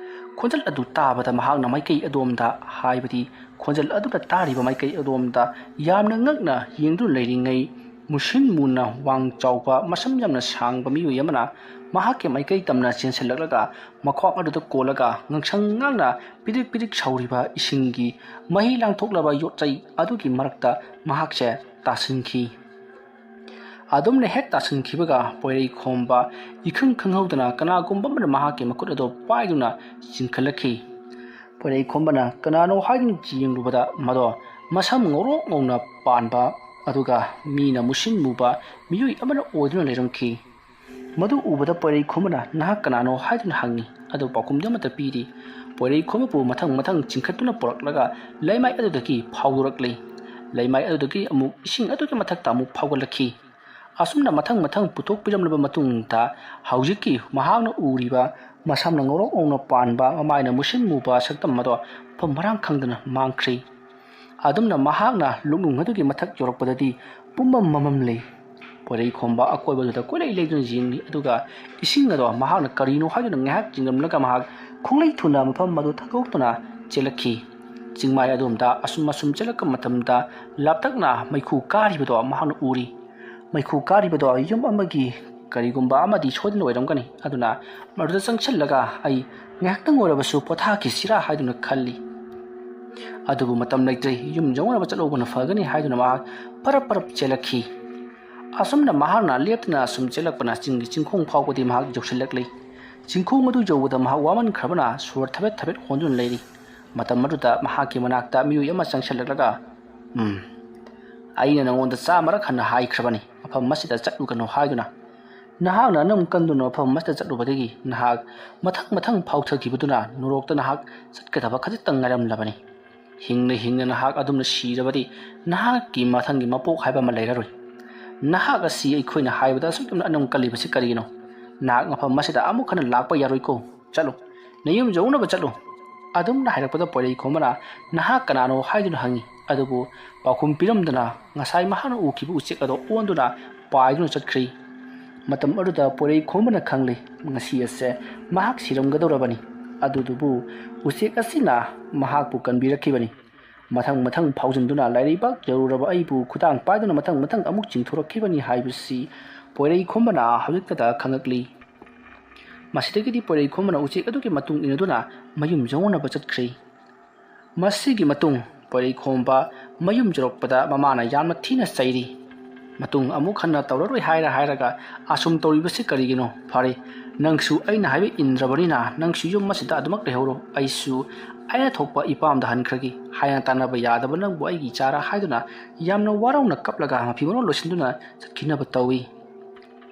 ꯈꯣꯟꯖꯦꯜ ꯑꯗꯨ ꯇꯥꯕꯗ ꯃꯍꯥꯛꯅ ꯃꯥꯏꯀꯩ ꯑꯗꯣꯝꯗ, ꯍꯥꯏꯕꯗꯤ ꯈꯣꯟꯖꯦꯜ ꯑꯗꯨꯅ ꯇꯥꯔꯤꯕ ꯃꯥꯏꯀꯩ ꯑꯗꯣꯝꯗ ꯌꯥꯝꯅ ꯉꯛꯅ ꯌꯦꯡꯗꯨꯅ ꯂꯩꯔꯤꯉꯩ, ꯃꯨꯁꯤꯟ ꯃꯨꯅ ꯋꯥꯡ ꯆꯥꯎꯕ, ꯃꯁꯝ ꯌꯥꯝꯅ ꯁꯥꯡꯕ ꯃꯤꯑꯣꯏ ꯑꯃꯅ ꯃꯍꯥꯛꯀꯤ ꯃꯥꯏꯀꯩ ꯇꯝꯅ ꯆꯦꯟꯁꯤꯜꯂꯛꯂꯒ ꯃꯈ꯭ꯋꯥꯡ ꯑꯗꯨꯗ ꯀꯣꯜꯂꯒ ꯉꯥꯡꯁꯪ ꯉꯥꯡꯅ ꯄꯤꯗ꯭ꯔꯤꯛ ꯄꯤꯗ꯭ꯔꯤꯛ ꯁꯧꯔꯤꯕ ꯏꯁꯤꯡꯒꯤ ꯃꯍꯤ ꯂꯥꯡꯊꯣꯛꯂꯕ ꯌꯣꯠꯆꯩ ꯑꯗꯨꯒꯤ ꯃꯔꯛꯇ ꯃꯍꯥꯛꯁꯦ ꯇꯥꯁꯤꯟꯈꯤ꯫ ꯑꯗꯨꯝꯅ ꯍꯦꯛ ꯇꯥꯁꯤꯟꯈꯤꯕꯒ ꯄꯣꯏꯔꯩꯈꯣꯝꯕ ꯏꯈꯪ ꯈꯪꯍꯧꯗꯅ ꯀꯅꯥꯒꯨꯝꯕ ꯑꯃꯅ ꯃꯍꯥꯛꯀꯤ ꯃꯈꯨꯠ ꯑꯗꯨ ꯄꯥꯏꯗꯨꯅ ꯆꯤꯡꯈꯠꯂꯛꯈꯤ꯫ ꯄꯣꯏꯔꯩꯈꯣꯝꯕꯅ "ꯀꯅꯥꯅꯣ?" ꯍꯥꯏꯗꯨꯅ ꯌꯦꯡꯂꯨꯕꯗ ꯃꯗꯣ ꯃꯁꯝ ꯉꯧꯔꯣꯛ ꯉꯧꯅ ꯄꯥꯟꯕ, ꯑꯗꯨꯒ ꯃꯤꯅ ꯃꯨꯁꯤꯟ ꯃꯨꯕ ꯃꯤꯑꯣꯏ ꯑꯃꯅ ꯑꯣꯏꯗꯨꯅ ꯂꯩꯔꯝꯈꯤ꯫ ꯃꯗꯨ ꯎꯕꯗ ꯄꯣꯏꯔꯩꯈꯣꯝꯕꯅ "ꯅꯍꯥꯛ ꯀꯅꯥꯅꯣ?" ꯍꯥꯏꯗꯨꯅ ꯍꯪꯉꯤ꯫ ꯑꯗꯨ ꯄꯥꯎꯈꯨꯝꯗꯤ ꯑꯃꯠꯇ ꯄꯤꯗꯦ꯫ ꯄꯣꯏꯔꯩꯈꯣꯝꯕꯕꯨ ꯃꯊꯪ ꯃꯊꯪ ꯆꯤꯡꯈꯠꯇꯨꯅ ꯄꯨꯔꯛꯂꯒ ꯂꯩꯃꯥꯏ ꯑꯗꯨꯗꯒꯤ ꯐꯥꯎꯗꯣꯔꯛꯂꯤ꯫ ꯂꯩꯃꯥꯏ ꯑꯗꯨꯗꯒꯤ ꯑꯃꯨꯛ ꯏꯁꯤꯡ ꯑꯗꯨꯒꯤ ꯃꯊꯛꯇ ꯑꯃꯨꯛ ꯐꯥꯎꯒꯠꯂꯛꯈꯤ꯫ ꯑꯁꯨꯝꯅ ꯃꯊꯪ ꯃꯊꯪ ꯄꯨꯊꯣꯛꯄꯤꯔꯝꯂꯕ ꯃꯇꯨꯡꯗ, ꯍꯧꯖꯤꯛꯀꯤ ꯃꯍꯥꯛꯅ ꯎꯔꯤꯕ ꯃꯁꯝꯅ ꯉꯧꯔꯣꯛ ꯉꯧꯅ ꯄꯥꯟꯕ, ꯃꯃꯥꯏꯅ ꯃꯨꯁꯤꯟ ꯃꯨꯕ ꯁꯛꯇꯝ ꯑꯗꯣ ꯃꯐꯝ ꯃꯔꯥꯡ ꯈꯪꯗꯅ ꯃꯥꯡꯈ꯭ꯔꯤ꯫ ꯑꯗꯨꯝꯅ ꯃꯍꯥꯛꯅ ꯂꯨꯛꯅꯨꯡ ꯑꯗꯨꯒꯤ ꯃꯊꯛ ꯌꯧꯔꯛꯄꯗꯗꯤ ꯄꯨꯝꯃꯝ ꯃꯝꯃꯝꯂꯦ꯫ ꯄꯣꯏꯔꯩꯈꯣꯝꯕ ꯑꯀꯣꯏꯕꯗꯨꯗ ꯀꯣꯏꯂꯩ ꯂꯩꯗꯨꯅ ꯌꯦꯡꯂꯤ, ꯑꯗꯨꯒ ꯏꯁꯤꯡ ꯑꯗꯣ ꯃꯍꯥꯛꯅ ꯀꯔꯤꯅꯣ ꯍꯥꯏꯗꯨꯅ ꯉꯥꯏꯍꯥꯛ ꯆꯤꯡꯂꯝꯂꯒ ꯃꯍꯥꯛ ꯈꯣꯡꯂꯩ ꯊꯨꯅ ꯃꯐꯝ ꯑꯗꯨ ꯊꯥꯗꯣꯛꯇꯨꯅ ꯆꯦꯜꯂꯛꯈꯤ꯫ ꯆꯤꯡꯃꯥꯏ ꯑꯗꯣꯝꯗ ꯑꯁꯨꯝ ꯑꯁꯨꯝ ꯆꯦꯜꯂꯛꯄ ꯃꯇꯝꯗ ꯂꯥꯞꯇꯛꯅ ꯃꯩꯈꯨ ꯀꯥꯔꯤꯕꯗꯣ ꯃꯍꯥꯛꯅ ꯎꯔꯤ꯫ ꯃꯩꯈꯨ ꯀꯥꯔꯤꯕꯗꯣ ꯌꯨꯝ ꯑꯃꯒꯤ ꯀꯔꯤꯒꯨꯝꯕ ꯑꯃꯗꯤ ꯁꯣꯏꯗꯅ ꯑꯣꯏꯔꯝꯒꯅꯤ꯫ ꯑꯗꯨꯅ ꯃꯗꯨꯗ ꯆꯪꯁꯤꯜꯂꯒ ꯑꯩ ꯉꯥꯏꯍꯥꯛꯇꯪ ꯑꯣꯏꯔꯕꯁꯨ ꯄꯣꯊꯥꯈꯤꯁꯤꯔꯥ ꯍꯥꯏꯗꯨꯅ ꯈꯜꯂꯤ꯫ ꯑꯗꯨꯕꯨ ꯃꯇꯝ ꯂꯩꯇ꯭ꯔꯦ, ꯌꯨꯝ ꯌꯧꯅꯕ ꯆꯠꯍꯧꯕꯅ ꯐꯒꯅꯤ ꯍꯥꯏꯗꯨꯅ ꯃꯍꯥꯛ ꯄꯔꯞ ꯄꯔꯞ ꯆꯦꯜꯂꯛꯈꯤ꯫ ꯑꯁꯨꯝꯅ ꯃꯍꯥꯛꯅ ꯂꯦꯞꯇꯅ ꯑꯁꯨꯝ ꯆꯦꯜꯂꯛꯄꯅ ꯆꯤꯡꯒꯤ ꯆꯤꯡꯈꯣꯡ ꯐꯥꯎꯕꯗꯤ ꯃꯍꯥꯛ ꯌꯧꯁꯤꯜꯂꯛꯂꯤ꯫ ꯆꯤꯡꯈꯣꯡ ꯑꯗꯨ ꯌꯧꯕꯗ ꯃꯍꯥꯛ ꯋꯥꯃꯟꯈ꯭ꯔꯕꯅ ꯁꯣꯔ ꯊꯕꯦꯠ ꯊꯕꯦꯠ ꯍꯣꯟꯗꯨꯅ ꯂꯩꯔꯤ꯫ ꯃꯇꯝ ꯑꯗꯨꯗ ꯃꯍꯥꯛꯀꯤ ꯃꯅꯥꯛꯇ ꯃꯤꯑꯣꯏ ꯑꯃ ꯆꯪꯁꯤꯜꯂꯛꯂꯒ, "ꯎꯝ, ꯑꯩꯅ ꯅꯉꯣꯟꯗ ꯆꯥꯃꯔꯛ ꯍꯟꯅ ꯍꯥꯏꯈ꯭ꯔꯕꯅꯤ, ꯃꯐꯝ ꯑꯁꯤꯗ ꯆꯠꯂꯨꯒꯅꯨ" ꯍꯥꯏꯗꯨꯅ꯫ ꯅꯍꯥꯛꯅ ꯑꯅꯝ ꯀꯟꯗꯨꯅ ꯃꯐꯝ ꯑꯁꯤꯗ ꯆꯠꯂꯨꯕꯗꯒꯤ ꯅꯍꯥꯛ ꯃꯊꯪ ꯃꯊꯪ ꯐꯥꯎꯊꯈꯤꯕꯗꯨꯅ ꯅꯣꯔꯣꯛꯇ ꯅꯍꯥꯛ ꯆꯠꯀꯗꯕ ꯈꯖꯤꯛꯇꯪ ꯉꯥꯏꯔꯝꯂꯕꯅꯤ꯫ ꯍꯤꯡꯅ ꯍꯤꯡꯅ ꯅꯍꯥꯛ ꯑꯗꯨꯝꯅ ꯁꯤꯔꯕꯗꯤ ꯅꯍꯥꯛꯀꯤ ꯃꯊꯪꯒꯤ ꯃꯄꯣꯛ ꯍꯥꯏꯕ ꯑꯃ ꯂꯩꯔꯔꯣꯏ꯫ ꯅꯍꯥꯛ ꯑꯁꯤ ꯑꯩꯈꯣꯏꯅ ꯍꯥꯏꯕꯗ ꯑꯁꯨꯛ ꯌꯥꯝꯅ ꯑꯅꯝ ꯀꯜꯂꯤꯕꯁꯤ ꯀꯔꯤꯒꯤꯅꯣ? ꯅꯍꯥꯛ ꯃꯐꯝ ꯑꯁꯤꯗ ꯑꯃꯨꯛ ꯍꯟꯅ ꯂꯥꯛꯄ ꯌꯥꯔꯣꯏꯀꯣ꯫ ꯆꯠꯂꯨ, ꯅꯌꯨꯝ ꯌꯧꯅꯕ ꯆꯠꯂꯨ꯫ ꯑꯗꯨꯝꯅ ꯍꯥꯏꯔꯛꯄꯗ ꯄꯣꯏꯔꯩꯈꯣꯝꯕꯅ ꯅꯍꯥꯛ ꯀꯅꯥꯅꯣ ꯍꯥꯏꯗꯨꯅ ꯍꯪꯉꯤ꯫ ꯑꯗꯨꯕꯨ ꯄꯥꯎꯈꯨꯝ ꯄꯤꯔꯝꯗꯅ ꯉꯁꯥꯏ ꯃꯍꯥꯛꯅ ꯎꯈꯤꯕ ꯎꯆꯦꯛ ꯑꯗꯣ ꯑꯣꯟꯗꯨꯅ ꯄꯥꯏꯗꯨꯅ ꯆꯠꯈ꯭ꯔꯤ꯫ ꯃꯇꯝ ꯑꯗꯨꯗ ꯄꯣꯏꯔꯩꯈꯣꯝꯕꯅ ꯈꯪꯂꯦ, ꯉꯁꯤ ꯑꯁꯦ ꯃꯍꯥꯛ ꯁꯤꯔꯝꯒꯗꯧꯔꯕꯅꯤ꯫ ꯑꯗꯨꯗꯨꯕꯨ ꯎꯆꯦꯛ ꯑꯁꯤꯅ ꯃꯍꯥꯛꯄꯨ ꯀꯟꯕꯤꯔꯛꯈꯤꯕꯅꯤ꯫ ꯃꯊꯪ ꯃꯊꯪ ꯐꯥꯎꯖꯤꯟꯗꯨꯅ ꯂꯥꯏꯔꯩꯕꯥꯛ ꯌꯧꯔꯨꯔꯕ ꯑꯩꯕꯨ ꯈꯨꯗꯥꯡ ꯄꯥꯏꯗꯨꯅ ꯃꯊꯪ ꯃꯊꯪ ꯑꯃꯨꯛ ꯆꯤꯡꯊꯣꯔꯛꯈꯤꯕꯅꯤ ꯍꯥꯏꯕꯁꯤ ꯄꯣꯏꯔꯩꯈꯣꯝꯕꯅ ꯍꯧꯖꯤꯛꯇꯗ ꯈꯪꯉꯛꯂꯤ꯫ ꯃꯁꯤꯗꯒꯤꯗꯤ ꯄꯣꯏꯔꯩꯈꯣꯝꯕꯅ ꯎꯆꯦꯛ ꯑꯗꯨꯒꯤ ꯃꯇꯨꯡ ꯏꯟꯅꯗꯨꯅ ꯃꯌꯨꯝ ꯌꯧꯅꯕ ꯆꯠꯈ꯭ꯔꯤ꯫ ꯃꯁꯤꯒꯤ ꯃꯇꯨꯡ ꯄꯣꯏꯔꯩꯈꯣꯝꯕ ꯃꯌꯨꯝ ꯌꯧꯔꯛꯄꯗ ꯃꯃꯥꯅ ꯌꯥꯝꯅ ꯊꯤꯅ ꯆꯩꯔꯤ꯫ "ꯃꯇꯨꯡ ꯑꯃꯨꯛ ꯍꯟꯅ ꯇꯧꯔꯔꯣꯏ ꯍꯥꯏꯔ ꯍꯥꯏꯔꯒ ꯑꯁꯨꯝ ꯇꯧꯔꯤꯕꯁꯤ ꯀꯔꯤꯒꯤꯅꯣ? ꯐꯔꯦ, ꯅꯪꯁꯨ ꯑꯩꯅ ꯍꯥꯏꯕ ꯏꯟꯗ꯭ꯔꯕꯅꯤꯅ ꯅꯪꯁꯨ ꯌꯨꯝ ꯑꯁꯤꯗ ꯑꯗꯨꯃꯛ ꯂꯩꯍꯧꯔꯣ, ꯑꯩꯁꯨ ꯑꯩꯅ ꯊꯣꯛꯄ ꯏꯄꯥꯝꯗ ꯍꯟꯈ꯭ꯔꯒꯦ" ꯍꯥꯏꯅ ꯇꯥꯟꯅꯕ ꯌꯥꯗꯕ ꯅꯪꯕꯨ ꯑꯩꯒꯤ ꯏꯆꯥꯔꯥ ꯍꯥꯏꯗꯨꯅ ꯌꯥꯝꯅ ꯋꯥꯔꯧꯅ ꯀꯞꯂꯒ ꯃꯐꯤ ꯃꯔꯣꯜ ꯂꯣꯏꯁꯤꯟꯗꯨꯅ ꯆꯠꯈꯤꯅꯕ ꯇꯧꯏ꯫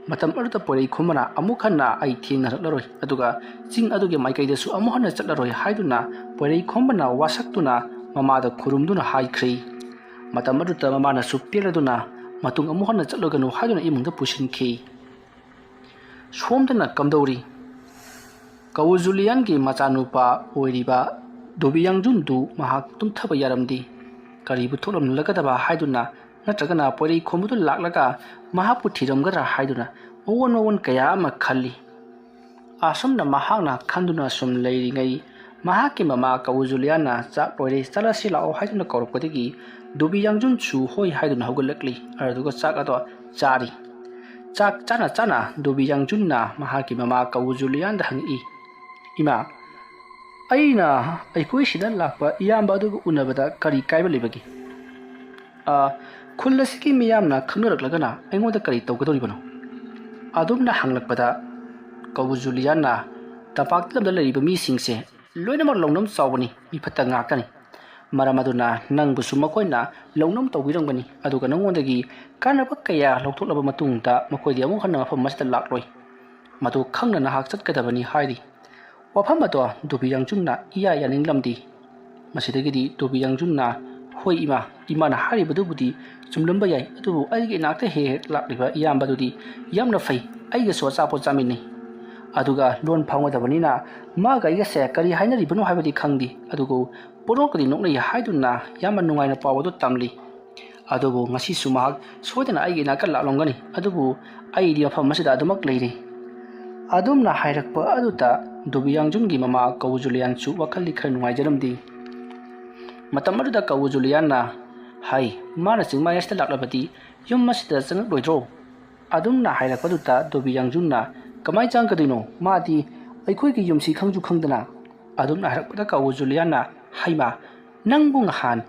ꯃꯇꯝ ꯑꯗꯨꯗ ꯄꯣꯏꯔꯩꯈꯣꯝꯕꯅ ꯑꯃꯨꯛ ꯍꯟꯅ ꯑꯩ ꯊꯦꯡꯅꯔꯛꯂꯔꯣꯏ, ꯑꯗꯨꯒ ꯆꯤꯡ ꯑꯗꯨꯒꯤ ꯃꯥꯏꯀꯩꯗꯁꯨ ꯑꯃꯨꯛ ꯍꯟꯅ ꯆꯠꯂꯔꯣꯏ ꯍꯥꯏꯗꯨꯅ ꯄꯣꯏꯔꯩꯈꯣꯝꯕꯅ ꯋꯥꯁꯛꯇꯨꯅ ꯃꯃꯥꯗ ꯈꯨꯔꯨꯝꯗꯨꯅ ꯍꯥꯏꯈ꯭ꯔꯤ꯫ ꯃꯇꯝ ꯑꯗꯨꯗ ꯃꯃꯥꯅꯁꯨ ꯄꯦꯜꯂꯗꯨꯅ "ꯃꯇꯨꯡ ꯑꯃꯨꯛ ꯍꯟꯅ ꯆꯠꯂꯒꯅꯨ" ꯍꯥꯏꯗꯨꯅ ꯏꯃꯨꯡꯗ ꯄꯨꯁꯤꯟꯈꯤ꯫ ꯁꯣꯝꯗꯅ ꯀꯝꯗꯧꯔꯤ? ꯀꯧꯖꯨꯂꯤꯌꯥꯟꯒꯤ ꯃꯆꯥꯅꯨꯄꯥ ꯑꯣꯏꯔꯤꯕ ꯗꯣꯕꯤꯌꯥꯡꯖꯨꯟꯗꯨ ꯃꯍꯥꯛ ꯇꯨꯝꯊꯕ ꯌꯥꯔꯝꯗꯦ꯫ ꯀꯔꯤꯕꯨ ꯊꯣꯛꯂꯝꯂꯒꯗꯕ ꯍꯥꯏꯗꯨꯅ ꯅꯠꯇ꯭ꯔꯒꯅ ꯄꯣꯏꯔꯩ ꯈꯣꯝꯕꯗꯨ ꯂꯥꯛꯂꯒ ꯃꯍꯥꯛꯄꯨ ꯊꯤꯔꯝꯒꯗ꯭ꯔꯥ ꯍꯥꯏꯗꯨꯅ ꯃꯑꯣꯟ ꯃꯑꯣꯟ ꯀꯌꯥ ꯑꯃ ꯈꯜꯂꯤ꯫ ꯑꯁꯨꯝꯅ ꯃꯍꯥꯛꯅ ꯈꯟꯗꯨꯅ ꯁꯨꯝ ꯂꯩꯔꯤꯉꯩ ꯃꯍꯥꯛꯀꯤ ꯃꯃꯥ ꯀꯧ ꯖꯨꯂꯤꯌꯥꯅ ꯆꯥꯛ ꯂꯣꯏꯔꯦ, ꯆꯠꯂꯁꯤ ꯂꯥꯛꯑꯣ ꯍꯥꯏꯗꯨꯅ ꯀꯧꯔꯛꯄꯗꯒꯤ ꯗꯣꯕꯤ ꯌꯥꯡꯖꯨꯟꯁꯨ ꯍꯣꯏ ꯍꯥꯏꯗꯨꯅ ꯍꯧꯒꯠꯂꯛꯂꯤ꯫ ꯑꯗꯨꯒ ꯆꯥꯛ ꯑꯗꯣ ꯆꯥꯔꯤ꯫ ꯆꯥꯛ ꯆꯥꯅ ꯆꯥꯅ ꯗꯣꯕꯤ ꯌꯥꯡꯖꯨꯟꯅ ꯃꯍꯥꯛꯀꯤ ꯃꯃꯥ ꯀꯧ ꯖꯨꯂꯤꯌꯥꯟꯗ ꯍꯪꯉꯛꯏ, "ꯏꯃꯥ, ꯑꯩꯅ ꯑꯩꯈꯣꯏ ꯁꯤꯗ ꯂꯥꯛꯄ ꯏꯌꯥꯝꯕ ꯑꯗꯨꯒ ꯎꯅꯕꯗ ꯀꯔꯤ ꯀꯥꯏꯕ ꯂꯩꯕꯒꯦ? ꯑ, ꯈꯨꯜ ꯑꯁꯤꯒꯤ ꯃꯤꯌꯥꯝꯅ ꯈꯪꯅꯔꯛꯂꯒꯅ ꯑꯩꯉꯣꯟꯗ ꯀꯔꯤ ꯇꯧꯒꯗꯧꯔꯤꯕꯅꯣ?" ꯑꯗꯨꯝꯅ ꯍꯪꯂꯛꯄꯗ ꯀꯧ ꯖꯨꯂꯤꯌꯥꯟꯅ, "ꯇꯝꯄꯥꯛꯇ ꯂꯝꯗ ꯂꯩꯔꯤꯕ ꯃꯤꯁꯤꯡꯁꯦ ꯂꯣꯏꯅꯃꯛ ꯂꯧꯅꯝ ꯆꯥꯎꯕꯅꯤ, ꯃꯤ ꯐꯠꯇ ꯉꯥꯛꯇꯅꯤ꯫ ꯃꯔꯝ ꯑꯗꯨꯅ ꯅꯪꯕꯨꯁꯨ ꯃꯈꯣꯏꯅ ꯂꯧꯅꯝ ꯇꯧꯕꯤꯔꯝꯒꯅꯤ, ꯑꯗꯨꯒ ꯅꯉꯣꯟꯗꯒꯤ ꯀꯥꯟꯅꯕ ꯀꯌꯥ ꯂꯧꯊꯣꯛꯂꯕ ꯃꯇꯨꯡꯗ ꯃꯈꯣꯏꯗꯤ ꯑꯃꯨꯛ ꯍꯟꯅ ꯃꯐꯝ ꯑꯁꯤꯗ ꯂꯥꯛꯂꯣꯏ꯫ ꯃꯗꯨ ꯈꯪꯅ ꯅꯍꯥꯛ ꯆꯠꯀꯗꯕꯅꯤ" ꯍꯥꯏꯔꯤ꯫ ꯋꯥꯐꯝ ꯑꯗꯣ ꯗꯣꯕꯤ ꯌꯥꯡꯖꯨꯟꯅ ꯏꯌꯥ ꯌꯥꯅꯤꯡꯂꯝꯗꯦ꯫ ꯃꯁꯤꯗꯒꯤꯗꯤ ꯗꯣꯕꯤ ꯌꯥꯡꯖꯨꯟꯅ, "ꯍꯣꯏ ꯏꯃꯥ, ꯏꯃꯥꯅ ꯍꯥꯏꯔꯤꯕꯗꯨꯕꯨꯗꯤ ꯆꯨꯝꯂꯝꯕ ꯌꯥꯏ, ꯑꯗꯨꯕꯨ ꯑꯩꯒꯤ ꯏꯅꯥꯛꯇ ꯍꯦꯛ ꯍꯦꯛ ꯂꯥꯛꯂꯤꯕ ꯏꯌꯥꯝꯕꯗꯨꯗꯤ ꯌꯥꯝꯅ ꯐꯩ, ꯑꯩꯒꯁꯨ ꯑꯆꯥꯄꯣꯠ ꯆꯥꯃꯤꯟꯅꯩ꯫ ꯑꯗꯨꯒ ꯂꯣꯟ ꯐꯥꯎꯅꯗꯕꯅꯤꯅ ꯃꯥꯒ ꯑꯩꯒꯁꯦ ꯀꯔꯤ ꯍꯥꯏꯅꯔꯤꯕꯅꯣ ꯍꯥꯏꯕꯗꯤ ꯈꯪꯗꯦ, ꯑꯗꯨꯕꯨ ꯄꯣꯠꯅꯣꯛꯀꯗꯤ ꯅꯣꯛꯅꯩ" ꯍꯥꯏꯗꯨꯅ ꯌꯥꯝꯅ ꯅꯨꯡꯉꯥꯏꯅ ꯄꯥꯎ ꯑꯗꯨ ꯇꯝꯂꯤ꯫ "ꯑꯗꯨꯕꯨ ꯉꯁꯤꯁꯨ ꯃꯍꯥꯛ ꯁꯣꯏꯗꯅ ꯑꯩꯒꯤ ꯏꯅꯥꯛꯇ ꯂꯥꯛꯂꯝꯒꯅꯤ, ꯑꯗꯨꯕꯨ ꯑꯩꯗꯤ ꯃꯐꯝ ꯑꯁꯤꯗ ꯑꯗꯨꯃꯛ ꯂꯩꯔꯤ"꯫ ꯑꯗꯨꯝꯅ ꯍꯥꯏꯔꯛꯄ ꯑꯗꯨꯗ ꯗꯣꯕꯤ ꯌꯥꯡꯖꯨꯟꯒꯤ ꯃꯃꯥ ꯀꯧ ꯖꯨꯂꯤꯌꯥꯟꯁꯨ ꯋꯥꯈꯜꯗꯤ ꯈꯔ ꯅꯨꯡꯉꯥꯏꯖꯔꯝꯗꯦ꯫ ꯃꯇꯝ ꯑꯗꯨꯗ ꯀꯧ ꯖꯨꯂꯤꯌꯥꯟꯅ, "ꯍꯥꯏ, ꯃꯥꯅ ꯆꯤꯡꯃꯥꯏ ꯑꯁꯤꯗ ꯂꯥꯛꯂꯕꯗꯤ ꯌꯨꯝ ꯑꯁꯤꯗ ꯆꯪꯉꯛꯂꯣꯏꯗ꯭ꯔꯣ?" ꯑꯗꯨꯝꯅ ꯍꯥꯏꯔꯛꯄꯗꯨꯗ ꯗꯣꯕꯤ ꯌꯥꯡꯖꯨꯟꯅ, "ꯀꯃꯥꯏ ꯆꯪꯉꯛꯀꯗꯣꯏꯅꯣ? ꯃꯥꯗꯤ ꯑꯩꯈꯣꯏꯒꯤ ꯌꯨꯝꯁꯤ ꯈꯪꯁꯨ ꯈꯪꯗꯅ"꯫ ꯑꯗꯨꯝꯅ ꯍꯥꯏꯔꯛꯄꯗ ꯀꯧ ꯖꯨꯂꯤꯌꯥꯟꯅ, "ꯍꯩꯃꯥ, ꯅꯪꯕꯨ ꯅꯍꯥꯟ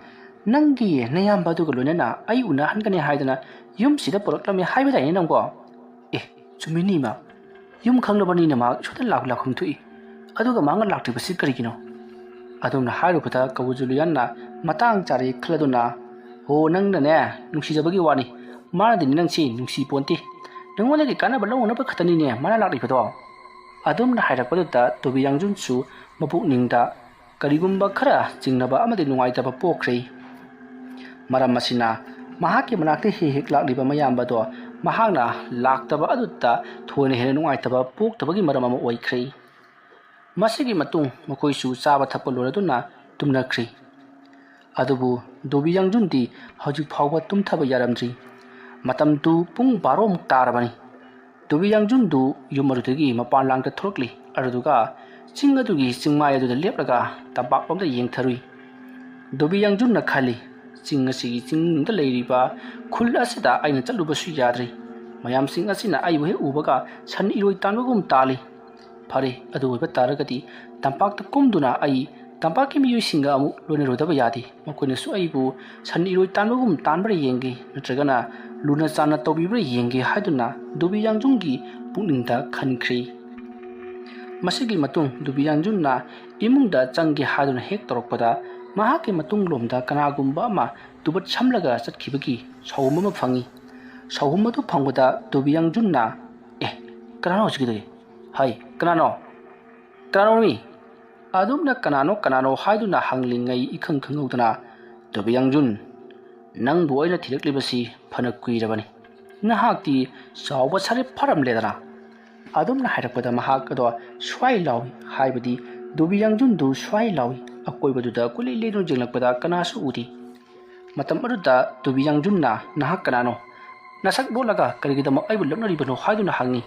ꯅꯪꯒꯤ ꯅꯌꯥꯝꯕ ꯑꯗꯨꯒ ꯂꯣꯏꯅꯅ ꯑꯩ ꯎꯅꯍꯟꯒꯅꯤ ꯍꯥꯏꯗꯅ ꯌꯨꯝꯁꯤꯗ ꯄꯨꯔꯛꯂꯝꯃꯦ ꯍꯥꯏꯕꯗꯥꯏꯅꯦ ꯅꯪꯕꯣ? ꯑꯦ, ꯆꯨꯝꯃꯤꯅꯤ ꯏꯃꯥ, ꯌꯨꯝ ꯈꯪꯂꯕꯅꯤꯅ ꯃꯍꯥꯛ ꯁꯣꯏꯗꯅ ꯂꯥꯛ-, ꯂꯥꯛꯐꯝ ꯊꯣꯛꯏ꯫ ꯑꯗꯨꯒ ꯃꯍꯥꯛꯅ ꯂꯥꯛꯇ꯭ꯔꯤꯕꯁꯤ ꯀꯔꯤꯒꯤꯅꯣ?" ꯑꯗꯨꯝꯅ ꯍꯥꯏꯔꯨꯕꯗ ꯀꯧ ꯖꯨꯂꯤꯌꯥꯟꯅ ꯃꯇꯥꯡ ꯆꯥꯔꯦ ꯈꯜꯂꯗꯨꯅ, "ꯍꯣ, ꯅꯪꯅꯅꯦ ꯅꯨꯡꯁꯤꯖꯕꯒꯤ ꯋꯥꯅꯤ, ꯃꯥꯅꯗꯤ ꯅꯪꯁꯤ ꯅꯨꯡꯁꯤ ꯄꯣꯟꯇꯦ, ꯅꯉꯣꯟꯗꯒꯤ ꯀꯥꯟꯅꯕ ꯂꯧꯅꯅꯕ ꯈꯛꯇꯅꯤꯅꯦ ꯃꯥꯅ ꯂꯥꯛꯂꯤꯕꯗꯣ"꯫ ꯑꯗꯨꯝꯅ ꯍꯥꯏꯔꯛꯄꯗꯨꯗ ꯗꯣꯕꯤ ꯌꯥꯡꯖꯨꯟꯁꯨ ꯃꯄꯨꯛꯅꯤꯡꯗ ꯀꯔꯤꯒꯨꯝꯕ ꯈꯔ ꯆꯤꯡꯅꯕ ꯑꯃꯗꯤ ꯅꯨꯡꯉꯥꯏꯇꯕ ꯄꯣꯛꯈ꯭ꯔꯦ꯫ ꯃꯔꯝ ꯑꯁꯤꯅ ꯃꯍꯥꯛꯀꯤ ꯃꯅꯥꯛꯇ ꯍꯦꯛ ꯍꯦꯛ ꯂꯥꯛꯂꯤꯕ ꯃꯌꯥꯝꯕꯗꯣ ꯃꯍꯥꯛꯅ ꯂꯥꯛꯇꯕ ꯑꯗꯨꯗ ꯊꯣꯏꯅ ꯍꯦꯟꯅ ꯅꯨꯡꯉꯥꯏꯇꯕ ꯄꯣꯛꯇꯕꯒꯤ ꯃꯔꯝ ꯑꯃ ꯑꯣꯏꯈ꯭ꯔꯦ꯫ ꯃꯁꯤꯒꯤ ꯃꯇꯨꯡ ꯃꯈꯣꯏꯁꯨ ꯆꯥꯕ ꯊꯛꯄ ꯂꯣꯏꯔꯗꯨꯅ ꯇꯨꯝꯅꯈ꯭ꯔꯦ꯫ ꯑꯗꯨꯕꯨ ꯗꯣꯕꯤ ꯌꯥꯡꯖꯨꯟꯗꯤ ꯍꯧꯖꯤꯛ ꯐꯥꯎꯕ ꯇꯨꯝꯊꯕ ꯌꯥꯔꯝꯗ꯭ꯔꯤ꯫ ꯃꯇꯝꯗꯨ ꯄꯨꯡ ꯕꯥꯔꯣꯃꯨꯛ ꯇꯥꯔꯕꯅꯤ꯫ ꯗꯣꯕꯤ ꯌꯥꯡꯖꯨꯟꯗꯨ ꯌꯨꯝ ꯑꯗꯨꯗꯒꯤ ꯃꯄꯥꯟ ꯂꯥꯡꯗ ꯊꯣꯛꯂꯛꯂꯤ꯫ ꯑꯗꯨꯗꯨꯒ ꯆꯤꯡ ꯑꯗꯨꯒꯤ ꯆꯤꯡꯃꯥꯏ ꯑꯗꯨꯗ ꯂꯦꯞꯂꯒ ꯇꯝꯄꯥꯛꯂꯣꯝꯗ ꯌꯦꯡꯊꯔꯨꯏ꯫ ꯗꯣꯕꯤ ꯌꯥꯡꯖꯨꯟꯅ ꯈꯜꯂꯤ, "ꯆꯤꯡ ꯑꯁꯤꯒꯤ ꯆꯤꯡꯗ ꯂꯩꯔꯤꯕ ꯈꯨꯜ ꯑꯁꯤꯗ ꯑꯩꯅ ꯆꯠꯂꯨꯕꯁꯨ ꯌꯥꯗ꯭ꯔꯤ꯫ ꯃꯌꯥꯝꯁꯤꯡ ꯑꯁꯤꯅ ꯑꯩꯕꯨ ꯍꯦꯛ ꯎꯕꯒ ꯁꯟ ꯏꯔꯣꯏ ꯇꯥꯟꯕꯒꯨꯝ ꯇꯥꯜꯂꯤ꯫ ꯐꯔꯦ, ꯑꯗꯨ ꯑꯣꯏꯕ ꯇꯥꯔꯒꯗꯤ ꯇꯝꯄꯥꯛꯇ ꯀꯨꯝꯗꯨꯅ ꯑꯩ ꯇꯝꯄꯥꯛꯀꯤ ꯃꯤꯑꯣꯏꯁꯤꯡꯒ ꯑꯃꯨꯛ ꯂꯣꯏꯅꯔꯨꯗꯕ ꯌꯥꯗꯦ꯫ ꯃꯈꯣꯏꯅꯁꯨ ꯑꯩꯕꯨ ꯁꯟ ꯏꯔꯣꯏ ꯇꯥꯟꯕꯒꯨꯝ ꯇꯥꯟꯕ꯭ꯔꯥ ꯌꯦꯡꯒꯦ, ꯅꯠꯇ꯭ꯔꯒꯅ ꯂꯨꯅ ꯆꯥꯟꯅ ꯇꯧꯕꯤꯕ꯭ꯔꯥ ꯌꯦꯡꯒꯦ" ꯍꯥꯏꯗꯨꯅ ꯗꯣꯕꯤ ꯌꯥꯡꯖꯨꯟꯒꯤ ꯄꯨꯛꯅꯤꯡꯗ ꯈꯟꯈ꯭ꯔꯦ꯫ ꯃꯁꯤꯒꯤ ꯃꯇꯨꯡ ꯗꯣꯕꯤ ꯌꯥꯡꯖꯨꯟꯅ ꯏꯃꯨꯡꯗ ꯆꯪꯒꯦ ꯍꯥꯏꯗꯨꯅ ꯍꯦꯛ ꯇꯧꯔꯛꯄꯗ, ꯃꯍꯥꯛꯀꯤ ꯃꯇꯨꯡꯂꯣꯝꯗ ꯀꯅꯥꯒꯨꯝꯕ ꯑꯃ ꯇꯨꯕꯠ ꯁꯝꯂꯒ ꯆꯠꯈꯤꯕꯒꯤ ꯁꯥꯎꯍꯨꯝ ꯑꯃ ꯐꯪꯏ꯫ ꯁꯥꯎꯍꯨꯝ ꯑꯗꯨ ꯐꯪꯕꯗ ꯗꯣꯕꯤ ꯌꯥꯡꯖꯨꯟꯅ, "ꯑꯦ, ꯀꯅꯥꯅꯣ ꯍꯧꯖꯤꯛꯀꯤꯗꯨꯗꯤ? ꯍꯥꯏ, ꯀꯅꯥꯅꯣ? ꯀꯅꯥꯅꯣ ꯃꯤ?" ꯑꯗꯨꯝꯅ "ꯀꯅꯥꯅꯣ, ꯀꯅꯥꯅꯣ?" ꯍꯥꯏꯗꯨꯅ ꯍꯪꯂꯤꯉꯩ ꯏꯈꯪ ꯈꯪꯍꯧꯗꯅ ꯗꯣꯕꯤ ꯌꯥꯡꯖꯨꯟ, "ꯅꯪꯕꯨ ꯑꯩꯅ ꯊꯤꯔꯛꯂꯤꯕꯁꯤ ꯐꯅ ꯀꯨꯏꯔꯕꯅꯤ꯫ ꯅꯍꯥꯛꯇꯤ ꯆꯥꯎꯕ ꯁꯥꯔꯦ ꯐꯥꯔꯝꯂꯦꯗꯅ?" ꯑꯗꯨꯝꯅ ꯍꯥꯏꯔꯛꯄꯗ ꯃꯍꯥꯛ ꯑꯗꯣ ꯁ꯭ꯋꯥꯏ ꯂꯥꯎꯏ, ꯍꯥꯏꯕꯗꯤ ꯗꯣꯕꯤ ꯌꯥꯡꯖꯨꯟꯗꯨ ꯁ꯭ꯋꯥꯏ ꯂꯥꯎꯏ꯫ ꯑꯀꯣꯏꯕꯗꯨꯗ ꯀꯨꯂꯤ ꯂꯦꯡꯗꯨꯅ ꯌꯦꯡꯂꯛꯄꯗ ꯀꯅꯥꯁꯨ ꯎꯗꯦ꯫ ꯃꯇꯝ ꯑꯗꯨꯗ ꯗꯣꯕꯤ ꯌꯥꯡꯖꯨꯟꯅ, "ꯅꯍꯥꯛ ꯀꯅꯥꯅꯣ? ꯅꯁꯛ ꯂꯣꯠꯂꯒ ꯀꯔꯤꯒꯤꯗꯃꯛ ꯑꯩꯕꯨ ꯂꯛꯅꯔꯤꯕꯅꯣ?" ꯍꯥꯏꯗꯨꯅ ꯍꯪꯉꯤ꯫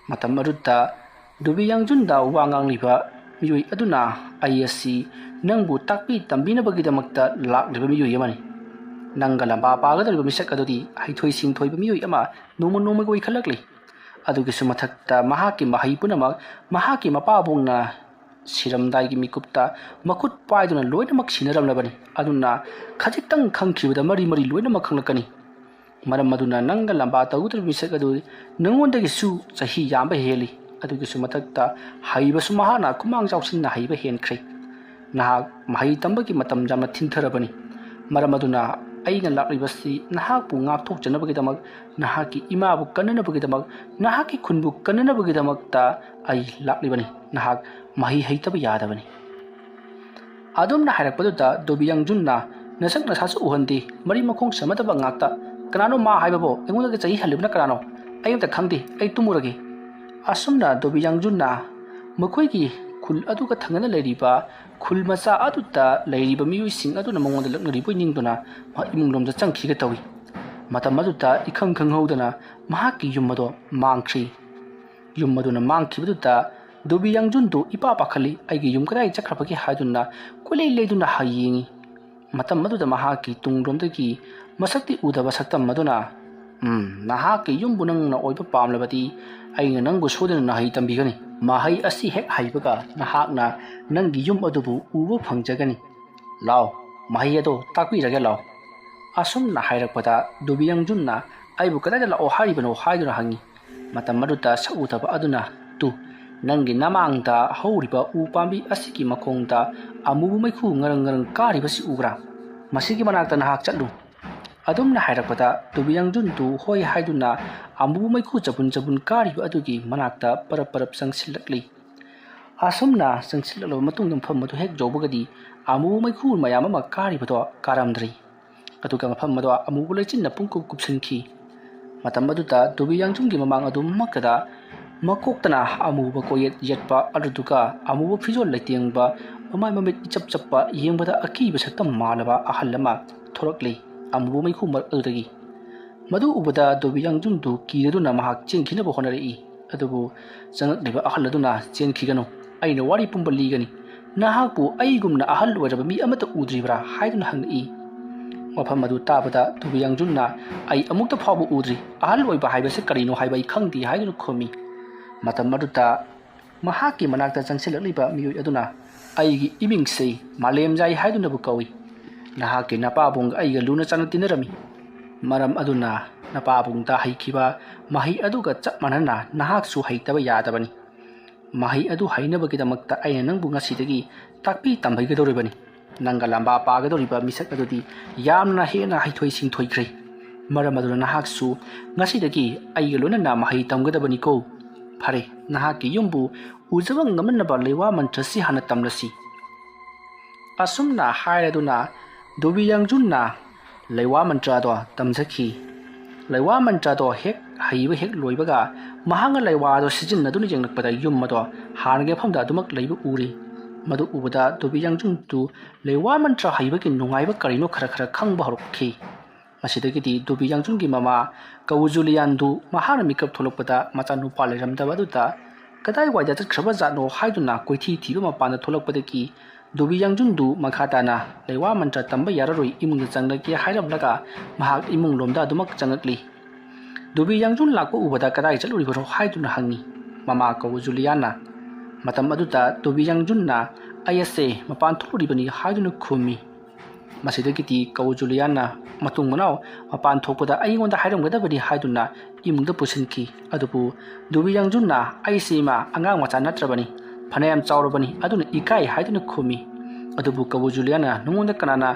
ꯃꯇꯝ ꯑꯗꯨꯗ ꯗꯣꯕꯤ ꯌꯥꯡꯖꯨꯟꯗ ꯋꯥ ꯉꯥꯡꯂꯤꯕ ꯃꯤꯑꯣꯏ ꯑꯗꯨꯅ, "ꯑꯩ ꯑꯁꯤ ꯅꯪꯕꯨ ꯇꯥꯛꯄꯤ ꯇꯝꯕꯤꯅꯕꯒꯤꯗꯃꯛꯇ ꯂꯥꯛꯂꯤꯕ ꯃꯤꯑꯣꯏ ꯑꯃꯅꯤ꯫ ꯅꯪꯒ ꯂꯝꯕꯥ ꯄꯥꯒꯗꯧꯔꯤꯕ ꯃꯤꯁꯛ ꯑꯗꯨꯗꯤ ꯍꯩꯊꯣꯏ ꯁꯤꯡꯊꯣꯏꯕ ꯃꯤꯑꯣꯏ ꯑꯃ ꯅꯣꯡꯃ ꯅꯣꯡꯃꯒꯤ ꯑꯣꯏꯈꯠꯂꯛꯂꯤ꯫ ꯑꯗꯨꯒꯤꯁꯨ ꯃꯊꯛꯇ ꯃꯍꯥꯛꯀꯤ ꯃꯍꯩ ꯄꯨꯝꯅꯃꯛ ꯃꯍꯥꯛꯀꯤ ꯃꯄꯥꯕꯨꯡꯅ ꯁꯤꯔꯝꯗꯥꯏꯒꯤ ꯃꯤꯀꯨꯞꯇ ꯃꯈꯨꯠ ꯄꯥꯏꯗꯨꯅ ꯂꯣꯏꯅꯃꯛ ꯁꯤꯟꯅꯔꯝꯂꯕꯅꯤ꯫ ꯑꯗꯨꯅ ꯈꯖꯤꯛꯇꯪ ꯈꯪꯈꯤꯕꯗ ꯃꯔꯤ ꯃꯔꯤ ꯂꯣꯏꯅꯃꯛ ꯈꯪꯂꯛꯀꯅꯤ꯫ ꯃꯔꯝ ꯑꯗꯨꯅ ꯅꯪꯒ ꯂꯝꯕꯥ ꯇꯧꯒꯗꯧꯔꯤꯕ ꯃꯤꯁꯛ ꯑꯗꯨ ꯅꯉꯣꯟꯗꯒꯤꯁꯨ ꯆꯍꯤ ꯌꯥꯝꯕ ꯍꯦꯜꯂꯤ꯫ ꯑꯗꯨꯒꯤꯁꯨ ꯃꯊꯛꯇ ꯍꯩꯕꯁꯨ ꯃꯍꯥꯛꯅ ꯈꯨꯃꯥꯡ ꯆꯥꯎꯁꯤꯟꯅ ꯍꯩꯕ ꯍꯦꯟꯈ꯭ꯔꯦ꯫ ꯅꯍꯥꯛ ꯃꯍꯩ ꯇꯝꯕꯒꯤ ꯃꯇꯝ ꯌꯥꯝꯅ ꯊꯤꯟꯊꯔꯕꯅꯤ꯫ ꯃꯔꯝ ꯑꯗꯨꯅ ꯑꯩꯅ ꯂꯥꯛꯂꯤꯕꯁꯤ ꯅꯍꯥꯛꯄꯨ ꯉꯥꯛꯊꯣꯛꯆꯅꯕꯒꯤꯗꯃꯛ, ꯅꯍꯥꯛꯀꯤ ꯏꯃꯥꯕꯨ ꯀꯟꯅꯅꯕꯒꯤꯗꯃꯛ, ꯅꯍꯥꯛꯀꯤ ꯈꯨꯟꯕꯨ ꯀꯟꯅꯅꯕꯒꯤꯗꯃꯛꯇ ꯑꯩ ꯂꯥꯛꯂꯤꯕꯅꯤ꯫ ꯅꯍꯥꯛ ꯃꯍꯩ ꯍꯩꯇꯕ ꯌꯥꯗꯕꯅꯤ꯫" ꯑꯗꯨꯝꯅ ꯍꯥꯏꯔꯛꯄꯗꯨꯗ ꯗꯣꯕꯤ ꯌꯥꯡꯖꯨꯟꯅ, "ꯅꯁꯛ ꯅꯁꯥꯁꯨ ꯎꯍꯟꯗꯦ, ꯃꯔꯤ ꯃꯈꯣꯡ ꯁꯝꯅꯗꯕ ꯉꯥꯛꯇ꯫ ꯀꯅꯥꯅꯣ ꯃꯥ ꯍꯥꯏꯕꯕꯣ? ꯑꯩꯉꯣꯟꯗꯒꯤ ꯆꯍꯤ ꯍꯜꯂꯤꯕꯅ ꯀꯅꯥꯅꯣ? ꯑꯩ ꯑꯝꯇ ꯈꯪꯗꯦ꯫ ꯑꯩ ꯇꯨꯝꯃꯨꯔꯒꯦ꯫" ꯑꯁꯨꯝꯅ ꯗꯣꯕꯤ ꯌꯥꯡꯖꯨꯟꯅ ꯃꯈꯣꯏꯒꯤ ꯈꯨꯜ ꯑꯗꯨꯒ ꯊꯪꯅꯅ ꯂꯩꯔꯤꯕ ꯈꯨꯜ ꯃꯆꯥ ꯑꯗꯨꯗ ꯂꯩꯔꯤꯕ ꯃꯤꯑꯣꯏꯁꯤꯡ ꯑꯗꯨꯅ ꯃꯉꯣꯟꯗ ꯂꯛꯅꯔꯤꯕꯣꯏ ꯅꯤꯡꯗꯨꯅ ꯃꯍꯥꯛ ꯏꯃꯨꯡꯂꯣꯝꯗ ꯆꯪꯈꯤꯒꯦ ꯇꯧꯏ꯫ ꯃꯇꯝ ꯑꯗꯨꯗ ꯏꯈꯪ ꯈꯪꯍꯧꯗꯅ ꯃꯍꯥꯛꯀꯤ ꯌꯨꯝ ꯑꯗꯣ ꯃꯥꯡꯈ꯭ꯔꯤ꯫ ꯌꯨꯝ ꯑꯗꯨꯅ ꯃꯥꯡꯈꯤꯕꯗꯨꯗ ꯗꯣꯕꯤ ꯌꯥꯡꯖꯨꯟꯗꯨ ꯏꯄꯥ ꯄꯥꯈꯠꯂꯤ꯫ "ꯑꯩꯒꯤ ꯌꯨꯝ ꯀꯗꯥꯏ ꯆꯠꯈ꯭ꯔꯕꯒꯦ?" ꯍꯥꯏꯗꯨꯅ ꯀꯣꯏꯂꯩ ꯂꯩꯗꯨꯅ ꯍꯥ ꯌꯦꯡꯉꯤ꯫ ꯃꯇꯝ ꯑꯗꯨꯗ ꯃꯍꯥꯛꯀꯤ ꯇꯨꯡꯂꯣꯝꯗꯒꯤ ꯃꯁꯛꯇꯤ ꯎꯗꯕ ꯁꯛꯇꯝ ꯑꯗꯨꯅ, "ꯎꯝ, ꯅꯍꯥꯛꯀꯤ ꯌꯨꯝꯕꯨ ꯅꯪꯅ ꯑꯣꯏꯕ ꯄꯥꯝꯂꯕꯗꯤ ꯑꯩꯅ ꯅꯪꯕꯨ ꯁꯣꯏꯗꯅ ꯃꯍꯩ ꯇꯝꯕꯤꯒꯅꯤ꯫ ꯃꯍꯩ ꯑꯁꯤ ꯍꯦꯛ ꯍꯩꯕꯒ ꯅꯍꯥꯛꯅ ꯅꯪꯒꯤ ꯌꯨꯝ ꯑꯗꯨꯕꯨ ꯎꯕ ꯐꯪꯖꯒꯅꯤ꯫ ꯂꯥꯎ, ꯃꯍꯩ ꯑꯗꯨ ꯇꯥꯛꯄꯤꯔꯒꯦ ꯂꯥꯎ"꯫ ꯑꯁꯨꯝꯅ ꯍꯥꯏꯔꯛꯄꯗ ꯗꯣꯕꯤ ꯌꯥꯡꯖꯨꯟꯅ "ꯑꯩꯕꯨ ꯀꯗꯥꯏꯗ ꯂꯥꯛꯑꯣ ꯍꯥꯏꯔꯤꯕꯅꯣ?" ꯍꯥꯏꯗꯨꯅ ꯍꯪꯉꯤ꯫ ꯃꯇꯝ ꯑꯗꯨꯗ ꯁꯛꯎꯗꯕ ꯑꯗꯨꯅ, "ꯇꯨ, ꯅꯪꯒꯤ ꯅꯃꯥꯡꯗ ꯍꯧꯔꯤꯕ ꯎ ꯄꯥꯝꯕꯤ ꯑꯁꯤꯒꯤ ꯃꯈꯣꯡꯗ ꯑꯃꯨꯕ ꯃꯩꯈꯨ ꯉꯔꯪ ꯉꯔꯪ ꯀꯥꯔꯤꯕꯁꯤ ꯎꯕ꯭ꯔꯥ? ꯃꯁꯤꯒꯤ ꯃꯅꯥꯛꯇ ꯅꯍꯥꯛ ꯆꯠꯂꯨ"꯫ ꯑꯗꯨꯝꯅ ꯍꯥꯏꯔꯛꯄꯗ ꯗꯣꯕꯤ ꯌꯥꯡꯖꯨꯟꯗꯨ ꯍꯣꯏ ꯍꯥꯏꯗꯨꯅ ꯑꯃꯨꯕ ꯃꯩꯈꯨ ꯆꯕꯨꯟ ꯆꯕꯨꯟ ꯀꯥꯔꯤꯕ ꯑꯗꯨꯒꯤ ꯃꯅꯥꯛꯇ ꯄꯔꯞ ꯄꯔꯞ ꯆꯪꯁꯤꯜꯂꯛꯂꯤ꯫ ꯑꯁꯨꯝꯅ ꯆꯪꯁꯤꯜꯂꯛꯂꯕ ꯃꯇꯨꯡꯗ ꯃꯐꯝ ꯑꯗꯨ ꯍꯦꯛ ꯌꯧꯕꯒꯗꯤ ꯑꯃꯨꯕ ꯃꯩꯈꯨ ꯃꯌꯥꯝ ꯑꯃ ꯀꯥꯔꯤꯕꯗꯣ ꯀꯥꯔꯝꯗ꯭ꯔꯤ꯫ ꯑꯗꯨꯒ ꯃꯐꯝ ꯑꯗꯣ ꯑꯃꯨꯕ ꯂꯩꯆꯤꯟꯅ ꯄꯨꯡꯀꯨꯞ ꯀꯨꯞꯁꯤꯟꯈꯤ꯫ ꯃꯇꯝ ꯑꯗꯨꯗ ꯗꯣꯕꯤ ꯌꯥꯡꯖꯨꯟꯒꯤ ꯃꯃꯥꯡ ꯑꯗꯨꯃꯛꯇꯗ ꯃꯀꯣꯛꯇꯅ ꯑꯃꯨꯕ ꯀꯣꯌꯦꯠ ꯌꯦꯠꯄ ꯑꯗꯨꯗꯨꯒ ꯑꯃꯨꯕ ꯐꯤꯖꯣꯜ ꯂꯩꯇꯦꯡꯕ, ꯃꯃꯥꯏ ꯃꯃꯤꯠ ꯏꯆꯞ ꯆꯞꯄ, ꯌꯦꯡꯕꯗ ꯑꯀꯤꯕ ꯁꯛꯇꯝ ꯃꯥꯜꯂꯕ ꯑꯍꯜ ꯑꯃ ꯊꯣꯔꯛꯂꯤ ꯑꯃꯨꯕ ꯃꯩꯈꯨ ꯃꯔꯛ ꯑꯗꯨꯗꯒꯤ꯫ ꯃꯗꯨ ꯎꯕꯗ ꯗꯣꯕꯤ ꯌꯥꯡꯖꯨꯟꯗꯨ ꯀꯤꯔꯗꯨꯅ ꯃꯍꯥꯛ ꯆꯦꯟꯈꯤꯅꯕ ꯍꯣꯠꯅꯔꯛꯏ꯫ ꯑꯗꯨꯕꯨ ꯆꯪꯂꯛꯂꯤꯕ ꯑꯍꯜ ꯑꯗꯨꯅ, "ꯆꯦꯟꯈꯤꯒꯅꯨ, ꯑꯩꯅ ꯋꯥꯔꯤ ꯄꯨꯝꯕ ꯂꯤꯒꯅꯤ꯫ ꯅꯍꯥꯛꯄꯨ ꯑꯩꯒꯨꯝꯅ ꯑꯍꯜ ꯑꯣꯏꯔꯕ ꯃꯤ ꯑꯃꯠꯇ ꯎꯗ꯭ꯔꯤꯕ꯭ꯔꯥ?" ꯍꯥꯏꯗꯨꯅ ꯍꯪꯂꯛꯏ꯫ ꯃꯐꯝ ꯑꯗꯨ ꯇꯥꯕꯗ ꯗꯣꯕꯤ ꯌꯥꯡꯖꯨꯟꯅ, "ꯑꯩ ꯑꯃꯨꯛꯇ ꯐꯥꯎꯕ ꯎꯗ꯭ꯔꯤ꯫ ꯑꯍꯜ ꯑꯣꯏꯕ ꯍꯥꯏꯕꯁꯤ ꯀꯔꯤꯅꯣ ꯍꯥꯏꯕ ꯑꯩ ꯈꯪꯗꯦ" ꯍꯥꯏꯗꯨꯅ ꯈꯨꯝꯃꯤ꯫ ꯃꯇꯝ ꯑꯗꯨꯗ ꯃꯍꯥꯛꯀꯤ ꯃꯅꯥꯛꯇ ꯆꯪꯁꯤꯜꯂꯛꯂꯤꯕ ꯃꯤꯑꯣꯏ ꯑꯗꯨꯅ, "ꯑꯩꯒꯤ ꯏꯃꯤꯡꯁꯤ ꯃꯥꯂꯦꯝꯖꯥꯏ ꯍꯥꯏꯗꯨꯅꯕꯨ ꯀꯧꯏ꯫ ꯅꯍꯥꯛꯀꯤ ꯅꯄꯥꯕꯨꯡꯒ ꯑꯩꯒ ꯂꯨꯅ ꯆꯥꯟꯅ ꯇꯤꯟꯅꯔꯝꯃꯤ꯫ ꯃꯔꯝ ꯑꯗꯨꯅ ꯅꯄꯥꯕꯨꯡꯗ ꯍꯩꯈꯤꯕ ꯃꯍꯩ ꯑꯗꯨꯒ ꯆꯞ ꯃꯥꯟꯅꯅ ꯅꯍꯥꯛꯁꯨ ꯍꯩꯇꯕ ꯌꯥꯗꯕꯅꯤ꯫ ꯃꯍꯩ ꯑꯗꯨ ꯍꯩꯅꯕꯒꯤꯗꯃꯛꯇ ꯑꯩꯅ ꯅꯪꯕꯨ ꯉꯁꯤꯗꯒꯤ ꯇꯥꯛꯄꯤ ꯇꯝꯕꯤꯒꯗꯧꯔꯤꯕꯅꯤ꯫ ꯅꯪꯒ ꯂꯝꯕꯥ ꯄꯥꯒꯗꯧꯔꯤꯕ ꯃꯤꯁꯛ ꯑꯗꯨꯗꯤ ꯌꯥꯝꯅ ꯍꯦꯟꯅ ꯍꯩꯊꯣꯏ ꯁꯤꯡꯊꯣꯏꯈ꯭ꯔꯦ꯫ ꯃꯔꯝ ꯑꯗꯨꯅ ꯅꯍꯥꯛꯁꯨ ꯉꯁꯤꯗꯒꯤ ꯑꯩꯒ ꯂꯣꯏꯅꯅ ꯃꯍꯩ ꯇꯝꯒꯗꯕꯅꯤꯀꯣ꯫ ꯐꯔꯦ, ꯅꯍꯥꯛꯀꯤ ꯌꯨꯝꯕꯨ ꯎꯖꯕ ꯉꯝꯅꯅꯕ ꯂꯩꯋꯥ ꯃꯟꯇ꯭ꯔꯁꯤ ꯍꯥꯟꯅ ꯇꯝꯂꯁꯤ"꯫ ꯑꯁꯨꯝꯅ ꯍꯥꯏꯔꯗꯨꯅ ꯗꯣꯕꯤ ꯌꯥꯡꯖꯨꯟꯅ ꯂꯩꯋꯥ ꯃꯟꯇ꯭ꯔ ꯑꯗꯣ ꯇꯝꯖꯈꯤ꯫ ꯂꯩꯋꯥ ꯃꯟꯇ꯭ꯔ ꯑꯗꯣ ꯍꯦꯛ ꯍꯩꯕ ꯍꯦꯛ ꯂꯣꯏꯕꯒ ꯃꯍꯥꯛꯅ ꯂꯩꯋꯥ ꯑꯗꯣ ꯁꯤꯖꯤꯟꯅꯗꯨꯅ ꯌꯦꯡꯂꯛꯄꯗ ꯌꯨꯝ ꯑꯗꯣ ꯍꯥꯟꯅꯒꯤ ꯃꯐꯝꯗ ꯑꯗꯨꯃꯛ ꯂꯩꯕ ꯎꯔꯤ꯫ ꯃꯗꯨ ꯎꯕꯗ ꯗꯣꯕꯤ ꯌꯥꯡꯖꯨꯟꯗꯨ ꯂꯩꯋꯥ ꯃꯟꯇ꯭ꯔ ꯍꯩꯕꯒꯤ ꯅꯨꯡꯉꯥꯏꯕ ꯀꯔꯤꯅꯣ ꯈꯔ ꯈꯔ ꯈꯪꯕ ꯍꯧꯔꯛꯈꯤ꯫ ꯃꯁꯤꯗꯒꯤꯗꯤ ꯗꯣꯕꯤ ꯌꯥꯡꯖꯨꯟꯒꯤ ꯃꯃꯥ ꯀꯧ ꯖꯨꯂꯤꯌꯥꯟꯗꯨ ꯃꯍꯥꯛꯅ ꯃꯤꯀꯞ ꯊꯣꯛꯂꯛꯄꯗ ꯃꯆꯥꯅꯨꯄꯥ ꯂꯩꯔꯝꯗꯕ ꯑꯗꯨꯗ ꯀꯗꯥꯏꯋꯥꯏꯗ ꯆꯠꯈ꯭ꯔꯕ ꯖꯥꯠꯅꯣ ꯍꯥꯏꯗꯨꯅ ꯀꯣꯏꯊꯤ ꯊꯤꯕ ꯃꯄꯥꯟꯗ ꯊꯣꯛꯂꯛꯄꯗꯒꯤ ꯗꯣꯕꯤ ꯌꯥꯡꯖꯨꯟꯗꯨ ꯃꯈꯥ ꯇꯥꯅ ꯂꯩꯋꯥ ꯃꯟꯇ꯭ꯔ ꯇꯝꯕ ꯌꯥꯔꯔꯣꯏ, ꯏꯃꯨꯡꯗ ꯆꯪꯂꯒꯦ ꯍꯥꯏꯔꯝꯂꯒ ꯃꯍꯥꯛ ꯏꯃꯨꯡ ꯂꯣꯝꯗ ꯑꯗꯨꯃꯛ ꯆꯪꯂꯛꯂꯤ꯫ ꯗꯣꯕꯤ ꯌꯥꯡꯖꯨꯟ ꯂꯥꯛꯄ ꯎꯕꯗ ꯀꯗꯥꯏ ꯆꯠꯂꯨꯔꯤꯕꯅꯣ ꯍꯥꯏꯗꯨꯅ ꯍꯪꯉꯤ ꯃꯃꯥ ꯀꯧ ꯖꯨꯂꯤꯌꯥꯟꯅ꯫ ꯃꯇꯝ ꯑꯗꯨꯗ ꯗꯣꯕꯤ ꯌꯥꯡꯖꯨꯟꯅ "ꯑꯩ ꯑꯁꯦ ꯃꯄꯥꯟ ꯊꯣꯛꯂꯨꯔꯤꯕꯅꯤ" ꯍꯥꯏꯗꯨꯅ ꯈꯨꯝꯃꯤ꯫ ꯃꯁꯤꯗꯒꯤꯗꯤ ꯀꯧ ꯖꯨꯂꯤꯌꯥꯟꯅ ꯃꯇꯨꯡ ꯃꯅꯥꯎ ꯃꯄꯥꯟ ꯊꯣꯛꯄꯗ ꯑꯩꯉꯣꯟꯗ ꯍꯥꯏꯔꯝꯒꯗꯕꯅꯤ ꯍꯥꯏꯗꯨꯅ ꯏꯃꯨꯡꯗ ꯄꯨꯁꯤꯟꯈꯤ꯫ ꯑꯗꯨꯕꯨ ꯗꯣꯕꯤ ꯌꯥꯡꯖꯨꯟꯅ "ꯑꯩꯁꯤ ꯏꯃꯥ ꯑꯉꯥꯡ ꯃꯆꯥ ꯅꯠꯇ꯭ꯔꯕꯅꯤ, ꯐꯅꯌꯥꯝ ꯆꯥꯎꯔꯕꯅꯤ, ꯑꯗꯨꯅ ꯏꯀꯥꯏ" ꯍꯥꯏꯗꯨꯅ ꯈꯨꯝꯃꯤ꯫ ꯑꯗꯨꯕꯨ ꯀꯧ ꯖꯨꯂꯤꯌꯥꯟꯅ "ꯅꯉꯣꯟꯗ ꯀꯅꯥꯅ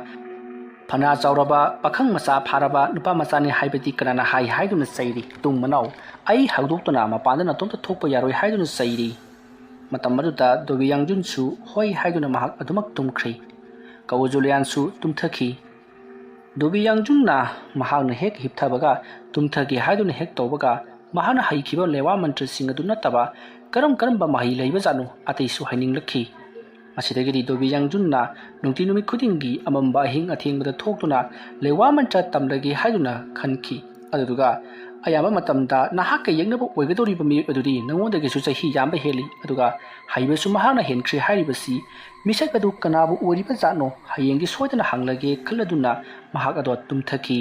ꯐꯅ ꯆꯥꯎꯔꯕ ꯄꯥꯈꯪ ꯃꯆꯥ ꯐꯥꯔꯕ ꯅꯨꯄꯥ ꯃꯆꯥꯅꯤ ꯍꯥꯏꯕꯗꯤ ꯀꯅꯥꯅ ꯍꯥꯏ?" ꯍꯥꯏꯗꯨꯅ ꯆꯩꯔꯤ꯫ ꯃꯇꯨꯡ ꯃꯅꯥꯎ ꯑꯩ ꯍꯧꯗꯣꯛꯇꯨꯅ ꯃꯄꯥꯟꯗ ꯅꯇꯣꯝꯇ ꯊꯣꯛꯄ ꯌꯥꯔꯣꯏ ꯍꯥꯏꯗꯨꯅ ꯆꯩꯔꯤ꯫ ꯃꯇꯝ ꯑꯗꯨꯗ ꯗꯣꯕꯤ ꯌꯥꯡꯖꯨꯟꯁꯨ "ꯍꯣꯏ" ꯍꯥꯏꯗꯨꯅ ꯃꯍꯥꯛ ꯑꯗꯨꯃꯛ ꯇꯨꯝꯈ꯭ꯔꯦ꯫ ꯀꯧ ꯖꯨꯂꯤꯌꯥꯟꯁꯨ ꯇꯨꯝꯊꯈꯤ꯫ ꯗꯣꯕꯤ ꯌꯥꯡꯖꯨꯟꯅ ꯃꯍꯥꯛꯅ ꯍꯦꯛ ꯍꯤꯞꯊꯕꯒ ꯇꯨꯝꯊꯒꯦ ꯍꯥꯏꯗꯨꯅ ꯍꯦꯛ ꯇꯧꯕꯒ ꯃꯍꯥꯛꯅ ꯍꯩꯈꯤꯕ ꯂꯩꯋꯥ ꯃꯟꯇ꯭ꯔꯁꯤꯡ ꯑꯗꯨ ꯅꯠꯇꯕ ꯀꯔꯝ ꯀꯔꯝꯕ ꯃꯍꯩ ꯂꯩꯕꯖꯥꯠꯅꯣ ꯑꯇꯩꯁꯨ ꯍꯩꯅꯤꯡꯂꯛꯈꯤ꯫ ꯃꯁꯤꯗꯒꯤꯗꯤ ꯗꯣꯕꯤ ꯌꯥꯡꯖꯨꯟꯅ ꯅꯨꯡꯇꯤ ꯅꯨꯃꯤꯠ ꯈꯨꯗꯤꯡꯒꯤ ꯑꯃꯝꯕ ꯑꯍꯤꯡ ꯑꯊꯦꯡꯕꯗ ꯊꯣꯛꯇꯨꯅ ꯂꯩꯋꯥ ꯃꯟꯇ꯭ꯔ ꯇꯝꯂꯒꯦ ꯍꯥꯏꯗꯨꯅ ꯈꯟꯈꯤ꯫ ꯑꯗꯨꯗꯨꯒ ꯑꯌꯥꯝꯕ ꯃꯇꯝꯗ ꯅꯍꯥꯛꯀ ꯌꯦꯛꯅꯕ ꯑꯣꯏꯒꯗꯧꯔꯤꯕ ꯃꯤꯑꯣꯏ ꯑꯗꯨꯗꯤ ꯅꯉꯣꯟꯗꯒꯤꯁꯨ ꯆꯍꯤ ꯌꯥꯝꯕ ꯍꯦꯜꯂꯤ, ꯑꯗꯨꯒ ꯍꯩꯕꯁꯨ ꯃꯍꯥꯛꯅ ꯍꯦꯟꯈ꯭ꯔꯦ ꯍꯥꯏꯔꯤꯕꯁꯤ ꯃꯤꯁꯛ ꯑꯗꯨ ꯀꯅꯥꯕꯨ ꯑꯣꯏꯔꯤꯕ ꯖꯥꯠꯅꯣ? ꯍꯌꯦꯡꯗꯤ ꯁꯣꯏꯗꯅ ꯍꯪꯂꯒꯦ ꯈꯜꯂꯗꯨꯅ ꯃꯍꯥꯛ ꯑꯗꯣ ꯇꯨꯝꯊꯈꯤ꯫